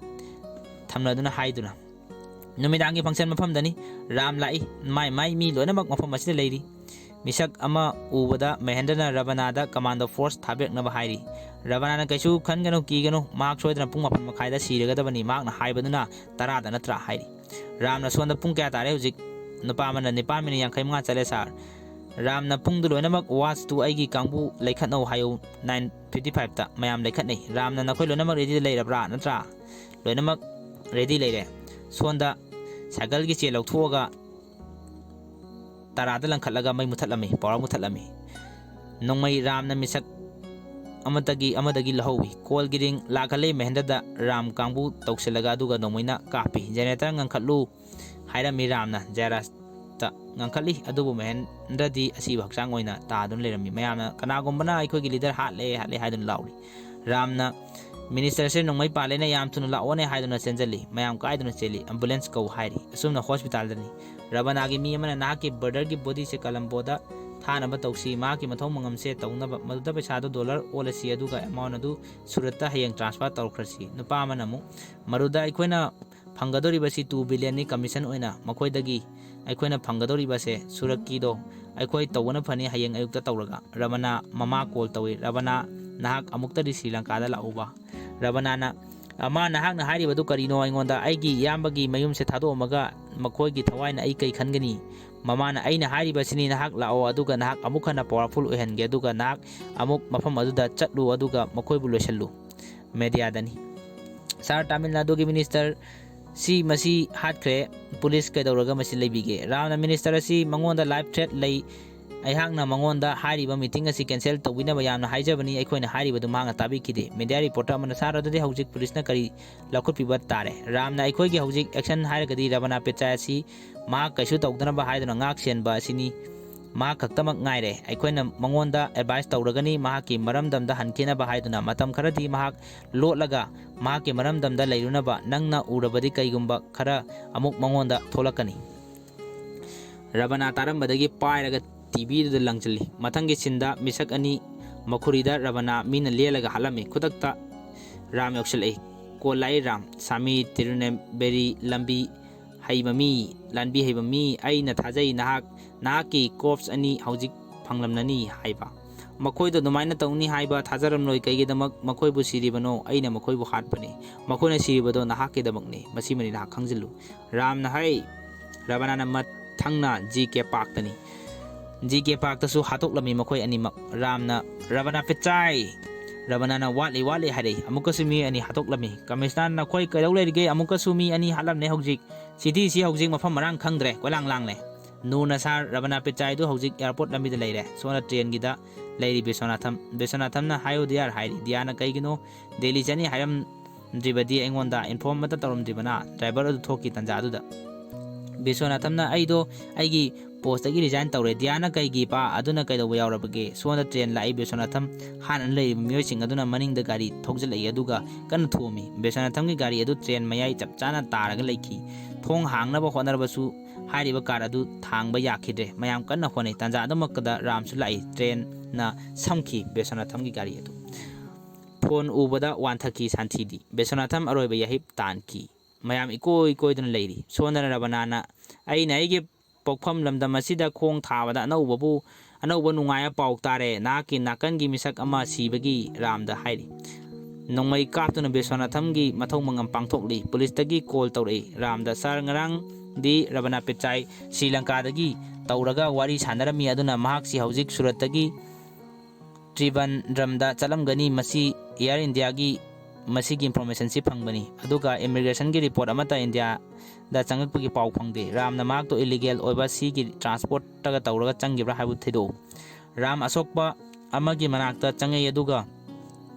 ꯊꯝꯅꯗꯨꯅ ꯍꯥꯏꯗꯨꯅ꯫ ꯅꯨꯃꯤꯗꯥꯡꯒꯤ function ꯃꯐꯝꯗꯅꯤ꯫ ꯔꯥꯝ ꯂꯥꯛꯏ꯫ ꯃꯥꯏ ꯃꯥꯏ ꯃꯤ ꯂꯣꯏꯅꯃꯛ ꯃꯐꯝ ꯑꯁꯤꯗ ꯂꯩꯔꯤ꯫ ꯃꯤꯁꯛ ꯑꯃ ꯎꯕꯗ ꯃꯍꯦꯟꯗ꯭ꯔꯅ ꯔꯕꯅꯥꯗ commando force ꯊꯥꯕꯤꯔꯛꯅꯕ ꯍꯥꯏꯔꯤ꯫ ꯔꯕꯅꯥꯅ "ꯀꯩꯁꯨ ꯈꯟꯒꯅꯨ, ꯀꯤꯒꯅꯨ, ꯃꯍꯥꯛ ꯁꯣꯏꯗꯅ ꯄꯨꯡ ꯃꯥꯄꯟ ꯃꯈꯥꯏꯗ ꯁꯤꯔꯒꯗꯕꯅꯤ, ꯃꯍꯥꯛꯅ ꯍꯥꯏꯕꯗꯨꯅ ꯇꯔꯥꯗ ꯅꯠꯇ꯭ꯔꯥ?" ꯍꯥꯏꯔꯤ꯫ ꯔꯥꯝꯅ ꯁꯣꯝꯗ, "ꯄꯨꯡ ꯀꯌꯥ ꯇꯥꯔꯦ ꯍꯧꯖꯤꯛ?" ꯅꯨꯄꯥ ꯑꯃꯅ, "ꯅꯤꯄꯥꯟ ꯃꯤꯅꯤꯠ ꯌꯥꯡꯈꯩ ꯃꯉꯥ ꯆꯠꯂꯦ ꯁꯥꯔ꯫" ꯔꯥꯝꯅ, "ꯄꯨꯡꯗꯨ ꯂꯣꯏꯅꯃꯛ watch ꯇꯨ ꯑꯩꯒꯤ ꯀꯥꯡꯕꯨ ꯂꯩꯈꯠꯅꯧ ꯍꯥꯏꯌꯨ, nine fifty five ꯇ ꯃꯌꯥꯝ ꯂꯩꯈꯠꯅꯩ꯫" ꯔꯥꯝꯅ, "ꯅꯈꯣꯏ ꯂꯣꯏꯅꯃꯛ ready ꯗ ꯂꯩꯔꯕ꯭ꯔꯥ ꯅꯠꯇ꯭ꯔꯥ?" "ꯂꯣꯏꯅꯃꯛ ready ꯂꯩꯔꯦ꯫" ꯁꯣꯝꯗ cycle ꯒꯤ chain ꯂꯧꯊꯣꯛꯑꯒ ꯇꯔꯥꯗ ꯂꯪꯈꯠꯂꯒ ꯃꯩ ꯃꯨꯊꯠꯂꯝꯃꯤ, power ꯃꯨꯊꯠꯂꯝꯃꯤ꯫ ꯅꯣꯡꯃꯩ ꯔꯥꯝꯅ ꯃꯤꯁꯛ ꯑꯃꯗꯒꯤ, ꯑꯃꯗꯒꯤ ꯂꯧꯍꯧꯋꯤ꯫ Call ꯒꯤ ring ꯂꯥꯛꯍꯜꯂꯤ꯫ ꯃꯍꯦꯟꯗ꯭ꯔꯗ ꯔꯥꯝ ꯀꯥꯡꯕꯨ ꯇꯧꯁꯤꯜꯂꯒ ꯑꯗꯨꯒ ꯅꯣꯡꯃꯩꯅ ꯀꯥꯞꯄꯤ꯫ Generator ꯉꯪꯈꯠꯂꯨ ꯍꯥꯏꯔꯝꯃꯤ ꯔꯥꯝꯅ꯫ ꯖꯌꯔꯥꯖꯇ ꯉꯪꯈꯠꯂꯤ, ꯑꯗꯨꯕꯨ ꯃꯍꯦꯟꯗ꯭ꯔꯗꯤ ꯑꯁꯤꯕ ꯍꯛꯆꯥꯡ ꯑꯣꯏꯅ ꯇꯥꯗꯨꯅ ꯂꯩꯔꯝꯃꯤ꯫ ꯃꯌꯥꯝꯅ, "ꯀꯅꯥꯒꯨꯝꯕꯅ ꯑꯩꯈꯣꯏꯒꯤ leader ꯍꯥꯠꯂꯦ, ꯍꯥꯠꯂꯦ" ꯍꯥꯏꯗꯨꯅ ꯂꯥꯎꯔꯤ꯫ ꯔꯥꯝꯅ, "Minister ꯁꯦ ꯅꯣꯡꯃꯩ ꯄꯥꯜꯂꯦꯅꯦ, ꯌꯥꯝ ꯊꯨꯅ ꯂꯥꯛꯑꯣꯅꯦ" ꯍꯥꯏꯗꯨꯅ ꯆꯦꯟꯖꯜꯂꯤ꯫ ꯃꯌꯥꯝ ꯀꯥꯏꯗꯨꯅ ꯆꯦꯜꯂꯤ꯫ "Ambulance ꯀꯧ" ꯍꯥꯏꯔꯤ꯫ ꯑꯁꯨꯝꯅ hospital ꯗꯅꯤ꯫ ꯔꯕꯅꯥꯒꯤ ꯃꯤ ꯑꯃꯅ, "ꯅꯍꯥꯛꯀꯤ brother ꯒꯤ body ꯁꯦ Colombo ꯗ ꯊꯥꯅꯕ ꯇꯧꯁꯤ, ꯃꯍꯥꯛꯀꯤ ꯃꯊꯧ ꯃꯉꯝꯁꯦ ꯇꯧꯅꯕ꯫ ꯃꯗꯨꯗ ꯄꯩꯁꯥꯗꯨ dollar ꯑꯣꯜꯂꯁꯤ, ꯑꯗꯨꯒ amount ꯑꯗꯨ ꯁꯨꯔꯠꯇ ꯍꯌꯦꯡ transfer ꯇꯧꯈ꯭ꯔꯁꯤ꯫" ꯅꯨꯄꯥ ꯑꯃꯅ ꯑꯃꯨꯛ, "ꯃꯗꯨꯗ ꯑꯩꯈꯣꯏꯅ ꯐꯪꯒꯗꯧꯔꯤꯕꯁꯤ two billion ꯅꯤ commission ꯑꯣꯏꯅ꯫ ꯃꯈꯣꯏꯗꯒꯤ ꯑꯩꯈꯣꯏꯅ ꯐꯪꯒꯗꯧꯔꯤꯕꯁꯦ ꯁꯨꯔꯠꯀꯤꯗꯣ ꯑꯩꯈꯣꯏ ꯇꯧꯕꯅ ꯐꯅꯤ, ꯍꯌꯦꯡ ꯑꯌꯨꯛꯇ ꯇꯧꯔꯒ꯫" ꯔꯕꯅꯥ ꯃꯃꯥ call ꯇꯧꯏ꯫ "ꯔꯕꯅꯥ, ꯅꯍꯥꯛ ꯑꯃꯨꯛꯇꯗꯤ ꯁ꯭ꯔꯤ ꯂꯪꯀꯥꯗ ꯂꯥꯛꯎꯕ꯫" ꯔꯕꯅꯥꯅ, "ꯑꯃ, ꯅꯍꯥꯛꯅ ꯍꯥꯏꯔꯤꯕꯗꯨ ꯀꯔꯤꯅꯣ? ꯑꯩꯉꯣꯟꯗ ꯑꯩꯒꯤ ꯏꯌꯥꯝꯕꯒꯤ ꯃꯌꯨꯝꯁꯦ ꯊꯥꯗꯣꯛꯑꯝꯃꯒ ꯃꯈꯣꯏꯒꯤ ꯊꯋꯥꯏꯅ ꯑꯩ ꯀꯩ ꯈꯟꯒꯅꯤ?" ꯃꯃꯥꯅ, "ꯑꯩꯅ ꯍꯥꯏꯔꯤꯕꯁꯤꯅꯤ, ꯅꯍꯥꯛ ꯂꯥꯛꯑꯣ, ꯑꯗꯨꯒ ꯅꯍꯥꯛ ꯑꯃꯨꯛ ꯍꯟꯅ powerful ꯑꯣꯏꯍꯟꯒꯦ, ꯑꯗꯨꯒ ꯅꯍꯥꯛ ꯑꯃꯨꯛ ꯃꯐꯝ ꯑꯗꯨꯗ ꯆꯠꯂꯨ, ꯑꯗꯨꯒ ꯃꯈꯣꯏꯕꯨ ꯂꯣꯏꯁꯤꯜꯂꯨ꯫" ꯃꯦꯗꯤꯌꯥꯗꯅꯤ꯫ "ꯁꯥꯔ, ꯇꯥꯃꯤꯜ ꯅꯥꯗꯨꯒꯤ minister ꯁꯤ, ꯃꯁꯤ ꯍꯥꯠꯈ꯭ꯔꯦ꯫ Police ꯀꯩꯗꯧꯔꯒ ꯃꯁꯤ ꯂꯩꯕꯤꯒꯦ?" ꯔꯥꯝꯅ, "Minister ꯑꯁꯤ ꯃꯉꯣꯟꯗ life threat ꯂꯩ꯫ ꯑꯩꯍꯥꯛꯅ ꯃꯉꯣꯟꯗ ꯍꯥꯏꯔꯤꯕ meeting ꯑꯁꯤ cancel ꯇꯧꯕꯤꯅꯕ ꯌꯥꯝꯅ ꯍꯥꯏꯖꯕꯅꯤ, ꯑꯩꯈꯣꯏꯅ ꯍꯥꯏꯔꯤꯕꯗꯨ ꯃꯍꯥꯛꯅ ꯇꯥꯕꯤꯈꯤꯗꯦ꯫" ꯃꯦꯗꯤꯌꯥ reporter ꯑꯃꯅ, "ꯁꯥꯔ, ꯑꯗꯨꯗꯤ ꯍꯧꯖꯤꯛ police ꯅ ꯀꯔꯤ ꯂꯧꯈꯠꯄꯤꯕ ꯇꯥꯔꯦ?" ꯔꯥꯝꯅ, "ꯑꯩꯈꯣꯏꯒꯤ ꯍꯧꯖꯤꯛ action ꯍꯥꯏꯔꯒꯗꯤ ꯔꯕꯅꯥ ꯄꯦꯆꯥꯏ ꯑꯁꯤ ꯃꯍꯥꯛ ꯀꯩꯁꯨ ꯇꯧꯗꯅꯕ ꯍꯥꯏꯗꯨꯅ ꯉꯥꯛ ꯁꯦꯟꯕ ꯑꯁꯤꯅꯤ꯫ ꯃꯍꯥꯛ ꯈꯛꯇꯃꯛ ꯉꯥꯏꯔꯦ꯫ ꯑꯩꯈꯣꯏꯅ ꯃꯉꯣꯟꯗ advice ꯇꯧꯔꯒꯅꯤ, ꯃꯍꯥꯛꯀꯤ ꯃꯔꯝꯗꯝꯗ ꯍꯟꯈꯤꯅꯕ ꯍꯥꯏꯗꯨꯅ꯫ ꯃꯇꯝ ꯈꯔꯗꯤ ꯃꯍꯥꯛ ꯂꯣꯠꯂꯒ ꯃꯍꯥꯛꯀꯤ ꯃꯔꯝꯗꯝꯗ ꯂꯩꯔꯨꯅꯕ ꯅꯪꯅ ꯎꯔꯕꯗꯤ ꯀꯩꯒꯨꯝꯕ ꯈꯔ ꯑꯃꯨꯛ ꯃꯉꯣꯟꯗ ꯊꯣꯛꯂꯛꯀꯅꯤ꯫" ꯔꯕꯅꯥ ꯇꯥꯔꯝꯕꯗꯒꯤ ꯄꯥꯏꯔꯒ TV ꯗꯨꯗ ꯂꯪꯁꯤꯜꯂꯤ꯫ ꯃꯊꯪꯒꯤ scene ꯗ ꯃꯤꯁꯛ ꯑꯅꯤ ꯃꯈꯨꯔꯤꯗ ꯔꯕꯅꯥ ꯃꯤꯅ ꯂꯦꯜꯂꯒ ꯍꯥꯠꯂꯝꯃꯤ꯫ ꯈꯨꯗꯛꯇ ꯔꯥꯝ ꯌꯧꯁꯤꯜꯂꯛꯏ꯫ Call ꯂꯥꯛꯏ, "ꯔꯥꯝ, ꯁꯥꯃꯤ ꯇꯤꯔꯨꯅꯦꯕꯦꯔꯤ ꯂꯝꯕꯤ ꯍꯩꯕ ꯃꯤ, ꯂꯥꯟꯕꯤ ꯍꯩꯕ ꯃꯤ, ꯑꯩꯅ ꯊꯥꯖꯩ ꯅꯍꯥꯛ, ꯅꯍꯥꯛꯀꯤ corpse ꯑꯅꯤ ꯍꯧꯖꯤꯛ ꯐꯪꯂꯝꯂꯅꯤ ꯍꯥꯏꯕ꯫ ꯃꯈꯣꯏꯗꯣ ꯑꯗꯨꯃꯥꯏꯅ ꯇꯧꯅꯤ ꯍꯥꯏꯕ ꯊꯥꯖꯔꯝꯂꯣꯏ꯫ ꯀꯩꯒꯤꯗꯃꯛ ꯃꯈꯣꯏꯕꯨ ꯁꯤꯔꯤꯕꯅꯣ? ꯑꯩꯅ ꯃꯈꯣꯏꯕꯨ ꯍꯥꯠꯄꯅꯤ꯫ ꯃꯈꯣꯏꯅ ꯁꯤꯔꯤꯕꯗꯣ ꯅꯍꯥꯛꯀꯤꯗꯃꯛꯅꯤ꯫ ꯃꯁꯤꯃꯗꯤ ꯅꯍꯥꯛ ꯈꯪꯖꯤꯜꯂꯨ꯫ ꯔꯥꯝꯅ ꯍꯥꯏ, ꯔꯕꯅꯥꯅ ꯃꯊꯪꯅ ꯖꯤ ꯀꯦ ꯄꯥꯛꯇꯅꯤ꯫ ꯖꯤ ꯀꯦ ꯄꯥꯛꯇꯁꯨ ꯍꯥꯠꯇꯣꯛꯂꯝꯃꯤ ꯃꯈꯣꯏ ꯑꯅꯤꯃꯛ꯫ ꯔꯥꯝꯅ, "ꯔꯕꯅꯥ ꯄꯤꯆꯥꯏ!" ꯔꯕꯅꯥꯅ, "ꯋꯥꯠꯂꯤ, ꯋꯥꯠꯂꯤ" ꯍꯥꯏꯔꯛꯏ꯫ ꯑꯃꯨꯛꯀꯁꯨ ꯃꯤ ꯑꯅꯤ ꯍꯥꯠꯇꯣꯛꯂꯝꯃꯤ꯫ ꯀꯃꯤꯁꯅꯥꯔ, "ꯅꯈꯣꯏ ꯀꯩꯗꯧ ꯂꯩꯔꯤꯒꯦ? ꯑꯃꯨꯛꯀꯁꯨ ꯃꯤ ꯑꯅꯤ ꯍꯥꯠꯂꯝꯅꯦ ꯍꯧꯖꯤꯛ꯫ City ꯁꯤ ꯍꯧꯖꯤꯛ ꯃꯐꯝ ꯃꯔꯥꯡ ꯈꯪꯗ꯭ꯔꯦ, ꯀꯣꯏꯂꯥꯡ ꯂꯥꯡꯂꯦ꯫ ꯅꯨꯔ ꯅꯁꯥꯔ, ꯔꯕꯅꯥ ꯄꯤꯆꯥꯏꯗꯨ ꯍꯧꯖꯤꯛ airport ꯂꯝꯕꯤꯗ ꯂꯩꯔꯦ꯫ ꯁꯣꯝꯗ train ꯒꯤꯗ ꯂꯩꯔꯤ ꯕꯤꯁ꯭ꯋꯅꯥꯊꯝ꯫ ꯕꯤꯁ꯭ꯋꯅꯥꯊꯝꯅ, "ꯍꯥꯏꯌꯣ ꯗꯤꯌꯥꯔ" ꯍꯥꯏꯔꯤ꯫ ꯗꯤꯌꯥꯅ, "ꯀꯩꯒꯤꯅꯣ ꯗꯦꯜꯂꯤ ꯆꯠꯅꯤ ꯍꯥꯏꯔꯝꯗ꯭ꯔꯤꯕꯗꯤ? ꯑꯩꯉꯣꯟꯗ inform ꯑꯃꯠꯇ ꯇꯧꯔꯝꯗ꯭ꯔꯤꯕꯅ?" Driver ꯑꯗꯨ ꯊꯣꯛꯈꯤ ꯇꯥꯟꯖꯥ ꯑꯗꯨꯗ꯫ ꯕꯤꯁ꯭ꯋꯅꯥꯊꯝꯅ, "ꯑꯩꯗꯣ ꯑꯩꯒꯤ post ꯇꯒꯤ resign ꯇꯧꯔꯦ꯫" ꯗꯤꯌꯥꯅ, "ꯀꯩꯒꯤ ꯄꯥ? ꯑꯗꯨꯅ ꯀꯩꯗꯧꯕ ꯌꯥꯎꯔꯕꯒꯦ?" ꯁꯣꯝꯗ train ꯂꯥꯛꯏ꯫ ꯕꯤꯁ꯭ꯋꯅꯥꯊꯝ ꯍꯥꯟꯅ ꯂꯩꯔꯤꯕ ꯃꯤꯑꯣꯏꯁꯤꯡ ꯑꯗꯨꯅ ꯃꯅꯤꯡꯗ ꯒꯥꯔꯤ ꯊꯧꯖꯤꯜꯂꯛꯏ, ꯑꯗꯨꯒ ꯀꯟꯅ ꯊꯣꯝꯃꯤ꯫ ꯕꯤꯁ꯭ꯋꯅꯥꯊꯝꯒꯤ ꯒꯥꯔꯤ ꯑꯗꯨ train ꯃꯌꯥꯏ ꯆꯞ ꯆꯥꯅ ꯇꯥꯔꯒ ꯂꯩꯈꯤ꯫ ꯊꯣꯡ ꯍꯥꯡꯅꯕ ꯍꯣꯠꯅꯔꯕꯁꯨ ꯍꯥꯏꯔꯤꯕ car ꯑꯗꯨ ꯊꯥꯡꯕ ꯌꯥꯈꯤꯗ꯭ꯔꯦ꯫ ꯃꯌꯥꯝ ꯀꯟꯅ ꯍꯣꯠꯅꯩ꯫ ꯇꯥꯟꯖꯥ ꯑꯗꯨꯃꯛꯇꯗ ꯔꯥꯝꯁꯨ ꯂꯥꯛꯏ꯫ Train ꯅ ꯁꯝꯈꯤ ꯕꯤꯁ꯭ꯋꯅꯥꯊꯝꯒꯤ ꯒꯥꯔꯤ ꯑꯗꯨ꯫ Phone ꯎꯕꯗ ꯋꯥꯟꯊꯈꯤ ꯁꯥꯟꯊꯤꯗꯤ꯫ ꯕꯤꯁ꯭ꯋꯅꯥꯊꯝ ꯑꯔꯣꯏꯕ ꯌꯥꯍꯤꯞ ꯇꯥꯟꯈꯤ꯫ ꯃꯌꯥꯝ ꯏꯀꯣꯏ ꯀꯣꯏꯗꯨꯅ ꯂꯩꯔꯤ꯫ ꯁꯣꯝꯗꯅ ꯔꯕꯅꯥꯅ, "ꯑꯩꯅ ꯑꯩꯒꯤ ꯄꯣꯛꯐꯝ ꯂꯝꯗꯝ ꯑꯁꯤꯗ ꯈꯣꯡ ꯊꯥꯕꯗ ꯑꯅꯧꯕꯕꯨ, ꯑꯅꯧꯕ ꯅꯨꯡꯉꯥꯏꯕ ꯄꯥꯎ ꯇꯥꯔꯦ꯫ ꯅꯍꯥꯛꯀꯤ ꯅꯥꯀꯟꯒꯤ ꯃꯤꯁꯛ ꯑꯃ ꯁꯤꯕꯒꯤ" ꯔꯥꯝꯗ ꯍꯥꯏꯔꯤ꯫ ꯅꯣꯡꯃꯩ ꯀꯥꯞꯇꯨꯅ ꯕꯤꯁ꯭ꯋꯅꯥꯊꯝꯒꯤ ꯃꯊꯧ ꯃꯉꯝ ꯄꯥꯡꯊꯣꯛꯂꯤ꯫ Police ꯇꯒꯤ call ꯇꯧꯔꯛꯏ꯫ ꯔꯥꯝꯗ, "ꯁꯥꯔ, ꯉꯔꯥꯡꯗꯤ ꯔꯕꯅꯥ ꯄꯤꯆꯥꯏ ꯁ꯭ꯔꯤ ꯂꯪꯀꯥꯗꯒꯤ ꯇꯧꯔꯒ ꯋꯥꯔꯤ ꯁꯥꯟꯅꯔꯝꯃꯤ, ꯑꯗꯨꯅ ꯃꯍꯥꯛꯁꯤ ꯍꯧꯖꯤꯛ ꯁꯨꯔꯠꯇꯒꯤ ꯇ꯭ꯔꯤꯕꯟꯗ꯭ꯔꯝꯗ ꯆꯠꯂꯝꯒꯅꯤ꯫ ꯃꯁꯤ Air India ꯒꯤ ꯃꯁꯤꯒꯤ information ꯁꯤ ꯐꯪꯕꯅꯤ꯫ ꯑꯗꯨꯒ immigration ꯒꯤ report ꯑꯃꯠꯇ ꯏꯟꯗꯤꯌꯥꯗ ꯆꯪꯉꯛꯄꯒꯤ ꯄꯥꯎ ꯐꯪꯗꯦ꯫ ꯔꯥꯝꯅ ꯃꯍꯥꯛꯇꯣ illegal ꯑꯣꯏꯕ ꯁꯤꯒꯤ transport ꯇꯒ ꯇꯧꯔꯒ ꯆꯪꯈꯤꯕ꯭ꯔꯥ ꯍꯥꯏꯕꯗꯨ ꯊꯤꯗꯣꯛꯎ꯫" ꯔꯥꯝ ꯑꯁꯣꯛꯄ ꯑꯃꯒꯤ ꯃꯅꯥꯛꯇ ꯆꯪꯉꯛꯏ, ꯑꯗꯨꯒ,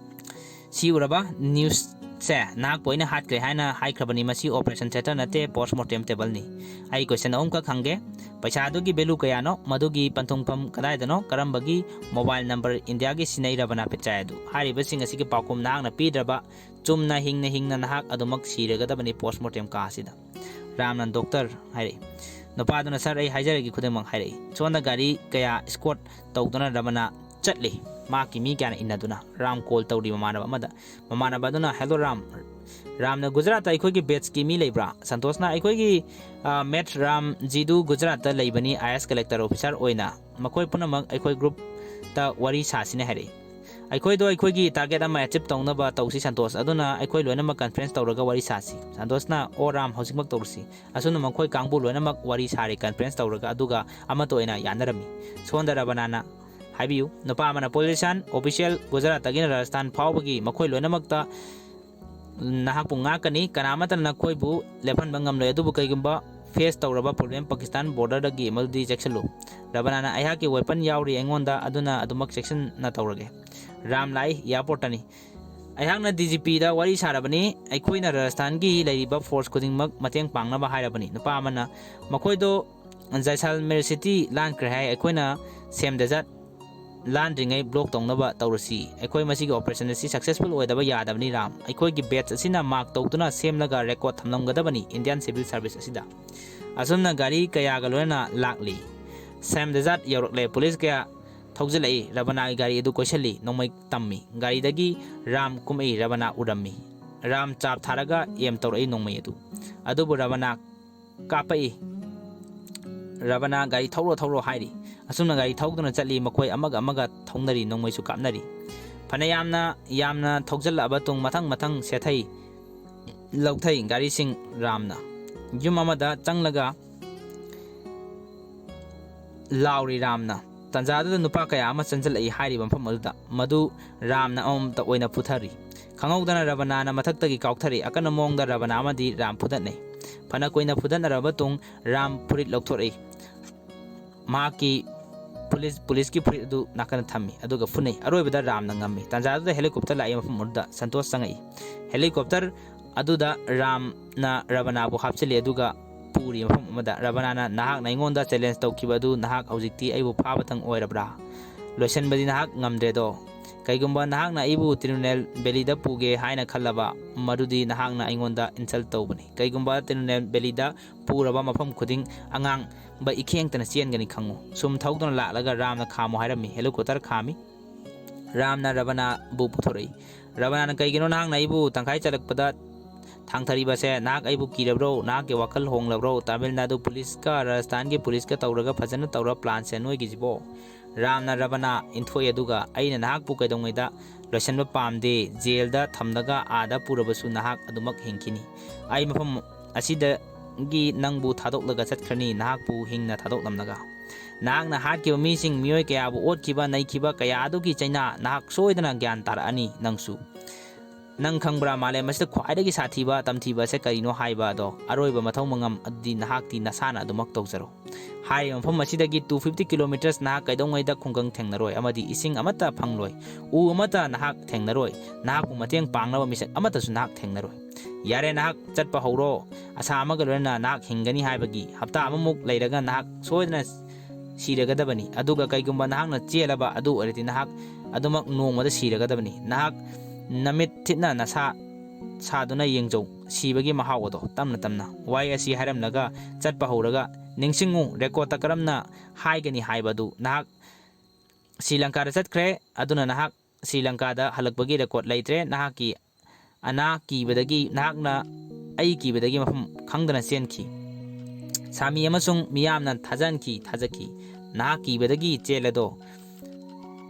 "ꯁꯤ ꯎꯔꯕ? News ꯁꯦ ꯅꯍꯥꯛꯄꯨ ꯑꯩꯅ ꯍꯥꯠꯈ꯭ꯔꯦ ꯍꯥꯏꯅ ꯍꯥꯏꯈ꯭ꯔꯕꯅꯤ꯫ ꯃꯁꯤ operation theatre ꯅꯠꯇꯦ, post mortem table ꯅꯤ꯫ ꯑꯩ question ꯑꯍꯨꯝꯈꯛ ꯍꯪꯒꯦ꯫ ꯄꯩꯁꯥ ꯑꯗꯨꯒꯤ value ꯀꯌꯥꯅꯣ? ꯃꯗꯨꯒꯤ ꯄꯟꯊꯨꯡꯐꯝ ꯀꯗꯥꯏꯗꯅꯣ? ꯀꯔꯝꯕꯒꯤ mobile number ꯏꯟꯗꯤꯌꯥꯒꯤ ꯁꯤꯖꯤꯟꯅꯩ ꯔꯕꯅꯥ ꯄꯤꯆꯥꯏ ꯑꯗꯨ?" ꯍꯥꯏꯔꯤꯕꯁꯤꯡ ꯑꯁꯤꯒꯤ ꯄꯥꯎꯈꯨꯝ ꯅꯍꯥꯛꯅ ꯄꯤꯗ꯭ꯔꯕ, ꯆꯨꯝꯅ ꯍꯤꯡꯅ ꯍꯤꯡꯅ ꯅꯍꯥꯛ ꯑꯗꯨꯃꯛ ꯁꯤꯔꯒꯗꯕꯅꯤ post mortem ꯀꯥ ꯑꯁꯤꯗ꯫ ꯔꯥꯝꯅ, "ꯗꯣꯛꯇꯔ" ꯍꯥꯏꯔꯛꯏ꯫ ꯅꯨꯄꯥꯗꯨꯅ, "ꯁꯥꯔ, ꯑꯩ ꯍꯥꯏꯖꯔꯒꯦ ꯈꯨꯗꯤꯡꯃꯛ" ꯍꯥꯏꯔꯛꯏ꯫ ꯁꯣꯝꯗ ꯒꯥꯔꯤ ꯀꯌꯥ escort ꯇꯧꯗꯨꯅ ꯔꯕꯅꯥ ꯆꯠꯂꯤ꯫ ꯃꯍꯥꯛꯀꯤ ꯃꯤ ꯀꯌꯥꯅ ꯏꯟꯅꯗꯨꯅ꯫ ꯔꯥꯝ call ꯇꯧꯔꯤ ꯃꯃꯥꯟꯅꯕ ꯑꯃꯗ꯫ ꯃꯃꯥꯟꯅꯕ ꯑꯗꯨꯅ, "ꯍꯦꯜꯂꯣ ꯔꯥꯝ, ꯔꯥꯝꯅ, "ꯒꯨꯖꯔꯥꯠꯇ ꯑꯩꯈꯣꯏꯒꯤ batchꯀꯤ ꯃꯤ ꯂꯩꯕ꯭ꯔꯥ?" ꯁꯟꯇꯣꯁꯅ, "ꯑꯩꯈꯣꯏꯒꯤ, ꯑ, mate ꯔꯥꯝ ꯖꯤꯗꯨ ꯒꯨꯖꯔꯥꯠꯇ ꯂꯩꯕꯅꯤ, IAS collector officer ꯑꯣꯏꯅ꯫ ꯃꯈꯣꯏ ꯄꯨꯝꯅꯃꯛ ꯑꯩꯈꯣꯏ groupꯇ ꯋꯥꯔꯤ ꯁꯥꯁꯤꯅꯦ" ꯍꯥꯏꯔꯛꯏ꯫ "ꯑꯩꯈꯣꯏꯗꯣ ꯑꯩꯈꯣꯏꯒꯤ target ꯑꯃ achieve ꯇꯧꯅꯕ ꯇꯧꯁꯤ ꯁꯟꯇꯣꯁ, ꯑꯗꯨꯅ ꯑꯩꯈꯣꯏ ꯂꯣꯏꯅꯃꯛ conference ꯇꯧꯔꯒ ꯋꯥꯔꯤ ꯁꯥꯁꯤ꯫" ꯁꯟꯇꯣꯁꯅ, "ꯑꯣ ꯔꯥꯝ, ꯍꯧꯖꯤꯛꯃꯛ ꯇꯧꯔꯁꯤ꯫ ꯑꯁꯨꯝꯅ ꯃꯈꯣꯏ ꯀꯥꯡꯕꯨ ꯂꯣꯏꯅꯃꯛ ꯋꯥꯔꯤ ꯁꯥꯔꯦ conference ꯇꯧꯔꯒ, ꯑꯗꯨꯒ ꯑꯃꯠꯇ ꯑꯣꯏꯅ ꯌꯥꯅꯔꯝꯃꯤ꯫" ꯁꯣꯝꯗ ꯔꯕꯅꯥꯅ, "ꯍꯥꯏꯕꯤꯌꯨ, ꯅꯨꯄꯥ ꯑꯃꯅ politician, official, ꯒꯨꯖꯔꯥꯠꯇꯒꯤꯅ ꯔꯥꯖꯁꯊꯥꯟ ꯐꯥꯎꯕꯒꯤ ꯃꯈꯣꯏ ꯂꯣꯏꯅꯃꯛꯇ ꯅꯍꯥꯛꯄꯨ ꯉꯥꯛꯀꯅꯤ꯫ ꯀꯅꯥ ꯑꯃꯠꯇꯅ ꯅꯈꯣꯏꯕꯨ ꯂꯦꯞꯍꯟꯕ ꯉꯝꯂꯣꯏ꯫ ꯑꯗꯨꯕꯨ ꯀꯩꯒꯨꯝꯕ face ꯇꯧꯔꯕ problem Pakistan borderꯗꯒꯤ, ꯃꯗꯨꯗꯤ ꯆꯦꯛꯁꯤꯜꯂꯨ꯫ ꯔꯕꯅꯥꯅ, ꯑꯩꯍꯥꯛꯀꯤ weapon ꯌꯥꯎꯔꯤ ꯑꯩꯉꯣꯟꯗ, ꯑꯗꯨꯅ ꯑꯗꯨꯃꯛ ꯆꯦꯛꯁꯤꯟꯅ ꯇꯧꯔꯒꯦ꯫" ꯔꯥꯝ ꯂꯥꯛꯏ, airportꯇꯅꯤ꯫ "ꯑꯩꯍꯥꯛꯅ DGPꯗ ꯋꯥꯔꯤ ꯁꯥꯔꯕꯅꯤ꯫ ꯑꯩꯈꯣꯏꯅ ꯔꯥꯖꯁꯊꯥꯟꯒꯤ ꯂꯩꯔꯤꯕ force ꯈꯨꯗꯤꯡꯃꯛ ꯃꯇꯦꯡ ꯄꯥꯡꯅꯕ ꯍꯥꯏꯔꯕꯅꯤ꯫" ꯅꯨꯄꯥ ꯑꯃꯅ, "ꯃꯈꯣꯏꯗꯣ ꯖꯥꯏꯁꯜꯃꯦꯔ city ꯂꯥꯟꯈ꯭ꯔꯦ ꯍꯥꯏ꯫ ꯑꯩꯈꯣꯏꯅ ꯁꯦꯝ desert ꯂꯥꯟꯗ꯭ꯔꯤꯉꯩ block ꯇꯧꯅꯕ ꯇꯧꯔꯁꯤ꯫ ꯑꯩꯈꯣꯏ ꯃꯁꯤꯒꯤ operation ꯑꯁꯤ successful ꯑꯣꯏꯗꯕ ꯌꯥꯗꯕꯅꯤ ꯔꯥꯝ꯫ ꯑꯩꯈꯣꯏꯒꯤ batch ꯑꯁꯤꯅ mark ꯇꯧꯗꯨꯅ ꯁꯦꯝꯂꯒ record ꯊꯝꯂꯝꯒꯗꯕꯅꯤ Indian civil service ꯑꯁꯤꯗ꯫" ꯑꯁꯨꯝꯅ ꯒꯥꯔꯤ ꯀꯌꯥꯒ ꯂꯣꯏꯅꯅ ꯂꯥꯛꯂꯤ꯫ ꯁꯦꯝ desert ꯌꯧꯔꯛꯂꯦ꯫ Police ꯀꯌꯥ ꯊꯧꯖꯤꯜꯂꯛꯏ꯫ ꯔꯕꯅꯥꯒꯤ ꯒꯥꯔꯤ ꯑꯗꯨ ꯀꯣꯏꯁꯤꯜꯂꯤ꯫ ꯅꯣꯡꯃꯩ ꯇꯝꯃꯤ꯫ ꯒꯥꯔꯤꯗꯒꯤ ꯔꯥꯝ ꯀꯨꯝꯃꯛꯏ꯫ ꯔꯕꯅꯥ ꯎꯔꯝꯃꯤ꯫ ꯔꯥꯝ ꯆꯥꯞ ꯊꯥꯔꯒ aim ꯇꯧꯔꯛꯏ ꯅꯣꯡꯃꯩ ꯑꯗꯨ꯫ ꯑꯗꯨꯕꯨ ꯔꯕꯅꯥ ꯀꯥꯞꯄꯛꯏ꯫ ꯔꯕꯅꯥ ꯒꯥꯔꯤ ꯊꯧꯔꯣ, ꯊꯧꯔꯣ ꯍꯥꯏꯔꯤ꯫ ꯑꯁꯨꯝꯅ ꯒꯥꯔꯤ ꯊꯧꯗꯨꯅ ꯆꯠꯂꯤ꯫ ꯃꯈꯣꯏ ꯑꯃꯒ ꯑꯃꯒ ꯊꯧꯅꯔꯤ, ꯅꯣꯡꯃꯩꯁꯨ ꯀꯥꯞꯅꯔꯤ꯫ ꯐꯅ ꯌꯥꯝꯅ, ꯌꯥꯝꯅ ꯊꯧꯖꯤꯜꯂꯛꯑꯕ ꯇꯨꯡ ꯃꯊꯪ ꯃꯊꯪ ꯁꯦꯠꯊꯩ꯫ ꯂꯧꯊꯩ ꯒꯥꯔꯤꯁꯤꯡ꯫ ꯔꯥꯝꯅ ꯌꯨꯝ ꯑꯃꯗ ꯆꯪꯂꯒ ꯂꯥꯎꯔꯤ꯫ ꯔꯥꯝꯅ ꯇꯥꯟꯖꯥꯗꯨꯗ ꯅꯨꯄꯥ ꯀꯌꯥ ꯑꯃ ꯆꯪꯁꯤꯜꯂꯛꯏ ꯍꯥꯏꯔꯤꯕ ꯃꯐꯝ ꯑꯗꯨꯗ꯫ ꯃꯗꯨ ꯔꯥꯝꯅ ꯑꯃꯃꯝꯇ ꯑꯣꯏꯅ ꯐꯨꯊꯔꯤ꯫ ꯈꯪꯍꯧꯗꯅ ꯔꯕꯅꯥꯅ ꯃꯊꯛꯇꯒꯤ ꯀꯥꯎꯊꯔꯛꯏ꯫ ꯑꯀꯟꯕ ꯃꯑꯣꯡꯗ ꯔꯕꯅꯥ ꯑꯃꯗꯤ ꯔꯥꯝ ꯐꯨꯗꯠꯅꯩ꯫ ꯐꯅ ꯀꯨꯏꯅ ꯐꯨꯗꯠꯅꯔꯕ ꯃꯇꯨꯡ ꯔꯥꯝ ꯐꯨꯔꯤꯠ ꯂꯧꯊꯣꯔꯛꯏ꯫ ꯃꯍꯥꯛꯀꯤ ꯄꯨꯂꯤꯁ, ꯄꯨꯂꯤꯁꯀꯤ ꯐꯨꯔꯤꯠ ꯑꯗꯨ ꯅꯥꯀꯟꯗ ꯊꯝꯃꯤ, ꯑꯗꯨꯒ ꯐꯨꯅꯩ꯫ ꯑꯔꯣꯏꯕꯗ ꯔꯥꯝꯅ ꯉꯝꯃꯤ꯫ ꯇꯥꯟꯖꯥꯗꯨꯗ helicopter ꯂꯥꯛꯏ ꯃꯐꯝ ꯑꯗꯨꯗ ꯁꯟꯇꯣꯁ ꯆꯪꯉꯛꯏ꯫ Helicopter ꯑꯗꯨꯗ ꯔꯥꯝꯅ ꯔꯕꯅꯥꯕꯨ ꯍꯥꯞꯆꯤꯜꯂꯤ, ꯑꯗꯨꯒ ꯄꯨꯔꯤ ꯃꯐꯝ ꯑꯃꯗ꯫ ꯔꯕꯅꯥꯅ, "ꯅꯍꯥꯛꯅ ꯑꯩꯉꯣꯟꯗ challenge ꯇꯧꯈꯤꯕ ꯑꯗꯨ ꯅꯍꯥꯛ ꯍꯧꯖꯤꯛꯇꯤ ꯑꯩꯕꯨ ꯐꯥꯕꯇꯪ ꯑꯣꯏꯔꯕ꯭ꯔꯥ? ꯂꯣꯏꯁꯤꯟꯕꯗꯤ ꯅꯍꯥꯛ ꯉꯝꯗ꯭ꯔꯦꯗꯣ꯫ ꯀꯩꯒꯨꯝꯕ ꯅꯍꯥꯛꯅ ꯑꯩꯕꯨ ꯇꯤꯔꯨꯅꯦꯜ ꯚꯦꯂꯤꯗ ꯄꯨꯒꯦ ꯍꯥꯏꯅ ꯈꯜꯂꯕ, ꯃꯗꯨꯗꯤ ꯅꯍꯥꯛꯅ ꯑꯩꯉꯣꯟꯗ insult ꯇꯧꯕꯅꯤ꯫ ꯀꯩꯒꯨꯝꯕ ꯇꯤꯔꯨꯅꯦꯜ ꯚꯦꯂꯤꯗ ꯄꯨꯔꯕ ꯃꯐꯝ ꯈꯨꯗꯤꯡ ꯑꯉꯥꯡꯕ ꯏꯈꯦꯡꯇꯅ ꯆꯦꯟꯒꯅꯤ ꯈꯪꯉꯨ꯫" ꯁꯨꯝ ꯊꯧꯗꯨꯅ ꯂꯥꯛꯂꯒ ꯔꯥꯝꯅ ꯈꯥꯝꯃꯨ ꯍꯥꯏꯔꯝꯃꯤ꯫ Helicopter ꯈꯥꯝꯃꯤ꯫ ꯔꯥꯝꯅ ꯔꯕꯅꯥꯕꯨ ꯄꯨꯊꯣꯔꯛꯏ꯫ ꯔꯕꯅꯥꯅ, "ꯀꯩꯒꯤꯅꯣ ꯅꯍꯥꯛꯅ ꯑꯩꯕꯨ ꯇꯪꯈꯥꯏ ꯆꯠꯂꯛꯄꯗ ꯊꯥꯡꯊꯔꯤꯕꯁꯦ ꯅꯍꯥꯛ ꯑꯩꯕꯨ ꯀꯤꯔꯕ꯭ꯔꯣ? ꯅꯍꯥꯛꯀꯤ ꯋꯥꯈꯜ ꯍꯣꯡꯂꯕ꯭ꯔꯣ? ꯇꯥꯃꯤꯜ ꯅꯥꯗꯨ ꯄꯨꯂꯤꯁꯀ ꯔꯥꯖꯁꯊꯥꯟꯒꯤ ꯄꯨꯂꯤꯁꯀ ꯇꯧꯔꯒ ꯐꯖꯅ ꯇꯧꯔ ꯄ꯭ꯂꯥꯟꯁꯦ ꯅꯣꯏꯒꯤꯁꯤꯕꯣ? ꯔꯥꯝꯅ ꯔꯕꯅꯥ ꯏꯟꯊꯣꯛꯑꯦ, ꯑꯗꯨꯒ ꯑꯩꯅ ꯅꯍꯥꯛꯄꯨ ꯀꯩꯗꯧꯉꯩꯗ ꯂꯣꯏꯁꯤꯟꯕ ꯄꯥꯝꯗꯦ꯫ ꯖꯦꯜꯗ ꯊꯝꯂꯒ ꯑꯥꯗ ꯄꯨꯔꯕꯁꯨ ꯅꯍꯥꯛ ꯑꯗꯨꯃꯛ ꯍꯤꯡꯈꯤꯅꯤ꯫ ꯑꯩ ꯃꯐꯝ ꯑꯁꯤꯗꯒꯤ ꯅꯪꯕꯨ ꯊꯥꯗꯣꯛꯂꯒ ꯆꯠꯈ꯭ꯔꯅꯤ, ꯅꯍꯥꯛꯄꯨ ꯍꯤꯡꯅ ꯊꯥꯗꯣꯛꯂꯝꯂꯒ꯫ ꯅꯍꯥꯛꯅ ꯍꯥꯠꯈꯤꯕ ꯃꯤꯁꯤꯡ, ꯃꯤꯑꯣꯏ ꯀꯌꯥꯕꯨ ꯑꯣꯠꯈꯤꯕ, ꯅꯩꯈꯤꯕ ꯀꯌꯥ ꯑꯗꯨꯒꯤ ꯆꯩꯅꯥ ꯅꯍꯥꯛ ꯁꯣꯏꯗꯅ ꯒ꯭ꯌꯥꯟ ꯇꯥꯔꯛꯑꯅꯤ꯫ ꯅꯪꯁꯨ ꯅꯪ ꯈꯪꯕ꯭ꯔꯥ, ꯃꯥꯂꯦꯝ ꯑꯁꯤꯗ ꯈ꯭ꯋꯥꯏꯗꯒꯤ ꯁꯥꯊꯤꯕ ꯇꯝꯊꯤꯕ ꯑꯁꯦ ꯀꯔꯤꯅꯣ ꯍꯥꯏꯕ ꯑꯗꯣ? ꯑꯔꯣꯏꯕ ꯃꯊꯧ ꯃꯉꯝ ꯑꯗꯨꯗꯤ ꯅꯍꯥꯛꯇꯤ ꯅꯁꯥꯅ ꯑꯗꯨꯃꯛ ꯇꯧꯖꯔꯣ꯫ ꯍꯥꯏꯔꯤꯕ ꯃꯐꯝ ꯑꯁꯤꯗꯒꯤ two fifty kilometers ꯅꯍꯥꯛ ꯀꯩꯗꯧꯉꯩꯗ ꯈꯨꯡꯒꯪ ꯊꯦꯡꯅꯔꯣꯏ ꯑꯃꯗꯤ ꯏꯁꯤꯡ ꯑꯃꯠꯇ ꯐꯪꯂꯣꯏ, ꯎ ꯑꯃꯠꯇ ꯅꯍꯥꯛ ꯊꯦꯡꯅꯔꯣꯏ, ꯅꯍꯥꯛꯄꯨ ꯃꯇꯦꯡ ꯄꯥꯡꯅꯕ ꯃꯤꯁꯛ ꯑꯃꯠꯇꯁꯨ ꯅꯍꯥꯛ ꯊꯦꯡꯅꯔꯣꯏ꯫ ꯌꯥꯔꯦ, ꯅꯍꯥꯛ ꯆꯠꯄ ꯍꯧꯔꯣ꯫ ꯑꯁꯥ ꯑꯃꯒ ꯂꯣꯏꯅꯅ ꯅꯍꯥꯛ ꯍꯤꯡꯒꯅꯤ ꯍꯥꯏꯕꯒꯤ ꯍꯞꯇꯥ ꯑꯃꯃꯨꯛ ꯂꯩꯔꯒ ꯅꯍꯥꯛ ꯁꯣꯏꯗꯅ ꯁꯤꯔꯒꯗꯕꯅꯤ꯫ ꯑꯗꯨꯒ ꯀꯩꯒꯨꯝꯕ ꯅꯍꯥꯛꯅ ꯆꯦꯜꯂꯕ ꯑꯗꯨ ꯑꯣꯏꯔꯗꯤ ꯅꯍꯥꯛ ꯑꯗꯨꯃꯛ ꯅꯣꯡꯃꯗ ꯁꯤꯔꯒꯗꯕꯅꯤ꯫ ꯅꯍꯥꯛ ꯅꯃꯤꯠ ꯊꯤꯠꯅ ꯅꯁꯥ ꯁꯥꯗꯨꯅ ꯌꯦꯡꯖꯧ, ꯁꯤꯕꯒꯤ ꯃꯍꯥꯎ ꯑꯗꯣ ꯇꯞꯅ ꯇꯞꯅ꯫ ꯋꯥꯍꯩ ꯑꯁꯤ ꯍꯥꯏꯔꯝꯂꯒ ꯆꯠꯄ ꯍꯧꯔꯒ, ꯅꯤꯡꯁꯤꯡꯉꯨ, ꯔꯦꯀꯣꯔꯠꯇ ꯀꯔꯝꯅ ꯍꯥꯏꯒꯅꯤ ꯍꯥꯏꯕꯗꯨ꯫ ꯅꯍꯥꯛ ꯁ꯭ꯔꯤ ꯂꯪꯀꯥꯗ ꯆꯠꯈ꯭ꯔꯦ, ꯑꯗꯨꯅ ꯅꯍꯥꯛ ꯁ꯭ꯔꯤ ꯂꯪꯀꯥꯗ ꯍꯜꯂꯛꯄꯒꯤ ꯔꯦꯀꯣꯔꯠ ꯂꯩꯇ꯭ꯔꯦ꯫ ꯅꯍꯥꯛꯀꯤ ꯑꯅꯥ ꯀꯤꯕꯗꯒꯤ, ꯅꯍꯥꯛꯅ ꯑꯩ ꯀꯤꯕꯗꯒꯤ ꯃꯐꯝ ꯈꯪꯗꯅ ꯆꯦꯟꯈꯤ꯫ ꯁꯥꯃꯤ ꯑꯃꯁꯨꯡ ꯃꯤꯌꯥꯝꯅ ꯊꯥꯖꯍꯟꯈꯤ, ꯊꯥꯖꯈꯤ꯫ ꯅꯍꯥꯛ ꯀꯤꯕꯗꯒꯤ ꯆꯦꯜꯂꯗꯣ꯫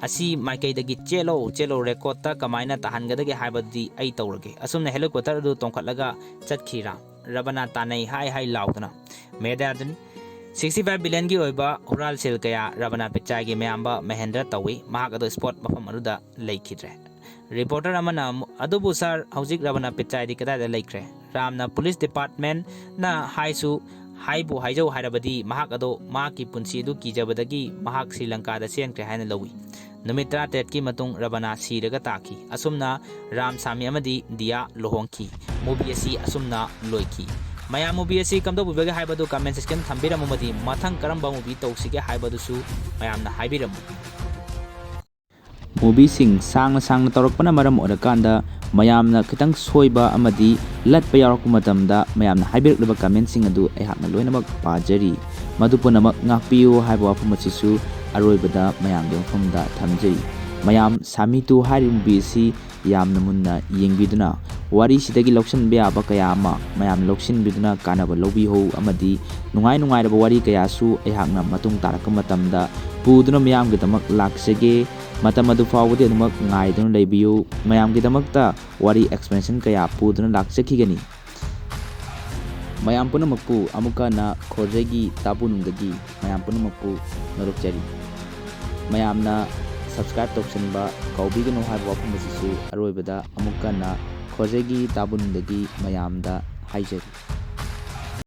ꯑꯁꯤ ꯃꯥꯏꯀꯩꯗꯒꯤ ꯆꯦꯜꯂꯣ, ꯆꯦꯜꯂꯣ, ꯔꯦꯀꯣꯔꯠꯇ ꯀꯃꯥꯏꯅ ꯇꯥꯍꯟꯒꯗꯒꯦ ꯍꯥꯏꯕꯗꯨꯗꯤ ꯑꯩ ꯇꯧꯔꯒꯦ꯫ ꯑꯁꯨꯝꯅ ꯍꯦꯂꯤꯀꯣꯞꯇꯔ ꯑꯗꯨ ꯇꯣꯡꯈꯠꯂꯒ ꯆꯠꯈꯤ꯫ ꯔꯥꯝ ꯔꯕꯅꯥ ꯇꯥꯟꯅꯩ ꯍꯥꯏ ꯍꯥꯏ ꯂꯥꯎꯗꯨꯅ꯫ ꯃꯦꯗꯥꯗꯨꯅꯤ꯫ Sixty five billionꯒꯤ ꯑꯣꯏꯕ ꯍꯨꯔꯥꯜ ꯁꯦꯜ ꯀꯌꯥ ꯔꯕꯅꯥ ꯄꯤꯆꯥꯏꯒꯤ ꯃꯌꯥꯝꯕ ꯃꯍꯦꯟꯗ꯭ꯔ ꯇꯧꯏ꯫ ꯃꯍꯥꯛ ꯑꯗꯨ ꯁ꯭ꯄꯣꯠ ꯃꯐꯝ ꯑꯗꯨꯗ ꯂꯩꯈꯤꯗ꯭ꯔꯦ꯫ ꯔꯤꯄꯣꯔꯇꯔ ꯑꯃꯅ ꯑꯃꯨꯛ, "ꯑꯗꯨꯕꯨ ꯁꯥꯔ, ꯍꯧꯖꯤꯛ ꯔꯕꯅꯥ ꯄꯤꯆꯥꯏꯗꯤ ꯀꯗꯥꯏꯗ ꯂꯩꯈ꯭ꯔꯦ?" ꯔꯥꯝꯅ, "ꯄꯨꯂꯤꯁ ꯗꯤꯄꯥꯔꯠꯃꯦꯟꯅ ꯍꯥꯏꯁꯨ, ꯍꯥꯏꯕꯨ ꯍꯥꯏꯖꯧ ꯍꯥꯏꯔꯕꯗꯤ ꯃꯍꯥꯛ ꯑꯗꯣ ꯃꯍꯥꯛꯀꯤ ꯄꯨꯟꯁꯤ ꯑꯗꯨ ꯀꯤꯖꯕꯗꯒꯤ ꯃꯍꯥꯛ ꯁ꯭ꯔꯤ ꯂꯪꯀꯥꯗ ꯆꯦꯟꯈ꯭ꯔꯦ ꯍꯥꯏꯅ ꯂꯧꯏ꯫" ꯅꯨꯃꯤꯠ ꯇꯔꯥꯇꯔꯦꯠꯀꯤ ꯃꯇꯨꯡ ꯔꯕꯅꯥ ꯁꯤꯔꯒ ꯇꯥꯈꯤ꯫ ꯑꯁꯨꯝꯅ ꯔꯥꯝ, ꯁꯥꯃꯤ ꯑꯃꯗꯤ ꯗꯤꯌꯥ ꯂꯨꯍꯣꯡꯈꯤ꯫ ꯃꯨꯚꯤ ꯑꯁꯤ ꯑꯁꯨꯝꯅ ꯂꯣꯏꯈꯤ꯫ ꯃꯌꯥꯝ ꯃꯨꯚꯤ ꯑꯁꯤ ꯀꯝꯗꯧꯕꯤꯕꯒꯦ ꯍꯥꯏꯕꯗꯨ ꯀꯃꯦꯟ ꯁꯦꯛꯁꯟ ꯊꯝꯕꯤꯔꯝꯃꯨ, ꯑꯃꯗꯤ ꯃꯊꯪ ꯀꯔꯝꯕ ꯃꯨꯚꯤ ꯇꯧꯁꯤꯒꯦ ꯍꯥꯏꯕꯗꯨꯁꯨ ꯃꯌꯥꯝꯅ ꯍꯥꯏꯕꯤꯔꯝꯃꯨ꯫ ꯃꯨꯚꯤꯁꯤꯡ ꯁꯥꯡꯅ ꯁꯥꯡꯅ ꯇꯧꯔꯛꯄꯅ ꯃꯔꯝ ꯑꯣꯏꯔꯀꯥꯟꯗ ꯃꯌꯥꯝꯅ ꯈꯤꯇꯪ ꯁꯣꯏꯕ ꯑꯃꯗꯤ ꯂꯠꯄ ꯌꯥꯎꯔꯛꯄ ꯃꯇꯝꯗ ꯃꯌꯥꯝꯅ ꯍꯥꯏꯕꯤꯔꯛꯂꯤꯕ ꯀꯃꯦꯟꯁꯤꯡ ꯑꯗꯨ ꯑꯩꯍꯥꯛꯅ ꯂꯣꯏꯅꯃꯛ ꯄꯥꯖꯔꯤ꯫ ꯃꯗꯨ ꯄꯨꯝꯅꯃꯛ ꯉꯥꯛꯄꯤꯌꯨ ꯍꯥꯏꯕ ꯋꯥꯐꯝ ꯑꯁꯤꯁꯨ ꯑꯔꯣꯏꯕꯗ ꯃꯌꯥꯝꯒꯤ ꯃꯐꯝꯗ ꯊꯝꯖꯔꯤ꯫ ꯃꯌꯥꯝ ꯁꯥꯃꯤ ꯇꯨ ꯍꯥꯏꯔꯤꯕ movie ꯑꯁꯤ ꯌꯥꯝꯅ ꯃꯨꯟꯅ ꯌꯦꯡꯕꯤꯗꯨꯅ, ꯋꯥꯔꯤꯁꯤꯗꯒꯤ ꯂꯧꯁꯤꯟꯕ ꯌꯥꯕ ꯀꯌꯥ ꯑꯃ ꯃꯌꯥꯝꯅ ꯂꯧꯁꯤꯟꯕꯤꯗꯨꯅ ꯀꯥꯟꯅꯕ ꯂꯧꯕꯤꯍꯧ, ꯑꯃꯗꯤ ꯅꯨꯡꯉꯥꯏ ꯅꯨꯡꯉꯥꯏꯔꯕ ꯋꯥꯔꯤ ꯀꯌꯥꯁꯨ ꯑꯩꯍꯥꯛꯅ ꯃꯇꯨꯡ ꯇꯥꯔꯛꯄ ꯃꯇꯝꯗ ꯄꯨꯗꯨꯅ ꯃꯤꯌꯥꯝꯒꯤꯗꯃꯛ ꯂꯥꯛꯆꯒꯦ꯫ ꯃꯇꯝ ꯑꯗꯨ ꯐꯥꯎꯕꯗꯤ ꯑꯗꯨꯃꯛ ꯉꯥꯏꯗꯨꯅ ꯂꯩꯕꯤꯌꯨ꯫ ꯃꯌꯥꯝꯒꯤꯗꯃꯛꯇ ꯋꯥꯔꯤ explanation ꯀꯌꯥ ꯄꯨꯗꯨꯅ ꯂꯥꯛꯆꯈꯤꯒꯅꯤ꯫ ꯃꯌꯥꯝ ꯄꯨꯝꯅꯃꯛꯄꯨ ꯑꯃꯨꯛꯀ ꯍꯟꯅ ꯈꯣꯔꯖꯩꯒꯤ ꯇꯥꯕꯨꯅꯨꯡꯗꯒꯤ ꯃꯌꯥꯝ ꯄꯨꯝꯅꯃꯛꯄꯨ ꯅꯣꯂꯨꯛꯆꯔꯤ꯫ ꯃꯌꯥꯝꯅ subscribe ꯇꯧꯁꯤꯟꯕ ꯀꯥꯎꯕꯤꯒꯅꯨ ꯍꯥꯏꯕ ꯋꯥꯐꯝ ꯑꯁꯤꯁꯨ ꯑꯔꯣꯏꯕꯗ ꯑꯃꯨꯛꯀ ꯍꯟꯅ ꯈꯣꯔꯖꯩꯒꯤ ꯇꯥꯕꯨꯅꯨꯡꯗꯒꯤ ꯃꯌꯥꯝꯗ ꯍꯥꯏꯖꯔꯤ꯫